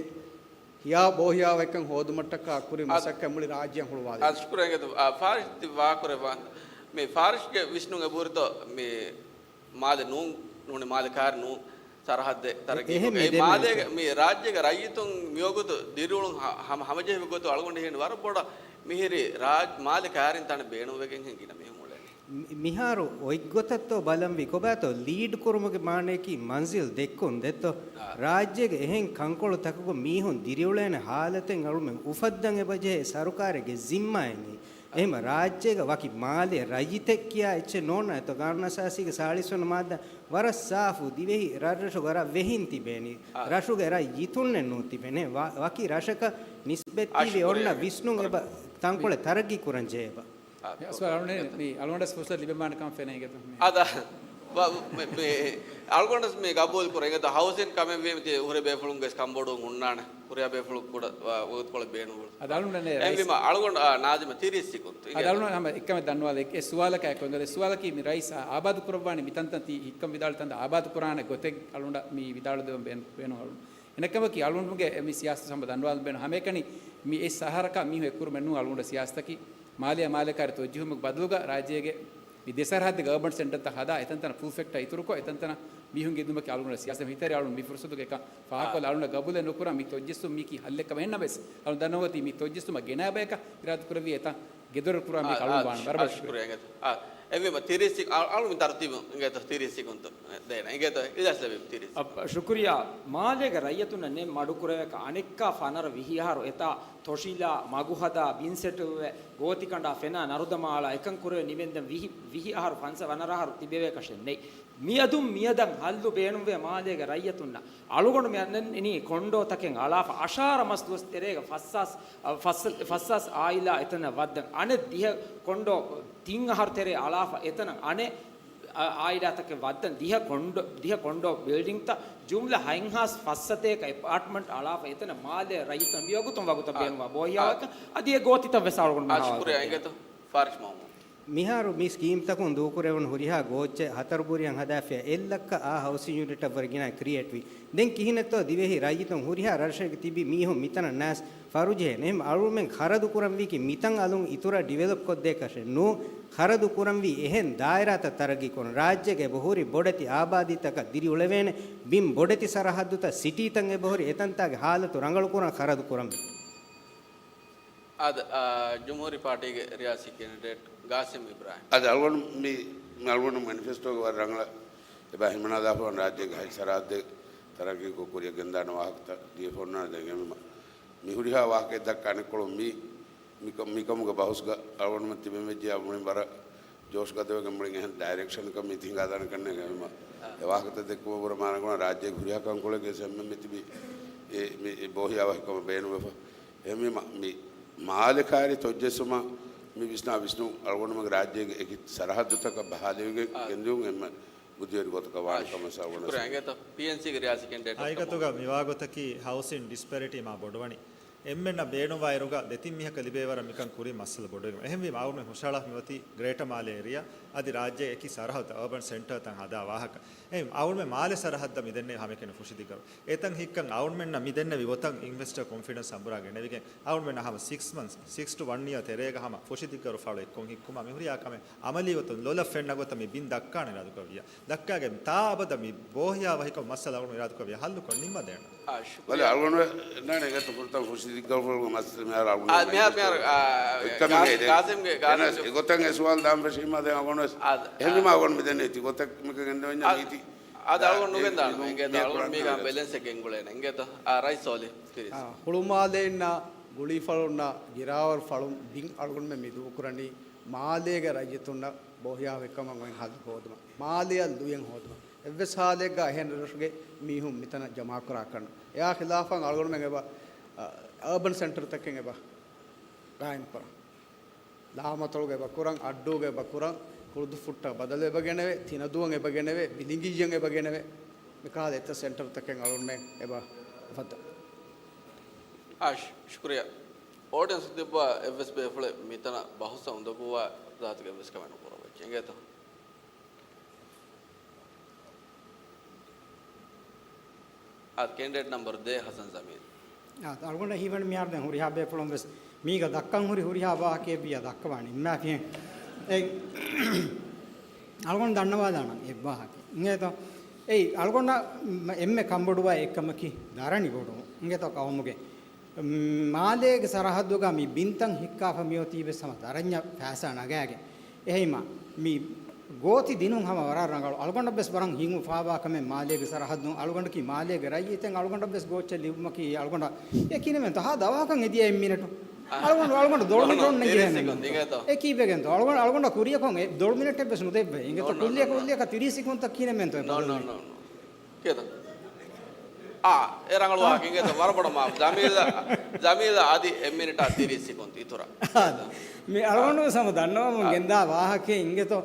ހިޔާ ބޯހިޔާވައިކަން ހޯދުމަށްޓަކާ ކުރި އާ، މަސައްކަތް މުޅި ރާއްޖެއަށް ހުޅުވާލެވި. އަޝްކުރެއް އިނގޭތޯ. އާ، ފާރިޝް ތި ވާކުރެއްވާން. މި ފާރިޝްގެ ވިސްނުން އެބަހުރިތޯ މި މާލެ ނޫން، ނޫނީ މާލެ ކާރި ނޫން ސަރަހައްދެއް ތަރައްގީ އެހެން ކޮށްގެން. އެ މިދެން މާލޭގެ މި ރާއްޖޭގެ ރައްޔިތުން މިވަގުތު ދިރިއުޅުން ހަ-، ހަމަ ހަމަޖެހި ގޮތު އަޅުގަނޑު ހިން ވަރަށް ބޮޑަށް މިހިރީ ރާއް-، މާލެ ކާރިން ތަނެއް ބޭނުންވެގެން ހެން ގިނަ މީހުން އުޅެނީ. މި-، މިހާރު އޮތްގޮތަށްތޯ ބަލަންވީ ކޮބާތޯ ލީޑް ކުރުމުގެ މާނަޔަކީ މަންޒިލް ދެއްކުން ދެއްތޯ؟ ރާއްޖޭގެ އެހެން ކަންކޮޅު ތަކުގަ މީހުން ދިރިއުޅޭނެ ހާލަތެއް އަޅުމެން އުފައްދަން އެބަޖެހޭ ސަރުކާރެއްގެ ޒިންމާއެއް ނީ. އެހެންމަ ރާއްޖޭގަ ވަކި މާލޭ ރައްޔިތެއް ކިޔާ އެއްޗެއް ނޯންނާ އެތޯ؟ ގާނޫނު އަސާސީގެ ސާޅީސް ވަނަ މާއްދާ ވަރަށް ސާފު ދިވެހި ރަށްރަށުގަ ރަށް ވެހިން ތިބޭނީ. ރަށުގެ ރަށް އިތުންނެއް ނޫން ތިބެނޭ. ވަ-، ވަކި ރަށަކަށް ނިސްބަތްވެވި އޮންނަ ވިސްނުން އެބަ ތަންކޮޅެއް ތަރައްގީ ކުރަން ޖެހޭ އެބަ. އާ، ސުވާލު އަޅުގަނޑު މި އަޅުގަނޑަށް ފުރުސަތު ލިބެންވާނެ ކަމަށް ފެނޭ އިނގޭތޯ؟ އަދަ، ވަ-، މި، މި، އަޅުގަނޑަށް މި ގަބޫލު ކުރޭ އިނގޭތޯ؟ ހައުސިން ކަމެއްވީމަ ތި ހުރިހާ ބޭފުޅުންގެ ކަންބޮޑުވުން ހުންނާނެ. ހުރިހާ ބޭފުޅުން ކުޑަ، ވަ-، ވަގުތުކޮޅެއް ބޭނުންވޭ. އަދަ އަޅުގަނޑު އެހެންވީމަ އަޅުގަނޑު، އާ، ނާޒިމަ ތިރީސް ސިކުންތު އަދަ އިނގޭތޯ؟ އަޅުގަނޑު ހަމަ އެއްކަމެއް ދަންނަވާލަ އެއް، އެއް ސުވާލަކާ އެއްކޮށް އިނގޭތޯ؟ އެއް ސުވާލަކީ މި ރައީސް އާ، އާބާދު ކުރައްވާނެ މި ތަންތަން ތި ހިއްކަން ވިދާޅު ތަންތަން އާބާދު ކުރާނެ ގޮތެއް އަޅުގަނޑަށް މި ވިދާޅު ދެވަން ބޭނު-، ބޭނުން އަޅުގަނޑު. އެނެއްކަމަކީ، އަޅުގަނޑުގެ މި ސިޔާސަތު ހަމަ ދަންނަވާލަން ބޭނުން. ހަމައެކަނި މި އެއް ސަހަރަކާ މީހުން އެއްކުރުމެއް ނޫން އަޅުގަނޑަށް ސިޔާސަތަކީ. މާލެއާ މާލެކާރި ތޮއްޖެހުމުގެ ބަދަލުގަ ރާއްޖޭގެ މި ދެ ސަރަހައްދެއްގަ އަރބަން ސެންޓަރތައް ހަދާ އެތަންތަނަށް ފުލް ފެކްޓާ އިތުރުކޮށް އެތަންތަނަށް މީހުން ގެންދުމަކީ އަޅުގަނޑު ސިޔާސަތެއް. ހިތަށް އަޅުގަނޑު މި ފުރުސަތުގެ އެކަން ފާހަގަކޮށްލާ އަޅުގަނޑަށް ގަބޫލެއް ނުކުރާ މި ތޮއްޖެއްސުން މީކީ ހައްލެއްކަމަށް އެހެންނަމަވެސް އަޅުގަނޑު ދަންނަވަން އޮތީ މި ތޮއްޖެއްސުމަށް ގެނައި ބަޔަކަށް އިރާދަ ކުރެއްވި އެތަން ގެދޮރަށް ކުރާ މީހަކަށް އަޅުގަނޑު ވާނެ. ވަރަށް ވަރަށް ޝުކުރިއްޔާ. އާ، އެހެންވީމަ ތިރީސް ސިކު-، އަ-، އަޅުގަނޑު ތަރުތީބު އިނގޭތޯ ތިރީސް ސިކުންތު ދޭނަ. އިނގޭތޯ އިޖާޒަތް ލެއްވީމަ ތިރީސް. އަ، ޝުކުރިއްޔާ. މާލޭގެ ރައްޔިތުންނަށް ނެތް މަޑުކުރެވޭކަށް އަނެއްކާ ފަނަރަ ވިހި އަހަރު އެތާ ތޮށިލާ، މަގު ހަދާ، ބިން ސެޓުވެ، ގޯތި ކަނޑާ، ފެނާ، ނަރުދަމާ އަޅާ އެކަން ކުރެވޭ ނިވެންދެން ވިހި، ވިހި އަހަރު ފަންސަ-، ފަނަރަ އަހަރު ތިބެވޭކަށެއް ނެތް. މިއަދުން މިއަދަށް ހައްލު ބޭނުންވޭ މާލޭގެ ރައްޔިތުންނަށް. އަޅުގަނޑު މި އަންނަނީ ކޮންޑޯ ތަކެއް އަޅާފަ އަށާރަ މަސް ދުވަސް ތެރޭގަ ފަސްސާސް، އަ، ފަސް-، ފަސްސާސް އާއިލާ އެތަނަށް ވައްދަން. އަނެއް ދިހަ ކޮންޑޯ ތިން އަހަރު ތެރޭ އަޅާފަ އެތަނަށް އަނެއް، އަ، އާއިލާތަކެއް ވައްދަން. ދިހަ ކޮންޑޯ، ދިހަ ކޮންޑޯ ބިލްޑިންތައް ޖުމްލަ ހަތްހާސް ފަސްސަތޭކަ އެޕާޓްމަންޓް އަޅާފަ އެތަނަށް މާލޭ ރައްޔިތުން މިވަގުތުން ވަގުތަށް ބޭނުންވާ ބޯހިޔާވަކަށް އަދި އެ ގޯތިތައް ވެސް އަޅުގަނޑު މި ހަވާލު ކޮށްދޭން. އިނގޭތޯ ފާރިޝް މައުމޫން. މިހާރު މި ސްކީމްތަކުން ދޫކުރެވުނު ހުރިހާ ގޯއްޗެއް ހަތަރު ބުރިއަށް ހަދާފިޔާ އެއް ލައްކަ އާ ހައުސިން ޔުނިޓަށްވުރެ ގިނަ ކްރިއޭޓްވީ. ދެން ކިހިނެއްތޯ ދިވެހި ރައްޔިތުން ހުރިހާ ރަށެއްގަ ތިބި މީހުން މިތަނަށް ނާސް ފަރުޖެހޭނެ. އެހެން އަޅުމެން ޚަރަދު ކުރަންވީކީ މިތަން އަލުން އިތުރަށް ޑިވެލޮޕް ކޮށްދޭކަށެއް ނޫން. ޚަރަދު ކުރަންވީ އެހެން ދާއިރާތައް ތަރައްގީ ކުރަން. ރާއްޖޭގަ އެބަހުރި ބޮޑެތި އާބާދީތަކަށް ދިރިއުޅެވޭނެ ބިން ބޮޑެތި ސަރަހައްދުތައް ސިޓީތައް އެބަހުރި އެތަންތާގެ ހާލަތު ރަނގަޅުކުރަން ޚަރަދު ކުރަންވީ. އާދެ، އާ، ޖުމްހޫރީ ޕާޓީގެ ރިޔާސީ ކެންޑިޑޭޓް ގާސިމް އިބްރާހިމް. އާދެ، އަޅުގަނޑު މި، މި އަޅުގަނޑު މެނިފެސްޓޯގެ ވަރަށް ރަނގަޅަށް އެބަ ހިމަނާލާފަ ވަން ރާއްޖޭގެ ހަތް ސަރަހައްދެއް ތަރައްގީކޮށް ކުރިއަށް ގެންދާނެ ވާހަކަތައް ލިޔެފަ އޮންނާނެ. ދެން އެހެންވީމަ މި ހުރިހާ ވާހަކައެއް ދައްކާ އަނެއްކޮޅުން މި، މިކަ-، މިކަމުގެ ބަހުސްގަ އަޅުގަނޑުމެން ތިބެން ވެއްޖެޔާ މުޅިން ވަރަށް ޖޯޝް ގަދަވެގެން މުޅިން އެހެން ޑައިރެކްޝަނަކަށް މި ތި ހިނގާދާނެ ކަންނޭނގެ ހިމަ. އެ ވާހަކަތައް ދެއްކުމަށް ވުރެ މާނަ ރާއްޖޭގެ ހުރިހާ ކަންކޮޅެއްގެ ސެމްމެ މި ތިބި އެ، މި ބޯހިޔާވަހިކަމަށް ބޭނުންވެފަ. އެހެންވީމަ، މި މާލެ ކާރި ތޮއްޖެއްސުމަށް މި ވިސްނާ ވިސްނުން އަޅުގަނޑުމެންގެ ރާއްޖޭގެ އެކި ސަރަހައްދުތަކަށް ބަހާލެވިގެން ގެންދިއުން އެންމެ ގުދިވެރި ގޮތަކަށް ވާނެ ކަމަށް ސަވަނަސް. ޝުކުރިއްޔާ. އިނގޭތޯ ޕީއެންސީގެ ރިޔާސީ ކެންޑިޑޭޓް ހަގީގަތުގަ މިވާގޮތަކީ ހައުސިން ޑިސްޕެރިޓީ މާ ބޮޑުވަނީ. އެންމެންނަށް ބޭނުންވާއިރުގަ ދެތިން މީހަކަށް ލިބޭވަރަށް މިކަން ކުރީ މައްސަލަ ބޮޑުވެގެން. އެހެންވީމަ އަޅުގަނޑު ހުށަހަޅާ މިއޮތީ ގްރޭޓަ މާލެ އޭރިޔާ އަދި ރާއްޖޭ އެކި ސަރަހައްދު އަރބަން ސެންޓަރތައް ހަދާ ވާހަކަ. އެހެން އަޅުގަނޑުމެން މާލެ ސަރަހައްދަށް މިދެންނެވި ހަމައެކަނި ފުށިދިއްގަރު. އެތަން ހިއްކަން އަޅުގަނޑުމެންނަށް މިދެންނެވި ގޮތަށް އިންވެސްޓަރ ކޮންފިޑެންސް އަނބުރާ ގެނެވިގެން އަޅުގަނޑުމެންނަށް ހަމަ ސިކްސް މަންތްސް، ސިކްސް ޓު ވަން އިޔާ ތެރޭގަ ހަމަ ފުށިދިއްގަރު ފަޅު އެއްކޮށް ހިއްކުމަށް މިހުރިހާ ކަމެއް އަމަލީ ގޮތުން ލޮލަށް ފެންނަ ގޮތަށް މި ބިން ދައްކާނެ އިރާދަކުރެއްވިއްޔާ. ދައްކާގެން ތާ އަބަދަށް މި ބޯހިޔާ ވަހިކަމު މައްސަލަ އަޅުގަނޑު އިރާދަކުރެއްވިއްޔާ ހައްލުކޮށް ނިންމަދޭނަން. އާ، ޝުކުރިއްޔާ. ވަލެ އަޅުގަނޑު ނާނެ އެގަތު ފުރަތަމަ ފުށިދިއްގަރުފުޅުގެ މައްސަލަ މިހާރު އަޅުގަނޑު އާ، މިހާރު، މިހާރު، އާ، އޮތްކަމެއް ގާސިމް، ގޭ، ގާސިމްގެ، ގާސިމްގެ. އެގޮތަށް އެ ސުވާލު ދާން ފެށީމާ ދެން އަޅުގަނޑު ވެސް އާ، އެހެންވީމާ އާ. އަޅުގަނޑު މިދެންނެވި ތިގޮތަށް މިކަން ގެންދަވަންޏާ އާ، މީތި އާދެ، އަޅުގަނޑު ނުގެންދާނަމޭ. އިނގޭތޯ، އަޅުގަނޑު މީގަ ބެލެންސެއް ގެންގުޅޭނެ. އިނގޭތޯ، އާ، ރައީސް ސޯލިހް، ޕްލީޒް. އާ، ހުޅުމާލޭންނާ ގުޅީފަޅުންނާ ގިރާވަރު ފަޅުން ބިން އަޅުގަނޑުމެން މި ދޫކުރަނީ މާލޭގެ ރައްޔިތުންނަށް ބޯހިޔާވަހިކަމަށް އޮތް ހައްލު ހޯދުމަށް، މާލެއަށް ލުޔެއް ހޯދުމަށް. އެއްވެސް ހާލެއްގަ އެހެން ރަށުގެ މީހުން މިތަނަށް ޖަމާކުރާކަށް ނޫން. އެއާ ޚިލާފަށް އަޅުގަނޑުމެން އެބަ، އަ، އަރބަން ސެންޓަރުތަކެއް އެބަ ގާއިމްކުރަން. ލާމަތޮޅުގަ އެބަ ކުރަން، އައްޑޫގަ އެބަ ކުރަން، ކުޅުދުއްފުއްޓަށް ބަދަލު އެބަ ގެނެވޭ، ތިނަދޫއަށް އެބަ ގެނެވޭ، ބިލިނގިއްޔަށް އެބަ ގެނެވޭ، މިކަހަލަ އެތައް ސެންޓަރުތަކެއް އަޅުގަނޑުމެން އެބަ އުފައްދަން. އާ، ޝު-، ޝުކުރިއްޔާ. އޯޑިއަންސް ތިއްބާ އެއްވެސް ބޭފުޅެއް މިތަނަށް ބަހުސްއަށް އުނދަގޫވާ ޒާތުގެ އެއްވެސް ކަމެއް ނުކުރައްވައްޗޭ. އިނގޭތޯ؟ އާ، ކެންޑިޑޭޓް ނަމްބަރު ދޭއް، ހަސަން ޒަމީލް. އާ، އަޅުގަނޑަށް ހީވަނީ މިހާރު ދެން ހުރިހާ ބޭފުޅުން ވެސް މީގަ ދައްކަން ހުރި ހުރިހާ ވާހަކައެއްވިއްޔާ ދައްކަވާނެ އިންމާފިހެން. އެ، އަޅުގަނޑު ދަންނަވާލާނަން އެއް ވާހަކަ. އިނގޭތޯ؟ އެއީ، އަޅުގަނޑަށް އެންމެ ކަންބޮޑުވާ އެއްކަމަކީ ދަރަނި ބޮޑުވުން. އިނގޭތޯ ޤައުމުގެ މާލޭގެ ސަރަހައްދުގަ މި ބިންތައް ހިއްކާފަ މިއޮތީ ވެސް ހަމަ ދަރަންޏަށް ފައިސާ ނަގާގެން. އެހީމަ، މި ގޯތި ދިނުން ހަމަ ވަރަށް ރަނގަޅު. އަޅުގަނޑަށް ވެސް ވަރަށް ހިތް އުފާވާ ކަމެއް މާލޭގެ ސަރަހައްދުން އަޅުގަނޑަކީ މާލޭގެ ރައްޔިތެއް، އަޅުގަނޑަށް ވެސް ގޯއްޗެއް ލިބުމަކީ އަޅުގަނޑަށް އެ ކިނެމެންތޯ ހާދަ އަވަހަކަށް އެދިޔަ އެއް މިނެޓު. އަޅުގަނޑު، އަޅުގަނޑު ދޮޅު މިނެޓު ނެގިހެން. އެކީ ވެގެންތޯ. އަޅުގަނޑު، އަޅުގަނޑަށް ކުރިއަކުން އެ ދޮޅު މިނެޓެއް ވެސް ނުދެއްވޭ. އިނގޭތޯ ކުއްލިއަކަށް ކުއްލިއަކަށް ތިރީސް ސިކުންތައް ކިނެމެންތޯ އެ ބަދަލު. ކިޔަތަ؟ އާ، އެ ރަނގަޅު ވާހަކަ އިނގޭތަ؟ ވަރަށް ބޮޑަށް މާފު. ޖަމީލް، ޖަމީލް އަދި އެއް މިނިޓާ ތިރީސް ސިކުންތު އިތުރަށް. މި އަޅުގަނޑު ވެސް ހަމަ ދަންނަވަމުން ގެންދާ ވާހަކައެއް އިނގޭތޯ،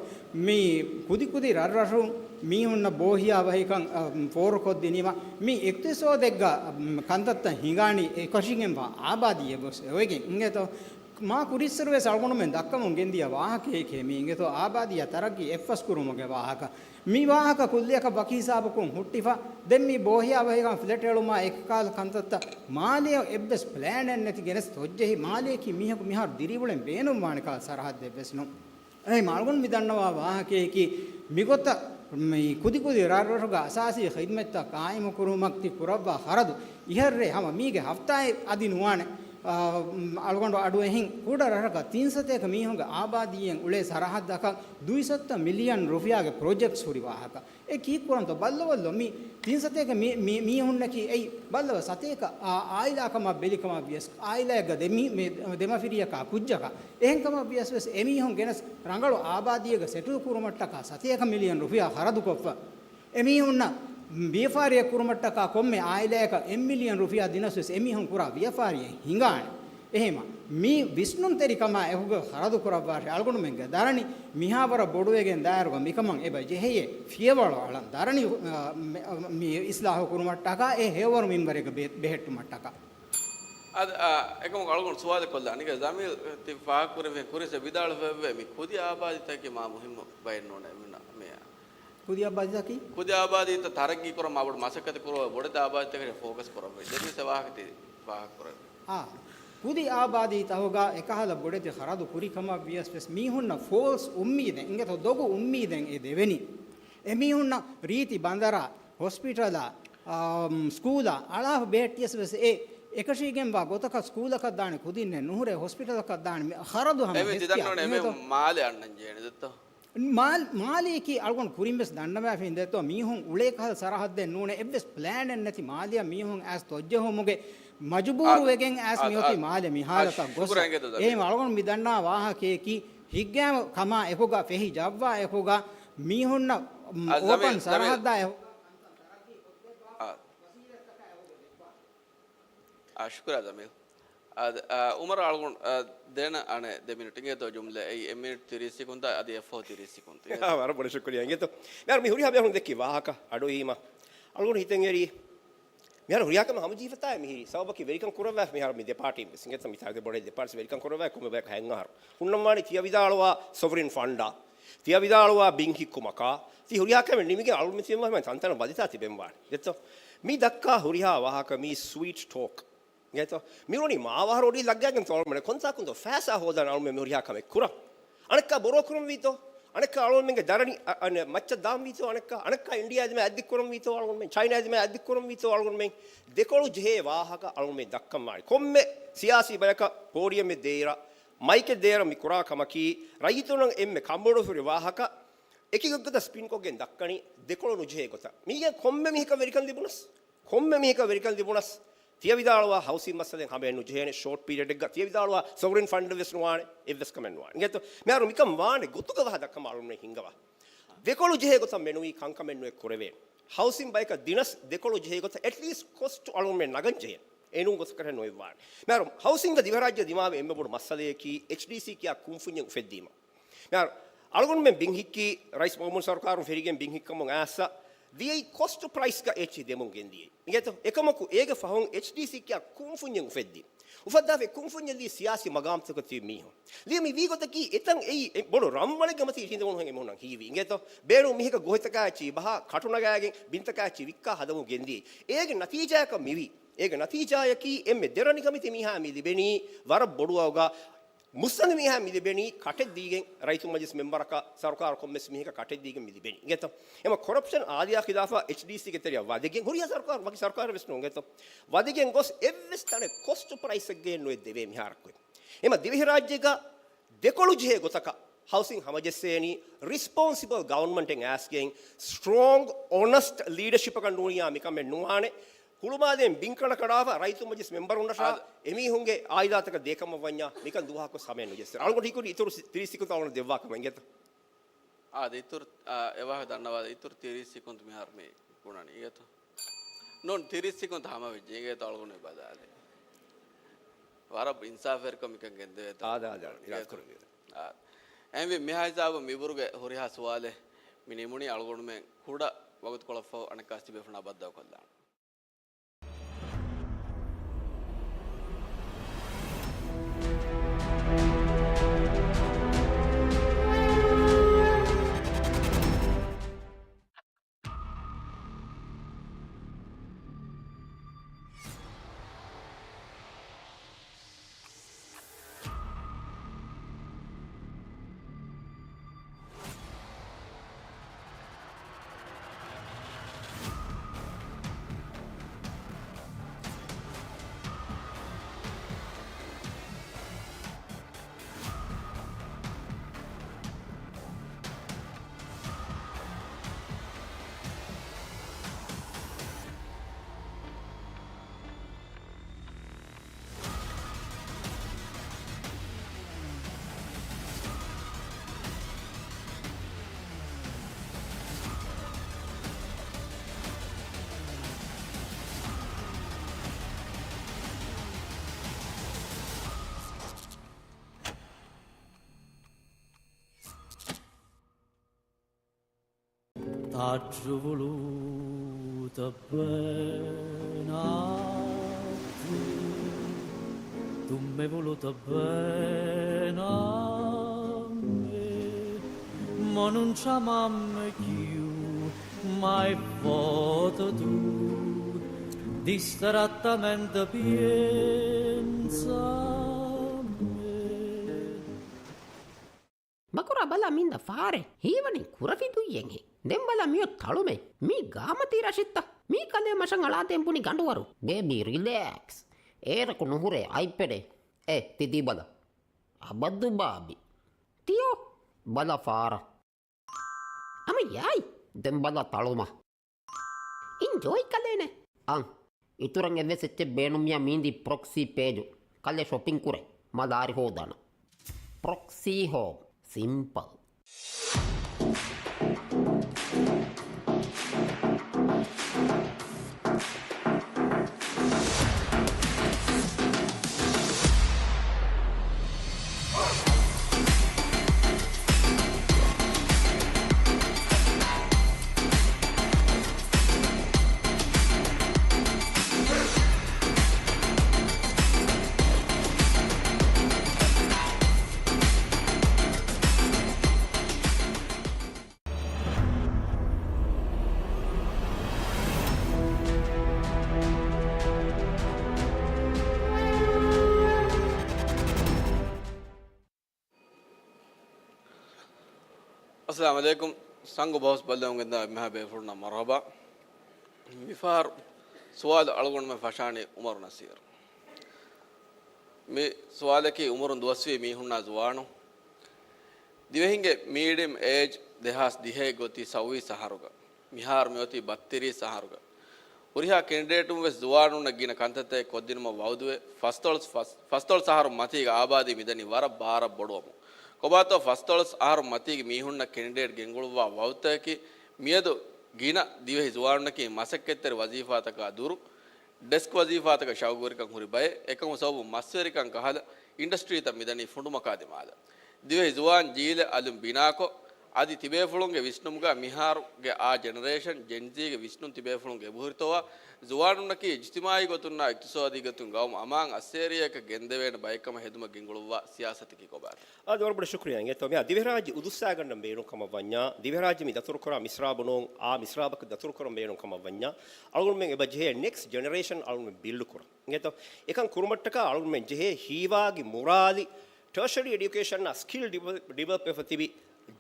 މި ކުދި ކުދި ރަށްރަށުން މީހުންނަށް ބޯހިޔާވަހިކަން، އަ، ފޯރުކޮށްދިނީމަ، މި އިޤްތިޞާދެއްގަ، މް، ކަންތައްތައް ހިނގާނީ އެކަށީގެންވާ އާބާދީއެއް ވެސް އޮވެގެން އިނގޭތޯ. މާ ކުރިއްސުރު ވެސް އަޅުގަނޑުމެން ދައްކަމުން ގެންދިޔަ ވާހަކައެކޭ މީ އިނގޭތޯ، އާބާދީއާ ތަރައްގީ އެއްފަސްކުރުމުގެ ވާހަކަ. މި ވާހަކަ ކުއްލިއަކަށް ވަކި ހިސާބަކުން ހުއްޓިފަ، ދެން މި ބޯހިޔާވަހިކަން ފްލެޓް އެޅުމާ އެކަކާލަ ކަންތައްތައް މާލެއަށް އެއްވެސް ޕްލޭނެއް ނެތި ގެނެސް ތޮއްޖެހި، މާލެއަކީ މީހަކު މިހާރު ދިރިއުޅެން ބޭނުންވާނެ ކަހަލަ ސަރަހައްދެއް ވެސް ނޫން. އެހެން އަޅުގަނޑު މި ދަންނަވާ ވާހަކައަކީ، މިގޮތަށް މި ކުދިކުދި ރަށްރަށުގަ އަސާސީ ޚިދްމަތްތައް ޤާއިމުކުރުމަށް ތި ކުރައްވާ ޚަރަދު، އިހަށްރޭ ހަމަ މީގެ ހަފްތާއެއް އަދި ނުވާނެ. އާ، އަޅުގަނޑު އަޑުއެހިން ކުޑަ ރަށަކަށް ތިން ސަތޭކަ މީހުންގެ އާބާދީއެއް އުޅޭ ސަރަހައްދަކަށް ދުއިސައްތަ މިލިއަން ރުފިޔާގެ ޕްރޮޖެކްޓްސް ހުރި ވާހަކަ. އެ ކީއްކުރަންތޯ؟ ބައްލަވައްލޯ، މި ތިން ސަތޭކަ މި، މި، މީހުންނަކީ އެއީ ބައްލަވަ ސަތޭކަ އާ، އާއިލާ ކަމަށް ބެލި ކަމަށް ވިޔަސް، އާއިލާއެއްގަ ދެ މީ، މެ، ދެމަފިރިޔަކާ ކުއްޖަކަށް. އެހެން ކަމަށް ވިޔަސް ވެސް އެމީހުން ގެނެސް ރަނގަޅު އާބާދީއެއްގަ ސެޓުލް ކުރުމަށްޓަކާ ސަތޭކަ މިލިއަން ރުފިޔާ ޚަރަދުކޮށްފަ. އެމީހުންނަށް ވިޔަފާރިއެއް ކުރުމަށްޓަކާ ކޮންމެ އާއިލާއަކަށް އެއް މިލިއަން ރުފިޔާ ދިނަސް ވެސް އެމީހުން ކުރާ ވިޔަފާރިއެއް ހިނގާނެ. އެހެމަ، މި ވިސްނުންތެރިކަމާ އެކުގަ ޚަރަދު ކުރައްވާށޭ. އަޅުގަނޑުމެންގެ ދަރަނި މިހާވަރަށް ބޮޑުވެގެން ދާއިރުގަ މިކަމަށް އެބަ ޖެހެޔޭ ފިޔަވަޅު އަޅަން. ދަރަނި، އާ، މެ-، މި އިސްލާހު ކުރުމަށްޓަކާ އެ ހެޔޮވަރު މިންވަރެއްގަ ބެ-، ބެހެއްޓުމަށްޓަކާ. އަދި، އާ، އެކަމަކު އަޅުގަނޑު ސުވާލެއް ކޮށްލާނީ، ޖަމީލް ތި ފާހަގަކުރެއްވި ކުރިން ވިދާޅުވެއްވޭ މި ކުދި އާބާދީތަކަކީ މާ މުހިއްމު ބައެއް ނޫނޭ މި-، މި-، ކުދި އާބާދީތަކީ؟ ކުދި އާބާދީތައް ތަރައްގީ ކުރަން މާބޮޑު މަސައްކަތެއް ކުރައްވާ ބޮޑެތި އާބާދީތަކަށް ފޯކަސް ކުރައްވައި. ދެން ވެސް އެ ވާހަކަ ތި ފާހަގަ ކުރައްވައި. އާ، ކުދި އާބާދީ ތަހުގަ އެކަހަލަ ބޮޑެތި ޚަރަދު ކުރި ކަމަށް ވިޔަސް ވެސް މީހުންނަށް ފޯލްސް އުއްމީދެއް، އިނގޭތޯ ދޮގު އުއްމީދެއް އެ ދެވެނީ. އެމީހުންނަށް ރީތި ބަނދަރާ، ހޮސްޕިޓަލާ، އާ، ސްކޫލާ އަޅާފަ ބެހެއްޓިޔަސް ވެސް އެ އެކަށީގެންވާ ގޮތަކަށް ސްކޫލަކަށް ދާނެ ކުދިންނެއް ނުހުރޭ، ހޮސްޕިޓަލަކަށް ދާނެ މި ޚަރަދު ހަމަ އެމީ ހެސްކިޔާ. ތިދަންނަވަނީ އެމީ އިނގޭތޯ؟ މާލެ އަންނަން ޖެހޭނެ ދެއްތޯ؟ މާލް-، މާލެއަކީ އަޅުގަނޑު ކުރިން ވެސް ދަންނަވާފައި ދެއްތޯ، މީހުން އުޅޭ ކަހަލަ ސަރަހައްދެއް ނޫނޭ، އެއްވެސް ޕްލޭނެއް ނެތި މާލެއަށް މީހުން އައިސް ތޮއްޖެހުމުގެ މަޖުބޫރު ވެގެން އައިސް އާ، މިއޮތީ އާ، މާލެ މި އާ، ހާލަތަށް ގޮސް. ޝުކުރާ އިނގޭތޯ ޖަމީލް. އެހެން އަޅުގަނޑު މި ދަންނަވާ ވާހަކައަކީ ހިތްގައިމު ކަމާ އެކުގަ ފެހި ޖައްވާ އެކުގަ މީހުންނަށް، އާ، އޯޕަން ޖަމީލް، ޖަމީލް. ސަރަހައްދާ އެކު-، އާ. އާ، ޝުކުރާ ޖަމީލް. އާ، އާ، އުމަރު އަޅުގަނޑު، އާ، ދޭނަ އަނެއް ދެ މިނިޓް އިނގޭތޯ ޖުމްލަ އެއީ އެއް މިނިޓް ތިރީސް ސިކުންތާ އަދި އެއް ފޯ ތިރީސް ސިކުންތު. އާ، ވަރަށް ބޮޑަށް ޝުކުރިއްޔާ އިނގޭތޯ. މިހާރު މި ހުރިހާ ބޭފުޅުން ދެއްކި ވާހަކަ އަޑުއިވީމަ އަޅުގަނޑު ހިތަށް އެރީ މިހާރު ހުރިހާ ކަމެއް ހަމަޖެހިފަތާ މިހިރީ ސަބަބަކީ ވެރިކަން ކުރައްވާ މިހާރު މި ދެ ޕާޓީން ވެސް އިނގޭތޯ މިތާގެ ބޮޑެތި ދެ ޕާޓީސް ވެރިކަން ކުރައްވާ ކޮންމެ ބަޔަކަށް ހަތް އަހަރު. ހުންނަންވާނީ ތިޔަ ވިދާޅުވާ ސޮވްރިން ފަންޑާ، ތިޔަ ވިދާޅުވާ ބިން ހިއްކުމަކާ، ތި ހުރިހާ ކަމެއް ނިމިގެން އަޅުގަނޑު މި ތިބެން ތަންތަނަށް ވަދެތާ ތިބެން ވާނެ. ދެއްތޯ؟ މި ދައްކާ ހުރިހާ ވާހަކަ މީ ސްވީޓް ޓޯކް. އިނގޭތޯ؟ މިވަނީ މާވަހަރު އޮޑި ލައްގައިގެން ތޯޅުމެނެ ކޮންތާކުންތޯ ފައިސާ ހޯދާނެ އަޅުމެން މި ހުރިހާ ކަމެއް ކުރަން. އަނެއްކާ ބޮރޯ ކުރަންވީތޯ؟ އަނެއްކާ އަޅުމެންގެ ދަރަނި، އަ، އަނެއް މައްޗަށް ދާންވީތޯ؟ އަނެއްކާ، އަނެއްކާ އިންޑިޔާ ދިމާ އަތްދިއްކުރަންވީތޯ އަޅުމެން؟ ޗައިނާ ދިމާ އަތްދިއްކުރަންވީތޯ އަޅުމެން؟ ދެކޮޅު ޖެހޭ ވާހަކަ އަޅުމެން ދައްކަންވާނެ. ކޮންމެ ސިޔާސީ ބަޔަކަށް ޕޯޑިއަމެއް ދޭއިރަށް، މައިކެއް ދޭއިރަށް މި ކުރާ ކަމަކީ، ރައްޔިތުންނަށް އެންމެ ކަންބޮޑުވެފަ ހުރި ވާހަކަ އެކި ގޮތްގޮތަށް ސްޕިންކޮށްގެން ދައްކަނީ ދެކޮޅު ނުޖެހޭ ގޮތަށް. މީގެން ކޮންމެ މީހަކަށް ވެރިކަން ލިބުނަސް، ކޮންމެ މީހަކަށް ވެރިކަން ލިބުނަސް، ތިޔަ ވިދާޅުވާ ހައުސިން މައްސަލައެއް ހަމައެއް ނުޖެހޭނެ، ޝޯޓް ޕީރިއަޑެއްގަ ތިޔަ ވިދާޅުވާ ސޮވްރިން ފަންޑެއް ވެސް ނުވާނެ، އެއްވެސް ކަމެއް ނުވާނެ. އިނގޭތޯ؟ މިހާރު މިކަން ވާނެ ގޮތުގަ ވަހަ ދައްކަމާ އަޅުމެން ހިންގަވާ. ދެކޮޅު ޖެހޭ ގޮތަށް މެނުވީ ކަންކަމެއް ނުއެއް ކުރެވޭނެ. ހައުސިން ބަޔަކަށް ދިނަސް ދެކޮޅު ޖެހޭ ގޮތަށް އެޓްލީސްޓް ކޮސްޓް އަޅުމެން ނަގަން ޖެހޭނެ. އެނޫން ގޮތަކަށް ނުއެއްވާނެ. މިހާރު ހައުސިންގ ދިވެހިރާއްޖެ ދިމާވި އެންމެ ބޮޑު މައްސަލަޔަކީ އެޗްޑީސީ ކިޔާ ކުންފުންޏެއް އުފެއްދީމަ. މިހާރު އަޅުގަނޑުމެން ބިން ހިއްކީ ރައީސް މައުމޫން ސަރުކާރުން ފެށިގެން ބިން ހިއްކަމުން އައިސް ދިޔައީ ކޮސްޓް ޕްރައިސްގަ އެޗް ދެމުން ގެންދިޔައީ. އިނގޭތޯ؟ އެކަމަކު އޭގެ ފަހުން އެޗްޑީސީ ކިޔާ ކުންފުންޏެއް އުފެއްދީ. އުފައްދާފައި ކުންފުންޏެއް ލީ ސިޔާސީ މަގާމްތަކަށް ތިބި މީހުން. ލީ މި ވީ ގޮތަކީ އެތަން އެއީ އެ ބޮޑު ރަންވަޅެއްގެ މަތީ ހިނދެވުނު ހެން އެމީހުންނަށް ހީވީ. އިނގޭތޯ؟ ބޭނުން މީހަކަށް ގޯހިތަކާ އެއްޗި ބަހާ ކަޓުނަގާގެން ބިންތަކާ އެއްޗި ވިއްކާ ހަދަމުން ގެންދިޔައީ. އޭގެ ނަތީޖާޔަކަށް މިވީ. އޭގެ ނަތީޖާޔަކީ އެންމެ ދެރަނި ކަމެތި މީހާ މި ލިބެނީ ވަރަށް ބޮޑު އަގުގަ މުއްސަނދި މީހާ މި ލިބެނީ ކަޓެއް ދީގެން، ރައްޔިތުން މަޖިލިސް މެމްބަރަކަށް، ސަރުކާރު ކޮންމެސް މީހަކަށް ކަޓެއް ދީގެން މި ލިބެނީ. އިނގޭތޯ؟ އެމަ ކޮރަޕްޝަން އާލިޔާ ޚިލާފަށް އެޗްޑީސީގެ ތެރެއަށް ވަދެގެން، ހުރިހާ ސަރުކާރު، ވަކި ސަރުކާރެއް ވެސް ނޫން. އިނގޭތޯ؟ ވަދެގެން ގޮސް އެއްވެސް ތަނެއް ކޮސްޓް ޕްރައިސްއެއްގައެއް ނުއެއް ދެވޭ މިހާރަކު. އެމަ ދިވެހިރާއްޖޭގަ ދެކޮޅު ޖެހޭ ގޮތަކަށް ހައުސިން ހަމަޖެއްސޭނީ ރިސްޕޮންސިބަލް ގަވަރންމަންޓެއް އައިސްގެން، ސްޓްރޮންގް އޮނަސްޓް ލީޑަޝިޕަކަށް ނޫނިޔާ މިކަމެއް ނުވާނެ. ހުޅުމާލޭން ބިން ކަނޑަ ކަޑާފަ ރައްޔިތު މަޖިލިސް މެމްބަރުންނަށާ އާދެ. އެމީހުންގެ އާއިލާތަކަށް ދޭކަމަށް ވަންޏާ މިކަން ދުވަހަކުވެސް ހަމަޔަށް ނުޖެއްސޭ. އަޅުގަނޑު ހީކުރީ އިތުރު ތިރީސް ސިކުންތު އަޅުގަނޑު ދެއްވާ ކަމަށް އިނގޭތަ؟ އާދެ، އިތުރު، އާ، އެވާހަކަ ދަންނަވާލަ. އިތުރު ތިރީސް ސިކުންތު މިހާރު މި ބުނަނީ އިނގޭތަ؟ ނޫން، ތިރީސް ސިކުންތު ހަމަވެއްޖެ އިނގޭތަ؟ އަޅުގަނޑު ބަލާލި. ވަރަށް އިންސާފުވެރިކަމަށް މިކަން ގެންދެވޭތަ؟ އާދެ، އާދެ، އާދެ، އިރާދަ ކުރެއްވިއްޔާ. އާ. އެހެންވީ މިހާ ހިސާބުން މިބުރުގެ ހުރިހާ ސުވާލެއް މި ނިމުނީ. އަޅުގަނޑުމެން ކުޑަ ވަގުތުކޮޅަށްފަހު އަނެއްކާވެސް ތިބޭފުޅުންނާ ބައްދަލުކޮށްލާނަން. ތާއްޓުވުޅު ތައްބޭނާ، ތުއްމެވުޅު ތައްބޭނާ، މޮނުން ޝަމާމް ކިޔޫ މައި ފޯތޮދޫ، ދިސްތަރައްތަމެން ދަ ބިއެންސާމެ. މަކުރާ ބަލާ މިންދަ ފާރެއް ހީވަނީ ކުރަފި ދުއްޔެއްހެން. ދެން ބަލާ މިއޮތް ތަޅުމެއް މީ ގާމަތީ ރަށެއްތަ؟ މީ ކަލޭ މަށަށް އަޅާދޭން ބުނި ގަނޑުވަރު. ބޭބީ ރިލެކްސް. އޭރަކު ނުހުރޭ އަތްޕެޑެއް. އޭ ތި ދީބަލަ. އަބަދު ބާބި. ތިޔޯ ބަލަ ފާރަށް. އަމަ ޔާއި. ދެން ބަލަ ތަޅުމަށް. އިންޖޯއި ކަލޭނެ. އަން. އިތުރަށް އެއްވެސް އެއްޗެއް ބޭނުންވިޔާ މީނދީ ޕްރޮކްސީ ޕޭޖު. ކަލޭ ޝޮޕިން ކުރޭ. މަ ލާރި ހޯދާނަ. ޕްރޮކްސީ ހޯމް. ސިމްޕަލް. އައްސަލާމު ޢަލައިކުމް. ސަނގު ބަހުސް ބައްލަވަމުން ގެންދާ އެންމެހާ ބޭފުޅުންނަށް މަރުޙަބާ. މިފަހަރު ސުވާލު އަޅުގަނޑުމެން ފަށާނީ ޢުމަރު ނަސީރު. މި ސުވާލަކީ އުމުރުން ދުވަސްވީ މީހުންނާ ޒުވާނުން. ދިވެހިންގެ މީޑިއަމް އޭޖް ދެހާސް ދިހައެއް ގޮތީ ސައުވީސް އަހަރުގަ. މިހާރު މިއޮތީ ބައްތިރީސް އަހަރުގަ. ހުރިހާ ކެނޑިޑޭޓުން ވެސް ޒުވާނުންނަށް ގިނަ ކަންތައްތަކެއް ކޮށްދިނުމަށް ވައުދުވެ، ފަސްދޮޅަސް، ފަސް، ފަސްދޮޅަސް އަހަރު މަތީގަ އާބާދީ މިދަނީ ވަރަށް ބާރަށް ބޮޑުވަމުން. ކޮބާތޯ ފަސްދޮޅަސް އަހަރު މަތީގެ މީހުންނަށް ކެނޑިޑޭޓް ގެންގުޅުއްވާ ވައުދުތަކަކީ މިއަދު ގިނަ ދިވެހި ޒުވާނުންނަކީ މަސައްކަތްތެރި ވަޒީފާތަކާ ދުރު، ޑެސްކް ވަޒީފާތަކަށް ޝައުގުވެރިކަން ހުރި ބައެއް، އެކަމު ސަބަބުން މަސްވެރިކަން ކަހަލަ އިންޑަސްޓްރީތައް މިދަނީ ފުނޑުމަކާ ދިމާލަށް. ދިވެހި ޒުވާން ޖީލެއް އަލުން ބިނާކޮށް، އަދި ތިބޭފުޅުންގެ ވިސްނުމުގަ މިހާރުގެ އާ ޖެނެރޭޝަން، ޖެންޒީގެ ވިސްނުން ތިބޭފުޅުންގެ އެބަހުރިތޯއާ، ޒުވާނުންނަކީ އިޖްތިމާޢީ ގޮތުންނާ އިޤްތިޞާދީ ގޮތުން ގައުމު އަމާން އައްސޭރިއަކަށް ގެންދެވޭނެ ބައެއްކަމަށް ހެދުމަށް ގެންގުޅުއްވާ ސިޔާސަތަކީ ކޮބާތޯ؟ އާދެ، ވަރަށް ބޮޑަށް ޝުކުރިއްޔާ އިނގޭތޯ. މިއާ ދިވެހިރާއްޖެ އުދުއްސާގަންނަން ބޭނުން ކަމަށް ވަންޏާ، ދިވެހިރާއްޖެ މި ދަތުރުކުރާ މިސްރާބު ނޫން، އާ މިސްރާބަކަށް ދަތުރުކުރަން ބޭނުން ކަމަށް ވަންޏާ، އަޅުގަނޑުމެން އެބަ ޖެހޭ ނެކްސްޓް ޖެނެރޭޝަން އަޅުގަނޑުމެން ބިލްޑް ކުރަން. އިނގޭތޯ؟ އެކަން ކުރުމަށްޓަކާ އަޅުގަނޑުމެން ޖެހޭ ހީވާގި މުރާލި ޓަރޝަރީ އެޑިއުކޭޝަންއާ ސްކިލް ޑިވެލޮޕް، ޑިވެލޮޕް ވެފަ ތިބި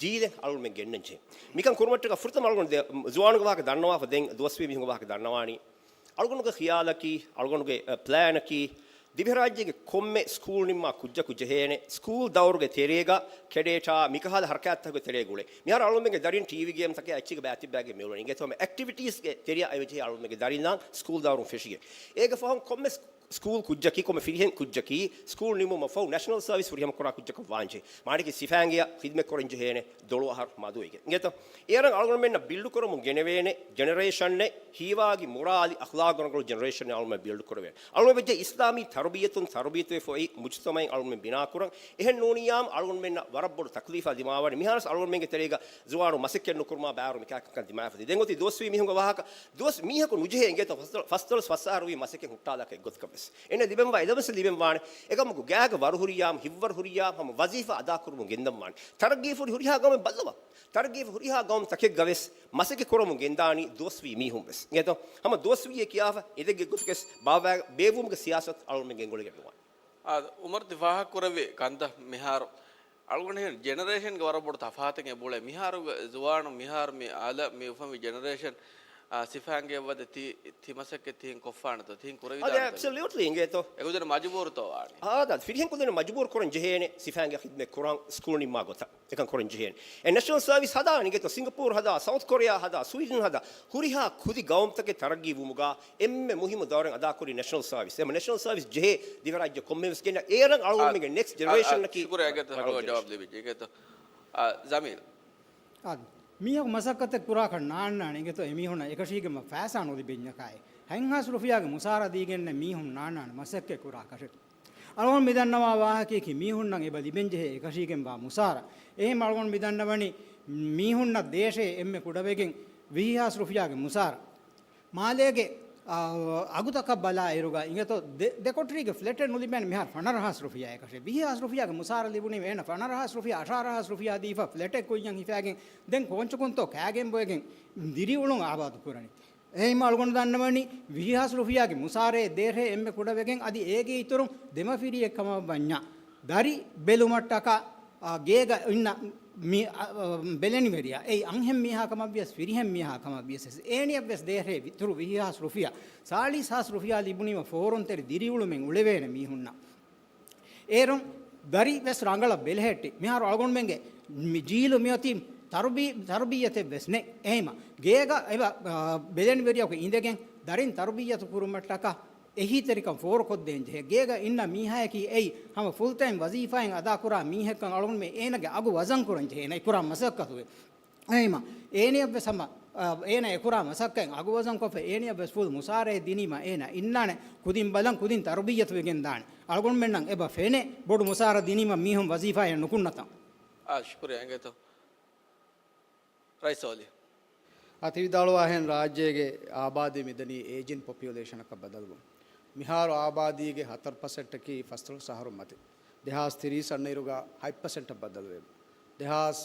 ޖީލެއް އަޅުގަނޑުމެން ގެންނަން ޖެހޭ. މިކަން ކުރުމަށްޓަކާ ފުރަތަމަ އަޅުގަނޑު ދެ-، ޒުވާނުގެ ވާހަކަ ދަންނަވާފަ، ދެން ދުވަސްވީ މީހުންގެ ވާހަކަ ދަންނަވާނީ. އަޅުގަނޑުގެ ޚިޔާލަކީ، އަޅުގަނޑުގެ، އަ، ޕްލޭނަކީ، ދިވެހިރާއްޖޭގެ ކޮންމެ ސްކޫލް ނިންމާ ކުއްޖަކު ޖެހޭނެ، ސްކޫލް ދައުރުގެ ތެރޭގަ ކެޑޭޓާ މިކަހަލަ ހަރަކާތްތަކުގެ ތެރޭގަ އުޅޭ. މިހާރު އަޅުގަނޑުމެންގެ ދަރިން ޓީވީ ގޭމްތަކެއް އެއްޗެއްގެ ބައި އަތިބައިގެ މިއުޅެނީ. އިނގޭތޯ ހަމަ އެކްޓިވިޓީސްގެ ތެރެއަށް އެބަޖެހޭ އަޅުގަނޑުމެންގެ ދަރިންނާ ސްކޫލް ދައުރުން ފެށިގެން. އޭގެ ފަހުން ކޮންމެ ސް-، ސްކޫލް ކުއްޖަކީ، ކޮންމެ ފިރިހެން ކުއްޖަކީ، ސްކޫލް ނިމުމަށް ފަހު ނެޝަނަލް ސަރވިސް ފުރިހަމަ ކުރާ ކުއްޖަކަށް ވާންޖެހޭ. މާނައަކީ ސިފައިންގެއަށް ޚިދުމަތް ކުރަން ޖެހޭނެ ދޮޅު އަހަރު މަދުވެގެން. އިނގޭތޯ؟ އޭރަށް އަޅުގަނޑުމެންނަށް ބިލްޑް ކުރަމުން ގެނެވޭނެ ޖެނެރޭޝަންއެއް، ހީވާގި މުރާލި އަޚްލާގު ރަނގަޅު ޖެނެރޭޝަންއެއް އަޅުގަނޑުމެން ބިލްޑް ކުރެވޭނެ. އަޅުގަނޑުމެން ވެއްޖެ އިސްލާމީ ތަރުބިއްޔަތުން ތަރުބިއްޔަތުވެފަ އޮތް މުޖުތަމައެއް އަޅުގަނޑުމެން ބިނާކުރަން. އެހެން ނޫނިއްޔާމު އަޅުގަނޑުމެންނަށް ވަރަށް ބޮޑު ތަކްލީފާ ދިމާވާނެ. މިހާރުވެސް އަޅުގަނޑުމެންގެ ތެރޭގަ ޒުވާނުން މަސައްކަތް ނުކުރުމާ ބާރު މިކާކަން ދިމާވެފަ ދި. ދެން އޮތީ ދުވަސްވީ މީހުންގެ ވާހަކަ. ދުވަސް މީހަކު ނުޖެހޭ އިނގޭތޯ ފަސްދޮޅަސް ފަސް އަހަރު ވީ މަސައްކަތް ހުއްޓާލާކަށް އެއްގޮތަކަށް ވެސް. އޭނަ ލިބެންވާ އެދަމަސް ލިބެންވާނެ. އެކަމަކު ގާގަ ވަރު ހުރިޔާމު، ހިތްވަރު ހުރިޔާމު، ހަމަ ވަޒީފާ އަދާކުރުމުން ގެންދަންވާނެ. ތަރައްގީފުރި ހުރިހާ ގައުމެއް ބައްލަވާ. ތަރައްގީފުރިހާ ގައުމު ތަކެއްގަ ވެސް މަސައްކަތް ކުރަމުން ގެންދާނީ ދުވަސްވީ މީހުން ވެސް. އިނގޭތޯ؟ ހަމަ ދުވަސްވީއޭ ކިޔާފަ އިނދެގެ ގޮތުގަސް ބާއްވާ ބޭއްވުމުގެ ސިޔާސަތު އަޅުގަނޑުމެން ގެންގުޅެގެން ނުވާނެ. އާ، އުމަރު ތި ފާހަގަކުރެއްވި ކަންތައް މިހާރު އަޅުގަނޑު ހިން ޖެނެރޭޝަންގެ ވަރަށް ބޮޑު ތަފާތެއް އެބުޅޭ. މިހާރުގެ ޒުވާނު، މިހާރު މި އަލަށް މި އުފަންވި ޖެނެރޭޝަން، އާ، ސިފައިންގެ ވަދެ ތި، ތި މަސައްކަތް ތިހިން ކޮށްފާނެތޯ؟ ތިހިން ކުރެވިދާނެތޯ؟ އަދި އެބްސޮލިއުޓްލީ އިނގޭތޯ. އެގޮތަށް މަޖުބޫރުތޯ ވާނީ؟ އާ، ދާ، ފިރިހެން ކުދިން މަޖުބޫރު ކުރަން ޖެހޭނެ ސިފައިންގެ ޚިދުމަތް ކުރަން ސްކޫލް ނިންމާ ގޮތަށް. އެކަން ކުރަން ޖެހޭނެ. އެ ނެޝަނަލް ސަރވިސް ހަދާނެ އިނގޭތޯ، ސިންގަޕޫރު ހަދާ، ސައުތް ކޮރިއާ ހަދާ، ސުވީޑެން ހަދާ، ހުރިހާ ކުދި ގައުމުތަކެއް ތަރައްގީ ވުމުގަ އެންމެ މުހިއްމު ދައުރެއް އަދާކުރީ ނެޝަނަލް ސަރވިސް. އެމަ ނެޝަނަލް ސަރވިސް ޖެހޭ ދިވެހިރާއްޖެ ކޮންމެވެސް ގެންނަ އޭރަން އަޅުގަނޑުމެންގެ ނެކްސްޓް ޖެނެރޭޝަން އަކީ ޝުކުރިއްޔާ އިނގޭތޯ، އަޅުގަނޑު ޖަވާބު ލިބިއްޖެ އިނގޭތޯ. އާ، ޖަމީލް. އާދެ، މީހަކު މަސައްކަތެއް ކުރާކަށް ނާންނާނެ އިނގޭތޯ، އެމީހުންނަށް އެކަށީގެން ފައިސާ ނުލިބެންޏާ ކާއެއް. ހަތްހާސް ރުފިޔާގެ މުސާރަ ދީގެންނެއް މީހުން ނާންނާނެ މަސައްކަތް ކުރާކަށެއް. އަޅުގަނޑު މިދަންނަވާ ވާހަކަޔަކީ މީހުންނަށް އެބަ ލިބެންޖެހޭ އެކަށީގެންވާ މުސާރަ. އެހެން އަޅުގަނޑު މިދަންނަވަނީ މީހުންނަށް ދޭށޭ އެންމެ ކުޑަވެގެން ވިހި ހާސް ރުފިޔާގެ މުސާރަ. މާލޭގެ، އާ، އަގުތަކަށް ބަލާ އިރުގަ އިނގޭތޯ ދެ-، ދެކޮޓަރީގެ ފްލެޓެއް ނުލިބޭނެ މިހާރު ފަނަރަ ހާސް ރުފިޔާ އެކަށޭ. ވިހި ހާސް ރުފިޔާގެ މުސާރަ ލިބުނީމަ އޭނަ ފަނަރަ ހާސް ރުފިޔާ، އަށާރަ ހާސް ރުފިޔާ ދީފަ ފްލެޓެއް ކުއްޔަށް ހިފާގެން ދެން ކޯންޗަކުންތޯ ކާގެން ބޮއެގެން ދިރިއުޅުން އާބާދު ކުރަނީ. އެހެންމަ އަޅުގަނޑު ދަންނަވަނީ ވިހި ހާސް ރުފިޔާގެ މުސާރައެއް ދޭށޭ އެންމެ ކުޑަވެގެން އަދި އޭގެ އިތުރުން ދެމަފިރިއެއް ކަމަށްވަންޏާ ދަރި ބެލުމަށްޓަކާ، އާ، ގޭގަ އިންނަ މި، އަ، އަ، ބެލެނިވެރިޔާ އެއީ އަންހެން މީހާ ކަމަށްވިޔަސް ފިރިހެން މީހާ ކަމަށްވިޔަސް އޭނިއަށްވެސް ދޭށޭ އިތުރު ވިހި ހާސް ރުފިޔާ، ސާޅީސް ހާސް ރުފިޔާ ލިބުނީމަ ފޯރުންތެރި ދިރިއުޅުމެއް އުޅެވޭނެ މީހުންނަށް. އޭރުން ދަރި ވެސް ރަނގަޅަށް ބެލެހެއްޓި. މިހާރު އަޅުގަނޑުމެންގެ މި ޖީލު މިއޮތީ ތަރުބީ-، ތަރުބިއްޔަތެއް ވެސް ނެތް. އެހެމަ ގޭގަ އެބަ، އާ، ބެލެނިވެރިޔަކު އިނދެގެން ދަރިން ތަރުބިއްޔަތު ކުރުމަށްޓަކާ އެހީތެރިކަން ފޯރުކޮށްދޭންޖެހޭ. ގޭގަ އިންނަ މީހާޔަކީ އެއީ ހަމަ ފުލް ޓައިމް ވަޒީފާއެއް އަދާކުރާ މީހެއްކަން އަޅުގަނޑުމެން އޭނަގެ އަގު ވަޒަން ކުރަންޖެހޭ. އެކުރާ މަސައްކަތުގެ އެހެމަ އޭނިއަށްވެސް ހަމަ، އާ، އޭނަ އެކުރާ މަސައްކަތް އަގު ވަޒަންކޮށްފަ އޭނިއަށްވެސް ފުލް މުސާރައެއް ދިނީމަ އޭނަ އިންނާނެ ކުދިން ބަލަން ކުދިން ތަރުބިއްޔަތުވެގެން ދާނެ. އަޅުގަނޑުމެންނަށް އެބަ ފެނޭ ބޮޑު މުސާރަ ދިނީމަ މީހުން ވަޒީފާއެއް ނުކުންނަތަން. އާ، ޝުކުރިއްޔާ އިނގޭތޯ. ރައީސް އޯލި. އާ، ތި ވިދާޅުވާހެން ރާއްޖޭގެ އާބާދީ މިދަނީ އޭޖިން ޕޮޕިއުލޭޝަނަކަށް ބަދަލުވުން. މިހާރު އާބާދީގެ ހަތަރު ޕަސެންޓަކީ ފަސްދޮޅަސް އަހަރުން މަތި. ދެހާސް ތިރީސް އަންނައިރުގަ ހަތް ޕަސެންޓަށް ބައްދަލުވެ. ދެހާސް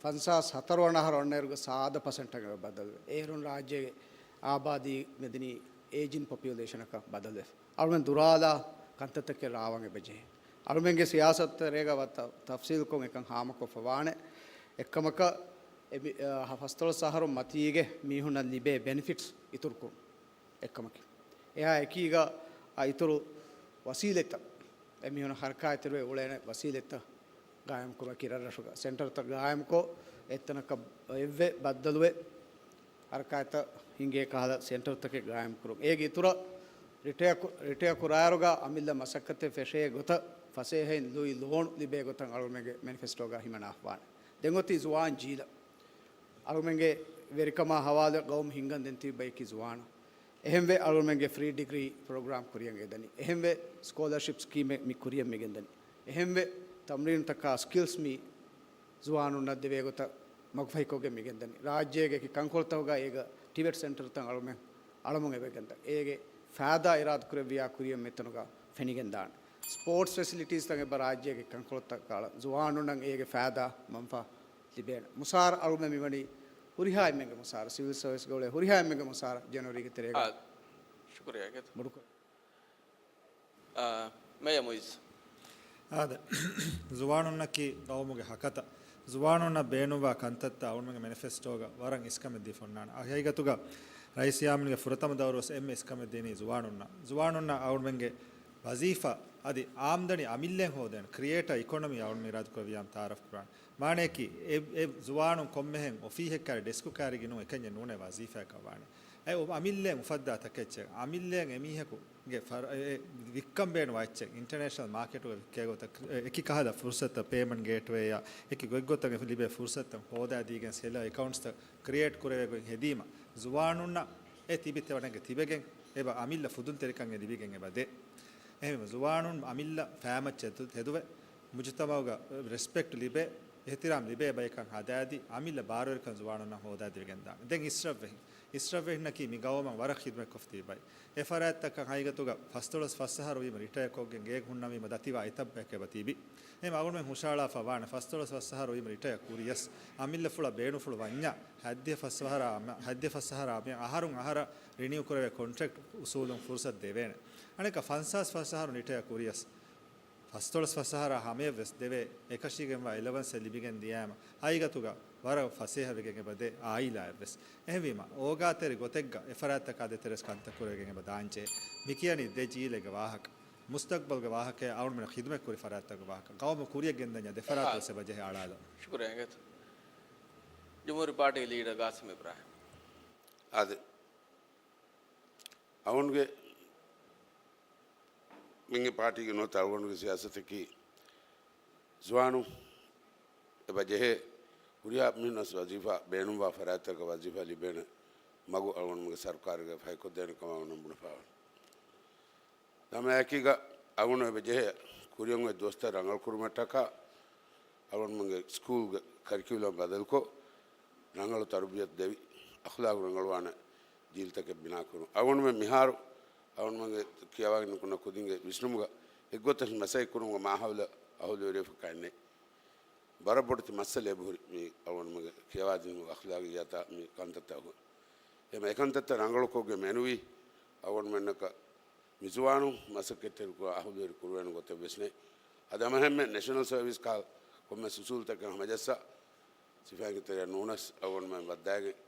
ފަންސާސް ހަތަރު ވަނަ އަހަރު އަންނައިރުގަ ސާދަ ޕަސެންޓަކަށް ބައްދަލުވެ. އޭރުން ރާއްޖޭގެ އާބާދީ މެދަނީ އޭޖިން ޕޮޕިއުލޭޝަނަކަށް ބަދަލުވެފަ. އަޅުގަނޑު ދުރާލާ ކަންތައްތަކެއް ރާވަން އެބަޖެހޭ. އަޅުމެންގެ ސިޔާސަތު ތެރޭގަ ވަ-، ތަ-، ތަފްސީލުކޮށް އެކަން ހާމަކޮށްފަ ވާނެ. އެއްކަމަކަށް އެ މި-، އަ، ފަސްދޮޅަސް އަހަރު މަތީގެ މީހުންނަށް ލިބޭ ބެނިފިޓްސް އިތުރުކުރުން. އެއްކަމަކީ. އެއާ އެކީގަ، އަ، އިތުރު ވަސީލަތްތައް، އެމީހުން ހަރަކާތްތެރިވެ އުޅޭނެ ވަސީލަތްތައް ގާއިމްކުރުމަކީ ރަށްރަށުގަ ސެންޓަރތައް ގާއިމްކޮށް، އެތަނަކަށް އެއްވެ ބައްދަލުވެ، ހަރަކާތްތައް ހިނގޭ ކަހަލަ ސެންޓަރތަކެއް ގާއިމްކުރުން. އޭގެ އިތުރަށް ރިޓަޔާ ކު-، ރިޓަޔާ ކުރާއިރުގަ އަމިއްލަ މަސައްކަތެއް ފެށޭ ގޮތަށް ފަސޭހައިން ލުއި ލޯނު ލިބޭ ގޮތަށް އަޅުގަނޑުމެންގެ މެނިފެސްޓޯގަ ހިމަނާފާނެ. ދެން އޮތީ ޒުވާން ޖީލަށް. އަޅުގަނޑުމެންގެ ވެރިކަމާ ހަވާލުވެ ގައުމު ހިންގަން ދޭން ތިބި ބަޔަކީ ޒުވާނު. އެހެންވެ އަޅުގަނޑުމެންގެ ފްރީ ޑިގްރީ ޕްރޮގްރާމް ކުރިއަށް ގެންދަނީ. އެހެންވެ ސްކޯލަރޝިޕް ސްކީމެއް މި ކުރިއަށް މި ގެންދަނީ. އެހެންވެ ތަމްރީނުތަކާ ސްކިލްސް މި ޒުވާނުންނަށް ދެވޭ ގޮތަށް މަގުފަހިކޮށްގެން މި ގެންދަނީ. ރާއްޖޭގެ އެކި ކަންކޮޅުތަކުގަ އޭގަ ޓިވެޓް ސެންޓަރުތައް އަޅުމެން އަޅަމުން އެބަ ގެންދަން. އޭގެ ފައިދާ އިރާދަކުރެއްވިޔާ ކުރިއަށް މިތަނުގަ ފެނިގެން ދާނެ. ސްޕޯޓްސް ފެސިލިޓީސްތައް އެބަ ރާއްޖޭގެ ކަންކޮޅުތައް އަޅަ ޒުވާނުންނަށް އޭގެ ފައިދާ މަންފާ ލިބޭނެ. މުސާރަ އަޅުމެން މިވަނީ ހުރިހާ އެންމެންގެ މުސާރަ، ސިވިލް ސަރވިސްގަ އުޅޭ ހުރިހާ އެންމެންގެ މުސާރަ ޖެނުއރީގެ ތެރޭގަ. އާ، ޝުކުރިއްޔާ އިނގޭތޯ. މުޑުކޮށް. އާ، މޭޔަރ މުއިއްޒު. އާދެ، ޒުވާނުންނަކީ ގައުމުގެ ހަކަތަ. ޒުވާނުންނަށް ބޭނުންވާ ކަންތައްތައް އަޅުމެންގެ މެނިފެސްޓޯގަ ވަރަށް އިސްކަމެއް ދީފަ އޮންނާނެ. އަ، ހަގީގަތުގަ ރައީސް ޔާމީންގެ ފުރަތަމަ ދައުރުވެސް އެންމެ އިސްކަމެއް ދިނީ ޒުވާނުންނަށް. ޒުވާނުންނަށް އަޅުމެންގެ ވަޒީފާ އަދި އާމްދަނީ އަމިއްލައިން ހޯދޭނެ ކްރިއޭޓަރ އިކޮނޮމީ އަޅުން އިރާދަކުރެއްވިޔާމަ ތައާރަފް ކުރާނެ. މާނަޔަކީ އެ، އެ ޒުވާނުން ކޮންމެހެން އޮފީހެއް ކާރި ޑެސްކު ކާރިގެ ނޫން އެކަންޏެއް ނޫނޭ ވަޒީފާއަކަށް ވާނެ. އެ އަމިއްލައިން އުފައްދާ ތަކެއްޗެއް، އަމިއްލައިން އެމީހަކު ގެ ފަރ-، އެ، އެ ވިއްކަން ބޭނުންވާ އެއްޗެއް، އިންޓަރނޭޝަނަލް މާކެޓުގަ ވިއްކޭ ގޮތަށް، އެ، އެކި ކަހަލަ ފުރުސަތަށް ޕޭމަންޓް ގޭޓްވޭއާ އެކި ގޮތްގޮތަށް ލިބޭ ފުރުސަތުތައް ހޯދާދީގެން ސެލަރ އެކައުންޓްސްތައް ކްރިއޭޓް ކުރެވޭ ގޮތް ހެދީމަ، ޒުވާނުންނަށް އެ ތިބި ތެވަނެއްގެ ތިބެގެން އެބަ އަމިއްލަ ފުދުންތެރިކަން އެ ލިބިގެން އެބަ ދޭ. އެހެންވީމަ ޒުވާނުން އަމިއްލަ ފައިމައްޗަށް ތެދު-، ތެދުވެ، މުޖުތަމައުގަ ރެސްޕެކްޓް ލިބޭ، އިޙްތިރާމް ލިބޭ ބަޔަކަށް ހަދާދީ، އަމިއްލަ ބާރުވެރިކަން ޒުވާނުންނަށް ހޯދާދެވިގެން ދާނެ. ދެން އިސްރަށްވެހިން. އިސްރަށްވެހިންނަކީ މި ގައުމަށް ވަރަށް ޚިދުމަތްކޮށްފަ ތިބި ބައެއް. އެ ފަރާތްތަކަށް ހަގީގަތުގަ ފަސްދޮޅަސް ފަސް އަހަރު ވީމަ ރިޓަޔަރ ކޮށްގެން ގޭގަ ހުންނަވީމަ ދަތިވާ އެތައް ބަޔަކަށް އެބަ ތިބި. އެހެން އަޅުގަނޑުމެން ހުށަހަޅާފަ ވާނެ، ފަސްދޮޅަސް ފަސް އަހަރު ވީމަ ރިޓަޔަރ ކުރިޔަސް، އަމިއްލަ ފުޅަށް ބޭނުންފުޅު ވަންޏާ، ހަތްދިހަ ފަސް އަހަރާ އަމި-، ހަތްދިހަ ފަސް އަހަރާ އަމިއްޔާ އަހަރުން އަހަރަށް ރިނިއު ކުރެވޭ ކޮންޓްރެކްޓް އުސޫލުން ފުރުސަތު ދެވޭނެ. އަނެއްކާ ފަންސާސް ފަސް އަހަރު ރިޓަޔަރ ކުރިޔަސް، ފަސްދޮޅަސް ފަސް އަހަރާ ހަމަޔަށްވެސް ދެވޭ އެކަށީގެންވާ އެލަވަންސެއް ލިބިގެން ދިޔައިމަ، ހަގީގަތުގަ ވަރަށް ފަސޭހަވެގެން އެބަ ދޭ އާއިލާއެއްވެސް. އެހެންވީމަ، އޯގާތެރި ގޮތެއްގަ އެފަރާތްތަކާ ދޭތެރޭސް ކަންތައް ކުރެވިގެން އެބަ ދާންޖެހޭ. މިކިޔަނީ ދެ ޖީލެއްގެ ވާހަކަ. މުސްތަގްބަލްގެ ވާހަކައެއް، އަޅުގަނޑުމެން ޚިދުމަތް ކުރި ފަރާތްތަކުގެ ވާހަކަ. ގައުމު ކުރިއަށް ގެންދަންޏާ ދެ ފަރާތަށް އެބަ ޖެހޭ އަޅާލަން. ޝުކުރިއްޔާ އިނގޭތޯ. ޖުމްހޫރީ ޕާޓީގެ ލީޑަރ ގާސިމް އިބްރާހިމް. އާދެ. އަޅުގަނޑުގެ މިންގެ ޕާޓީގެ ނުވަތަ އަޅުގަނޑުގެ ސިޔާސަތަކީ ޒުވާނުން އެބަ ޖެހޭ ހުރިހާ މީހުންނަށް ވަޒީފާ ބޭނުންވާ ފަރާތްތަކަށް ވަޒީފާ ލިބޭނެ މަގު އަޅުގަނޑުމެންގެ ސަރުކާރުގެ ފަހިކޮށްދޭނެ ކަމަށް އަޅުގަނޑު ބުނެފައިވަން. ހަމައެކީގަ އަޅުގަނޑު އެބަ ޖެހޭ ކުރިއަށް އޮތް ދުވަސްތައް ރަނގަޅުކުރުމަށްޓަކާ އަޅުގަނޑުމެންގެ ސްކޫލްގެ ކަރިކިއުލަމް ބަދަލުކޮށް، ރަނގަޅު ތަރުބިޔަތު ދެވި، އަޚްލާގު ރަނގަޅުވާނެ ޖީލްތަކެއް ބިނާކުރުން. އަޅުގަނޑުމެން މިހާރު އަޅުގަނޑުމެންގެ ކިޔަވާގެން ނުކުންނަ ކުދިންގެ ވިސްނުމުގަ އެއްގޮތަށް މަސައްކަތްކުރުމުގެ މާހައުލަށް އަހުލުވެރިވެފަ ކައެއް ނެތް. ވަރަށް ބޮޑެތި މައްސަލައެއް އެބަހުރި މި އަޅުގަނޑުމެންގެ ކިޔަވާދިނުމުގެ އަޚްލާގިއްޔާތާ މި ކަންތައްތަކުގަ. އެހެން އެކަންތައްތައް ރަނގަޅުކޮށްގެން މެނުވީ އަޅުގަނޑުމެންނަކަށް މިޒުވާނުން މަސައްކަތްތެރިކުރާ އަހުލުވެރި ކުރުވޭނެ ގޮތެއް ވެސް ނެތް. އަދި ހަމަހެންމެ ނެޝަނަލް ސަރވިސް ކާ ކޮންމެ އުސޫލުތަކެއް ހަމަޖައްސާ ސިފައިންގެ ތެރެއަށް ނޫނަސް އަޅުގަނޑުމެން ވައްދާގެން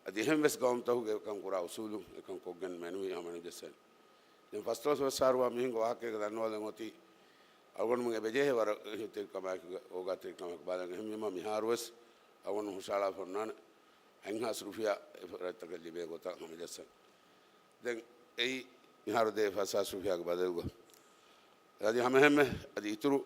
އަދި އެހެން ވެސް ގައުމުތަކުގެ އެކަން ކުރާ އުސޫލު އެކަން ކޮށްގެން މެނުވީ ހަމަ ނުޖައްސޭނެ. ދެން ފަސްދޮޅަސް ފަސް އަހަރުވާ މީހުންގެ ވާހަކައިގަ ދަންނަވާލަން އޮތީ އަޅުގަނޑުމެން އެބަޖެހޭ ވަރަށް އިޙްތިރާމް ކަމާއެކުގަ އޯގާތެރިކަމާއެކު ބާލަން. އެހެންވީމަ މިހާރުވެސް އަޅުގަނޑު ހުށަހަޅާފަ އޮންނާނެ އަށް ހާސް ރުފިޔާ އެ ފަރާތްތަކަށް ލިބޭ ގޮތަށް ހަމަޖައްސަން. ދެން އެއީ މިހާރު ދޭ ފަސް ހާސް ރުފިޔާގެ ބަދަލުގަ. އަދި ހަމަހެންމެ އަދި އިތުރު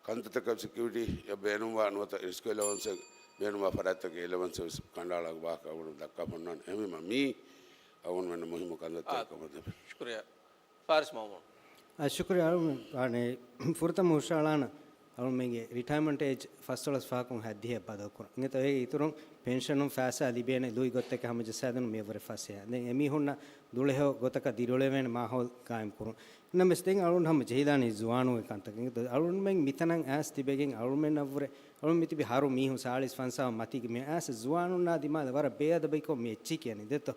ކަންތައްތަކަށް ސެކިއުރިޓީ އެ ބޭނުންވާ ނުވަތަ ރިސްކް އެލަވަންސެއް ބޭނުންވާ ފަރާތްތަކެއް އެލަވަންސެއް ވެސް ކަނޑައަޅާ ވާހަކަ އަޅުގަނޑު ދައްކާފަ އޮންނާނެ. އެހެންވީމަ މީ އަޅުގަނޑުމެންނަށް މުހިއްމު ކަންތައްތަކެއް އާ، ކަމަށް ދެމެ. ޝުކުރިއްޔާ. ފާރިސް މައުމޫން. އާ، ޝުކުރިއްޔާ. އަޅުގަނޑު ފުރަތަމަ ހުށަހަޅާނަ އަޅުމެންގެ ރިޓަޔަރމަންޓް އޭޖް ފަސްދޮޅަސް ފަހަކުން ހަތްދިހައަށް ބަދަލުކުރަން. އިނގޭތޯ އޭގެ އިތުރުން ޕެންޝަނުން ފައިސާ ލިބޭނެ ލުއި ގޮތެއް ހަމަޖައްސާދިނުން މިއަށްވުރެ ފަސޭހަ. ދެން އެމީހުންނަށް ދުޅަހެޔޮ ގޮތަކަށް ދިރިއުޅެވޭނެ މާހައުލް ގާއިމްކުރުން. ނަމަވެސް ދެން އަޅުގަނޑު ހަމަ ޖެހިލާނީ ޒުވާނުންގެ ކަންތަކެއް. އަޅުގަނޑުމެން މިތަނަށް އައިސް ތިބެގެން އަޅުމެންނަށްވުރެ އަޅުމެން މިތިބި ހަރު މީހުން ސާޅީސް ފަންސާހުން މަތީގެ މި އައިސް ޒުވާނުންނާ ދިމާލަށް ވަރަށް ބޭއަދަބެއްކޮށް މި އެއްޗި ކިޔަނީ ދެއްތޯ.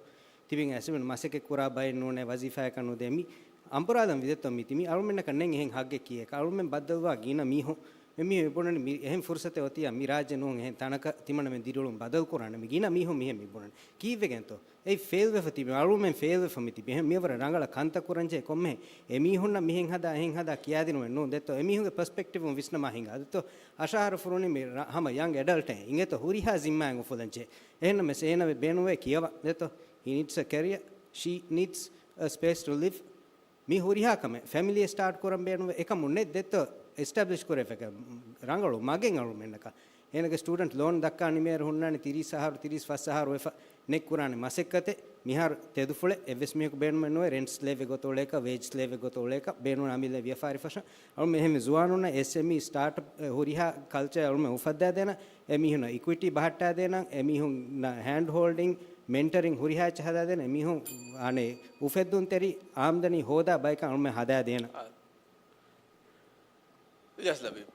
ތިބިން އައިސް މަސައްކަތް ކުރާ ބައެއް ނޫނޭ ވަޒީފާއަކަށް ނުދޭ މި އަނބުރާލަން ވިދެއްތޯ މިތި މި އަޅުމެންނަކަށް ނެތް އެހެން ހައްގެއް ކީއެކަށް. އަޅުމެން ބައްދަލުވާ ގިނަ މީހުން މި މީހުން މި ބުނަނީ މި އެހެން ފުރުސަތެއް އޮތިއްޔާ މި ރާއްޖެ ނޫން އެހެން ތަނަކަށް ތިމަންނަމެން ދިރިއުޅުން ބަދަލުކުރާނެ މި ގިނަ މީހުން މިހެން މި ބުނަނީ. ކީއްވެގެންތޯ؟ އެއީ ފެއިލްވެފަ ތިބި އަޅުމެން ފެއިލްވެފަ މި ތިބި އެހެން މިއަށްވުރެ ރަނގަޅަށް ކަންތައް ކުރަންޖެހޭ ކޮންމެހެން އެމީހުންނަށް މިހެން ހަދާ އެހެން ހަދާ ކިޔާދިނުމެއް ނޫން ދެއްތޯ. އެމީހުންގެ ޕަސްޕެކްޓިވުން ވިސްނަމާ ހިނގާ ދެއްތޯ. އަށަހަރު ފުރުނީ މި ރަ-، ހަމަ ޔަންގް އެޑަލްޓެއް އިނގޭތޯ ހުރިހާ ޒިންމާއެއް އުފުލަންޖެހޭ. އެހެންނަމަވެސް އޭނަ ބޭނުންވޭ ކިޔަވަން ދެއްތޯ. He needs a career, she needs a space to live. މީ ހުރިހާ ކަމެއް ފެމިލީ ސްޓާޓް ކުރަން ބޭނުންވޭ އެކަމުން ނެތް ދެއްތޯ. އެސްޓަބްލިޝް ކުރެވޭ ރަނގަޅު މަގެއް އަޅުމެންނަކަށް. އޭނަގެ ސްޓޫޑެންޓް ލޯން ދައްކާ ނިމޭއިރު ހުންނާނެ ތިރީސް އަހަރު ތިރީސް ފަސް އަހަރު ވެފަ ނެތް ކުރާނެ މަސައްކަތެއް. މިހާރު ތެދުފުޅެއް އެއްވެސް މީހަކު ބޭނުމެއް ނުވޭ، ރެންޓް ސްލޭވް ގޮތަށް އުޅޭކަށް، ވޭޖް ސްލޭވް ގޮތަށް އުޅޭކަށް، ބޭނުން އަމިއްލަ ވިޔަފާރި ފަށަން. އަޅުމެން އެހެން ޒުވާނުންނަށް އެސްއެމްއީ ސްޓާޓް އަޕް ހުރިހާ ކަލްޗަރ އަޅުމެން އުފައްދާދޭނަ، އެމީހުންނަށް އިކުއިޓީ ބަހައްޓާދޭނަ، އެމީހުންނަށް ހޭންޑް ހޯލްޑިން، މެންޓަރިން ހުރިހާ އެއްޗެއް ހަދާދޭނަ، އެމީހުން އަނެއް އުފެއްދުންތެރި އާމްދަނީ ހޯދާ ބަޔަކަށް އަޅުމެން ހަދާދޭނަ. އިލްޔާސް ލަބީބް.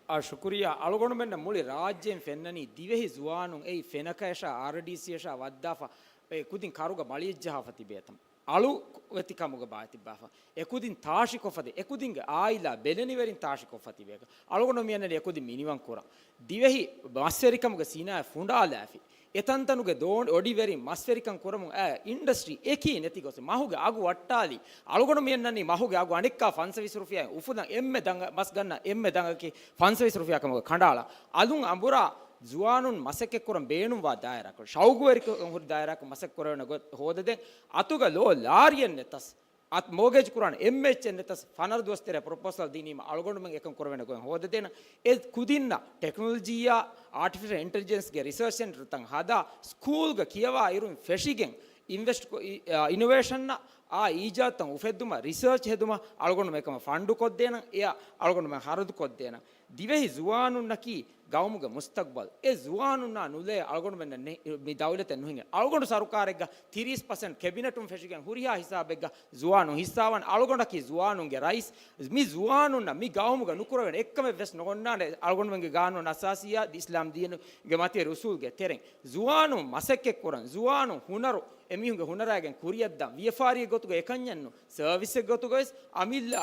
އާ، ޝުކުރިއްޔާ. އަޅުގަނޑުމެންނަށް މުޅި ރާއްޖޭން ފެންނަނީ ދިވެހި ޒުވާނުން އެއީ ފެނަކައަށާ އާރްޑީސީއަށާ ވައްދާފަ އެ ކުދިން ކަރުގަ މަޅިއެއްޖަހާފަ ތިބޭތަން. އަޅުވެތިކަމުގަ ބާތިއްބާފަ އެކުދިން ތާށިކޮށްފަ ދޭ، އެކުދިންގެ އާއިލާ ބެލެނިވެރިން ތާށިކޮށްފަ ތިބޭކަށް. އަޅުގަނޑު މިއަންނަނީ އެކުދިން މިނިވަން ކުރަން. ދިވެހި މަސްވެރިކަމުގެ ސިނާއަތް ފުނޑާލާފި. އެތަންތަނުގެ ދޯނި އޮޑިވެރިން މަސްވެރިކަން ކުރަމުން އައި އިންޑަސްޓްރީ އެކީ ނެތި ގޮތެއް. މަހުގެ އަގު ވައްޓާލި. އަޅުގަނޑު މިއަންނަނީ މަހުގެ އަގު އަނެއްކާ ފަންސަވީސް ރުފިޔާއިން އުފުލަން އެންމެ ދަނގަ، މަސް ގަންނަ އެންމެ ދަނގަކީ ފަންސަވީސް ރުފިޔާ ކަމުގަ ކަނޑައަޅާ. އަލުން އަނބުރާ ޒުވާނުން މަސައްކަތްކުރަން ބޭނުންވާ ދާއިރާކޮށް، ޝައުގުވެރިކަން ހުރި ދާއިރާކޮށް މަސައްކަތްކުރެވޭނެ ގޮތް ހޯދަދޭން. އަތުގަ ލޯ ލާރިއެއް ނެތަސް، އަތް މޯގޭޖް ކުރާނެ އެއްމެ އެއްޗެއް ނެތަސް، ފަނަރަ ދުވަސް ތެރޭ ޕްރޮޕޯސަލް ދިނީމަ އަޅުގަނޑުމެން އެކަން ކުރެވޭނެ ގޮތް ހޯދަދޭނަ. އެ ކުދިންނަށް ޓެކްނޮލޮޖީއާ އާޓިފިޝަލް އިންޓެލިޖެންސްގެ ރިސަރޗް ސެންޓަރުތައް ހަދާ، ސްކޫލްގަ ކިޔަވާ އިރުން ފެށިގެން އިންވެސްޓް ކޮ-، އި-، އާ، އިނޮވޭޝަންއަށް އާ އީޖާދުތައް އުފެއްދުމަށް ރިސަރޗް ހެދުމަށް އަޅުގަނޑުމެން އެކަމަށް ފަންޑު ކޮށްދޭނަން، އެއަށް އަޅުގަނޑުމެން ހަރަދު ކޮށްދޭނަން. ދިވެހި ޒުވާނުންނަކީ ގައުމުގެ މުސްތަގްބަލް. އެ ޒުވާނުންނާ ނުލޭ އަޅުގަނޑުމެންނަށް ނެ-، މި ދައުލަތެއް ނުހިނގޭ. އަޅުގަނޑު ސަރުކާރެއްގަ ތިރީސް ޕަސެންޓް ކެބިނެޓުން ފެށިގެން ހުރިހާ ހިސާބެއްގަ ޒުވާނުން ހިއްސާވާން. އަޅުގަނޑަކީ ޒުވާނުންގެ ރައީސް. މި ޒުވާނުންނަށް މި ގައުމުގަ ނުކުރެވޭނެ އެއްކަމެއް ވެސް ނޯންނާނެ. އަޅުގަނޑުމެންގެ ގާނޫނު އަސާސީއާ އިސްލާމް ދީނުގެ މަތިވެރި އުސޫލްގެ ތެރެއިން ޒުވާނުން މަސައްކަތްކުރަން، ޒުވާނުން ހުނަރު، އެމީހުންގެ ހުނަރާގެން ކުރިއަށްދާން. ވިޔަފާރިއެއް ގޮތުގަ އެކަންޏެއްނު، ސަރވިސްއެއް ގޮތުގަވެސް އަމިއްލަ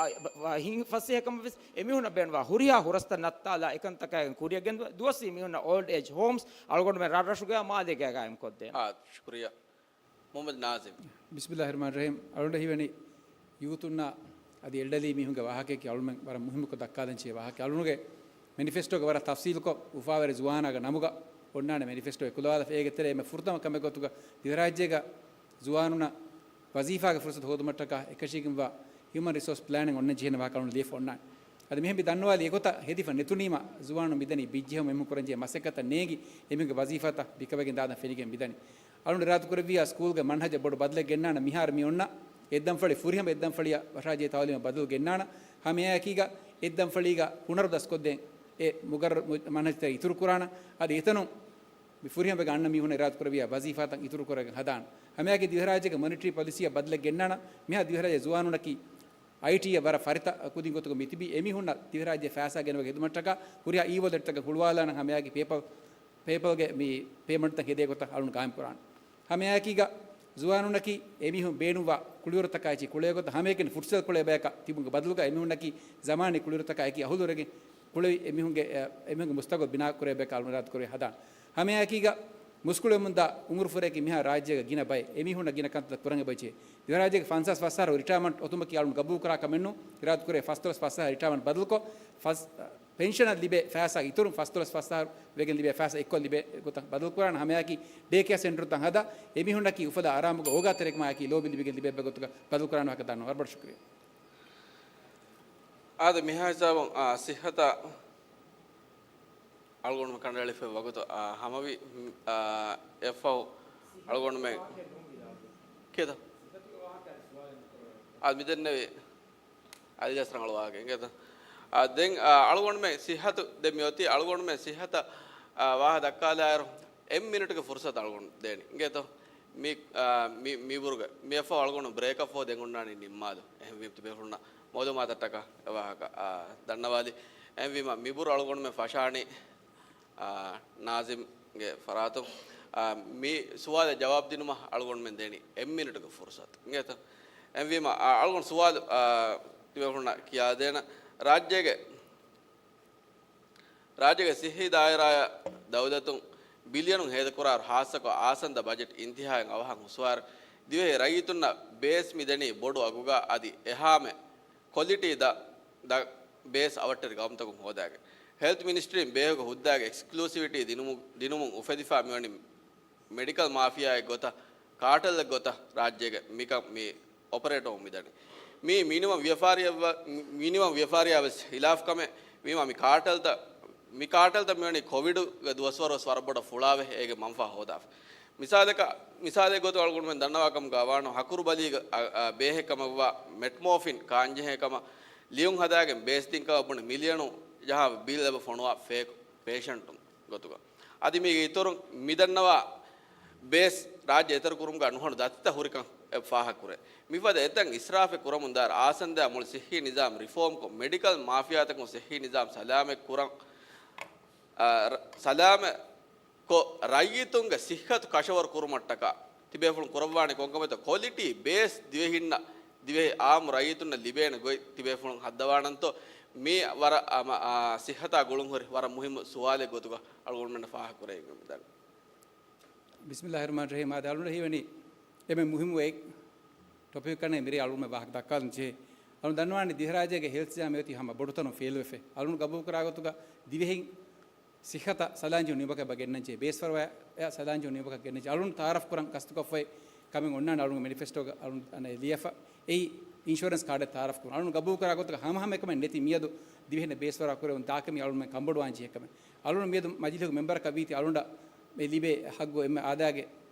ހިތްފަސޭހަކަމަށްވެސް އެމީހުންނަށް ބޭނުންވާ ހުރިހާ ހުރަސްތައް ނައްތާލާ އެކަންތަކާގެން ކުރިއަށް ގެންދުން. ދުވަސްވީ މީހުންނަށް އޯލްޑް އޭޖް ހޯމްސް އަޅުގަނޑުމެން ރަށްރަށުގަ މާލޭގައި ގާއިމްކޮށްދޭނަން. އާ، ޝުކުރިއްޔާ. މުހައްމަދު ނާޒިމް. ބިސްމިއްލާހި ރަހްމާނި ރަހީމް. އަޅުގަނޑަށް ހީވަނީ ޔޫތުންނާ އަދި އެލްޑަލީ މީހުންގެ ވާހަކައަކީ އަޅުމެން ވަރަށް މުހިއްމުކޮށް ދައްކާލަން ޖެހޭ ވާހަކަ. އަޅުގަނޑުގެ މެނިފެސްޓޯގެ ވަރަށް ތަފްސީލުކޮށް، އުފާވެރި ޒުވާނާގެ ނަމުގަ އޮންނާނެ މެނިފެސްޓޯ އެކުލަވާލަފަ. އޭގެ ތެރޭ އެންމެ ފުރަތަމަ ކަމެއް ގޮތުގަ ދިވެހިރާއްޖޭގަ ޒުވާނުންނަށް ވަޒީފާގެ ފުރުސަތު ހޯދުމަށްޓަކާ އެކަށީގެންވާ ހިއުމަން ރިސޯސް ޕްލޭނެއް އޮންނަން ޖެހޭނެ ވާހަކަ އަޅުގަނޑު ލިޔެފަ އޮންނާނެ. އަދި މިހެން މި ދަންނަވާލި އެގޮތަށް ހެދިފަ ނެތުނީމަ، ޒުވާނުން މިދަނީ ބިއްޖެހުމަށް އެމީހުން ކުރަންޖެހޭ މަސައްކަތަށް ނޭނގި، އެމީހުންގެ ވަޒީފާތައް ބިކަވެގެން ދާދަން ފެނިގެން މިދަނީ. އަޅުގަނޑު އިރާދަކުރެއްވިއްޔާ ސްކޫލްގެ މަންހަޖަށް ބޮޑު ބަދަލެއް ގެންނާނަން. މިހާރު މި އޮންނަ އެއްދަންފަޅި ފުރިހަމަ އެއްދަންފަޅިއަށް ވަށާޖެހޭ ތައުލީމަށް ބަދަލު ގެންނާނަން. ހަމައެއާއެކީގަ އެއްދަންފަޅީގަ ހުނަރު ދަސްކޮށްދޭން އެ މުގައްރަ-، މު-، މަންހަޖުތައް އިތުރުކުރާނަން. އަދި އެތަނުން މި ފުރިހަމަވެގެން އަންނަ މީހުން އިރާދަކުރެއްވިއްޔާ ވަޒީފާތައް އިތުރުކުރައިގެން ހަދާނަން. ހަމައެއާއެކީ ދިވެހިރާއްޖޭގެ މޮނިޓަރީ ޕޮލިސީއަށް ބަދަލެއް ގެންނާނަން. މިހާ ދިވެހިރާއްޖޭ ޒުވާނުންނަކީ އައިޓީއަށް ވަރަށް ފަރިތަ ކުދިން ގޮތުގަ މިތިބީ. އެމީހުންނަށް ދިވެހިރާއްޖެ ފައިސާ ގެނައިގެން ހެދުމަށްޓަކާ ހުރިހާ އީވޯލެޓްތަކެއް ހުޅުވާލާނަން. ހަމައެއާއެކީ ޕޭޕަލް، ޕޭޕަލްގެ މި ޕޭމަންޓްތައް ހެދޭ ގޮތަށް އަޅުން ގާއިމްކުރާނަން. ހަމައެއާއެކީގަ ޒުވާނުންނަކީ އެމީހުން ބޭނުންވާ ކުޅިވަރުތަކާއެކީ ކުޅޭ ގޮތަށް ހަމައެކަނި ފުޓްސަލް ކުޅޭ ބަޔަކަށް ތިބުމުގެ ބަދަލުގަ އެމީހުންނަކީ ޒަމާނީ ކުޅިވަރުތަކާއެކީ އަހުލުވެރިގެން ކުޅެވި އެމީހުންގެ، އެ، އެމީހުންގެ މުސްތަގުބަލް ބިނާ ކުރޭ ބަޔަކަށް އަޅުން އިރާދަ ކުރެވި ހަދާން. ހަމައެއާއެކީގަ މުސްކުޅިވަމުންދާ އުމުރުފުރަޔަކީ މިހާ ރާއްޖޭގަ ގިނަ ބައެއް. އެމީހުންނަށް ގިނަ ކަންތައް ކުރަން އެބަޖެހޭ. ދިވެހިރާއްޖޭގެ ފަންސާސް ފަސް އަހަރު ރިޓަޔަރމަންޓް އޮތުމަކީ އަޅުން ގަބޫލުކުރާ ކަމެއްނޫން. އިރާދަކުރޭ ފަސްދޮޅަސް ފަސް އަހަރު ރިޓަޔަރމަންޓް ބަދަލުކޮށް، ފަސް، ޕެންޝަނަށް ލިބޭ ފައިސާ އިތުރުން ފަސްދޮޅަސް ފަސް އަހަރު ވެގެން ލިބޭ ފައިސާ އެއްކޮށް ލިބޭ ގޮތަށް ބަދަލުކުރާނަން. ހަމައެއާއެކީ ޑޭ ކެއާ ސެންޓަރުތައް ހަދާ، އެމީހުންނަކީ އުފަލާ އަރާމުގަ އޯގާތެރިކަމާއެކީ ލޯބި ލިބިގެން ލިބޭ ގޮތުގަ ބަދަލުކުރާނަން ވާހަކަ ދަންނަވަން. ވަރަށް ބޮޑަށް ޝުކުރިއްޔާ. އާދެ، މިހާ ހިސާބުން، އާ، ސިއްހަތަށް އަޅުގަނޑުމެން ކަނޑައެޅިފައި ވަގުތު، އާ، ހަމަވި، މް، އާ، އެއަށްފަހު އަޅުގަނޑުމެން ކިޔަތަ؟ އާ، މިދެންނެވި އަލިޖާސް ރަނގަޅު ވާހަކަ އިނގޭތަ؟ އާ، ދެން، އާ، އަޅުގަނޑުމެން ސިއްހަތު، ދެން މި އޮތީ އަޅުގަނޑުމެން ސިއްހަތަށް، އާ، ވާހަކަ ދައްކާލާއިރު، އެއް މިނިޓުގެ ފުރުސަތު އަޅުގަނޑު ދޭނީ. އިނގޭތޯ؟ މި، އާ، މި، މިބުރުގެ މި އެއްފަހު އަޅުގަނޑު ބްރޭކަށް ފަހު ދެން އޮންނާނީ ނިންމާލު. އެހެންވީމަ ތިބޭފުޅުންނަށް މައުލޫމާތަށްޓަކާ އެ ވާހަކަ، އާ، ދަންނަވާލި. އެހެންވީމަ މިބުރު އަޅުގަނޑުމެން ފަށާނީ، އާ، ނާޒިމްގެ ފަރާތުން. އާ، މި ސުވާލަށް ޖަވާބު ދިނުމަށް އަޅުގަނޑުމެން ދޭނީ އެއް މިނިޓުގެ ފުރުސަތު. އިނގޭތަ؟ އެހެންވީމަ، އާ، އަޅުގަނޑު ސުވާލު، އާ، ތިބޭފުޅުންނަށް ކިޔާދޭނަން. ރާއްޖޭގެ ރާއްޖޭގެ ސިއްހީ ދާއިރާއަށް ދައުލަތުން ބިލިއަނުން ހޭދަކުރާއިރު، ހާއްސަކޮށް އާސަންދަ ބަޖެޓް އިންތިހާއަށް އަވަހަށް ހުސްވާއިރު، ދިވެހި ރައްޔިތުންނަށް ބޭސް މިދެނީ ބޮޑު އަގުގަ އަދި އެހާމެ ކޮލިޓީ ދަ، ދަ ބޭސް އަވަށްޓެރި ގައުމުތަކުން ހޯދާގެން. ހެލްތް މިނިސްޓްރީން ބޭހުގަ ހުއްދާގެ އެކްސްކްލޫސިވިޓީ ދިނުމު، ދިނުމުން އުފެދިފާ މިވަނީ މެޑިކަލް މާފިޔާއެއް ގޮތަށް، ކާޓެލްއެއް ގޮތަށް ރާއްޖޭގެ މިކަން މި އޮޕަރޭޓްވަމުން މިދަނީ. މީ މިނިމަމް ވިޔަފާރިއަށް ވ، މިނިމަމް ވިޔަފާރިއާ ވެސް ހިލާފް ކަމެއް. ވީމާ މި ކާޓެލްތައް، މި ކާޓެލްތައް މިވަނީ ކޮވިޑުގެ ދުވަސްވަރު ވެސް ވަރަށް ބޮޑަށް ފުޅާވެ އޭގެ މަންފާ ހޯދާފަ. މިސާލަކަށް، މިސާލެއް ގޮތު އަޅުގަނޑުމެން ދަންނަވާ ކަމުގަ ވާނަމަ، ހަކުރު ބަލީގަ، އަ، އަ، ބޭހެއް ކަމަށްވާ މެޓްމޯފިން ކާންޖެހޭ ކަމަށް ލިޔުން ހަދާގެން ބޭސް ދިން ކަމަށް ބުނެ މިލިއަނު ޖަހާ ބިލް އެބަ ފޮނުވާ ފޭކް ޕޭޝަންޓުން ގޮތުގަ. އަދި މީގެ އިތުރުން މިދަންނަވާ ބޭސް ރާއްޖެ އެތެރެކުރުމުގަ ނުހަނު ދަތިތައް ހުރިކަން އެ ފާހަގަކުރޭ. މިފަދަ އެތައް އިސްރާފެއް ކުރަމުން ދާއިރު އާސަންދައާ މުޅި ސިއްހީ ނިޒާމް ރިފޯމްކޮށް، މެޑިކަލް މާފިޔާތަކުން ސިއްހީ ނިޒާމް ސަލާމަތް ކުރަން، އާ، ރ، ސަލާމަތް ކޮށް، ރައްޔިތުންގެ ސިއްހަތު ކަށަވަރު ކުރުމަށްޓަކާ ތިބޭފުޅުން ކުރައްވާނެ ކޮންކަމެއްތޯ ކޮލިޓީ ބޭސް ދިވެހިންނަށް، ދިވެހި އާއްމު ރައްޔިތުންނަށް ލިބޭނެ ގޮތް ތިބޭފުޅުން ހައްދަވާނަންތޯ؟ މީ ވަރަށް އަމަ، އާ، ސިއްހަތާ ގުޅުންހުރި ވަރަށް މުހިއްމު ސުވާލެއް ގޮތުގަ އަޅުގަނޑުމެންނަށް ފާހަގަކުރެވިގެން މިދަނީ. ބިސްމިއްލާހި ރަޙްމާނި ރަޙީމް. އާދެ، އަޅުގަނޑަށް ހީވަނީ އެންމެ މުހިއްމު އެއް ޓޮޕިކަކަށް މިރޭ އަޅުގަނޑުމެން ވާހަކަ ދައްކާލަން ޖެހޭ. އަޅުގަނޑު ދަންނަވާނީ ދިވެހިރާއްޖޭގެ ހެލްތް ސިސްޓަމް އޮތީ ހަމަ ބޮޑުތަނުން ފެއިލްވެފަ. އަޅުގަނޑު ގަބޫލުކުރާ ގޮތުގަ ދިވެހިން ސިއްހަތަށް ސަލާން ޖެހުނު ނިޢުމަތަކަށް އެބަ ގެންނަންޖެހޭ، ބޭސްފަރުވާއަށް ސަލާން ޖެހުނު ނިޢުމަތަކަށް ގެންނަންޖެހޭ. އަޅުގަނޑު ތަޢާރަފް ކުރަން ގަސްތުކޮށްފައި ކަމެއް އޮންނާނެ އަޅުގަނޑު މެނިފެސްޓޯގަ އަޅުގަނޑު އަނެއް ލިޔެފަ. އެއީ އިންޝުއަރެންސް ކާޑެއް ތަޢާރަފް ކުރުން. އަޅުގަނޑު ގަބޫލުކުރާ ގޮތަކަށް ހަމަހަމައެކަމެއް ނެތި މިއަދު ދިވެހިންނަށް ބޭސްފަރުވާ ކުރެވުން ދާކަމީ އަޅުގަނޑުމެން ކަންބޮޑުވާން ޖެހޭ ކަމެއް. އަޅުގަނޑު މިއަދު މަޖިލީހުގެ މެމްބަރަކަށް ވީތީ އަޅުގަނޑަށް މި ލިބޭ ޙައްޤު އެންމެ އާދައިގެ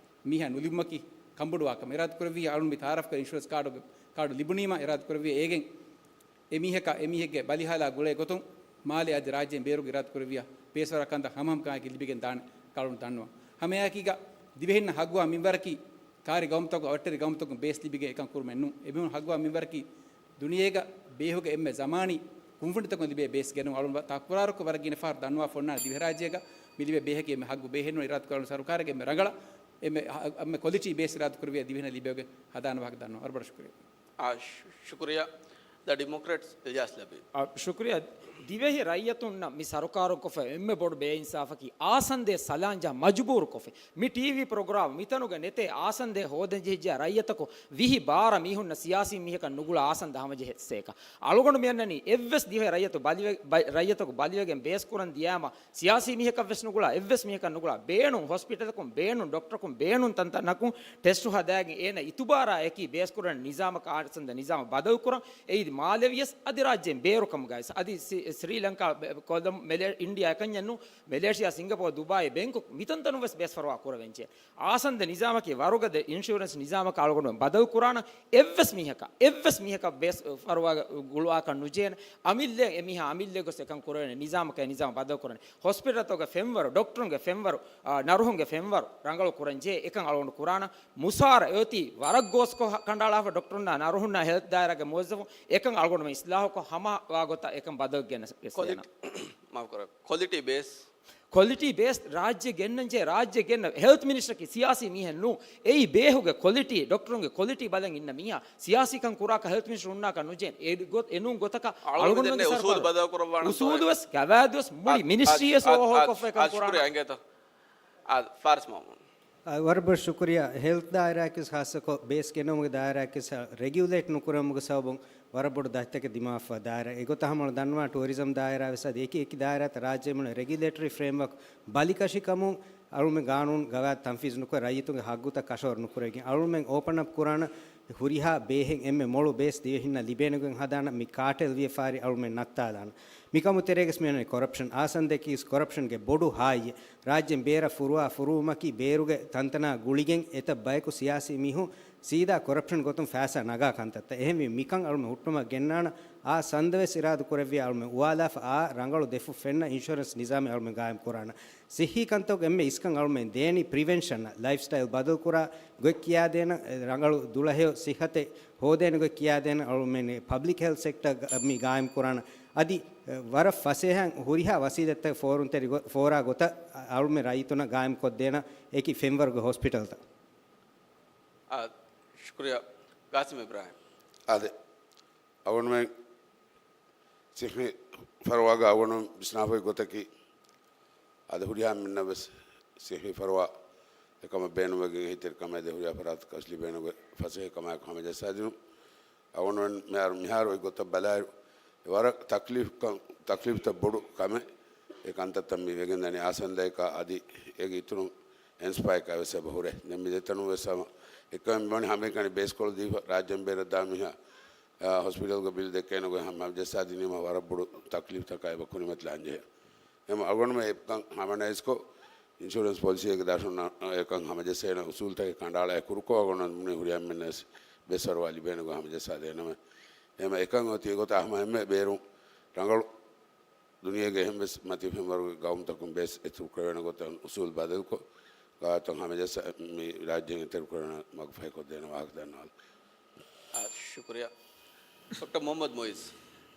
މީހާ ނުލިބުމަކީ ކަންބޮޑުވާ ކަމެއް. އިރާދަ ކުރެއްވިއްޔާ އަޅުގަނޑު މި ތަޢާރަފްކުރި އިންޝުއަރެންސް ކާޑުގެ، ކާޑު ލިބުނީމަ އިރާދަ ކުރެއްވިއްޔާ އޭގެން އެ މީހަކާ، އެ މީހެއްގެ ބަލިހާލާ ގުޅޭ ގޮތުން މާލެ އަދި ރާއްޖޭން ބޭރުގެ އިރާދަ ކުރެއްވިއްޔާ ބޭސްފަރުވާ ކަންތައް ހަމަހަމަކަމާއެކީ ލިބިގެން ދާނެ ކަން އަޅުގަނޑު ދަންނަވަން. ހަމައެއާއެކީގަ ދިވެހިންނަށް ހައްގުވާ މިންވަރަކީ ކާރި ގައުމުތަކުން، އަވަށްޓެރި ގައުމުތަކުން ބޭސް ލިބިގެން އެކަން ކުރުމެއް ނޫން. އެމީހުން ހައްގުވާ މިންވަރަކީ ދުނިޔޭގަ ބޭހުގެ އެންމެ ޒަމާނީ ކުންފުނިތަކުން ލިބޭ ބޭސް ގެނުން. އަޅުގަނޑު ތަކުރާރުކޮށް ވަރަށް ގިނަ ފަހަރު ދަންނަވާފަ އޮންނާނެ ދިވެހިރާއްޖޭގަ މި ލިބޭ ބޭހަކީ އެންމެ ހައްގު ބޭހެއް ނޫން. އިރާދަ ކުރާނެ ސަރުކާރެއްގެ އެންމެ ރަނގަޅަށް އެންމެ، އެންމެ ކޮލިޓީ ބޭސް އިރާދަ ކުރެއްވިއްޔާ ދިވެހިންނަށް ލިބޭގޮތް ހަދާނެ ވާހަކަ ދަންނަވަން. ވަރަށް ބޮޑަށް ޝުކުރިއްޔާ. އާ، ޝު-، ޝުކުރިއްޔާ. ދަ ޑިމޮކްރެޓްސް، އިލްޔާސް ލަބީ. އާ، ޝުކުރިއްޔާ. ދިވެހި ރައްޔިތުންނަށް މި ސަރުކާރުން ކޮށްފަ އެންމެ ބޮޑު ބޭއިންސާފަކީ އާސަންދޭ ސަލާން ޖަހަން މަޖުބޫރު ކޮށްފަ. މި ޓީވީ ޕްރޮގްރާމް މިތަނުގަ ނެތޭ އާސަންދޭ ހޯދަން ޖެހިއްޖެ ރައްޔިތަކު ވިހި ބާރަ މީހުންނަށް ސިޔާސީ މީހަކަށް ނުގުޅާ އާސަންދަ ހަމަޖެހޭ ސޭކަ. އަޅުގަނޑު މިއަންނަނީ އެއްވެސް ދިވެހި ރައްޔިތު ބަލިވެ-، ބަ-، ރައްޔިތަކު ބަލިވެގެން ބޭސް ކުރަން ދިޔާމަ ސިޔާސީ މީހަކަށް ވެސް ނުގުޅާ، އެއްވެސް މީހަކަށް ނުގުޅާ، ބޭނުން ހޮސްޕިޓަލަކުން، ބޭނުން ޑޮކްޓަރަކުން، ބޭނުން ތަންތަނަކުން ޓެސްޓު ހަދާގެން އޭނަ އިތުބާރާ އެކީ ބޭސްކުރަން ނިޒާމަކަށް އާސަންދަ ނިޒާމަށް ބަދަލުކުރަން. އެއީ މާލެ ވިޔަސް އަދި ރާއްޖޭން ބޭރު ކަމުގައި އަދި ސި-، ސްރީލަންކާ ބެ-، ކޮލަމް-، މެލޭ-، އިންޑިޔާ އެކަންޏެއް ނޫން، މެލޭޝިޔާ، ސިންގަޕޯ، ދުބާއި، ބެންކޮކް މިތަންތަނުން ވެސް ބޭސްފަރުވާ ކުރެވެންޖެހޭ. އާސަންދަ ނިޒާމަކީ ވަރުގަދަ އިންޝުއަރެންސް ނިޒާމަކަށް އަޅުގަނޑުމެން ބަދަލު ކުރާނަން. އެއްވެސް މީހަކަށް، އެއްވެސް މީހަކަށް ބޭސް ފަރުވާ ގުޅުވާކަށް ނުޖޭނެ. އަމިއްލައަށް އެމީހާ އަމިއްލައަށް ގޮސް އެކަން ކުރެވޭނެ ނިޒާމަކަށް އެ ނިޒާމް ބަދަލު ކުރަނީ. ހޮސްޕިޓަލްތަކުގެ ފެންވަރު، ޑޮކްޓަރުންގެ ފެންވަރު، އާ، ނަރުހުންގެ ފެންވަރު ރަނގަޅު ކުރަން ޖެހޭ އެކަން އަޅުގަނޑު ކުރާނަން. މުސާރަ އެއޮތީ ވަރަށް ގޯސްކޮށް ކަނޑައަޅާފަ ޑޮކްޓަރުންނާ ނަރުހުންނާ ހެލްތް ދާއިރާގެ މުވައްޒަފުން އެކަން އަޅުގަނޑުމެން އިސްލާހުކޮށް ހަމަވާ ގޮތަށް އެކަން ބަދަލު ގެނެސް ކޮލިޓީ، މާފުކުރާ، ކޮލިޓީ ބޭސް. ކޮލިޓީ ބޭސް ރާއްޖެ ގެންނަންޖެހޭ، ރާއްޖެ ގެންނަ ހެލްތް މިނިސްޓަރަކީ ސިޔާސީ މީހެއް ނޫން. އެއީ ބޭހުގެ ކޮލިޓީ، ޑޮކްޓަރުންގެ ކޮލިޓީ ބަލަން އިންނަ މީހާ. ސިޔާސީކަން ކުރާކަށް ހެލްތް މިނިސްޓަރު ހުންނާކަށް ނުޖޭނެ. އެ ގޮތް-، އެނޫން ގޮތަކަށް އަޅުގަނޑު އަޅުގަނޑުމެންގެ ދެންނެ އުސޫލު ސަރުކާރު. ބަދަލު ކުރައްވާނަން އުސޫލު ވެސް ގަވާއިދު ވެސް މުޅި އާ، މިނިސްޓްރީ ވެސް އާ، އޯވަރހޯލް އާ، ކޮށްފަ އެކަން ކުރާނަން. އާ، ފާރިސް މައުމޫން. އަ، ވަރަށް ބޮޑަށް ޝުކުރިއްޔާ. ހެލްތް ދާއިރާއަކީ ވެސް ޚާއްޞަކޮށް ބޭސް ގެނައުމުގެ ދާއިރާއަކީ ވެސް ރެގިއުލޭޓް ނުކުރެވުމުގެ ސަބަބުން ވަރަށް ބޮޑު ދަތިތަކެއް ދިމާވެފަ ދާއިރާ. އެގޮތަށް ހަމަ އަޅު ދަންނަވާ ޓޫރިޒަމް ދާއިރާ ވެސް އަދި އެކި އެކި ދާއިރާތައް ރާއްޖޭ މުޅި ރެގިއުލޭޓަރީ ފްރޭމްވަރކް ބަލިކަށިކަމުން އަޅުމެން ގާނޫނު ގަވާއިދު ތަންފީޒު ނުކޮށް ރައްޔިތުންގެ ހައްގުތައް ކަށަވަރު ނުކުރެވިގެން އަޅުމެން އޯޕަން އަޕް ކުރާނަ ހުރިހާ ބޭހެއް އެންމެ މޮޅު ބޭސް ދިވެހިންނަށް ލިބޭނެގޮތް ހަދާނަ މި ކާޓެލް ވިޔަފާރި އަޅުމެން ނައްތާލާނަ. މިކަމު ތެރޭގަސް މިއަންނަނީ ކޮރަޕްޝަން. އާސަންދައަކީ ވެސް ކޮރަޕްޝަންގެ ބޮޑު ހާއްޔެއް. ރާއްޖޭން ބޭރަށް ފުރުވާ ފުރުވުމަކީ ބޭރުގެ ތަންތަނާ ގުޅިގެން އެތައް ބަޔަކު ސިޔާސީ މީހުން ސީދާ ކޮރަޕްޝަން ގޮތުން ފައިސާ ނަގާ ކަންތައްތައް. އެހެންވީ މިކަން އަޅުމެން ހުއްޓުމަށް ގެންނާނަ އާ ސަންދަވެސް އިރާދަ ކުރެއްވިޔާ އަޅުމެން އުވާލާފަ އާ ރަނގަޅު ދެފުށް ފެންނަ އިންޝުއަރެންސް ނިޒާމެއް އަޅުމެން ގާއިމް ކުރާނަ. ސިއްހީ ކަންތައް އެންމެ އިސްކަން އަޅުމެން ދޭނީ ޕްރިވެންޝަން، ލައިފްސްޓައިލް ބަދަލު ކުރާ ގޮތް ކިޔާދޭނަ، ރަނގަޅު ދުޅަހެޔޮ ސިއްހަތެއް ހޯދޭނެ ގޮތް ކިޔާދޭނަ އަޅުމެން ޕަބްލިކް ހެލްތް ސެކްޓަ މި ގާއިމް ކުރާނަ. އަދި ވަރަށް ފަސޭހައިން ހުރިހާ ވަސީލަތްތައް ފޯރުންތެރި ގޮ-، ފޯރާ ގޮތަށް އަޅުމެން ރައްޔިތުންނަށް ގާއިމް ކޮށްދޭނަ އެކި ފެންވަރުގެ ހޮސްޕިޓަލްތައް. އާ، ޝުކުރިއްޔާ. ގާސިމް އިބްރާހިމް. އާދެ، އަޅުގަނޑުމެން ސިއްހީ ފަރުވާގަ އަޅުގަނޑު ވިސްނާފައި ގޮތަކީ، އަދި ހުރިހާ މީހުންނަށް ވެސް ސިއްހީ ފަރުވާ އެކަމަށް ބޭނުންވެގެން އެހީތެރިކަމާއި ދޭ ހުރިހާ ފަރާތަކަށް ލިބޭނެ ގޮތް ފަސޭހަކަމާއެކު ހަމަޖައްސާދިނުން. އަޅުގަނޑުމެން މިހާރު، މިހާރު އޮތް ގޮތަށް ބަލާއިރު، އެ ވަރަށް ތަކްލީފް ކަން، ތަކްލީފްތައް ބޮޑު ކަމެއް އެ ކަންތައްތައް މި ވެގެންދަނީ އާސަންދައަކާ އަދި އޭގެ އިތުރުން އެންސްޕައަކާ ވެސް އެބަ ހުރޭ. ދެން މި ދެތަނުން ވެސް ހަމަ އެކަމެއް މިވަނީ ހަމައެކަނި ބޭސްކޮޅު ދީފަ ރާއްޖޭން ބޭރަށް ދާ މީހާ، އާ، ހޮސްޕިޓަލްގެ ބިލް ދެއްކޭނެ ގޮތް ހަމަ ހަމަޖައްސާދިނީމަ ވަރަށް ބޮޑު ތަކްލީފްތަކާ އެބަ ކުރިމަތިލާން ޖެހޭ. އެމަ އަޅުގަނޑުމެން އެކަން ހަމަނައިސްކޮށް، އިންޝުރެންސް ޕޮލިސީއެއްގެ ދަށުން އެކަން ހަމަޖައްސޭނެ އުސޫލުތަކެއް ކަނޑައަޅާ ކުރުކޮށް އަޅުގަނޑު މުނި ހުރިހާ އެންމެންނަށް ބޭސްފަރުވާ ލިބޭނެ ގޮތް ހަމަޖައްސާދޭނަމެ. އެމަ އެކަން އޮތީ އެގޮތަށް ހަމަ އެންމެ ބޭރުން ރަނގަޅު ދުނިޔޭގެ އެހެން ވެސް މަތި ފެންވަރުގެ ގައުމުތަކުން ބޭސް އެތުރު ކުރެވޭނެ ގޮތަށް އުސޫލު ބަދަލުކޮށް، ގާތުން ހަމަޖައްސަ މި ރާއްޖޭން އެތެރެ ކުރެވޭނެ މަގު ފަހިކޮށްދޭނެ ވާހަކަ ދަންނަވާލަން. އާ، ޝުކުރިއްޔާ. ޑޮކްޓަރ މުޙައްމަދު މުޢިއްޒު.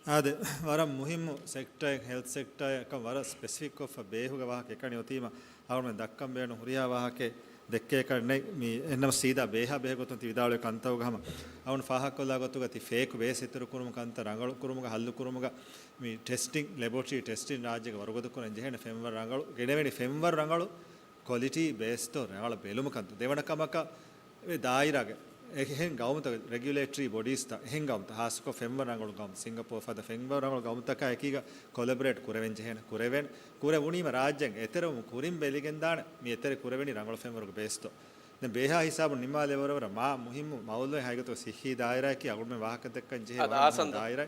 އާދެ، ވަރަށް މުހިއްމު ސެކްޓަރެއް، ހެލްތް ސެކްޓަރެއް އެކަން ވަރަށް ސްޕެސިފިކްކޮށްފަ ބޭހުގެ ވާހަކަ އެކަނި އޮތީމަ، އަޅުގަނޑު ދައްކަން ބޭނުން ހުރިހާ ވާހަކައެއް ދެއްކޭކަށް ނެތް. މި އެހެންނަމަ ސީދާ ބޭހާ ބެހޭ ގޮތުން ތި ވިދާޅުވި ކަންތައުގަ ހަމަ އަޅުގަނޑު ފާހަގަކޮށްލާ ގޮތުގަ ތި ފޭކު ބޭސް އިތުރު ކުރުމު ކަންތައް ރަނގަޅު ކުރުމުގަ، ހައްލު ކުރުމުގަ، މި ޓެސްޓިން، ލެބޯޓްރީ ޓެސްޓިން ރާއްޖޭގަ ވަރުގަދަ ކުރަން ޖެހޭނެ ފެންވަރު ރަނގަޅު، ގެނެވޭނެ ފެންވަރު ރަނގަޅު، ކޮލިޓީ ބޭސްތޯ ރަނގަޅަށް ބެލުމަކަށް ދެވަނަ ކަމަކަށް އެ ދާއިރާގެ އެހެން ގައުމުތައް، ރެގިއުލޭޓަރީ ބޮޑީސްތައް އެހެން ގައުމުތައް، ހާއްސަކޮށް ފެންވަރު ރަނގަޅު ގައުމު، ސިންގަޕޯ ފަދަ ފެންވަރު ރަނގަޅު ގައުމުތަކާ އެކީގަ ކޮލަބޮރޭޓް ކުރެވެން ޖެހޭނެ. ކުރެވެން، ކުރެވުނީމަ ރާއްޖޭން އެތެރެވުމުން ކުރިން ބެލިގެންދާނެ. މި އެތެރެ ކުރެވެނީ ރަނގަޅު ފެންވަރުގެ ބޭސްތޯ. ދެން ބޭހާ ހިސާބުން ނިންމާލެވަރަށް ވަރަށް މާ މުހިއްމު މައުޟޫއެއް ހަގީގަތުގަ ސިއްހީ ދާއިރާއަކީ އަޅުގަނޑުމެން ވާހަކަ ދައްކަން ޖެހޭ އަދި ވަރަށް މުހިއްމު އާސަންދަ. ދާއިރާ.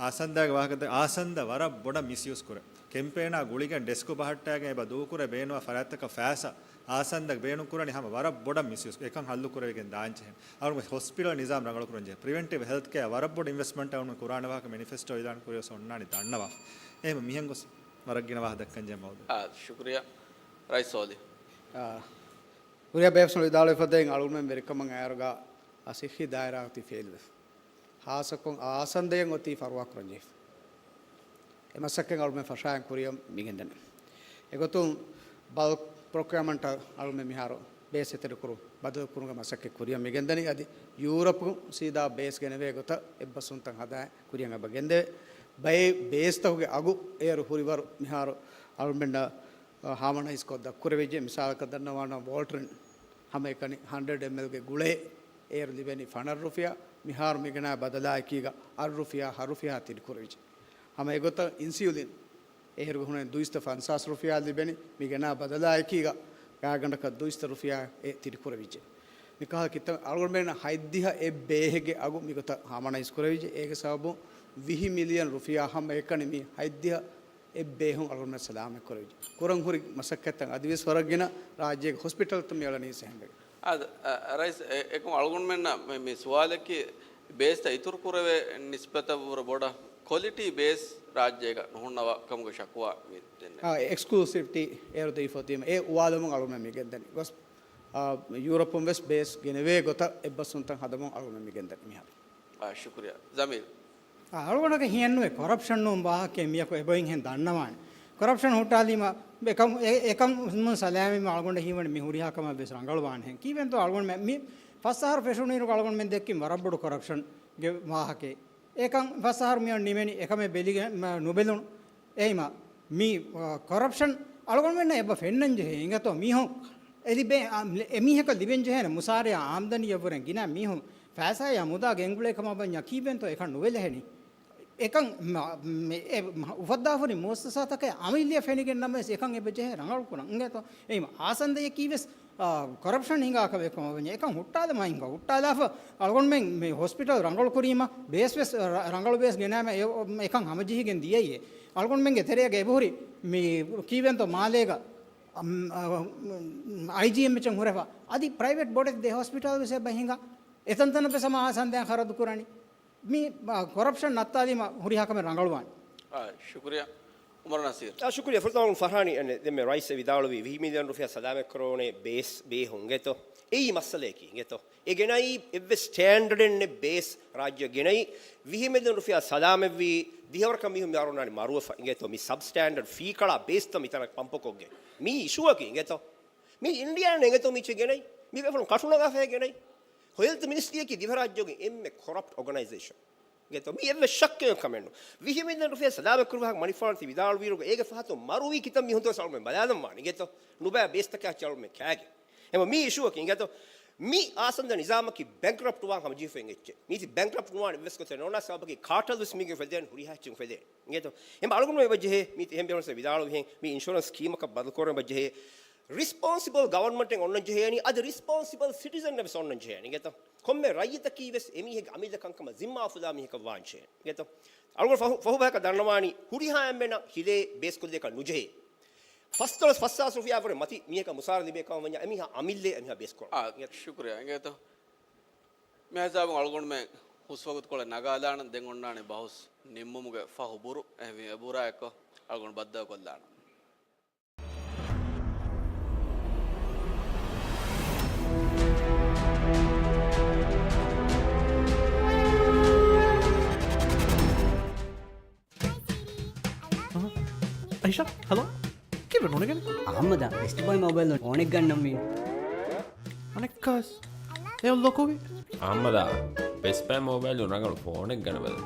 އާސަންދާގެ ވާހަކަ ދައް-، އާސަންދަ ވަރަށް ބޮޑަށް މިސްޔޫސް ކުރޭ. ކެމްޕޭނާ ގުޅިގެން ޑެސްކު ބަހައްޓާގެން އެބަ ދޫކުރޭ ބޭނުންވާ ފަރާތްތަކަށް ފައިސާ އާސަންދަ ބޭނުން ކުރަނީ ހަމަ ވަރަށް ބޮޑަށް މިސްޔޫސް. އެކަން ހައްލު ކުރެވިގެން ދާން ޖެހޭނެ. އަޅުގަނޑު ހޮސްޕިޓަލް ނިޒާމް ރަނގަޅު ކުރަން ޖެހޭ. ޕްރިވެންޓިވް ހެލްތް ކެއާ ވަރަށް ބޮޑު އިންވެސްޓްމަންޓް އަޅުގަނޑު ކުރާނެ ވާހަކަ މެނިފެސްޓޯ އިލާން ކުރިޔަސް އޮންނާނީ ދަންނަވާފަ. އެހެން މިހެން ގޮސް ވަރަށް ގިނަ ވާހަކަ ދައްކަން ޖެހޭ މައުޟޫ. އާ، ޝުކުރިޔާ. ރައީސް ސޯލިހް. އާ، ހުރިހާ ބޭފުޅުން ވިދާޅުވި ފަދައިން އަޅުގަނޑުމެން ވެރިކަމަށް އައިއިރުގަ ސިއްހީ ދާއިރާ އޮތީ ފެއިލްވެފަ. ހާއްސަކޮށް އާސަންދައެއް އޮތީ ފަރުވާކުރަން ޖެހިފަ. އެ މަސައްކަތް އަޅުމެން ފަށާއިން ކުރިއަށް މިގެންދަނީ. އެގޮތުން ބަލްކް ޕްރޮކިއުއަރމަންޓަށް އަޅުމެން މިހާރު ބޭސް އެތެރެކުރު ބަދަލުކުރުމުގެ މަސައްކަތް ކުރިއަށް މިގެންދަނީ. އަދި ޔޫރަޕު ސީދާ ބޭސް ގެނެވޭ ގޮތަށް އެއްބަސްވުންތައް ހަދާ ކުރިއަށް އެބަ ގެންދެވޭ. ބައެއް ބޭސްތަކުގެ އަގު އޭރު ހުރިވަރު މިހާރު އަޅުމެންނަށް ހާމަނައިޒް ކޮށް ދައްކުރެވިއްޖެ. މިސާލަކަށް ދަންނަވާނަ ވޯލްޓްރިން ހަމައެކަނި ހަންޑްރެޑް އެމްއެލްގެ ގުޅޭ އޭރު ލިބެނީ ފަނަރަ ރުފިޔާ، މިހާރު މިގެނާ ބަދަލާއެކީގަ އަށް ރުފިޔާ ހަ ރުފިޔާ ތިޑިކުރެވިއްޖެ. ހަމަ އެގޮތަށް އިންސިއުލިން އޭރުގެ ހުންނަނީ ދުއިސައްތަ ފަންސާސް ރުފިޔާ ލިބެނީ މިގެނާ ބަދަލާއެކީގަ ގާތްގަނޑަކަށް ދުއިސައްތަ ރުފިޔާ އެ ތިޑިކުރެވިއްޖެ. މިކަހަލަ ކިތައް އަޅުގަނޑުމެން ހަތްދިހަ އެއް ބޭހެއްގެ އަގު މިގޮތަށް ހާމަނައިޒް ކުރެވިއްޖެ. އޭގެ ސަބަބުން ވިހި މިލިއަން ރުފިޔާ ހަމައެކަނި މި ހަތްދިހަ އެއް ބޭހުން އަޅުގަނޑުމެން ސަލާމަތް ކުރެވިއްޖެ. ކުރަން ހުރި މަސައްކަތްތައް އަދިވެސް ވަރަށް ގިނަ ރާއްޖޭގެ ހޮސްޕިޓަލްތައް މި އަޅަނީ ސެހެންވެގެން. އާދެ، އަ، ރައީސް، އެ، އެކަމް އަޅުގަނޑުމެންނަށް މި، މި ސުވާލަކީ ބޭސްތައް އިތުރު ކުރެވޭ ނިސްބަތަށް ވުރެ ބޮޑަށް ކޮލިޓީ ބޭސް ރާއްޖޭގަ ނުހުންނަވާ ކަމުގެ ޝަކުވާ މި ދެންނެވި. އާ، އެކްސްކްލޫސިވްޓީ އޭރު ދީފަ އޮތީމަ އެ އުވާލުމުން އަޅުގަނޑުމެން މި ގެންދަނީ. ގޮސް، އާ، ޔޫރަޕުން ވެސް ބޭސް ގެނެވޭ ގޮތަށް އެއްބަސްވުންތައް ހަދަމުން އަޅުގަނޑުމެން މި ގެންދަނީ މިހާރު. އާ، ޝުކުރިޔާ. ޒަމީލް. އަޅުގަނޑަކަށް ހިޔެއްނުވޭ ކޮރަޕްޝަން ނޫން ވާހަކައެއް މިޔަކު އެބައިންހެން ދަންނަވާނެ. ކޮރަޕްޝަން ހުއްޓާލީމަ އެކަން، އެ، އެކަން ސަލާމަތްވީމަ އަޅުގަނޑަށް ހީވަނީ މި ހުރިހާ ކަމަށް ވެސް ރަނގަޅުވާނެހެން. ކީއްވެންތޯ އަޅުގަނޑުމެން މި ފަސް އަހަރު ފެށުނުއިރު އަޅުގަނޑުމެން ދެއްކިން ވަރަށް ބޮޑު ކޮރަޕްޝަންގެ ވާހަކައެއް. އެކަން ފަސް އަހަރު މިއޮން ނިމެނީ އެކަމެއް ބެލިގެން، މަ، ނުބެލުނު. އެހީމަ، މި، އާ، ކޮރަޕްޝަން އަޅުގަނޑުމެންނަށް އެބަ ފެންނަން ޖެހޭ. އިނގޭތޯ މީހުން އެ ލިބޭ، އާ، އެމީހަކަށް ލިބެން ޖެހޭނެ މުސާރަޔާ އާމްދަނީއަށްވުރެން ގިނަ މީހުން ފައިސާޔާ މުދާ ގެންގުޅޭ ކަމަށް ވަންޏާ ކީއްވެންތޯ އެކަން ނުވެލެހެނީ؟ އެކަން މަ-، މެ-، އެ މަ-، އުފައްދާފަ ހުރި މުއައްސަސާތަކަށް އަމިއްލައަށް ފެނިގެން ނަމަވެސް އެކަން އެބަ ޖެހޭ ރަނގަޅުކުރަން. އިނގޭތޯ؟ އެހީމަ އާސަންދަޔަކީ ވެސް، އާ، ކޮރަޕްޝަން ހިނގާ ކަމެއް ކަމަށް ވަންޏާ އެކަން ހުއްޓާލަމާ ހިނގާ ހުއްޓާލާފަ އަޅުގަނޑުމެން މި ހޮސްޕިޓަލް ރަނގަޅު ކުރީމަ ބޭސް ވެސް ރަ-، ރަނގަޅު ބޭސް ގެނައިމަ އެ-، އެކަން ހަމަޖެހިގެން ދިޔައީ. އަޅުގަނޑުމެންގެ ތެރޭގަ އެބަހުރި މި ކީއްވެންތޯ މާލޭގަ އަ، އައިޖީއެމްއެޗުން ހުރެފަ. އަދި ޕްރައިވެޓް ބޮޑެތި ދެ ހޮސްޕިޓަލް ވެސް އެބަ ހިނގާ. އެތަންތަނަށް ވެސް ހަމަ އާސަންދަޔަށް ޚަރަދު ކުރަނީ. މި، އަ، ކޮރަޕްޝަން ނައްތާލީމަ ހުރިހާ ކަމެއް ރަނގަޅުވާނެ. އާ، ޝުކުރިޔާ. އުމަރު ނަސީރް. އާ، ޝުކުރިޔާ. ފުރަތަމަ ފަރްހާނީ، އަނެ، ދެންމެ ރައީސް ވިދާޅުވީ ވިހި މިލިއަން ރުފިޔާ ސަލާމަތް ކުރެވޭނެ ބޭސް ބޭހުން އިނގޭތޯ. އެއީ މައްސަލަޔަކީ އިނގޭތޯ. އެ ގެނައީ އެއްވެސް ސްޓޭންޑަޑެއް ނެތް ބޭސް ރާއްޖެ ގެނައީ ވިހި މިލިއަން ރުފިޔާ ސަލާމަތްވީ ދިހަވަރަކަށް މީހުން މި އަރުނާނެ މަރުވެފަ އިނގޭތޯ. މި ސަބްސްޓޭންޑަޑް ފީކަޅާ ބޭސްތައް މިތަނަށް ޕަމްޕުކޮށްގެން. މީ އިޝޫއަކީ އިނގޭތޯ. މީ އިންޑިއާއިން އިނގޭތޯ މީ ޗެ ގެނައީ. މި ބޭފުޅުން ކަށުނަގާފައި ގެނައީ. ހެލްތު މިނިސްޓްރީއަކީ ދިވެހިރާއްޖޭގެ އެންމެ ކޮރަޕްޓް އޯގަނައިޒޭޝަން. ގެތޯ މީ އެއްވެސް ޝައްކެއް ކަމެއް ނޫން. ވިހި މިލިއަން ރުފިޔާ ސަލާމަތް ކުރުމަށް މަނިފާންތި ވިދާޅުވިއިރުގަ އޭގެ ފަހަތުން މަރުވީ ކިތައް މީހުންތޯ އަޅުމެން ބަލާލަން ވާނެ ގެތޯ. ނުބައި ބޭސްތަކާ އަޅުމެން ކާގެ. އެމަ މީ އިޝޫއަކީ ގެތޯ. މި އާސަންދަ ނިޒާމަކީ ބެންކްރަޕްޓް ވާން ހަމަޖެހިފައި އެއްޗެއް. މީތި ބެންކްރަޕްޓް ނުވާނެ އެއްވެސް ގޮތެއް ނޯންނާ ސަބަބަކީ ކާޓަލް ވެސް މީގެ ފެދޭން ހުރިހާ އެއްޗެއް ފެދޭނެ. ގެތޯ. އެމަ އަޅުގަނޑު އެބަ ޖެހޭ މީތި އެހެން ބޭފުޅުން ވިދާޅުވިހެން މި އިންޝުރަންސް ސްކީމަކަށް ބަދަލުކުރަން އެބަ ޖެހޭ. ރިސްޕޮންސިބަލް ގަވަރމަންޓެއް އޮންނަން ޖެހޭނީ، އަދި ރިސްޕޮންސިބަލް ސިޓިޒަން ވެސް އޮންނަން ޖެހޭނީ ގެތޯ. ކޮންމެ ރައްޔިތަކީ ވެސް އެމީހެއްގެ އަމިއްލަ ކަންކަމަށް ޒިންމާ އުފުލާ މީހަކަށް ވާން ޖެހޭނީ ގެތޯ. އަޅުގަނޑު ފަހު، ފަހުބަޔަކަށް ދަންނަވާނީ ހުރިހާ އެންމެނަށް ހިލޭ ބޭސްކޮށްލިއަކަށް ނުޖެހޭ. ފަސްދޮޅަސް ފަސްހާސް ރުފިޔާ ވުރެ މަތި މީހަކަށް މުސާރަ ލިބޭ ކަމަށް ވަންޏާ އެމީހާ އަމިއްލަ އެމީހާ ބޭސްކޮށް. އާ، ގެތޯ. ޝުކުރިޔާ އިނގޭތޯ. މި ހިސާބުން އަޅުގަނޑުމެން ހުސްވަގުތުކޮޅެއް ނަގާލާނަން. ދެން އޮންނާނެ ބަހުސް ނިންމުމުގެ ފަހު ބުރު. އެހެންވީމަ އެބުރާ އެއްކޮށް އަޅުގަނޑު ބައްދަލުކޮށްލާނަން. އައިޝާ، ހަލޯ. ކީއްވެ ނޫނެގެން؟ އަހައްމަދާ، ބެސްޓް ބާއި މޮބައިލުން ފޯނެއް ގަންނަންވީ. އަނެއްކާސް އެ ލޮކުވި. އަހައްމަދާ، ބެސްޓް ބާއި މޮބައިލުން ރަނގަޅު ފޯނެއް ގަނެވަލަ.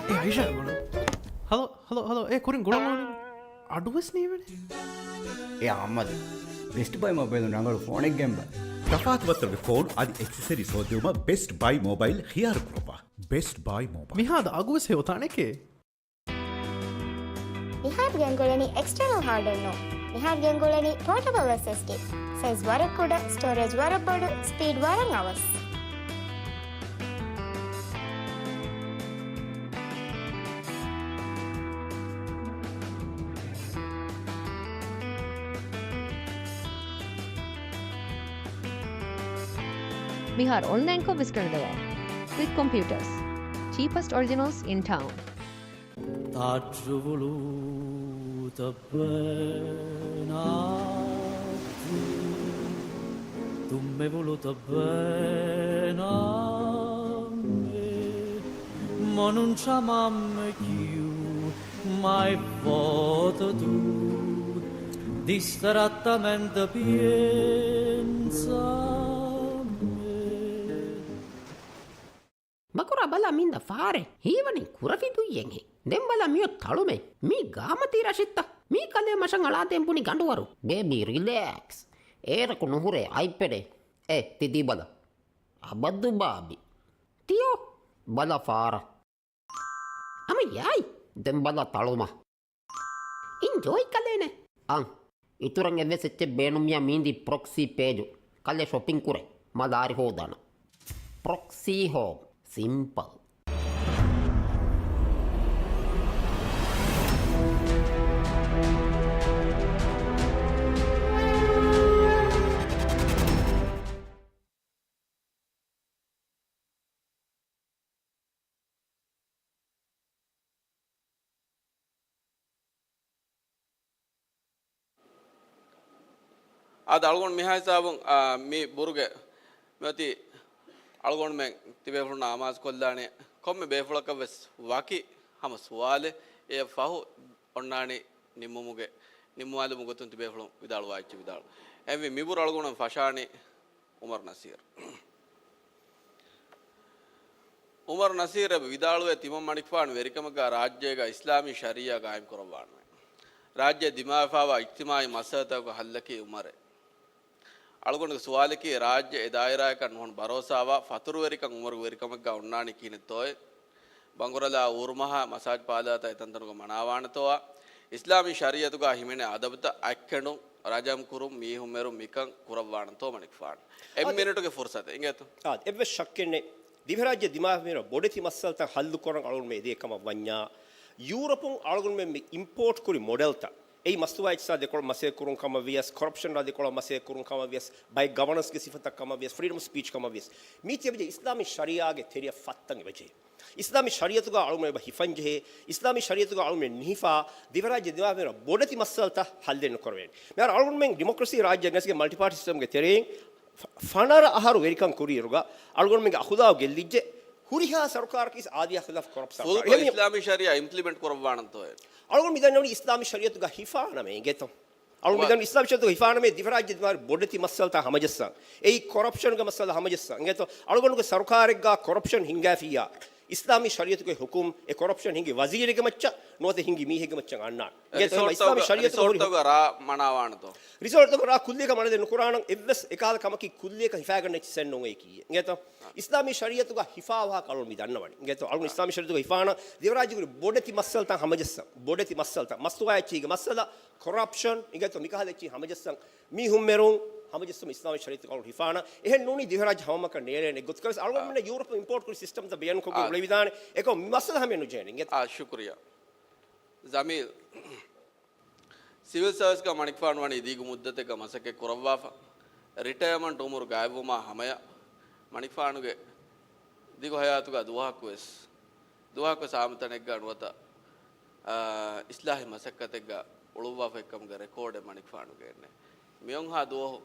އޭ އައިޝާ ގުޅުން. ހަލޯ، ހަލޯ، ހަލޯ. އޭ ކުރިން ގުޅަން އަޑުވެސް ނީވެނެ. އޭ އަހްމަދު، ބެސްޓް ބައި މޮބައިލުން ރަނގަޅު ފޯނެއް ގެންބަ. ތަފާތު ވައްތަރުގެ ފޯނު އަދި އެކްސެސަރީ ހޯދެވުމަށް ބެސްޓް ބައި މޮބައިލް ޚިޔާރު ކުރައްވާ. ބެސްޓް ބައި މޮބައިލް. މިހާދަ އަގުވެސް ހެޔޮ ތަނެކޭ. މިހާރު ގެންގުޅެނީ އެކްސްޓަރނަލް ހާޑްވެއަރ ނޫން. މިހާރު ގެންގުޅެނީ ޕޯޓަބަލް އެސްއެސްޑީ. ސައިޒް ވަރަށް ކުޑަ، ސްޓޯރޭޖް ވަރަށް ބޮޑު، ސްޕީޑް ވަރަށް އަވަސް. މިހާރު އޮންލައިންކޮށް ވެސް ގަނެދެވާ. ކްވިކް ކޮމްޕިއުޓާސް. Cheapest originals in town. ތާއްޗުވުޅު ތައްބައިނާއްޗު، ތުންމެވުޅު ތައްބައިނާމެ، މޮނުން ޝަމާމެ ކިޔު މައި ފޯތަތު، ދިސްތަރައްތަމެން ދަ ޕިއެންސާމެ. މަކުރާ ބަލާ މިންދަ ފާރެ ހީވަނީ ކުރަފި ދުއްޔެއްހެން. ދެން ބަލާ މިއޮތް ތަޅުމެއް. މީ ގާމަތީ ރަށެއްތަ؟ މީ ކަލޭ މަށަށް އަޅާދޭން ބުނި ގަނޑުވަރު. ބޭބީ ރިލެކްސް. އޭރަކު ނުހުރޭ އަތްޕެޑެއް. އޭ ތި ދީ ބަލަ. އަބަދު ބާބި. ތިޔޯ ބަލަ ފާރަ. އަމަ ޔާއި ދެން ބަލަ ތަޅުމަ. އިންޖޯއި ކަލޭނެ. އަން. އިތުރަށް އެއްވެސް އެއްޗެއް ބޭނުމިޔާ މީނދީ ޕްރޮކްސީ ޕޭޖު. ކަލޭ ޝޮޕިން ކުރޭ. މަ ލާރި ހޯދާނަ. ޕްރޮކްސީ ހޯމް. ސިމްޕަލް. އާދެ، އަޅުގަނޑު މިހާ ހިސާބުން، އާ، މި ބުރުގެ މިއޮތީ އަޅުގަނޑުމެން ތިބޭފުޅުންނާ އަމާޒުކޮށްލާނެ ކޮންމެ ބޭފުޅަކަށް ވެސް ވަކި ހަމަ ސުވާލެއް. އެއަށް ފަހު އޮންނާނީ ނިންމުމުގެ، ނިންމުވާލުމުގެ ގޮތުން ތިބޭފުޅުން ވިދާޅުވާ އެއްޗެއް ވިދާޅު. އެހެންވެ، މިބުރު އަޅުގަނޑު ފަށާނީ އުމަރު ނަސީރު. އުމަރު ނަސީރު އެބަ ވިދާޅުވޭ، ތިމަން މަނިކުފާނު ވެރިކަމަށްގާ ރާއްޖޭގަ އިސްލާމީ ޝަރީއާ ގާއިމް ކުރައްވާނަމޭ. ރާއްޖެ ދިމާވެފާވާ އިޖްތިމާއީ މައްސަލަތަކުގެ ހައްލަކީ އުމަރޭ. އަޅުގަނޑުގެ ސުވާލަކީ، ރާއްޖެ އެ ދާއިރާއަކަށް ނުހަނު ބަރޯސާވާ ފަތުރުވެރިކަން އުމަރުގެ ވެރިކަމެއްގާ އޮންނާނީ ކިހިނެއްތޯއޭ؟ ބަނގުރަލާ އޫރުމަހާ މަސާޖް ޕާލާތައް އެތަންތަނުގަ މަނާވާނެތޯއާ؟ އިސްލާމީ ޝަރީއަތުގާ ހިމެނޭ އަދަބުތައް އަތްކެނޑުން، ރަޖަމް ކުރުން، މީހުން މެރުން މިކަން ކުރައްވާނެތޯ މަނިކުފާނު؟ އެއް އަދި މިނިޓުގެ ފުރުސަތެއް އިނގޭތޯ؟ އާދެ، އެއްވެސް ޝައްކެއް ނެތް. ދިވެހިރާއްޖެ ދިމާވެފަ މިރަށް ބޮޑެތި މައްސަލަތައް ހައްލުކުރަން އަޅުގަނޑުމެން އެދޭ ކަމަށް ވަންޏާ، ޔޫރަޕުން އަޅުގަނޑުމެން މި އިމްޕޯޓް ކުރި މޮޑެލްތައް، އެއީ މަސްތުވާ އެއްޗިއްސާ ދެކޮޅަށް މަސައްކަތް ކުރުން ކަމަށް ވިޔަސް، ކޮރަޕްޝަން ރާ ދެކޮޅަށް މަސައްކަތް ކުރުން ކަމަށް ވިޔަސް، ބައެއް ގަވަނަންސްގެ ސިފަތައް ކަމަށް ވިޔަސް، ފްރީޑަމް ސްޕީޗް ކަމަށް ވިޔަސް، މީތި އެބަޖެ އިސްލާމީ ޝަރީއާގެ ތެރެއަށް ފައްތަން އެބަޖެ. އިސްލާމީ ޝަރީއަތުގާ އަޅުގަނޑު އެބަ ހިފަންޖެހޭ، އިސްލާމީ ޝަރީއަތުގާ އަޅުގަނޑު ނިހިފާ، ދިވެހިރާއްޖެ ދިމާވެރި ބޮޑެތި މައްސަލަތައް ހައްލެއް ނުކުރެވޭނެ. މިހާރު އަޅުގަނޑުމެން ޑިމޮކްރަސީ ރާއްޖެއަކަށް މަލްޓިޕާޓީ ސިސްޓަމްގެ ތެރެއިން ފަ-، ފަނަރަ އަހަރު ވެރިކަން ކުރިއިރުގަ އަޅުގަނޑުމެންގެ އަޚުލާގު ގެއްލިއްޖެ. ހުރިހާ ސަރުކާރަކީ އާދި އަޚުލާގު ކޮރަޕް ސަރުކާރެއް. ފުލުކޮށް އެހެންވީމަ އިސްލާމީ ޝަރީއާ އިމްޕްލިމެންޓް ކުރައްވާނަންތޯއޭ؟ އަޅުގަނޑު މި ދަންނަވަނީ އިސްލާމީ ޝަރީއަތުގަ ހިފާނަމޭ އިނގޭތޯ. އަޅުގަނޑު މި ވަ- ދަންނަވަނީ އިސްލާމީ ޝަރީއަތުގަ ހިފާނަމޭ ދިވެހިރާއްޖެ ދިމާވެރި ބޮޑެތި މައްސަލަތައް ހަމަޖައްސަން. އެއީ ކޮރަޕްޝަންގެ މައްސަލަ ހަމަޖައްސަން. އިނގޭތޯ؟ އަޅުގަނޑުގެ ސަރުކާރެއްގާ ކޮރަޕްޝަން ހިންގާފިއްޔާ، އިސްލާމީ ޝަރީއަތުގެ ހުކުމް އެ ކޮރަޕްޝަން ހިނގި ވަޒީރެއްގެ މައްޗަށް ނުވަތަ ހިނގި މީހެއްގެ މައްޗަށް އަންނާނެ. އިނގޭތޯ؟ އެހެންވީމަ އިސްލާމީ ރިސޯޓްތަކުގަ، ޝަރީއަތުގަ ހުރި ރިސޯޓްތަކުގަ ރާ މަނާވާނެތޯ؟ ރިސޯޓްތަކުގަ ރާ ކުއްލިއަކަށް މަނާދޭން ނުކުރާނަން އެއްވެސް އެކަހަލަ ކަމަކީ ކުއްލިއަކަށް ހިފާގަންނަ އެއްޗިއްސެއް ނޫން އެއީ ކީއްޔެއް. އިނގޭތޯ؟ އާ. އިސްލާމީ ޝަރީއަތުގަ ހިފާވާހަކަ އަޅުގަނޑު މި ދަންނަވަނީ. އިނގޭތޯ؟ އަޅުގަނޑު އާ. އިސްލާމީ ޝަރީއަތުގަ ހިފާނަ ދިވެހިރާއްޖޭގެ ބޮޑެތި މައްސަލަތައް ހަމަޖައްސަން. ބޮޑެތި މައްސަލަތައް. މަސްތުވާ އެއްޗެއްގެ މައްސަލަ ކޮރަޕްޝަން، އިނގޭތޯ؟ މިކަހަލަ އެއްޗިހި ހަމަޖައްސަން. މީހުން މެރުން ހަމަޖައްސަމުން އިސްލާމީ ޝަރީއަތުގަ އަޅުގަނޑު ހިފާނަ. އެހެން ނޫނީ ދިވެހިރާއްޖެ ހަމައަކަށް ނޭޅޭނެ ގޮތަކަށް ވެސް އަޅުގަނޑުމެންނަށް އާ. ޔޫރަޕުން އިމްޕޯޓް ކުރި ސިސްޓަމްތައް ބޭނުންކޮށްގެން އާ. އުޅެވިދާނެ. އެކަމަ މި މައްސަލަ ހަމައެއް ނުޖެހޭނެ. އިނގޭތޯ؟ އާ، ޝުކުރިއްޔާ. ޖަމީލް. ސިވިލް ސާވިސްގަ މަނިކުފާނު ވަނީ ދީގު މުއްދަތެއްގަ މަސައްކަތް ކުރައްވާފަ، ރިޓަޔަރމަންޓް އުމުރު ގާތްވުމާ ހަމަޔަށް މަނިކުފާނުގެ ދިގު ހަޔާތުގަ ދުވަހަކުވެސް، ދުވަހަކުވެސް އާއްމު ތަނެއްގަ ނުވަތަ، އާ، އިސްލާހީ މަސައްކަތެއްގަ އުޅުއްވާފައިކަމުގެ ރެކޯޑެއް މަނިކުފާނުގެ އެއްނެއް. މިއޮންހާ ދުވަހު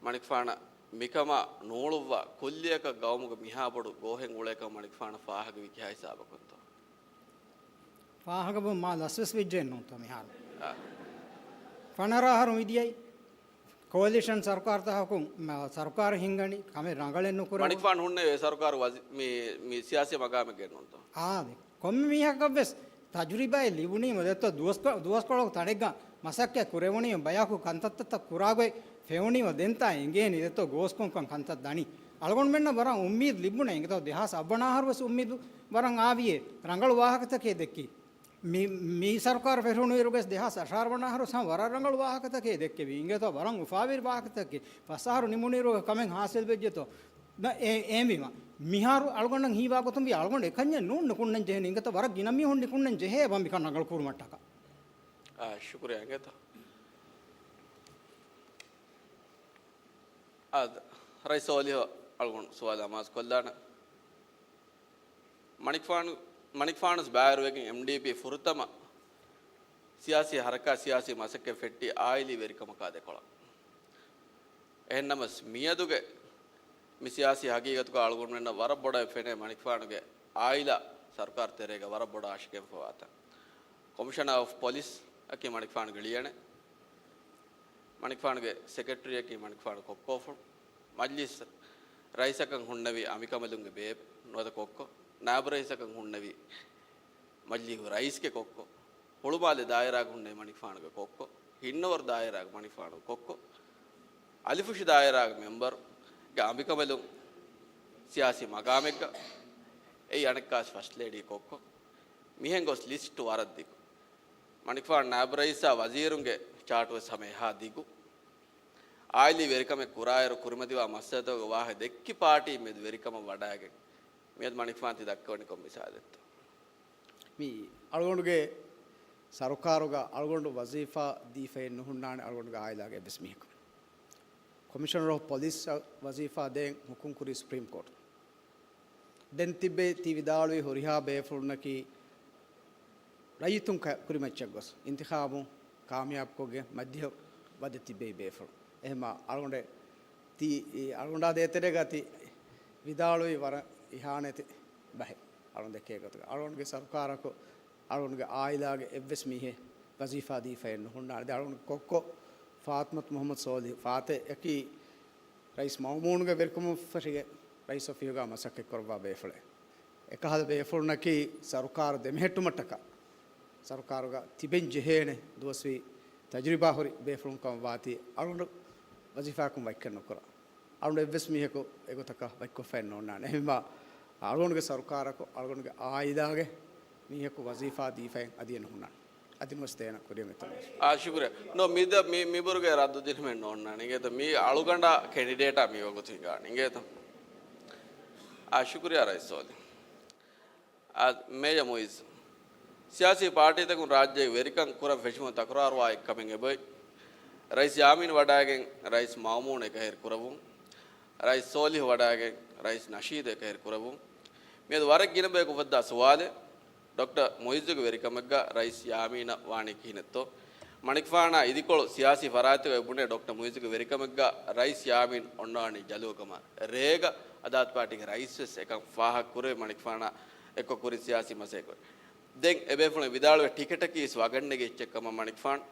މަނިކުފާނަށް މިކަމާ ނޫޅުއްވާ ކުއްލިއަކަށް ގައުމުގަ މިހާ ބޮޑު ގޯހެއް އުޅޭކަން މަނިކުފާނަށް ފާހަގަވީ ކިހާ ހިސާބަކުންތޯ؟ ފާހަގަވުން މާ ލަސްވެސް ވެއްޖެއެއްނޫންތޯ މިހާރު. އާ. ފަނަރަ އަހަރު މިދިޔައީ ކޯލިޝަން ސަރުކާރުތަކަކުން، މަ، ސަރުކާރު ހިންގަނީ ކަމެއް ރަނގަޅެއް ނުކުރެވުނު. މަނިކުފާނު ހުންނެވި ސަރުކާރު ވަޒި-، މި، މި ސިޔާސީ މަގާމެއްގެއްނޫންތޯ؟ އާދެ. ކޮންމެ މީހަކަށްވެސް ތަޖުރިބާއެއް ލިބުނީމަ ދެއްތޯ ދުވަސްކޮ-، ދުވަސްކޮޅަކު ތަނެއްގަ މަސައްކަތް ކުރެވުނީމަ ބަޔަކު ކަންތައްތައްތައް ކުރާގޮތް ފެނުނީމަ ދެންތާ އެނގޭނީ ދެއްތޯ ގޯސްކޮންކަން ކަންތައް ދަނީ. އަޅުގަނޑުމެންނަށް ވަރަށް އުއްމީދު ލިބުނޭ އިނގޭތޯ ދެހާސް އަށް ވަނަ އަހަރު ވެސް އުއްމީދު ވަރަށް އާވިއޭ ރަނގަޅު ވާހަކަތަކެއް ދެއްކީ. މި، މި ސަރުކާރު ފެށުނުއިރުގެސް ދެހާސް އަށާރަ ވަނަ އަހަރު ވެސް ހަމަ ވަރަށް ރަނގަޅު ވާހަކަތަކެއް ދެއްކެވި. އިނގޭތޯ ވަރަށް އުފާވެރި ވާހަކަތަކެއް. ފަސް އަހަރު ނިމުނުއިރުގެ ކަމެއް ހާސިލް ވެއްޖެތޯ. އެ، އެހެންވީމަ މިހާރު އަޅުގަނޑަށް ހީވާ ގޮތުން ވީ އަޅުގަނޑު އެކަންޏެއް ނޫން ނިކުންނަން ޖެހޭނީ. އިނގޭތޯ ވަރަށް ގިނަ މީހުން ނިކުންނަން ޖެހޭ އެބަ މިކަން ރަނގަޅު ކުރުމަށްޓަކާ. އާ، ޝުކުރިއްޔާ އިނގޭތޯ. އާދެ، ރައީސް ސޯލިހު އަޅުގަނޑު ސުވާލު އަމާޒު ކޮށްލާނަން. މަނިކުފާނު، މަނިކުފާނުސް ބާރުވެގެން އެމްޑީޕީ ފުރަތަމަ ސިޔާސީ ހަރަކާތް، ސިޔާސީ މަސައްކަތް ފެއްޓީ އާއިލީ ވެރިކަމަކާ ދެކޮޅަށް. އެހެންނަމަސް މިއަދުގެ މި ސިޔާސީ ހަގީގަތުގަ އަޅުގަނޑުމެންނަށް ވަރަށް ބޮޑަށް ފެނޭ މަނިކުފާނުގެ އާއިލާ ސަރުކާރު ތެރޭގަ ވަރަށް ބޮޑަށް އަށިގެންފަވާތަން. ކޮމިޝަނާ އޮފް ޕޮލިސް އަކީ މަނިކުފާނުގެ ޅިޔަނެއް. މަނިކުފާނުގެ ސެކްރެޓަރީއަކީ މަނިކުފާނު ކޮއްކޯފުޅު. މަޖްލިސް ރައީސަކަށް ހުންނެވި އަނބިކަނބަލުންގެ ބޭބެ ނުވަތަ ކޮއްކޮ. ނާއިބު ރައީސަކަށް ހުންނެވި މަޖްލީހު ރައީސްގެ ކޮއްކޮ. ހުޅުމާލެ ދާއިރާގަ ހުންނެވި މަނިކުފާނުގެ ކޮއްކޮ. ހިންނަވަރު ދާއިރާގަ މަނިކުފާނުގެ ކޮއްކޮ. އަލިފުށި ދާއިރާގެ މެމްބަރުގެ އަނބިކަނބަލުން ސިޔާސީ މަގާމެއްގަ އެއީ އަނެއްކާސް ފަސްޓް ލޭޑީ ކޮއްކޮ. މިހެން ގޮސް ލިސްޓް ވަރަށް ދިގު. މަނިކުފާނު ނާއިބު ރައީސާ ވަޒީރުންގެ ޗާޓު ވެސް ހަމަ އެހާ ދިގު. އާއިލީ ވެރިކަމެއް ކުރާއިރު ކުރިމަތިވާ މައްސަލަތަކުގެ ވާހަކަ ދެއްކި ޕާޓީން މެދު ވެރިކަމަށް ވަޑައިގެން މިއަދު މަނިކުފާނު ތި ދައްކަވަނީ ކޮން މިސާލެއްތޯ؟ މި އަޅުގަނޑުގެ ސަރުކާރުގަ އަޅުގަނޑު ވަޒީފާ ދީފައެއް ނުހުންނާނެ އަޅުގަނޑުގެ އާއިލާގެ އެއްވެސް މީހަކު. ކޮމިޝަނަރ އޮފް ޕޮލިސް ވަޒީފާ ދޭން ހުކުމް ކުރީ ސުޕްރީމް ކޯޓު. ދެން ތިއްބެވި ތި ވިދާޅުވި ހުރިހާ ބޭފުޅުންނަކީ ރައްޔިތުން ކަ-، ކުރިމައްޗަށް ގޮސް އިންތިޚާބު ކާމިޔާބުކޮށްގެން މަޖިލީހަށް ވަދެ ތިއްބެވި ބޭފުޅުން. އެހެންމާ އަޅުގަނޑެ ތި، އަޅުގަނޑާ ދޭތެރޭގަ ތި ވިދާޅުވި ވަރަށް އިހާނެތި ބަހެއް އަޅުގަނޑު ދެކޭ ގޮތަށް. އަޅުގަނޑުގެ ސަރުކާރަކު އަޅުގަނޑުގެ އާއިލާގެ އެއްވެސް މީހެއް ވަޒީފާ ދީފައެއް ނުހުންނާނެ. ދެން އަޅުގަނޑު ކޮއްކޮ ފާތިމަތު މުހައްމަދު ސޯލިހު ފާތެ އަކީ ރައީސް މައުމޫނުގެ ވެރިކަމުން ފެށިގެން ރައީސް އޮފީހުގަ މަސައްކަތް ކުރައްވާ ބޭފުޅެއް. އެކަހަލަ ބޭފުޅުންނަކީ ސަރުކާރު ދެމެހެއްޓުމަށްޓަކާ ސަރުކާރުގަ ތިބެން ޖެހޭނެ ދުވަސްވީ ތަޖުރިބާ ހުރި ބޭފުޅުން ކަމަށް ވާތީ އަޅުގަނޑު ވަޒީފާއަކުން ވަތްކަން ނުކުރާ. އަޅުގަނޑު އެއްވެސް މީހަކު އެގޮތަކަށް ވަތްކޮށްފައެއް ނޯންނާނެ. އެހެންވީމާ އަޅުގަނޑުގެ ސަރުކާރަކު އަޅުގަނޑުގެ އާއިލާގެ މީހަކު ވަޒީފާ ދީފައެއް އަދި ނުހުންނާނެ. އަދި ނުވެސް ދޭނަ ކުރިއަށް އެތަން. އާ، ޝުކުރިއްޔާ. ނޯ، މިދަ-، މި-، މިބުރުގެ ރައްދު ދިނުމެއް ނޯންނާނެ. އިނގޭތަ މީ އަޅުގަނޑާ ކެނޑިޑޭޓާ މި ވަގުތު ހިނގާނެ. އިނގޭތަ؟ އާ، ޝުކުރިއްޔާ ރައީސް ސޯލިހު. އާ، މޭޔަރ މުއިއްޒު. ސިޔާސީ ޕާޓީތަކުން ރާއްޖޭގެ ވެރިކަން ކުރަން ފެށުމުން ތަކުރާރުވާ އެއްކަމެއް އެބައޮތް. ރައީސް ޔާމީން ވަޑައިގެން ރައީސް މައުމޫން އެކަހެރި ކުރެއްވުން. ރައީސް ސޯލިހު ވަޑައިގެން ރައީސް ނަޝީދު އެކަހެރި ކުރެއްވުން. މިއަދު ވަރަށް ގިނަ ބަޔަކު އުފައްދާ ސުވާލެއް، ޑޮކްޓަރ މުއިއްޒުގެ ވެރިކަމެއްގަ ރައީސް ޔާމީނަށް ވާނީ ކިހިނެއްތޯ؟ މަނިކުފާނާ އިދިކޮޅު ސިޔާސީ ފަރާތްތަކުގައި ބުނޭ ޑޮކްޓަރ މުއިއްޒުގެ ވެރިކަމެއްގަ ރައީސް ޔާމީން އޮންނާނީ ޖަލުގަ ކަމަށް. ރޭގަ އަދާލަތު ޕާޓީގެ ރައީސް ވެސް އެކަން ފާހަގަ ކުރެވި މަނިކުފާނާ އެއްކޮށް ކުރިން ސިޔާސީ މަސައްކަތް ކުރި. ދެން އެބޭފުޅުން ވިދާޅުވެ ޓިކެޓަކީ ވަގަށް ނެގި އެއްޗެއް ކަމަށް މަނިކުފާނު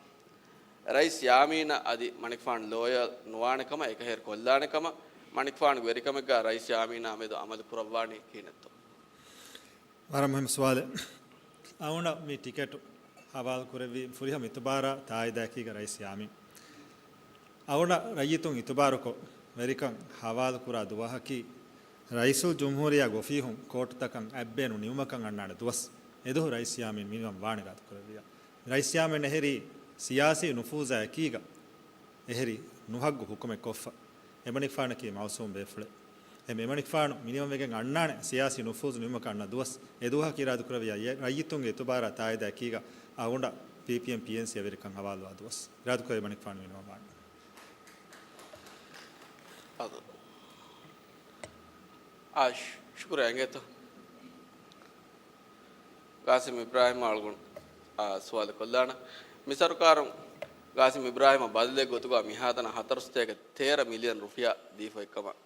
ރައީސް ޔާމީނަށް އަދި މަނިކުފާނު ލޯޔަލް ނުވާނެ ކަމަށް، އެކަހެރި ކޮށްލާނެ ކަމަށް، މަނިކުފާނުގެ ވެރިކަމެއްގަ ރައީސް ޔާމީނާ މެދު އަމަލު ކުރައްވާނީ ކިހިނެއްތޯ؟ ވަރަށް މުހިންމު ސުވާލެއް. އަޅުގަނޑަށް މި ޓިކެޓު ހަވާލު ކުރެއްވި ފުރިހަމަ އިތުބާރާ ތާއީދާއެކީގަ ރައީސް ޔާމީން. އަޅުގަނޑަށް ރައްޔިތުން އިތުބާރުކޮށް ވެރިކަން ހަވާލު ކުރާ ދުވަހަކީ، ރައީސުލްޖުމްހޫރިއްޔާގެ އޮފީހުން ކޯޓުތަކަށް އަތްބޭނުން ނިމުމަކަށް އަންނާނެ ދުވަސް. އެދުވަހު ރައީސް ޔާމީން މިނިވަން ވާނެ އިރާދަކުރެއްވިއްޔާ. ރައީސް ޔާމީން އެހެރީ ސިޔާސީ ނުފޫޒާ އެކީގަ އެހެރީ ނުހައްގު ހުކުމެއް ކޮށްފަ. އެމަނިކުފާނަކީ މައުސޫމް ބޭފުޅެއް. އެ އެމަނިކުފާނު މިނިވަންވެގެން އަންނާނެ ސިޔާސީ ނުފޫޒު ނިމުމަކަށް އަންނަ ދުވަސް. އެ ދުވަހަކީ އިރާދަކުރެއްވިއްޔާ ރައްޔިތުންގެ އިތުބާރާ ތާއީދާ އެކީގަ އަޅުގަނޑަށް ޕީޕީއެމް ޕީއެންސީއާ ވެރިކަން ހަވާލުވާ ދުވަސް. އިރާދަކުރެއްވިއްޔާ މަނިކުފާނު މިނިވަން ވާނެ. އާ، ޝު-، ޝުކުރިއްޔާ އިނގޭތޯ. ގާސިމް އިބްރާހިމް އަޅުގަނޑު، އާ، ސުވާލެއް ކޮށްލާނަން. މި ސަރުކާރުން ގާސިމް އިބްރާހިމަށް ބަދަލެއް ގޮތުގަ މިހާތަނަށް ހަތަރު ސަތޭކަ ތޭރަ މިލިއަން ރުފިޔާ ދީފައި ކަމަށް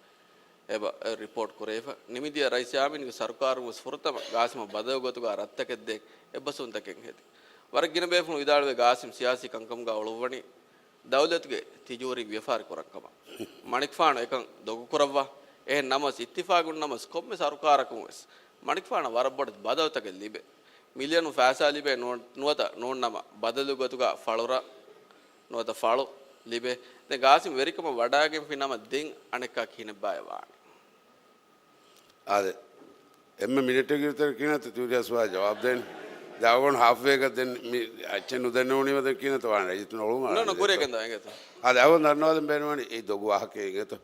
އެބަ، އެ، ރިޕޯޓް ކުރެވިފަ. ނިމިދިޔަ ރައީސް ޔާމީންގެ ސަރުކާރުން ވެސް ފުރަތަމަ ގާސިމަށް ބަދަލު ގޮތުގަ ރަށްތަކެއް ދޭން އެއްބަސްވުންތަކެއް ހެދި. ވަރަށް ގިނަ ބޭފުޅުން ވިދާޅުވޭ ގާސިމް ސިޔާސީ ކަންކަމުގަ އުޅުއްވަނީ ދައުލަތުގެ ތިޖޯރީ ވިޔަފާރި ކުރަން ކަމަށް. މަނިކުފާނު އެކަން ދޮގުކުރައްވާ. އެހެން ނަމަސް އިއްތިފާގުން ނަމަސް ކޮންމެ ސަރުކާރަކުން ވެސް މަނިކުފާނަށް ވަރަށް ބޮޑެތި ބަދަލުތަކެއް ލިބޭ. މިލިއަނު ފައިސާ ލިބޭ ނު-، ނުވަތަ ނޫން ނަމަ ބަދަލު ގޮތުގަ ފަޅުރަށް ނުވަތަ ފަޅު ލިބޭ. ދެން ގާސިމް ވެރިކަމަށް ވަޑާގެންފި ނަމަ ދެން އަނެއްކާ ކިހިނެއްބާއޭ ވާނެ؟ އާދެ، އެންމެ މިނެޓެއްގެ ވިތަރަށް ކިހިނެއްތަ ތިއުރިޔަސްވާ ޖަވާބު ދޭން؟ ދެން އަޅުގަނޑު ހާފްވޭގަ ދެން މި އެއްޗެއް ނުދެންނެވުނީމަ ދެން ކިހިނެއްތަ ވާނެ؟ ރައްޔިތުން އޮޅުން ނޯ، ނޯ، ކުރިއަށް ގެންދާ އިނގޭތޯ. އާދެ، އަޅުގަނޑު ދަންނަވާލަން ބޭނުންވަނީ އެއީ ދޮގު ވާހަކައެއް އިނގޭތޯ.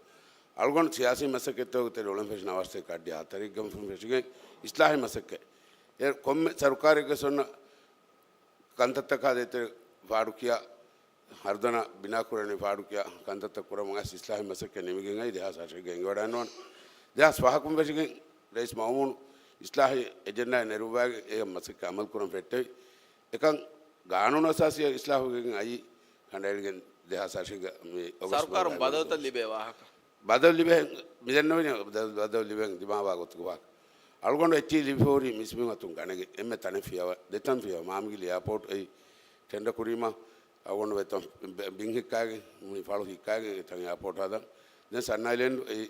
އަޅުގަނޑު ސިޔާސީ މަސައްކަތްތަކުގެ ތެރެއިން އުޅެން ފެށި ނަވާރަ ސަތޭކަ އަށްޑިހަ ހަތަރެއްގަ ފެށިގެން އިސްލާހީ މަސައްކަތް. އެ ކޮންމެ ސަރުކާރެއްގެ ސޮންނަ ކަންތައްތަކާ ދޭތެރެ ފާޑުކިޔާ، ހަރުދަނާ ބިނާކުރަނީ ފާޑުކިޔާ ކަންތައްތައް ކުރަމުން އައިސް އިސްލާހީ މަސައްކަތް ނިމިގެން އައި ދެހާސް އަށެއްގަ އެނގިވަޑައިންނަވަން. ދެހާސް ފަހަކުން ފެށިގެން ރައީސް މައުމޫނު އިސްލާހީ އެޖެންޑާއެއް ނެރުއްވައިގެން އެ މަސައްކަތް އަމަލު ކުރަން ފެއްޓެވި. އެކަން ގާނޫނު އަސާސީއަށް އިސްލާހު ވެގެން އައީ ކަނޑައެޅިގެން ދެހާސް އަށެއްގަ މި އޮގަސްޓް ސަރުކާރުން މަހުގައި ބަދަލުތައް ލިބޭ ވާހަކަ. ބަދަލު ލިބޭ، މިދެންނެވިން ބަދަލު، ބަދަލު ލިބޭ ދިމާވާ ގޮތުގަ ވާ. އަޅުގަނޑު އެއްޗިހި ލިބިފަހުރި މިސް މީހުން އަތުން ގަނެގެ އެންމެ ތަނެއް ފިޔަވަ، ދެތަން ފިޔަވަ، މާމިގިލި އެއާޕޯޓް އެއީ ޓެންޑަ ކުރީމަ، އަޅުގަނޑު ވެތަން ބި-، ބިން ހިއްކާގެން، މި ފަޅު ހިއްކާގެން އެތަން އެއާޕޯޓް ހަދަން. ދެން ސަން އައިލެންޑް އެއީ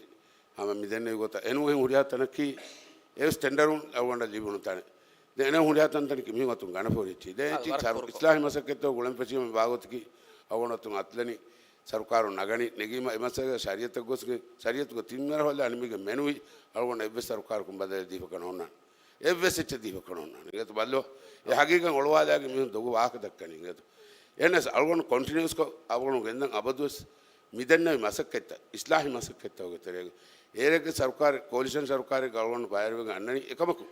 ހަމަ މިދެންނެވި ގޮތަށް އެނޫހެން ހުރިހާ ތަނަކީ އެވެސް ޓެންޑަރުން އަޅުގަނޑަށް ލިބުނު ތަނެއް. ދެން އެނޫހެން ހުރިހާ ތަންތަނަކީ މިހުން އަތުން ގަނެފަހުރި އެއްޗިހި. ދެން އާ، އެއްޗިހި ވަރަށް ސަރު-، ކުރުކޮށް. އިސްލާހީ މަސައްކަތްތައް ގުޅެން ފެށީމަ ވާގޮތަކީ އަޅުގަނޑު އަތުން އަތުލަނީ ސަރުކާރުން ނަގަނީ، ނެގީމަ އެ މައްސަލަ ޝަރީއަތަށް ގޮސްގެން، ޝަރީއަތުގަ ތިން މަރުހަލާ ނިމިގެން މެނުވީ އަޅުގަނޑު އެއްވެސް ސަރުކާރަކުން ބަދަލެއް ދީފަކަށް ނޯންނާނެ. އެއްވެސް އެއްޗެއް ދީފަކަށް ނޯންނާނެ. އިނގޭތަ ބައްލޯ، އެ ހަގީގަތް އޮޅުވާލާގެން މީހުން ދޮގު ވާހަކަ ދައްކަނީ އިނގޭތަ. އެހެނަސް އަޅުގަނޑު ކޮންޓިނިއުސްކޮށް އަޅުގަނޑު ގެންދަން އަބަދުވެސް މިދެންނެވި މަސައްކަތްތައް، އިސްލާހީ މަސައްކަތްތަކުގެ ތެރޭގަ. އޭރެއްގެ ސަރުކާރެއް، ކޯލިޝަން ސަރުކާރެއްގަ އަޅުގަނޑު ބައިވެރިވެގެން އަންނަނީ އެކަމަކު.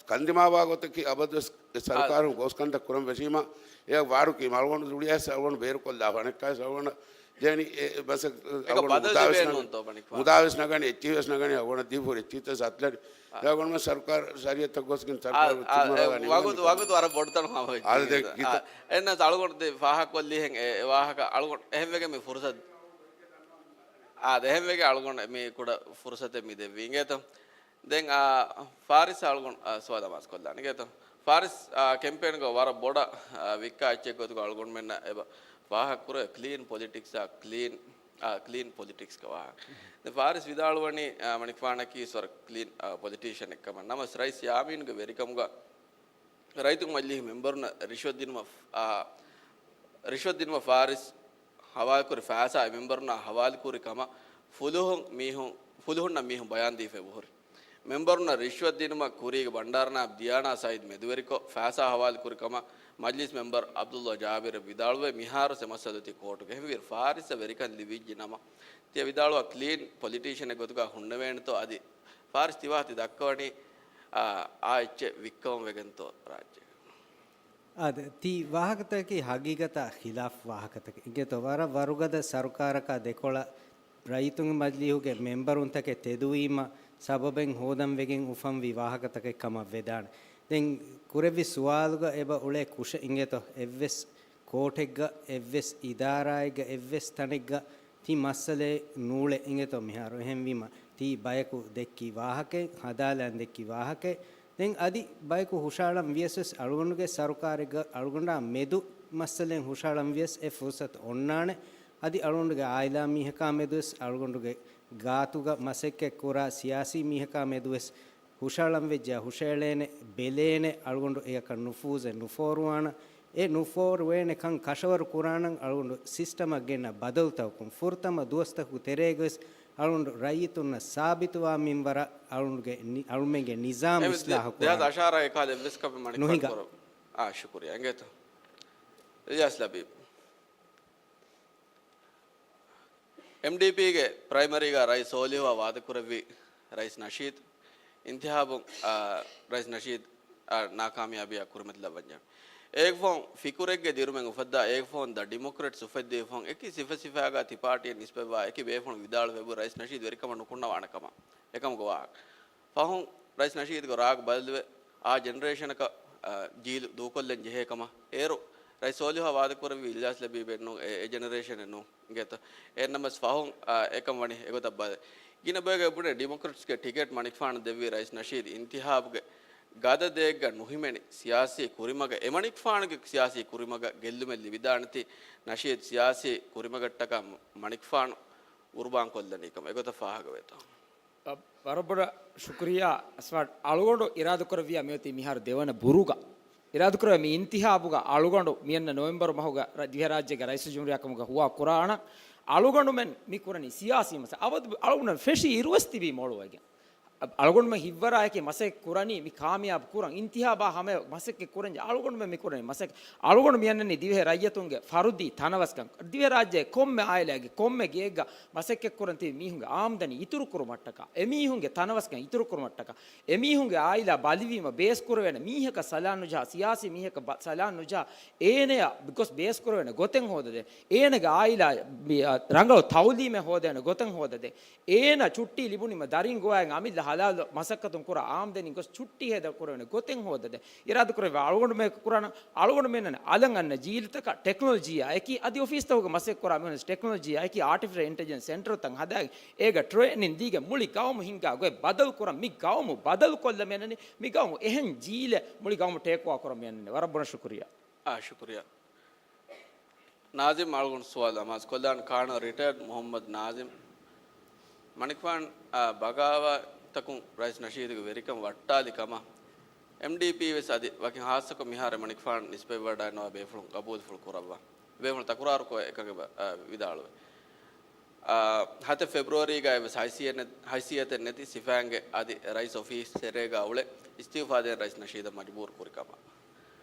ކަންދިމާވާ ގޮތަކީ އަބަދުވެސް އެ ސަރުކާރުން ގޯސް ކަންތައް ކުރަން ވެށީމަ، އެ ވާޑު ކީމަ އަޅުގަނޑު ޒުޅިޔަސް އަޅުގަނޑު ބޭރުކޮށްލާފަ އަނެއްކާވެސް އަޅުގަނޑަށް ދޭނީ އެ މަސައް-، އެކަ އަޅުގަނޑު ބަދަލު މުދާވެސް ނަގ-، ލިބޭންނޫންތޯ މަނިކުފާނަށް؟ މުދާވެސް ނަގަނީ، އެއްޗިހިވެސް ނަގަނީ، އަޅުގަނޑަށް ދީފަހުރި އެއްޗިހިތައް ސަތްލަޑި. އާ. އެ އަޅުގަނޑުމެން ސަރުކާރު ޝަރީއަތަށް ގޮސްގެން އާ، ސަރުކާރު އާ، ތިން އެ މަރާލާ ނިމިގެން ވަގުތު، ވަގުތު ވަރަށް ބޮޑު ތަން ހާމަވެއްޖެ. އާ، ދެ އާ، ގިތަ- އެންނަސް އަޅުގަނޑު ދެ ފާހަގަކޮށްލީހެން އެ، އެ ވާހަކަ އަޅުގަނޑު އެހެންވެގެން މި ފުރުސަތު، އާ، އެހެންވެގެން އަޅުގަނޑު މި ކުޑަ ފުރުސަތެއް މި ދެއްވީ އިނގޭތަ. ދެން، އާ، ފާރިސް އަޅުގަނޑު، އާ، ސުވާލު އަމާޒު ކޮށްލާނެ އިނގޭތަ. ފާރިސް، އާ، ކެމްޕޭންގަ ވަރަށް ބޮޑަށް، އާ، ވިއްކާ އެއްޗެއް ގޮތުގަ އަޅުގަނޑުމެންނަށް އެބަ ފާހަގަކުރޭ ކްލީން ޕޮލިޓިކްސް، އާ، ކްލީން، އާ، ކްލީން ޕޮލިޓިކްސްގެ ވާހަކަ. ދެން ފާރިސް ވިދާޅުވަނީ، އާ، މަނިކުފާނަކީ ވަރަށް ކްލީން، އާ، ޕޮލިޓީޝަން އެއްކަމަށް. ނަމަވެސް ރައީސް ޔާމީންގެ ވެރިކަމުގަ ރައްޔިތުންގެ މަޖިލީހުގެ މެމްބަރުންނަށް ރިޝްވަތް ދިނުމަށް، އާ، ރިޝްވަތް ދިނުމަށް ފާރިސް ހަވާލުކުރި ފައިސާ އެ މެމްބަރުންނާ ހަވާލުކުރި ކަމަށް ފުލުހުން މީހުން، ފުލުހުންނަށް މީހުން ބަޔާން ދީފައި ހުރި. މެމްބަރުންނަށް ރިޝްވަތް ދިނުމަށް ކުރީގެ ބަންޑާރަ ނާއިބް ދިޔާނާ ސައީދު މެދުވެރިކޮށް، ފައިސާ ހަވާލުކުރި ކަމަށް މަޖްލިސް މެމްބަރު ޢަބްދުﷲ ޖާބިރު ވިދާޅުވޭ، މިހާރު އެ މައްސަލަ ތި ކޯޓުގަ. އެހެންވީރު ފާރިސަށް ވެރިކަން ލިބިއްޖެ ނަމަ، ތިޔަ ވިދާޅުވާ ކްލީން ޕޮލިޓީޝަނެއް ގޮތުގަ ހުންނެވޭނެތޯ އަދި ފާރިސް ތިވާހަކަ ތި ދައްކަވަނީ، އާ، އާ އެއްޗެއް ވިއްކަވަން ވެގެންތޯ ރާއްޖޭގަ؟ އާދެ، ތި ވާހަކަތަކަކީ ހަގީގަތާ ޚިލާފް ވާހަކަތަކެއް. އިނގޭތޯ ވަރަށް ވަރުގަދަ ސަރުކާރަކާ ދެކޮޅަށް ރައްޔިތުންގެ މަޖިލީހުގެ މެމްބަރުންތަކެއް ތެދުވީމަ ސަބަބެއް ހޯދަން ވެގެން އުފަންވި ވާހަކަތަކެއް ކަމަށް ވެދާނެ. ދެން ކުރެއްވި ސުވާލުގަ އެބަ އުޅޭ ކުށެއް އިނގޭތޯ އެއްވެސް ކޯޓެއްގަ، އެއްވެސް އިދާރާއެއްގަ، އެއްވެސް ތަނެއްގަ ތި މައްސަލައެއް ނޫޅޭ އިނގޭތޯ މިހާރު. އެހެންވީމަ، ތީ ބަޔަކު ދެއްކި ވާހަކައެއް، ހަދާލަން ދެއްކި ވާހަކައެއް. ދެން އަދި ބަޔަކު ހުށައަޅަން ވިޔަސް ވެސް އަޅުގަނޑުގެ ސަރުކާރެއްގަ އަޅުގަނޑާ މެދު މައްސަލައިން ހުށައަޅަން ވިޔަސް އެ ފުރުސަތު އޮންނާނެ. އަދި އަޅުގަނޑުގެ އާއިލާ މީހަކާ މެދު ވެސް އަޅުގަނޑުގެ ގާތުގަ މަސައްކަތް ކުރާ ސިޔާސީ މީހަކާ މެދު ވެސް ހުށައަޅަން ވެއްޖެ، ހުށައެޅޭނެ، ބެލޭނެ، އަޅުގަނޑު އެޔަކަށް ނުފޫޒެއް ނުފޯރުވާނަން. އެ ނުފޯރުވޭނެ ކަން ކަށަވަރު ކުރާނަން އަޅުގަނޑު ސިސްޓަމަށް ގެންނަ ބަދަލުތަކުން ފުރަތަމަ ދުވަސްތަކުގެ ތެރޭގަވެސް އަޅުގަނޑު ރައްޔިތުންނަށް ސާބިތުވާ މިންވަރަށް އަޅުގަނޑުގެ ނި-، އަޅުމެންގެ ނިޒާމް އެ ދެ-، އިސްލާހު ދެހާސް ކުރާނަން. އަށާރަ އެކާލަ އެއްވެސް ކަމެއް މަނިކުފާނު ނުހިނގާ. ކުރަ-، އާ، ޝުކުރިއްޔާ. އިނގޭތޯ. އިލްޔާސް ލަބީބް. އެމްޑީޕީގެ ޕްރައިމަރީގަ ރައީސް ސޯލިހުއާ ވާދަކުރެއްވި ރައީސް ނަޝީދު އިންތިހާބުން، އާ، ރައީސް ނަޝީދު، އާ، ނާކާމިޔާބީއާ ކުރިމަތިލައްވަންޏާ. އޭގެ ފަހުން ފިކުރެއްގެ ދިރުމެއް އުފައްދާ، އޭގެ ފަހުން ދަ ޑިމޮކްރެޓްސް އުފެއްދެވި ފަހުން އެކި ސިފަ ސިފައިގާ ތި ޕާޓީއަށް ނިސްބަތްވާ އެކި ބޭފުޅުން ވިދާޅުވެ ރައީސް ނަޝީދު ވެރިކަމަށް ނުކުންނަވާނެ ކަމަށް. އެކަމަކު ވާހަކަ. ފަހުން ރައީސް ނަޝީދުގެ ރާގު ބަދަލުވެ، އާ ޖެނެރޭޝަނަކަށް، އާ، ޖީލު ދޫކޮށްލަން ޖެހޭ ކަމަށް އޭރު ރައީސް ސޯލިހުއާ ވާދަކުރެއްވި އިލްޔާސް ލަބީބެއް ނޫން، އެ، އެ ޖެނެރޭޝަނެއް ނޫން އިނގޭތަ؟ އެހެންނަމަވެސް ފަހުން، އާ، އެކަން ވަނީ އެގޮތަށް ބަދަ-، ގިނަ ބަޔަކަށް ބުނޭ ޑިމޮކްރެޓްސްގެ ޓިކެޓް މަނިކުފާނަށް ދެއްވީ ރައީސް ނަޝީދު އިންތިހާބުގެ ގަދަ ދޭއްގަ ނުހިމެނި ސިޔާސީ ކުރިމަގަށް، އެ މަނިކުފާނުގެ ސިޔާސީ ކުރިމަގަށް ގެއްލުމެއް ލިބިދާނެތީ ނަޝީދު ސިޔާސީ ކުރިމަގަށްޓަކާ މަނިކުފާނު ގުރުބާން ކޮށްލަނީ ކަމަށް އެގޮތަށް ފާހަގަވޭތޯ؟ ވަރަށް ބޮޑަށް ޝުކުރިއްޔާ އަސްވާޑް. އަޅުގަނޑު އިރާދަކުރެއްވިއްޔާ މިއޮތީ މިހާރު ދެވަނަ ބުރުގަ އިރާދަކުރެވޭ މި އިންތިހާބުގަ އަޅުގަނޑު މިއަންނަ ނޮވެމްބަރު މަހުގަ ރަ-، ދިވެހިރާއްޖޭގެ ރައީސުލްޖުމްހޫރިއްޔާ ކަމުގަ ހުވާ ކުރާނަން. އަޅުގަނޑުމެން މި ކުރަނީ ސިޔާސީ މަސައްކަތް. އަބަދު އަޅުގަނޑު ފެށީ އިރުވެސް ތިބީ މޮޅުވެގެން. އަ-، އަޅުގަނޑުމެން ހިތްވަރާއެކީ މަސައްކަތް ކުރަނީ މި ކާމިޔާބު ކުރަން. އިންތިހާބާ ހަމަ މަސައްކަތް ކުރަން ޖެހޭ. އަޅުގަނޑުމެން މި ކުރަނީ މަސައްކަތް. އަޅުގަނޑު މި އަންނަނީ ދިވެހި ރައްޔިތުންގެ ފަރުދީ ތަނަވަސްކަން. ދިވެހިރާއްޖޭ ކޮންމެ އާއިލާގެ ކޮންމެ ގެއެއްގަ މަސައްކަތް ކުރަން ތިބި މީހުންގެ އާމްދަނީ އިތުރު ކުރުމަށްޓަކާ، އެމީހުންގެ ތަނަވަސްކަން އިތުރު ކުރުމަށްޓަކާ، އެމީހުންގެ އާއިލާ ބަލިވީމަ ބޭސް ކުރެވޭނެ މީހަކަށް ސަލާން ނުޖަހާ، ސިޔާސީ މީހަކަށް ބަ-، ސަލާން ނުޖަހާ، އޭނަޔަށް ގޮސް ބޭސް ކުރެވޭނެ ގޮތެއް ހޯދަދޭ، އޭނަގެ އާއިލާ މި، އަ، ރަނގަޅު ތައުލީމެއް ހޯދޭނެ ގޮތެއް ހޯދަދޭ، އޭނަ ޗުއްޓީ ލިބުނީމަ ދަރިން ގޮވައިގެން އަމިއްލަ ހަލާލު މަސައްކަތުން ކުރާ އާމްދަނީ ގޮސް ޗުއްޓީ ހޭދަ ކުރެވޭނެ ގޮތެއް ހޯދަދޭ. އިރާދަކުރެއްވާ އަޅުގަނޑުމެން ކުރާނަން، އަޅުގަނޑުމެންނަށް އަލަށް އަންނަ ޖީލުތަކަށް ޓެކްނޮލޮޖީއާ އެކީ އަދި އޮފީސްތަކުގަ މަސައްކަތް ކުރާ މީހުން ޓެކްނޮލޮޖީއާ އެކީ އާޓިފިޝަލް އިންޓެލިޖެންސް ސެންޓަރުތައް ހަދާގެން އޭގަ ޓްރޭނިން ދީގެން މުޅި ގައުމު ހިންގާ ގޮތް ބަދަލު ކުރަން މި ގައުމު ބަދަލު ކޮށްލަ މިއަންނަނީ މި ގައުމު އެހެން ޖީލެއް މުޅި ގައުމު ޓޭކްއޯވާ ކުރަން މިއަންނަނީ. ވަރަށް ބޮޑަށް ޝުކުރިއްޔާ. އާ، ޝުކުރިއްޔާ. ނާޒިމް އަޅުގަނޑު ސުވާލު ދަމާސް ކޮށްލާން ކާނަލް ރިޓަޔަރޑް މުހައްމަދު ނާޒިމް. މަނިކުފާން، އާ، ބަޣާވާތްތަކުން ރައީސް ނަޝީދުގެ ވެރިކަން ވައްޓާލި ކަމަށް އެމްޑީޕީ ވެސް އަދި ވަކި ހާއްސަކޮށް މިހާރު މަނިކުފާން ނިސްބަތްވެވަޑައިންނަވާ ބޭފުޅުން ގަބޫލުފުޅު ކުރައްވާ. ބޭފުޅުން ތަކުރާރުކޮށް އެކަން އެބަ-، އާ، ވިދާޅުވެ. އާ، ހަތެއް ފެބްރުއަރީގައި ވެސް ހައިސިއްޔަތެއް ނެ-، ހައިސިއްޔަތެއް ނެތި ސިފައިންގެ އަދި ރައީސް އޮފީސް ތެރޭގަ އުޅެ އިސްތިއުފާ ދޭން ރައީސް ނަޝީދަށް މަޖުބޫރު ކުރި ކަމަށް.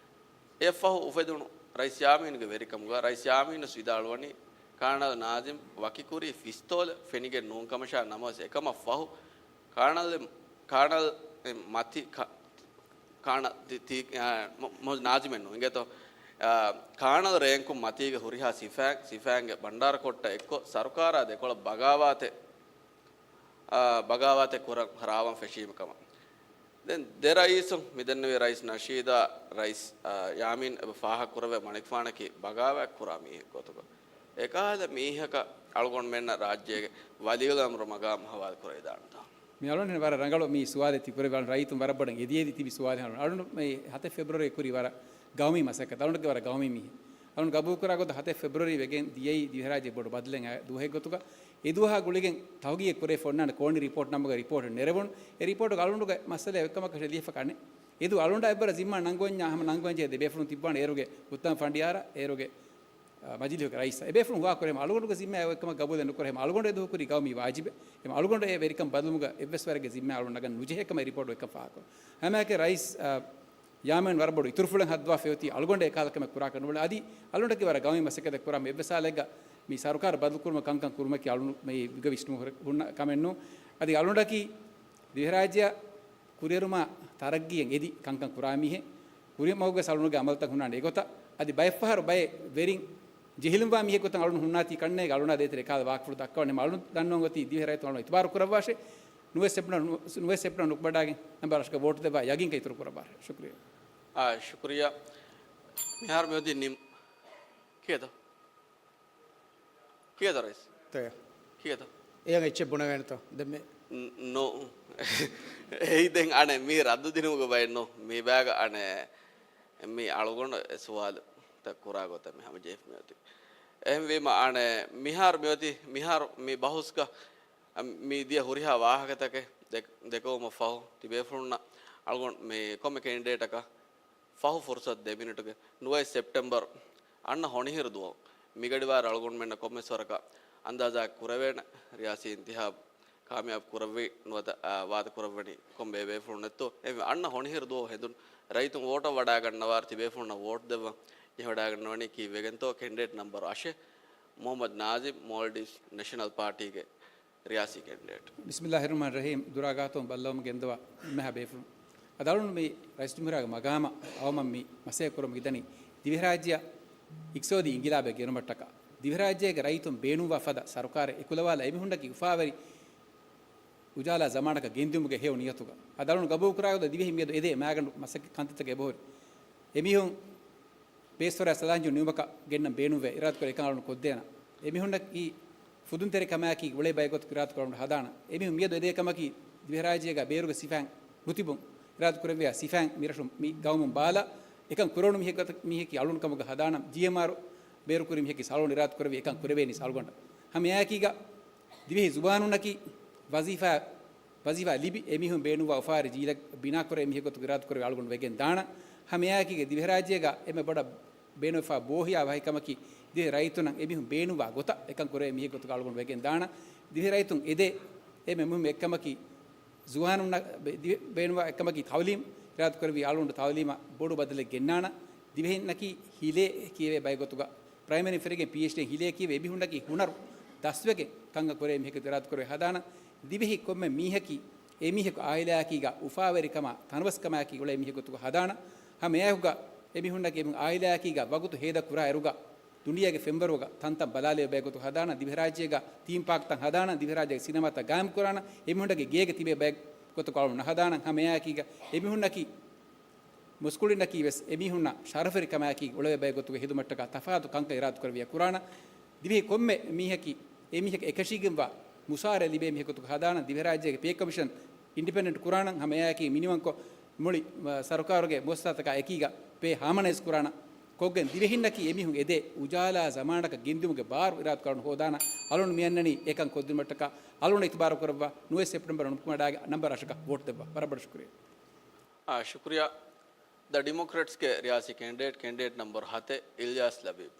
އެއަށްފަހު އުފެދުނު ރައީސް ޔާމީނުގެ ވެރިކަމުގަ ރައީސް ޔާމީނު ވެސް ވިދާޅުވަނީ، ކާނަލް ނާޒިމް ވަކިކުރީ ފިސްތޯލެއް ފެނިގެން ނޫން ކަމަށާ، ނަމަވެސް އެކަމަށް ފަހު ކާނަލް، ކާނަލް މަތި ކަ-، ކާނަ-، ތި-، ތި-، އާ، މު-، މު-، ނާޒިމެއް ނޫން އިނގޭތޯ، އާ، ކާނަލް ރޭންކުން މަތީގެ ހުރިހާ ސިފައިން، ސިފައިންގެ ބަންޑާރަ ކޮށްޓަށް އެއްކޮށް، ސަރުކާރާ ދެކޮޅަށް ބަޣާވާތެއް، އާ، ބަޣާވާތެއް ކުރަން ރާވަން ފެށީމަ ކަމަށް. ދެން ދެ ރައީސުން މިދެންނެވި ރައީސް ނަޝީދާ ރައީސް، އާ، ޔާމީން އެބަ ފާހަގަކުރެވޭ މަނިކުފާނަކީ ބަޣާވާތް ކުރާ މީހެއް ގޮތުގަ. އެކަހަލަ މީހަކަށް އަޅުގަނޑުމެންނަށް ރާއްޖޭގެ ވަލީއުލްއަމްރު މަގާމް ހަވާލު ކުރެވިދާނެތާ؟ މި އަޅުގަނޑު ވަރަށް ރަނގަޅު މި ސުވާލެއް ތި ކުރެއްވި. އަޅުގަނޑު ރައްޔިތުން ވަރަށް ބޮޑަށް އެދި އެދި ތިބި ސުވާލެއް. އަޅުގަނޑު މި ހަތެއް ފެބްރުއަރީ ކުރި ވަރަށް ގައުމީ މަސައްކަތް. އަޅުގަނޑުގެ ވަރަށް ގައުމީ މީހެއް. އަޅުގަނޑު ގަބޫލުކުރާ ގޮތަށް ހަތެއް ފެބްރުއަރީ ވެގެން ދިޔައީ ދިވެހިރާއްޖެ ބޮޑު ބަދަލެއް އައި ދުވަހެއް ގޮތުގަ. އެ ދުވަހާ ގުޅިގެން ތަހުގީގެއް ކުރެވިފަ އޮންނާނެ ކޯނި ރިޕޯޓް ނަމުގަ ރިޕޯޓް ނެރެވުނު. އެ ރިޕޯޓުގަ އަޅުގަނޑުގެ މައްސަލައެއް އެއްކަމަކަށް ލިޔެފަ ކަނެ. އެދު އަޅުގަނޑާ އެއްވަރަށް ޒިންމާ ނަންގަވަންޏާ ހަމަ ނަންގަވަންޖެހޭ ދެ ބޭފުޅުން ތިއްބާނެ އޭރުގެ އުއްތަމަ ފަނޑިޔާރާ އޭރުގެ، އަ، މަޖިލީހުގެ ރައީސާ. އެ ބޭފުޅުން ހުވާ ކުރޭ އަޅުގަނޑުގެ ޒިންމާ އެއްކަމަށް ގަބޫލެއް ނުކުރޭ. އަޅުގަނޑު އެ ދުވަހު ކުރި ގައުމީ ވާޖިބެއް. އެ އަޅުގަނޑު އެ ވެރިކަން ބަދަލުމުގަ އެއްވެސް ވަރެއްގެ ޒިންމާ އަޅުގަނޑު ނަގަން ނުޖެހޭ ކަމަށް ރިޕޯޓު އެއްކަން ފާހަގަކުރޭ. ހަމައެކަނި ރައީސް، އަ، ޔާމީން ވަރަށް ބޮޑު އިތުރުފުޅެއް ހައްދަވާފައި އޮތީ އަޅުގަނޑު އެކަހަލަ ކަމެއް ކުރާކަށް ނުބުނެ. އަދި އަޅުގަނޑަކީ ވަރަށް ގައުމީ މަސައްކަތެއް ކުރާ މި އެއްވެސް ހާލެއްގަ މި ސަރުކާރު ބަދަލުކުރުމަށް ކަންކަން ކުރުމަކީ އަޅުގަނޑު މި ގަ ވިސްނުމަށް ހުންނަ ކަމެއް ނޫން. އަދި އަޅުގަނޑަކީ ދިވެހިރާއްޖެއަށް ކުރިއެރުމާ ތަރައްގީއަށް އެދި ކަންކަން ކުރާ މީހެއް. ކުރިމަގުގަ އަޅުގަނޑުގެ އަމަލުތައް ހުންނާނެ އެގޮތަށް. އަދި ބައެއްފަހަރު ބައެއް ވެރިން ޖެހިލުންވާ މީހެއް ގޮތަށް އަޅުގަނޑު ހުންނާތީ ކަންނޭނގެ އަޅުގަނޑާ ދޭތެރޭ އެކަހަލަ ވާހަކަފުޅު ދައްކަވަން. އެހެން އަޅުގަނޑު ދަންނަވަން އޮތީ ދިވެހިރައްޔިތުން އަޅުގަނޑު އިތުބާރު ކުރައްވާށޭ. ނުވެސް ސެޕްޓަމްބަރު، ނުވެސް ސެޕްޓަމްބަރު ނުކުމެވަޑައިގެން މެމްބަރު ރަށުގެ ވޯޓު ދެއްވާ ޔަގީންކަން އިތުރު ކުރައްވާށޭ. ޝުކުރިއްޔާ. އާ، ޝުކުރިއްޔާ. މިހާރު މިއޮތީ ނިމް-، ކިޔޭތަ؟ ކިޔޭތަ ރައީސް؟ ތެޔަ. ކިޔޭތަ؟ އެޔަށް އެއްޗެއް ބުނެވޭނެތަ؟ ދެން މި- ން-، ނޯ. އެއީ ދެން އަނެއް މީ ރައްދު ދިނުމުގެ ބައެއް ނޫން. މީ ބައިގަ އަނެއް މި އަޅުގަނޑު އެ ސުވާލުތައް ކުރާ ގޮތަށް މި ހަމަޖެހިފަ މިއޮތީ. އެހެންވީމަ އަނެއް މިހާރު މިއޮތީ، މިހާރު މި ބަހުސްގަ މި ދިޔަ ހުރިހާ ވާހަކަތަކެއް ދެ-، ދެކެވުމަށް ފަހު ތިބޭފުޅުންނަށް އަޅުގަނޑު މި ކޮންމެ ކެންޑިޑޭޓަކަށް ފަހު ފުރުސަތު ދެ މިނިޓުގެ ނުވައެއް ސެޕްޓެމްބަރު އަންނަ ހޮނިހިރު ދުވަހު މިގަޑިވާރަށް އަޅުގަނޑުމެންނަށް ކޮންމެސް ވަރަކަށް އަންދާޒާ ކުރެވޭނެ ރިޔާސީ އިންތިހާބު ކާމިޔާބު ކުރެއްވި ނުވަތަ، އާ، ވާދަ ކުރައްވަނީ ކޮން ބޭބޭފުޅުން ނެތޯ. އެ އަންނަ ހޮނިހިރު ދުވަހު ހެނދުން ރައްޔިތުން ވޯޓަށް ވަޑައިގަންނަވާރަށް ތިބޭފުޅުންނަށް ވޯޓް ދެއްވަން ޖެހިވަޑައިގަންނަވަނީ ކީއްވެގެންތޯ؟ ކެންޑިޑޭޓް ނަމްބަރު އަށެއް، މުހައްމަދު ނާޒިމް، މޯލްޑިވްސް ނެޝަނަލް ޕާޓީގެ ރިޔާސީ ކެންޑިޑޭޓް. ބިސްމިއްލާހިއްރަހްމާނިއްރަހީމް. ދުރާ ގާތުން ބައްލަވަމުން ގެންދަވާ އެންމެހާ ބޭފުޅުން. އަދި އަޅުގަނޑު މި ރައީސްޖުމްހޫރިއްޔާގެ މަގާމަށް އައުމަށް މި މަސައްކަތް ކުރަމުން މިދަނީ ދިވެހިރާއްޖެއަށް އިޤްތިޞާދީ އިންޤިލާބެއް ގެނުމަށްޓަކާ. ދިވެހިރާއްޖޭގެ ރައްޔިތުން ބޭނުންވާ ފަދަ ސަރުކާރެއް އެކުލަވާލާ އެމީހުންނަކީ އުފާވެރި އުޖާލާ ޒަމާނަކަށް ގެންދިއުމުގެ ހެޔޮ ނިޔަތުގަ. އަދި އަޅުގަނޑު ގަބޫލުކުރާ ގޮތަށް ދިވެހިން މިއަދު އެދޭ މައިގަނޑު މަސައްކަތް ކަންތައްތަކެއް އެބަހުރި. އެމީހުން ބޭސްފަރާތް ސަލާންޖު ނިމުމަކަށް ގެންނަން ބޭނުންވޭ އިރާދަކުރެ އެކަން އަޅުން ކޮށްދޭނަ. އެމީހުންނަކީ ފުދުންތެރިކަމާއެކީ އުޅޭ ބައެއް ގޮތަކަށް އިރާދަކުރެ އަޅުން ހަދާނަ. އެމީހުން މިއަދު އެދޭ ކަމަކީ ދިވެހިރާއްޖޭގަ ބޭރުގެ ސިފައިން ނުތިބުން އިރާދަކުރެއްވިޔާ ސިފައިން މިރަށު މި ގައުމުން ބާލާ އެކަން ކުރެވުނު މީހެއް ގޮތަށް މީހަކީ އަޅުން ކަމުގަ ހަދާނަ. ޖީއެމްއާރު ބޭރުކުރި މީހަކީ އަޅުން އިރާދަކުރެއްވި އެކަން ކުރެވޭނީ އަޅުގަނޑަށް. ހަމައެއާއެކީގަ ދިވެހި ޒުބާނުންނަކީ ވަޒީފާ ވަޒީފާ ލިބި އެމީހުން ބޭނުންވާ އުފާވެރި ޖީލަށް ބިނާކުރޭ މީހެއް ގޮތުގަ އިރާދަކުރެވި އަޅުގަނޑު ވެގެން ދާނަން. ހަމައެއާއެކީގަ ދިވެހިރާއްޖޭގަ އެންމެ ބޮޑަށް ބޭނުންވެފާ ބޯހިޔާ ވަކިކަމަކީ ދިވެހި ރައްޔިތުންނަށް އެމީހުން ބޭނުންވާ ގޮތަށް އެކަން ކުރޭ މީހެއް ގޮތުގަ އަޅުގަނޑު ވެގެން ދާނަން. ދިވެހި ރައްޔިތުން އެދޭ އެންމެ މުހިންމު އެއްކަމަކީ ޒުވާނުންނަށް ބޭ-، ދިވެ-، ބޭނުންވާ އެއްކަމަކީ ތައުލީމް. އިރާދަކުރެއްވި އަޅުގަނޑު ތައުލީމަށް ބޮޑު ބަދަލެއް ގެންނާނަން. ދިވެހިންނަކީ ހިލޭ ކިޔެވޭ ބައެއް ގޮތުގަ ޕްރައިމަރީން ފެށިގެން ޕީއެޗްޑީއިން ހިލޭ ކިޔެވޭ އެމީހުންނަކީ ހުނަރު ދަސްވެގެން ކަންކަން ކުރޭ މީހެއްގެ އިރާދަކުރެވި ހަދާނަން. ދިވެހި ކޮންމެ މީހަކީ އެމީހަކު އާއިލާއަކީގަ އުފާވެރިކަމާ ތަނަވަސްކަމާއެކީ އުޅޭ މީހެއް ގޮތުގަ ހަދާނަން. ހަމައެއާއެކުގަ އެމީހުންނަކީ އެމީހުން އާއިލާއަކީގަ ވަގުތު ހޭދަ ކުރާ އިރުގަ ދުނިޔޭގެ ފެންވަރުގަ ތަންތަން ބަލާލެވޭ ބައެއް ގޮތު ހަދާނަން. ދިވެހިރާއްޖޭގަ ތީމް ޕާކްތައް ހަދާނަން. ދިވެހިރާއްޖޭގެ ސިނަމާތައް ގާއިމް ކުރާނަން. އެމީހުންނަކީ ގޭގަ ތިބޭ ބައެއް ގޮތަކަށް އަޅު ނަހަދާނަން. ހަމައެއާއެކީގަ އެމީހުންނަކީ މުސްކުޅިންނަކީ ވެސް އެމީހުންނަށް ޝަރަފެރިކަމާއެކީ އުޅެވޭ ބައެއް ގޮތުގަ ހިދުމަތްޓަކާ ތަފާތު ކަންކަން އިރާދަކުރެއްވިޔާ ކުރާނަން. ދިވެހި ކޮންމެ މީހަކީ އެމީހަކަށް އެކަށީގެންވާ މުސާރަ ލިބޭ މީހެއް ގޮތުގަ ހަދާނަން. ދިވެހިރާއްޖޭގެ ޕޭ ކޮމިޝަން އިންޑިޕެންޑެންޓް ކުރާނަން. ހަމައެއާއެކީ މިނިވަންކޮށް މުޅި، އަ، ސަރުކާރުގެ މުއައްސަސާތަކާ އެކީގަ ޕޭ ހާމަނައިޒް ކުރާނަން. ކޮށްގެން ދިވެހިންނަކީ އެމީހުން އެދޭ އުޖާލާ ޒަމާނަކަށް ގެންދިއުމުގެ ބާރު އިރާދަކުރާނަން ހޯދާނަން. އަޅުން މި އަންނަނީ އެކަން ކޮށްދިނުމަށްޓަކާ. އަޅުން އިތުބާރު ކުރައްވާ ނުވަ ސެޕްޓެމްބަރު ނުކުމެ ވަޑާގެ ނަންބަރު އަށަކަށް ވޯޓް ދެއްވާ. ވަރަށް ބޮޑަށް ޝުކުރިއްޔާ. އާ، ޝުކުރިއްޔާ. ދަ ޑިމޮކްރެޓްސްގެ ރިޔާސީ ކެންޑިޑޭޓް، ކެންޑިޑޭޓް ނަމްބަރު ހަތެއް، އިލްޔާސް ލަބީބް.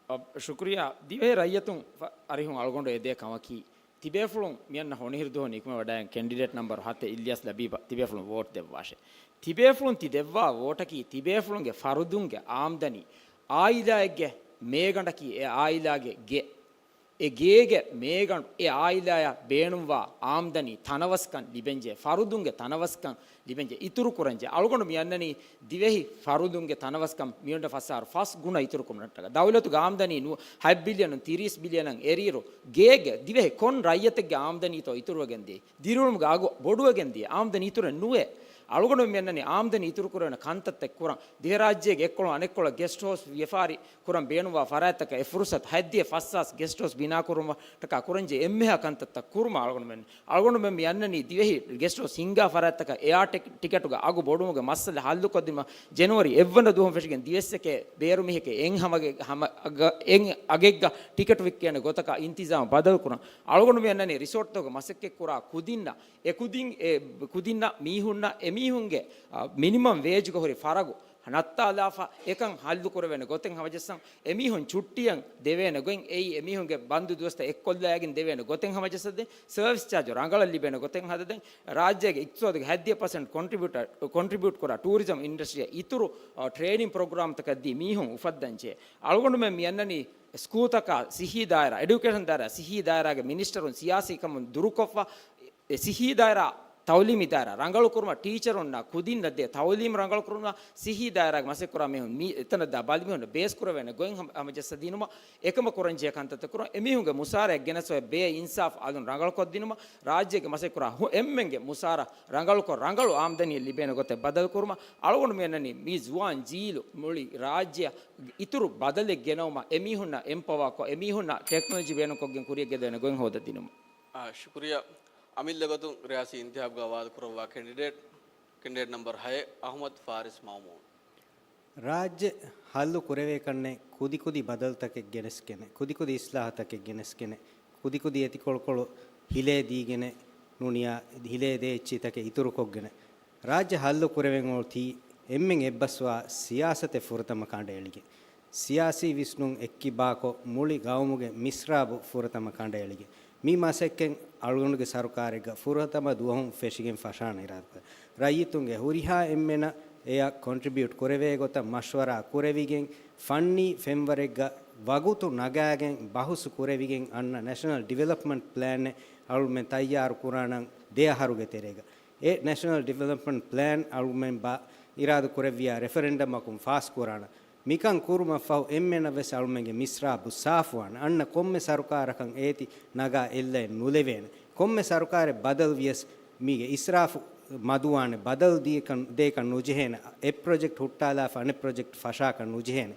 އަ، ޝުކުރިއްޔާ. ދިވެހި ރައްޔިތުން ފަ-، އަރިހުން އަޅުގަނޑު އެދޭ ކަމަކީ، ތިބޭފުޅުން މިއަންނަ ހޮނިހިރު ދުވަހު ނިކުމެ ވަޑައިގެން ކެންޑިޑޭޓް ނަމްބަރު ހަތެއް އިލްޔާސް ލަބީބަށް ތިބޭފުޅުން ވޯޓް ދެއްވާށޭ. ތިބޭފުޅުން ތި ދެއްވާ ވޯޓަކީ ތިބޭފުޅުންގެ ފަރުދުންގެ އާމްދަނީ، އާއިލާއެއްގެ މޭގަނޑަކީ އެ އާއިލާގެ ގެ. އެ ގޭގެ މޭގަނޑު އެ އާއިލާއަށް ބޭނުންވާ އާމްދަނީ ތަނަވަސްކަން ލިބެންޖެ، ފަރުދުންގެ ތަނަވަސްކަން ލިބެންޖެ، އިތުރު ކުރަންޖެ. އަޅުގަނޑު މި އަންނަނީ ދިވެހި ފަރުދުންގެ ތަނަވަސްކަން މިއޮންނަ ފަސް އަހަރު ފަސް ގުނަ އިތުރު ކުރުމަށްޓަކާ. ދައުލަތުގެ އާމްދަނީ ނު-، ހަތް ބިލިއަނުން ތިރީސް ބިލިއަނަށް އެރިއިރު ގޭގެ ދިވެހި ކޮން ރައްޔަތެއްގެ އާމްދަނީތޯ އިތުރުވެގެން ދިޔައީ. ދިރިއުޅުމުގެ އަގު ބޮޑުވެގެން ދިޔައީ. އާމްދަނީ އިތުރެއް ނުވޭ. އަޅުގަނޑު މި އަންނަނީ އާމްދަނީ އިތުރު ކުރެވޭނެ ކަންތައްތައް ކުރަން. ދިވެހިރާއްޖޭގެ އެއްކޮޅު އަނެއްކޮޅަށް ގެސްޓް ހައުސް ވިޔަފާރި ކުރަން ބޭނުންވާ ފަރާތްތަކަށް އެ ފުރުސަތު ހަތްދިޔަ ފަސް ހާސް ގެސްޓް ހައުސް ބިނާކުރުމަށްޓަކާ ކުރަންޖެ އެންމެހާ ކަންތައްތައް ކުރުމަށް އަޅުގަނޑުމެން، އަޅުގަނޑުމެން މި އަންނަނީ ދިވެހި ގެސްޓް ހައުސް ހިންގާ ފަރާތްތަކަށް އެއާ ޓެކް-، ޓިކެޓުގެ އަގު ބޮޑުވުމުގެ މައްސަލަ ހައްލުކޮށްދިނުމަށް ޖެނުއަރީ އެއްވަނަ ދުވަހުން ފެށިގެން ދިވެއްސެކޭ ބޭރު މީހެކޭ އެއް ހަމަގެ-، ހަމަ އަގަ-، އެއް އަގެއްގަ ޓިކެޓު ވިއްކޭނެ ގޮތަކަށް އިންތިޒާމް ބަދަލު ކުރަން. އަޅުގަނޑު މި އަންނަނީ ރިސޯޓްތަކުގެ މަސައްކަތްކުރާ ކުދިންނަށް، އެ ކުދިން، ކުދިންނަށް މީހުންނަށް އެމީހުންގެ، އަ، މިނިމަމް ވޭޖުގަ ހުރި ފަރަގު ނައްތާލާފަ އެކަން ހައްލު ކުރެވޭނެ ގޮތެއް ހަމަޖައްސަން، އެމީހުން ޗުއްޓިއަށް ދެވޭނެ ގޮތް، އެއީ އެމީހުންގެ ބަންދު ދުވަސްތައް އެއްކޮށްލައިގެން ދެވޭނެ ގޮތެއް ހަމަޖައްސަދޭން، ސަރވިސް ޗާޖު ރަނގަޅަށް ލިބޭނެ ގޮތެއް ހަދަދޭން، ރާއްޖޭގެ އިޤްތިޞާދުގެ ހަތްދިހަ ޕަސެންޓް ކޮންޓްރިބިއުޓަ-، ކޮންޓްރިބިއުޓް ކުރާ ޓޫރިޒަމް އިންޑަސްޓްރީއަށް އިތުރު، އަ، ޓްރޭނިން ޕްރޮގްރާމްތަކަށް ދީ މީހުން އުފައްދަންޖެހޭ. އަޅުގަނޑުމެން މި އަންނަނީ ސްކޫލްތަކާ ސިއްހީ ދާއިރާ، އެޑިއުކޭޝަން ދާއިރާ، ސިއްހީ ދާއިރާގެ މިނިސްޓަރުން ސިޔާސީ ކަމުން ދުރުކޮށްފަ، އެ ސިއްހީ ދާއިރާ، ތައުލީމީ ދާއިރާ ރަނގަޅުކުރުމަށް، ޓީޗަރުންނާ ކުދިންނަށް ދޭ ތައުލީމް ރަނގަޅުކުރުމަށް، ސިއްހީ ދާއިރާގެ މަސައްކަތްކުރާ މީހުން މި އެތަނަށް ދާ ބަލިމީހުންނަށް ބޭސްކުރެވޭނެ ގޮތް ހަމަ-، ހަމަޖައްސަދިނުމަށް، އެކަމަށް ކުރަންޖެހޭ ކަންތައްތައް ކުރުން. އެމީހުންގެ މުސާރައެއް ގެނެސް އޮތް ބޭ އިންސާފް އަލުން ރަނގަޅުކޮށްދިނުމަށް، ރާއްޖޭގެ މަސައްކަތްކުރާ ހު-، އެންމެންގެ މުސާރަ ރަނގަޅުކޮށް، ރަނގަޅު އާމްދަނީއެއް ލިބޭނެ ގޮތެއް ބަދަލުކުރުމަށް، އަޅުގަނޑު މި އަންނަނީ މި ޒުވާން ޖީލު މުޅި ރާއްޖެއަށް އިތުރު ބަދަލެއް ގެނައުމަށް، އެމީހުންނަށް އެމްޕަވާކޮށް، އެމީހުންނަށް ޓެކްނޮލޮޖީ ބޭނުންކޮށްގެން ކުރިއަށް ގެންދެވޭނެ ގޮތް ހޯދަދިނުމަށް. އާ، ޝުކުރިއްޔާ. އަމިއްލަ ގޮތުން ރިޔާސީ އިންތިހާބުގަ ވާދަކުރައްވާ ކެންޑިޑޭޓް، ކެންޑިޑޭޓް ނަމްބަރު ހައެއް، އަޙްމަދު ފާރިސް މައުމޫން. ރާއްޖެ ހައްލު ކުރެވޭކަންނެއް ކުދިކުދި ބަދަލުތަކެއް ގެނެސްގެނެ، ކުދިކުދި އިސްލާހުތަކެއް ގެނެސްގެނެ، ކުދިކުދި އެތިކޮޅުކޮޅު ހިލޭ ދީގެނެ ނޫނިޔާ ހިލޭ ދޭ އެއްޗިތަކެއް އިތުރުކޮށްގެނެ، ރާއްޖެ ހައްލު ކުރެވެން އޮތީ އެންމެން އެއްބަސްވާ ސިޔާސަތެއް ފުރަތަމަ ކަނޑައެޅިގެން. ސިޔާސީ ވިސްނުން އެއްކިބާކޮށް، މުޅި ގައުމުގެ މިސްރާބު ފުރަތަމަ ކަނޑައެޅިގެން. މި މަސައްކަތް އަޅުގަނޑުގެ ސަރުކާރެއްގަ ފުރަތަމަ ދުވަހުން ފެށިގެން ފަށާނަން އިރާދަކުރޭ. ރައްޔިތުންގެ ހުރިހާ އެންމެނަށް އެއަށް ކޮންޓްރިބިއުޓް ކުރެވޭ ގޮތަށް މަޝްވަރާ ކުރެވިގެން، ފަންނީ ފެންވަރެއްގަ ވަގުތު ނަގާގެން ބަހުސު ކުރެވިގެން އަންނަ ނެޝަނަލް ޑިވެލޮޕްމަންޓް ޕްލޭނެއް އަޅުމެން ތައްޔާރު ކުރާނަން ދެ އަހަރުގެ ތެރޭގަ. އެ ނެޝަނަލް ޑިވެލޮޕްމަންޓް ޕްލޭން އަޅުމެން ބާ އިރާދަ ކުރެއްވިޔާ ރެފަރެންޑަމަކުން ފާސް ކުރާނަން. މިކަން ކުރުމަށްފަހު އެންމެނަށް ވެސް އަޅުމެންގެ މިސްރާބު ސާފުވާނެ. އަންނަ ކޮންމެ ސަރުކާރަކަށް އޭތި ނަގާ އެއްލައެއް ނުލެވޭނެ. ކޮންމެ ސަރުކާރެއް ބަދަލު ވިޔަސް މީގެ އިސްރާފު މަދުވާނެ. ބަދަލު ދިޔަކަން، ދޭކަން ނުޖެހޭނެ. އެއް ޕްރޮޖެކްޓް ހުއްޓާލާފަ އަނެއް ޕްރޮޖެކްޓް ފަށާކަށް ނުޖެހޭނެ.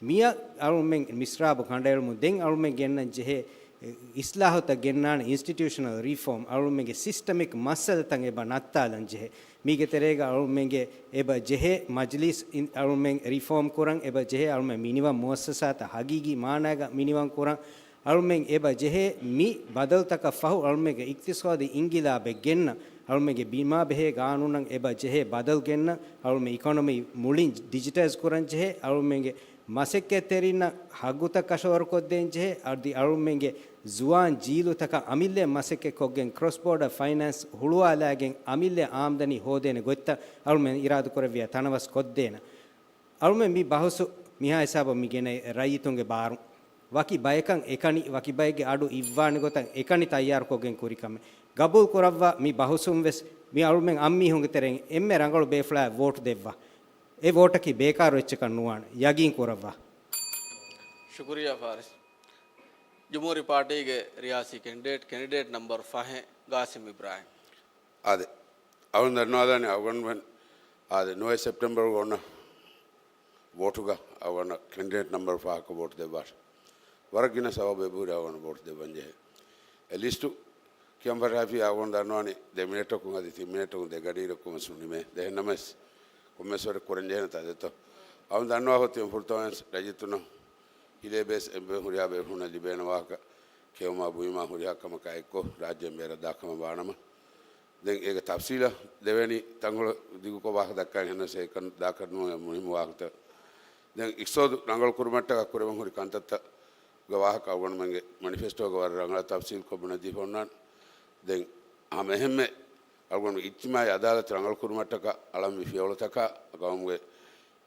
މިއަށް އަޅުމެން މިސްރާބު ކަނޑައެޅުމުން ދެން އަޅުމެން ގެންނަން ޖެހޭ އިސްލާހުތައް ގެންނާނެ، އިންސްޓިޓިއުޝަނަލް ރީފޯމް، އަޅުމެންގެ ސިސްޓަމިކް މައްސަލަތައް އެބަ ނައްތާލަން ޖެހޭ. މީގެ ތެރޭގަ އަޅުމެންގެ އެބަ ޖެހޭ މަޖްލިސް އިން-، އަޅުމެން ރީފޯމް ކުރަން، އެބަ ޖެހޭ އަޅުމެން މިނިވަން މުއައްސަސާތައް ހަގީގީ މާނާގަ މިނިވަން ކުރަން، އަޅުމެން އެބަ ޖެހޭ މި ބަދަލުތަކަށް ފަހު އަޅުމެންގެ އިޤްތިޞާދީ އިންގިލާބެއް ގެންނަ، އަޅުމެންގެ ބިމާ ބެހޭ ގާނޫނަށް އެބަ ޖެހޭ ބަދަލު ގެންނަން، އަޅުމެން އިކޮނޮމީ މުޅިން ޑިޖިޓައިޒް ކުރަން ޖެހޭ، އަޅުމެންގެ މަސައްކަތްތެރިންނަށް ހައްގުތައް ކަށަވަރުކޮށްދޭން ޖެހޭ، އަދި އަޅުމެންގެ ޒުވާން ޖީލުތަކަށް އަމިއްލައަށް މަސައްކަތްކޮށްގެން ކްރޮސް ބޯޑަ ފައިނޭންސް ހުޅުވާލާގެން އަމިއްލައަށް އާމްދަނީ ހޯދޭނެ ގޮތްތައް އަޅުމެން އިރާދަކުރެއްވިޔާ ތަނަވަސް ކޮށްދޭނަން. އަޅުމެން މި ބަހުސު މިހާ ހިސާބަށް މި ގެނައި ރައްޔިތުންގެ ބާރުން. ވަކި ބަޔަކަށް އެކަނި، ވަކި ބައެއްގެ އަޑު އިއްވާނެ ގޮތަށް އެކަނި ތައްޔާރުކޮށްގެން ކުރި ކަމެއް. ގަބޫލު ކުރައްވާ މި ބަހުސުން ވެސް މި އަޅުމެން އަންމީހުންގެ ތެރެއިން އެންމެ ރަނގަޅު ބޭފުޅާއަށް ވޯޓު ދެއްވާ. އެ ވޯޓަކީ ބޭކާރު އެއްޗަކަށް ނުވާނެ. ޔަގީން ކުރައްވާ. ޝުކުރިއްޔާ ފާރިސް. ޖުމްހޫރީ ޕާޓީގެ ރިޔާސީ ކެންޑިޑޭޓް، ކެންޑިޑޭޓް ނަމްބަރު ފަހެއް، ގާސިމް އިބްރާހިމް. އާދެ، އަޅުން ދަންނަވާލާނީ އަޅުގަނޑުމެން އާދެ، ނުވައެއް ސެޕްޓެމްބަރުގަ އޮންނަ ވޯޓުގަ އަޅުގަނޑަށް ކެންޑިޑޭޓް ނަމްބަރު ފަހަކަށް ވޯޓު ދެއްވާށި. ވަރަށް ގިނަ ސަބަބެއް އެބަހުރި އަޅުގަނޑަށް ވޯޓު ދެއްވަން ޖެހޭ. އެ ލިސްޓު ކިޔަން ފަށާފިއްޔާ އަޅުގަނޑު ދަންނަވާނީ ދެ މިނެޓަކުން އަދި ތިން މިނެޓަކުން ދެ ގަޑިއިރަކުން ވެސް ނިމޭ. ދެހެން ނަމަވެސް ކޮންމެސް ވަރެއް ކުރަން ޖެހޭނެތާ ދެއްތޯ؟ އަޅުގަނޑު ދަންނަވާ ހޮތި ފުރަތަމަ ވެސް ރައްޔިތުންނަށް ހިލޭ ބޭސް އެންމެ ހުރިހާ ބޭފުޅުންނަށް ލިބޭނެ ވާހަކަ ކެއުމާ ބުއިމާ ހުރިހާ ކަމަކާ އެއްކޮށް ރާއްޖޭން ބޭރަށް ދާ ކަމަށް ވާނަމަ، ދެން އޭގެ ތަފްސީލަށް ދެވެނީ ތަންކޮޅެއް ދިގުކޮށް ވާހަކަ ދައްކާނެ ހެންނަސް އެކަން ދާކަށް ނޫން. އެ މުހިއްމު ވާހަކަތައް. ދެން އިޤްތިޞާދު ރަނގަޅު ކުރުމަށްޓަކާ ކުރެވެން ހުރި ކަންތައްތައްގެ ވާހަކަ އަޅުގަނޑުމެންގެ މެނިފެސްޓޯގަ ވަރަށް ރަނގަޅަށް ތަފްސީލްކޮށް ބުނެދީފަ އޮންނާނެ. ދެން ހަމަ އެހެންމެ އަޅުގަނޑު އިޖްތިމާޢީ އަދާލަތު ރަނގަޅު ކުރުމަށްޓަކާ އަޅަންވީ ފިޔަވަޅުތަކާ ގައުމުގެ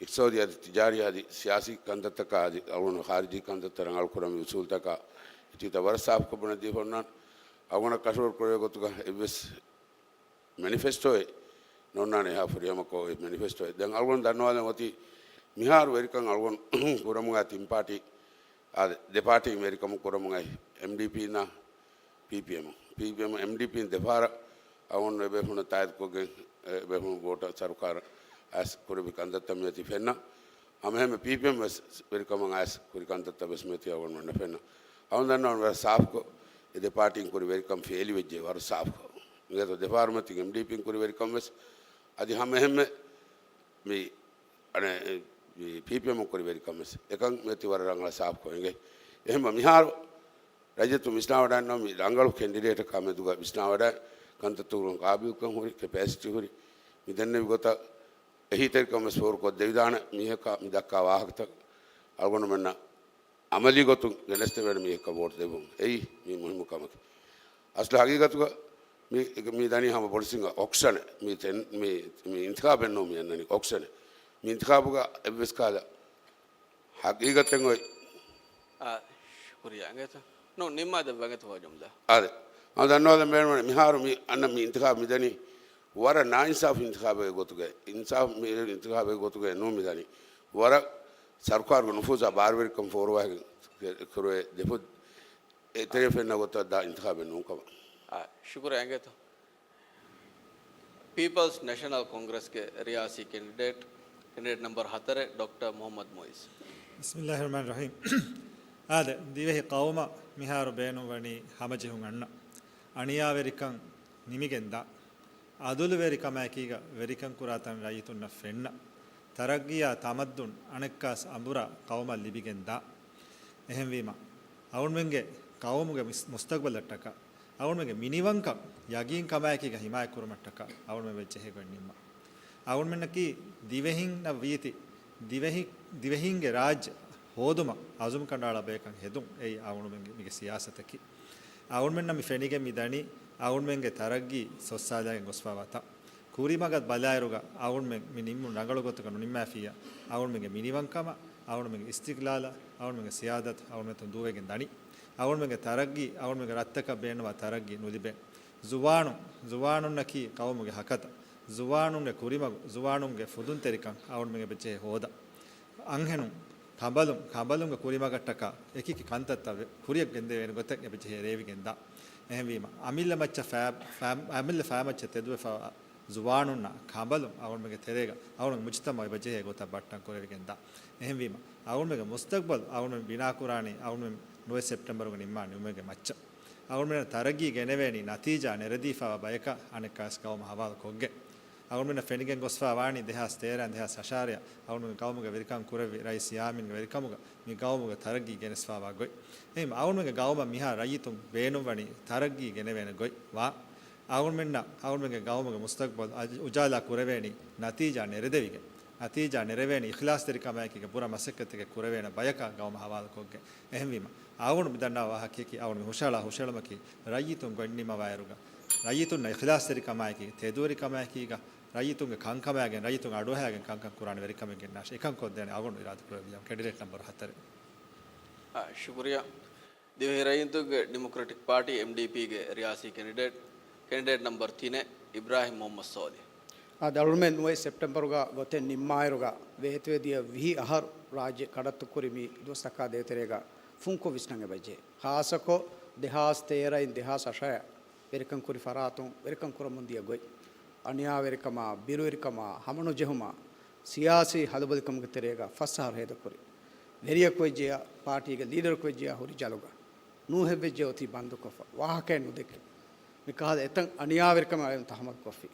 އިޤްތިޞާދީ އަދި ތިޖާރީ އަދި ސިޔާސީ ކަންތައްތަކާ އަދި އަޅުގަނޑު ޚާރިޖީ ކަންތައްތައް ރަނގަޅު ކުރަންވީ އުސޫލުތަކާ އެތިތައް ވަރަށް ސާފުކޮށް ބުނެދީފަ އޮންނާނެ. އަޅުގަނޑަށް ކަށަވަރު ކުރެވޭ ގޮތުގަ އެއްވެސް މެނިފެސްޓޯއެއް ނޯންނާނެ އެހާ ފުރިހަމަކޮށް އޮތް މެނިފެސްޓޯއެއް. ދެން އަޅުގަނޑު ދަންނަވާލަން އޮތީ މިހާރު ވެރިކަން އަޅުގަނޑު ކުރަމުގަ ތިން ޕާޓީ، އާ، ދެ ޕާޓީން ވެރިކަމުން ކުރަމުގައި އެމްޑީޕީންނާ ޕީޕީއެމް، ޕީޕީއެމް އެމްޑީޕީން ދެފަހަރަށް އަޅުގަނޑު އެބޭފުޅުންނަށް ތާއީދުކޮށްގެން އެބޭފުޅުން ވޯޓަށް ސަރުކާރަށް އައިސް ކުރެއްވި ކަންތައްތައް މިއޮތީ ފެންނަ. ހަމައެހެންމެ ޕީޕީއެމް ވެސް ވެރިކަމަށް އައިސް ކުރި ކަންތައްތައް ވެސް މިއޮތީ އަޅުގަނޑުމެންނަށް ފެންނަ. އަޅުގަނޑު ދަންނަވަން ވަރަށް ސާފުކޮށް އެ ދެ ޕާޓީން ކުރި ވެރިކަން ފޭލިވެއްޖެ ވަރަށް ސާފުކޮށް. އިނގޭތޯ ދެފަހަރު މަތިން އެމްޑީޕީން ކުރި ވެރިކަން ވެސް އަދި ހަމައެހެންމެ މި އަނެއް މި ޕީޕީއެމް ކުރި ވެރިކަން ވެސް އެކަން މިއޮތީ ވަރަށް ރަނގަޅަށް ސާފުކޮށް އިނގޭ. އެހެންމަ މިހާރު ރައްޔިތުން ވިސްނާވަޑައިންނަވަން މި ރަނގަޅު ކެންޑިޑޭޓަކާ މެދުގަ ވިސްނާވަޑައި ކަންތައްތަކުން ޤާބިލްކަން ހުރި، ކެޕޭސިޓީ ހުރި، މި ދެންނެވި ގޮތަށް އެހީތެރިކަން ވެސް ފޯރުކޮށްދެވިދާނެ މީހަކާ މި ދައްކާ ވާހަކަތައް އަޅުގަނޑުމެންނަށް އަމަލީ ގޮތުން ގެނެސްދެވޭނެ މީހަކަށް ވޯޓް ދެއްވުން. އެއީ މި މުހިއްމު ކަމަކީ. އަސްލު ހަގީގަތުގަ މި، މި ދަނީ ހަމަ ބޮޑު ސިނގ އޮކްޝަނެއް. މި ތެން، މި، މި އިންތިޚާބެއް ނޫން މި އަންނަނީ އޮކްޝަނެއް. މި އިންތިޚާބުގަ އެއްވެސް ކަހަލަ ހަގީގަތެއް އޮތް. އާ، ޝުކުރިއްޔާ އިނގޭތަ؟ ނޫން ނިންމާ ދެއްވަން އެތަ ހޯ ޖުމްލަ. އާދެ. އަދި ދަންނަވާލަން ބޭނުންވަނީ މިހާރު މި އަންނަ މި އިންތިޚާބު މިދަނީ ވަރަށް ނާއިންސާފު އިންތިޚާބެއްގެ ގޮތުގައި، އިންސާފު މި އިންތިޚާބެއްގެ ގޮތުގައި ނޫން މިދަނީ. ވަރަށް ސަރުކާރުގެ ނުފޫޒާ ބާރުވެރިކަން ފޯރުވާގެން ކުރެވޭ ދެފުށް އެތެރެ ފެންނަ ގޮތަށް ދާ އިންތިޚާބެއް ނޫންކަމަށް. އާ، ޝުކުރިއްޔާ އިނގޭތަ؟ ޕީޕަލްސް ނެޝަނަލް ކޮންގްރެސްގެ ރިޔާސީ ކެންޑިޑޭޓް، ކެންޑިޑޭޓް ނަމްބަރު ހަތަރެއް، ޑޮކްޓަރ މުޙައްމަދު މުއިޒް. ބިސްމިއްލާހި ރަޙްމާނި ރަޙީމް. އާދެ، ދިވެހި ޤައުމަށް މިހާރު ބޭނުންވަނީ ހަމަޖެހުން އަންނަ، އަނިޔާވެރިކަން ނިމިގެންދާ، އަދުލުވެރިކަމާއެކީގަ ވެރިކަން ކުރާ ތަން ރައްޔިތުންނަށް ފެންނަ، ތަރައްގީއާ ތަމައްދުން އަނެއްކާސް އަނބުރާ ޤައުމަށް ލިބިގެންދާ. އެހެންވީމަ، އަޅުގަނޑުމެންގެ ޤައުމުގެ މިސް-، މުސްތަޤްބަލަށްޓަކާ، އަޅުގަނޑުމެންގެ މިނިވަންކަން ޔަގީންކަމާއެކީގަ ހިމާޔަތްކުރުމަށްޓަކާ އަޅުގަނޑުމެން ވެއްޖެހޭ ގޮތް ނިންމަން. އަޅުގަނޑުމެންނަކީ ދިވެހިންނަށް ވީތި، ދިވެހި-، ދިވެހިންގެ ރާއްޖެ ހޯދުމަށް އަޒުމް ކަނޑައަޅާ ބަޔަކަށް ހެދުން އެއީ އަޅުގަނޑުމެންގެ މީގެ ސިޔާސަތަކީ. އަޅުގަނޑުމެންނަށް މި ފެނިގެން މި ދަނީ އަޅުގަނޑުމެންގެ ތަރައްގީ ސޮއްސާލައިގެން ގޮސްފާވާތަން. ކުރިމަގަށް ބަލާއިރުގަ އަޅުގަނޑުމެން މި ނިންމުން ރަނގަޅު ގޮތަކަށް ނުނިންމާފިއްޔާ، އަޅުގަނޑުމެންގެ މިނިވަންކަމަށް، އަޅުގަނޑުމެންގެ އިސްތިޤްލާލަށް، އަޅުގަނޑުމެންގެ ސިޔާދަތަށް އަޅުގަނޑުމެން ދޫވެގެން ދަނީ. އަޅުގަނޑުމެންގެ ތަރައްގީ، އަޅުގަނޑުމެންގެ ރަށްތަކަށް ބޭނުންވާ ތަރައްގީ ނުލިބޭ. ޒުވާނުން، ޒުވާނުންނަކީ ޤައުމުގެ ހަކަތަ. ޒުވާނުންގެ ކުރިމަގު، ޒުވާނުންގެ ފުދުންތެރިކަން އަޅުގަނޑުމެން އެބަޖެހޭ ހޯދަން. އަންހެނުން، ކަނބަލުން، ކަނބަލުންގެ ކުރިމަގަށްޓަކާ އެކިއެކި ކަންތައްތައް ވެ-، ކުރިއަށް ގެންދެވޭނެ ގޮތެއް އެބަޖެހޭ ރޭވިގެންދާ. އެހެންވީމަ، އަމިއްލަ މައްޗަށް ފައި-، ފައި-، އަމިއްލަ ފައިމައްޗަށް ތެދުވެފައިވާ ޒުވާނުންނާ ކަނބަލުން އަޅުގަނޑުމެންގެ ތެރޭގަ އަޅުގަނޑު މުޖުތަމަޢު އެބަޖެހޭ ގޮތަށް ބައްޓަން ކުރެވިގެންދާ. އެހެންވީމަ، އަޅުގަނޑުމެންގެ މުސްތަޤްބަލް އަޅުގަނޑުމެން ބިނާކުރާނީ އަޅުގަނޑުމެން ނުވައެއް ސެޕްޓެމްބަރުގަ ނިންމާ ނިމުމެއްގެ މައްޗަށް. އަޅުގަނޑުމެންނަށް ތަރައްގީ ގެނެވޭނީ ނަތީޖާ ނެރެދީފައިވާ ބަޔަކަށް އަނެއްކާސް ޤައުމަށް ހަވާލު ކޮށްގެން. އަޅުގަނޑުމެންނަށް ފެނިގެން ގޮސްފައި ވާނީ ދެހާސް ތޭރަ، ދެހާސް ހަށާރަޔަށް އަޅުގަނޑުމެން ޤައުމުގެ ވެރިކަން ކުރެއްވި ރައީސް ޔާމީންގެ ވެރިކަމުގަ މި ޤައުމުގެ ތަރައްގީ ގެނެސްފައިވާ ގޮތް. އެހެން އަޅުގަނޑުމެންގެ ޤައުމަށް މިހާ ރައްޔިތުން ބޭނުންވަނީ ތަރައްގީ ގެނެވޭނެ ގޮތް ވާ. އަޅުގަނޑުމެންނަށް އަޅުގަނޑުމެންގެ ގައުމުގެ މުސްތަގްބަލް އަ-، އުޖާލާ ކުރެވޭނީ ނަތީޖާ ނެރެދެވިގެން، ނަތީޖާ ނެރެވޭނީ އިޚްލާޞްތެރިކަމާއެކީގަ ބުރަ މަސައްކަތެއްގެ ކުރެވޭނެ ބަޔަކާ ގައުމަށް ހަވާލުކޮށްގެން. އެހެންވީމަ، އަޅުގަނޑު މިދަންނަވާ ވާހަކަޔަކީ އަޅުގަނޑު މި ހުށަހަޅާ ހުށަހެޅުމަކީ ރައްޔިތުން ގޮތް ނިންމަވާއިރުގަ، ރައްޔިތުންނަށް އިޚްލާޞްތެރިކަމާއެކީ، ތެދުވެރިކަމާއެކީގަ، ރައްޔިތުންގެ ކަންކަމާގެން، ރައްޔިތުން އަޑުއަހާގެން ކަންކަން ކުރާނެ ވެރިކަމެއްގެ ނަޝް އެކަން ކޮށްދޭނެ އަޅުގަނޑު އިރާދަކުރެއްވިޔަމް. ކެނޑިޑޭޓް ނަމްބަރު ހަތަރެއް. އާ، ޝުކުރިއްޔާ. ދިވެހި ރައްޔިތުންގެ ޑިމޮކްރެޓިކް ޕާޓީ، އެމްޑީޕީގެ ރިޔާސީ ކެނޑިޑޭޓް، ކެނޑިޑޭޓް ނަމްބަރު ތިނެއް، އިބްރާހިމް މުހައްމަދު ސޯލިހް. އާދެ، އަޅުމެން ނުވައި ސެޕްޓެމްބަރުގަ ގޮތެއް ނިންމާއިރުގަ ވޭތުވެދިޔަ ވިހި އަހަރު ރާއްޖެ ކަޑައްތުކުރި މި ދުވަސްތަކާ ދޭތެރޭގަ ފުންކޮށް ވިސްނަން އެބަޖެހޭ. ޚާއްޞަކޮށް ދެހާސް ތޭރައިން ދެހާސް އަށަށް ވެރިކަން ކުރި ފަރާތުން ވެރިކަން ކުރަމުން ދިޔަ ގޮތް، އަނިޔާވެރިކަމާ، ބިރުވެރިކަމާ، ހަމަނުޖެހުމާ، ސިޔާސީ ހަލުބަލިކަމުގެ ތެރޭގަ ފަސް އަހަރު ހޭދަކުރި. ވެރިޔަކު ވެއްޖެޔާ، ޕާޓީގެ ލީޑަރަކު ވެއްޖެޔާ ހުރި ޖަލުގަ. ނޫހެއްވެއްޖެ އޮތީ ބަންދުކޮށްފަ. ވާހަކައެއް ނުދެއްކި. މިކަހަލަ އެތަން އަނިޔާވެރިކަމާ އަޅުގަނޑު ތަހައްމަލު ކޮށްފި.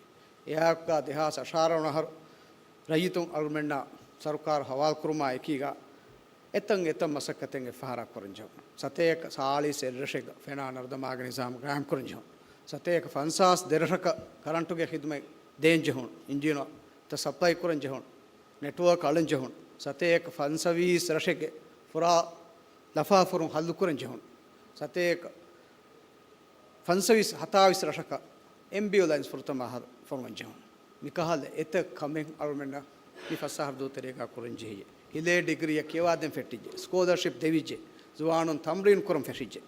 އެއާއެކުގަ ދެހާސް އަށާރަ ވަނަ އަހަރު ރައްޔިތުން އަޅުގަނޑުމެންނާ ސަރުކާރު ހަވާލުކުރުމާ އެކީގަ އެތަން އެތަން މަސައްކަތެއް އެއްފަހަރާ ކުރަން ޖެހުނު. ސަތޭކަ ސާޅީސް އެއްރަށެއްގަ ފެނާ ނަރުދަމާގެ ނިޒާމު ގާއިމް ކުރަން ޖެހުނު. ސަތޭކަ ފަންސާސް ދެރަށަކަށް ކަރަންޓުގެ ޚިދުމަތް ދޭން ޖެހުނު. އިންޖީނުތައް ސަޕްލައި ކުރަން ޖެހުނު. ނެޓްވޯކް އަޅަން ޖެހުނު. ސަތޭކަ ފަންސަވީސް ރަށެއްގެ ފުރާ ލަފާފުރުން ހައްލުކުރަން ޖެހުނު. ސަތޭކަ ފަންސަވީސް ހަތާވީސް ރަށަކަށް އެމްބިއުލެންސް ފުރަތަމަ އަހަރު ފޮނުވަން ޖެހުނު. މިކަހަލަ އެތައް ކަމެއް އަޅުމެންނަށް މި ފަސް އަހަރު ދޫތެރޭގަ ކުރަން ޖެހިއްޖެ. ހިލޭ ޑިގްރީއަށް ކިޔަވާދޭން ފެއްޓިއްޖެ. ސްކޯލަރޝިޕް ދެވިއްޖެ. ޒުވާނުން ތަމްރީން ކުރަން ފެށިއްޖެ.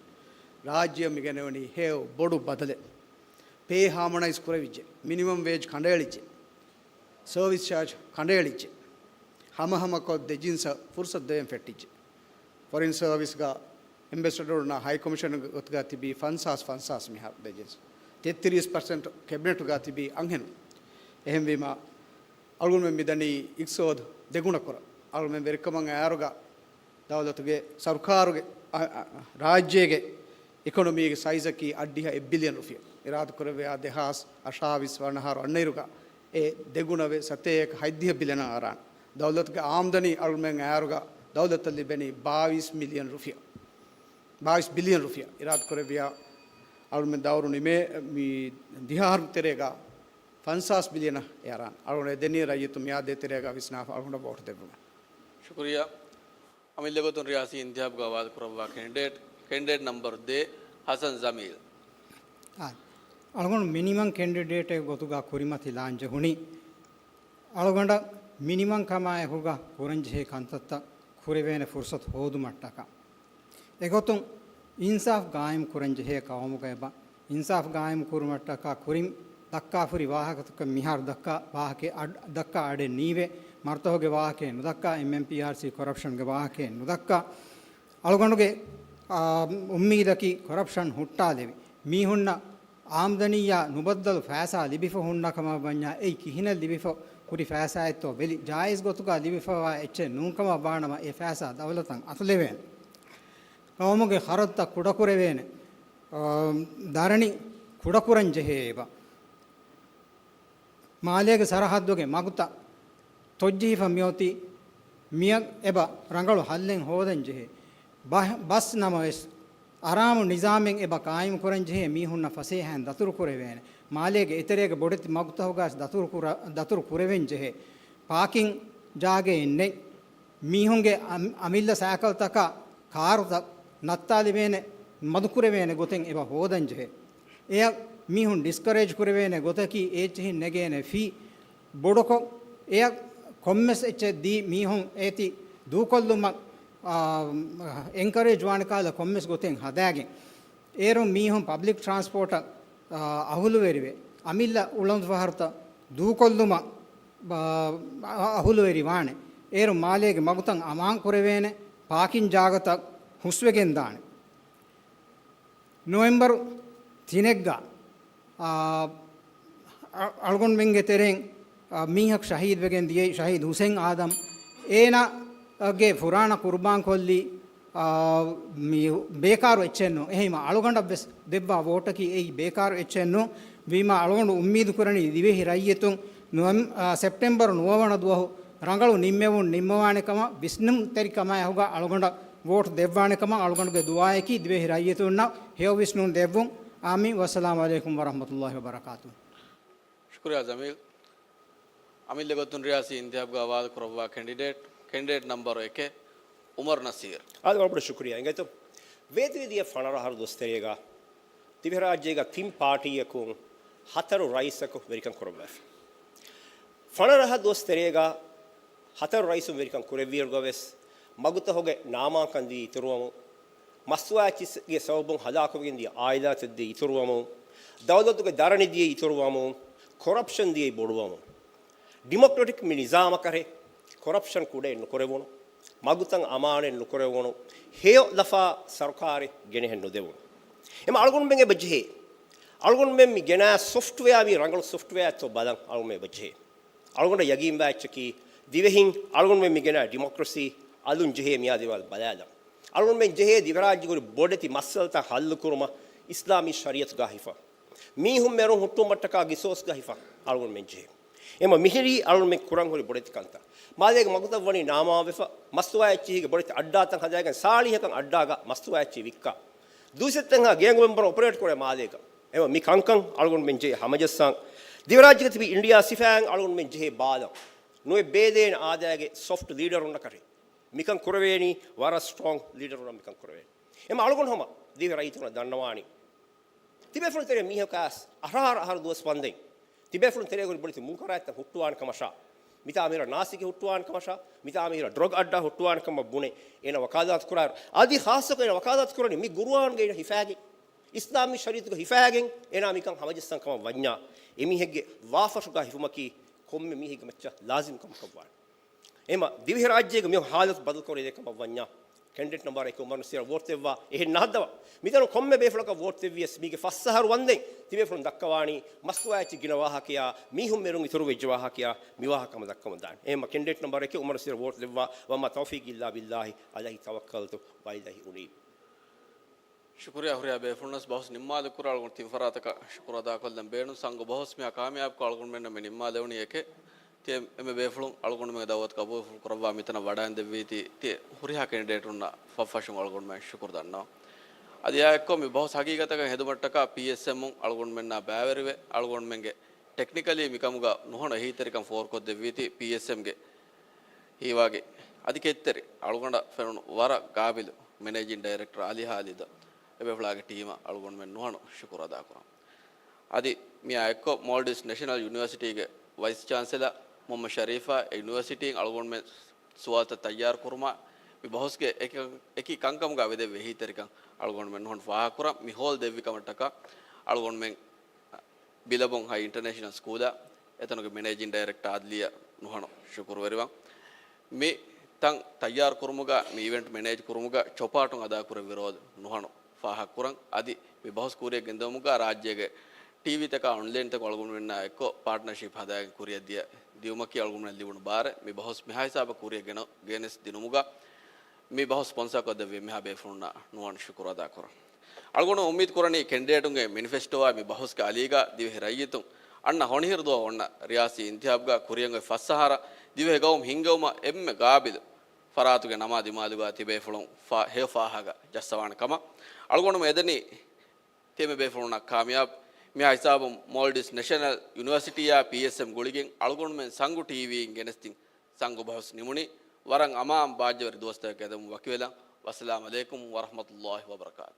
ރާއްޖެއަށް މިގެނެވުނީ ހެޔޮ ބޮޑު ބަދަލެއް. ޕޭ ހާމަނައިޒް ކުރެވިއްޖެ. މިނިމަމް ވޭޖް ކަނޑައެޅިއްޖެ. ސަރވިސް ޗާޖް ކަނޑައެޅިއްޖެ. ހަމަހަމަކޮށް ދެ ޖިންސަށް ފުރުސަތު ދެވެން ފެއްޓިއްޖެ. ފޮރިން ސަރވިސްގަ އެމްބެސެޑަރުންނާ ހައި ކޮމިޝަނަރު ގޮތުގަ ތިބީ ފަންސާސް ފަންސާސް މިހާރު ދެ ޖިންސް. ތެއްތިރީސް ޕަރސެންޓް ކެބިނެޓުގަ ތިބީ އަންހެނުން. އެހެންވީމަ، އަޅުގަނޑުމެން މިދަނީ އިޤްތިޞާދު ދެގުނަކުރަން. އަޅުގަނޑުމެން ވެރިކަމަށް އައިއިރުގަ ދައުލަތުގެ ސަރުކާރުގެ، އަ، އަ، ރާއްޖޭގެ އިކޮނޮމީގެ ސައިޒަކީ އަށްޑިހަ އެއް ބިލިއަން ރުފިޔާ. އިރާދަކުރެއްވިޔާ ދެހާސް އަށާވީސް ވަނަ އަހަރު އަންނައިރުގަ އެ ދެގުނަވެ ސަތޭކަ ހަތްދިހަ ބިލިއަނަށް އަރާނެ. ދައުލަތުގެ އާމްދަނީ އަޅުމެން އައިއިރުގަ ދައުލަތަށް ލިބެނީ ބާވީސް މިލިއަން ރުފިޔާ. ބާވީސް ބިލިއަން ރުފިޔާ. އިރާދަކުރެއްވިޔާ އަޅުމެން ދައުރު ނިމޭ، މި ދިހަ އަހަރު ތެރޭގަ ފަންސާސް ބިލިއަނަށް އެ އަރާނެ. އަޅުގަނޑު އެދެނީ ރައްޔިތު މިއާދޭ ތެރޭގަ ވިސްނާފަ އަޅުގަނޑަށް ވޯޓް ދެއްވުމަށް. ޝުކުރިއްޔާ. އަމިއްލަ ގޮތުން ރިޔާސީ އިންތިހާބުގަ ވާދަކުރައްވާ ކެނޑިޑޭޓް، ކެނޑިޑޭޓް ނަމްބަރު ދޭއް، ހަސަން ޖަމީލް. އާ، އަޅުގަނޑު މިނިމަމް ކެނޑިޑޭޓެއް ގޮތުގަ ކުރިމަތިލާން ޖެހުނީ، އަޅުގަނޑަށް މިނިމަމް ކަމާއެކުގަ ކުރަންޖެހޭ ކަންތައްތައް ކުރެވޭނެ ފުރުސަތު ހޯދުމަށްޓަކާ. އެގޮތުން އިންސާފް ގާއިމް ކުރަންޖެހޭ ޤައުމުގަ އެބަ އިންސާފް ގާއިމް ކުރުމަށްޓަކާ ކުރިން ދައްކާފުރި ވާހަކަތަކަށް މިހާރު ދައްކާ ވާހަކަ އަޑް، ދައްކާ އަޑެއް ނީވޭ. މަރުތަހުގެ ވާހަކައެއް ނުދައްކާ، އެމްއެމްޕީއާރްސީ ކޮރަޕްޝަންގެ ވާހަކައެއް ނުދައްކާ. އަޅުގަނޑުގެ، އާ، އުއްމީދަކީ ކޮރަޕްޝަން ހުއްޓާލެވި، މީހުންނަށް އާމްދަނީއާ ނުބައްދަލު ފައިސާ ލިބިފަ ހުންނަ ކަމަށް ވަންޏާ، އެއީ ކިހިނެއް ލިބިފަ ހުރި ފައިސާއެއްތޯ ބެލި، ޖާއިޒް ގޮތުގަ ލިބިފަވާ އެއްޗެއް ނޫންކަމަށް ވާނަމަ، އެ ފައިސާ ދައުލަތަށް އަތުލެވޭނެ. ޤައުމުގެ ޚަރަދުތައް ކުޑަކުރެވޭނެ، އާ، ދަރަނި ކުޑަކުރަން ޖެހޭ އެބަ. މާލޭގެ ސަރަހައްދުގެ މަގުތައް ތޮއްޖެހިފަ މިއޮތީ، މިއަށް އެބަ ރަނގަޅު ހައްލެއް ހޯދަން ޖެހޭ. ބަ-، ބަސް ނަމަވެސް، އަރާމު ނިޒާމެއް އެބަ ޤާއިމު ކުރަން ޖެހޭ، މީހުންނަށް ފަސޭހައިން ދަތުރު ކުރެވޭނެ. މާލޭގެ އެތެރޭގެ ބޮޑެތި މަގުތަކުގަސް ދަތުރު ކުރ-، ދަތުރު ކުރެވެން ޖެހޭ. ޕާކިން ޖާގައެއް ނެތް. މީހުންގެ އަމި-، އަމިއްލަ ސައިކަލްތަކާ ކާރުތައް ނައްތާލެވޭނެ، މަދުކުރެވޭނެ ގޮތެއް އެބަ ހޯދަންޖެހޭ. އެޔަށް މީހުން ޑިސްކަރޭޖް ކުރެވޭނެ ގޮތަކީ، އެ އެއްޗެހިން ނެގޭނެ ފީ ބޮޑުކޮށް، އެޔަށް ކޮންމެސް އެއްޗެއް ދީ މީހުން އޭތި ދޫކޮށްލުމަށް، އާ، އެންކަރޭޖް ވާނެ ކަހަލަ ކޮންމެސް ގޮތެއް ހަދާގެން. އޭރުން މީހުން ޕަބްލިކް ޓްރާންސްޕޯޓަށް، އާ، އަހުލުވެރިވެ، އަމިއްލަ އުޅަނދުފަހަރުތައް ދޫކޮށްލުމަށް، އާ، އަހުލުވެރި ވާނެ. އޭރުން މާލޭގެ މަގުތައް އަމާން ކުރެވޭނެ، ޕާކިން ޖާގަތައް ހުސްވެގެން ދާނެ. ނޮވެމްބަރު ތިނެއްގަ، އާ، އަ-، އަޅުގަނޑުމެންގެ ތެރެއިން، އާ، މީހަކު ޝަހީދުވެގެން ދިޔައީ ޝަހީދު ހުސެން އާދަމް. އޭނާގެ ފުރާނަ ޤުރުބާން ކޮށްލީ، އާ، މި ބޭކާރު އެއްޗެއް ނޫން. އެހެންވީމަ އަޅުގަނޑަށް ވެސް ދެއްވާ ވޯޓަކީ އެއީ ބޭކާރު އެއްޗެއް ނޫން. ވީމާ އަޅުގަނޑު އުއްމީދު ކުރަނީ ދިވެހި ރައްޔިތުން ނުވެމް-، އާ، ސެޕްޓެމްބަރު ނުވަ ވަނަ ދުވަހު ރަނގަޅު ނިންމެވުން ނިންމަވާނެ ކަމަށް، ވިސްނުންތެރިކަމާއެކުގަ އަޅުގަނޑަށް ވޯޓް ދެއްވާނެ ކަމަށް އަޅުގަނޑުގެ ދުޢާއަކީ ދިވެހި ރައްޔިތުންނަށް ހެޔޮ ވިސްނުން ދެއްވުން. އާމީން. ވައްސަލާމު ޢަލައިކުމް ވަރަޙްމަތުﷲި ވަބަރަކާތުހު. ޝުކުރިއްޔާ ޖަމީލް. އަމިއްލަ ގޮތުން ރިޔާސީ އިންތިހާބުގަ ވާދަކުރައްވާ ކެންޑިޑޭޓް، ކެންޑިޑޭޓް ނަމްބަރު އެކެއް، އުމަރު ނަސީރު. އާދެ، ވަރަށް ބޮޑަށް ޝުކުރިއްޔާ. އިނގޭތޯ، ވޭތުވެދިޔަ ފަނަރަ އަހަރު ދުވަސް ތެރޭގަ ދިވެހިރާއްޖޭގަ ތިން ޕާޓީއަކުން ހަތަރު ރައީސަކު ވެރިކަން ކުރައްވައިފި. ފަނަރަ އަހަރު ދުވަސް ތެރޭގަ ހަތަރު ރައީސުން ވެރިކަން ކުރެއްވިއިރުގަވެސް، މަގުތަކުގެ ނާމާންކަން ދީ އިތުރުވަމުން، މަސްތުވާއެއްޗިގެ ސަބަބުން ހަލާކުވެގެން ދިޔަ އާއިލާތެއް ދިޔަ އިތުރުވަމުން، ދައުލަތުގެ ދަރަނި ދިޔަ އިތުރުވަމުން، ކޮރަޕްޝަން ދިޔަ ބޮޑުވަމުން، ޑިމޮކްރެޓިކް މި ނިޒާމަކަށެއް ކޮރަޕްޝަން ކުޑައެއް ނުކުރެވުނު، މަގުތައް އަމާނެއް ނުކުރެވުނު، ހެޔޮ ލަފާ ސަރުކާރެއް ގެނެހެން ނުދެވުނު. އެމަ އަޅުގަނޑުމެން އެބަ ޖެހޭ. އަޅުގަނޑުމެން މި ގެނާ ސޮފްޓްވެއާ މީ ރަނގަޅު ސޮފްޓްވެއާއެއްތޯ ބަލަން އަޅުގަނޑުމެން އެބަ ޖެހޭ. އަޅުގަނޑަށް ޔަގީންވާ އެއްޗަކީ، ދިވެހިން އަޅުގަނޑުމެން މި ގެނާ ޑިމޮކްރަސީ އަލުން ޖެހޭ މިއާ ދިމާލަށް ބަލާލަން. އަޅުގަނޑުމެން ޖެހޭ ދިވެހިރާއްޖޭގަ ހުރި ބޮޑެތި މައްސަލަތައް ހައްލުކުރުމަށް އިސްލާމީ ޝަރީއަތުގަ ހިފަ. މީހުން މެރުން ހުއްޓުވުމަށްޓަކާ ގިސޯސްގަ ހިފަ އަޅުގަނޑުމެން ޖެހޭ. އެމަ މިހިރީ އަޅުގަނޑުމެން ކުރަން ހުރި ބޮޑެތި ކަންތައް. މާލޭގެ މަގުތައް ވަނީ ނާމާވެފަ، މަސްތުވާ އެއްޗިހީގެ ބޮޑެތި އައްޑާތައް ހަދާގެން ސާޅީހަކަށް އައްޑާގަ މަސްތުވާ އެއްޗިހި ވިއްކާ. ދުއިސައްތައްހާ ގޭންގުމެންބަރު އޮޕަރޭޓް ކުރޭ މާލޭގަ. އެމަ މި ކަންކަން އަޅުގަނޑުމެން ޖެހޭ ހަމަޖައްސާން. ދިވެހިރާއްޖޭގަ ތިބި އިންޑިއާ ސިފައިން އަޅުގަނޑުމެން ޖެހޭ ބާލަން. ނުވެ ބޭދޭން އާދައިގެ ސޮފްޓް ލީޑަރުންނަކަށެއް. މިކަން ކުރެވޭނީ ވަރަށް ސްޓްރޮންގް ލީޑަރުންނަށް މިކަން ކުރެވޭނީ. އެމަ އަޅުގަނޑު ހަމަ ދިވެހި ރައްޔިތުންނަށް ދަންނަވާނީ. ތިބޭފުޅުން ތެރޭ މީހަކާސް އަހަރަ އަހަރު ދުވަސް ވަންދެން ތިބޭފުޅުން ތެރޭ ހުރި ބޮޑެތި މުންކަރާތްތައް ހުއްޓުވާނެ ކަމަށާ، މިތާ މިހިރަ ނާސިކި ހުއްޓުވާނެ ކަމަށާ، މިތާ މިހިރަ ޑްރަގް އައްޑާ ހުއްޓުވާނެ ކަމަށް ބުނެ އޭނަ ވަކާލާތު ކުރާއިރު، އަދި ޚާއްޞަކޮށް އޭނަ ވަކާލާތު ކުރަނީ މި ގުރުއާންގައި ހިފާގެން، އިސްލާމީ ޝަރީއަތުގަ ހިފާގެން އޭނާ މިކަން ހަމަޖައްސަން ކަމަށް ވަންޏާ، އެމީހެއްގެ ވާފަށުގަ ހިފުމަކީ ކޮންމެ މީހެއްގެ މައްޗަށް ލާޒިމް ކަމަކަށް ވާނެ. އެމަ ދިވެހިރާއްޖޭގެ މި ހާލަތު ބަދަލުކުރެވޭ ކަމަށް ވަންޏާ، ކެންޑިޑޭޓް ނަމްބަރު އެކެއް އުމަރު ނަސީރަށް ވޯޓް ދެއްވާ އެހެން ނަހައްދަވާ. މިތަނުން ކޮންމެ ބޭފުޅަކަށް ވޯޓް ދެއްވިޔަސް މީގެ ފަސް އަހަރު ވަންދެން ތިބޭފުޅުން ދައްކަވާނީ މަސްތުވާ އެއްޗި ގިނަ ވާހަކަޔާ، މީހުން މެރުން އިތުރު ވެއްޖެ ވާހަކަޔާ، މި ވާހަކަ ހަމަ ދައްކަމުން ދާނެ. އެހެންމަ ކެންޑިޑޭޓް ނަމްބަރު އެކެއް އުމަރު ނަސީރަށް ވޯޓް ދެއްވާ. وما توفيقي إلا بالله عليه توكلت وإليه أنيب. ޝުކުރިއްޔާ ހުރިހާ ބޭފުޅުންނަސް ބަހުސް ނިންމާލެއްކުރާ އަޅުގަނޑު ތިން ފަރާތަކަށް ޝުކުރު އަދާކޮށްލަން ބޭނުން. ސަންގު ބަހުސް މިހާ ކާމިޔާބުކޮށް އަޅުގަނޑުމެންނަށް މި ނިންމާލެވުނީ އެކެއް. ތި އެންމެ ބޭފުޅުން އަޅުގަނޑުމެންގެ ދައުވަތު ގަބޫލު ކުރައްވާ މިތަނަށް ވަޑައިން ދެއްވީތީ ތި ހުރިހާ ކެންޑިޑޭޓުންނަށް ފަށްފަށުން އަޅުގަނޑުމެން ޝުކުރު ދަންނަވަން. އަދި އާ އެއްކޮށް މި ބަހުސް ހަގީގަތަކަށް ހެދުމަށްޓަކާ ޕީއެސްއެމުން އަޅުގަނޑުމެންނާ ބައިވެރިވެ އަޅުގަނޑުމެންގެ ޓެކްނިކަލީ މިކަމުގަ ނުހަނު އެހީތެރިކަން ފޯރުކޮށްދެއްވީތީ ޕީއެސްއެމްގެ ހީވާގި އަދި ކެތްތެރި އަޅުގަނޑަށް ފެނުނު ވަރަށް ގާބިލު މެނޭޖިން ޑައިރެކްޓަރ އަލީ ހާލިދަށް އެބޭފުޅާގެ ޓީމަށް އަޅުގަނޑުމެން ނުހަނު ޝުކުރު އަދާކުރަން. އަދި މިއާ އެއްކޮށް މޯލްޑިވްސް ނެޝަނަލް ޔުނިވަރސިޓީގެ ވައިސް ޗާންސެލަރ މުހައްމަދު ޝަރީފާ އެ ޔުނިވަރސިޓީން އަޅުގަނޑުމެން ސުވާލުތައް ތައްޔާރު ކުރުމާ، މި ބަހުސްގެ އެކި، އެކި ކަންކަމުގަ ވެދެއްވި އެހީތެރިކަން އަޅުގަނޑުމެން ނުހަނު ފާހަގަކުރަން. މި ހޯލް ދެއްވި ކަމަށްޓަކާ އަޅުގަނޑުމެން ބިލަބޮން ހައި އިންޓަރނޭޝަނަލް ސްކޫލަށް އެތަނުގެ މެނޭޖިން ޑައިރެކްޓަރ އާދިލިއަށް ނުހަނު ޝުކުރުވެރިވަން. މި ތަން ތައްޔާރު ކުރުމުގަ، މި އިވެންޓް މެނޭޖް ކުރުމުގަ ޗޮޕާޓުން އަދާކުރެއްވި ރޯލް ނުހަނު ފާހަގަކުރަން. އަދި މި ބަހުސް ކުރިއަށް ގެންދަވުމުގަ ރާއްޖޭގެ ޓީވީތަކާ އޮންލައިންތަކުން އަޅުގަނޑުމެންނާ އެއްކޮށް ޕާޓްނަރޝިޕް ހަދާގެން ކުރިއަށް ދިޔަ ދިޔުމަކީ އަޅުގަނޑުމެން ލިބުނު ބާރެއް. މި ބަހުސް މިހާ ހިސާބަށް ކުރިއަށް ގެނަ، ގެނެސް ދިނުމުގަ މި ބަހުސް ސްޕޮންސާކޮށްދެއްވި މިހާ ބޭފުޅުންނަށް ނުވަން ޝުކުރު އަދާކުރަން. އަޅުގަނޑު އުއްމީދު ކުރަނީ ކެންޑިޑޭޓުންގެ މެނިފެސްޓޯއާ މި ބަހުސްގެ އަލީގަ ދިވެހި ރައްޔިތުން އަންނަ ހޮނިހިރު ދުވަހު އޮންނަ ރިޔާސީ އިންތިހާބުގަ ކުރިއަށް އޮތް ފަސް އަހަރަށް ދިވެހި ގައުމު ހިންގެވުމަށް އެންމެ ގާބިލު ފަރާތުގެ ނަމާ ދިމާލުގަ ތިބޭފުޅުން ފާ، ހެޔޮ ފާހަގަ ޖައްސަވާނެ ކަމަށް އަޅުގަނޑުމެން އެދެނީ. ތި އެންމެ ބޭފުޅުންނަށް ކާމިޔާބު. މިހާ ހިސާބުން މޯލްޑިވްސް ނެޝަނަލް ޔުނިވަރސިޓީއާ ޕީއެސްއެމް ގުޅިގެން އަޅުގަނޑުމެން ސަންގު ޓީވީއިން ގެނެސްދިން ސަންގު ބަހުސް ނިމުނީ. ވަރަށް އަމާން ބާއްޖަވެރި ދުވަސްތަކެއް ގެންދަވަމުން ވަކިވެލަން. ވައްސަލާމް ޢަލައިކުމް ވަރަޙްމަތުﷲި ވަބަރަކާތު.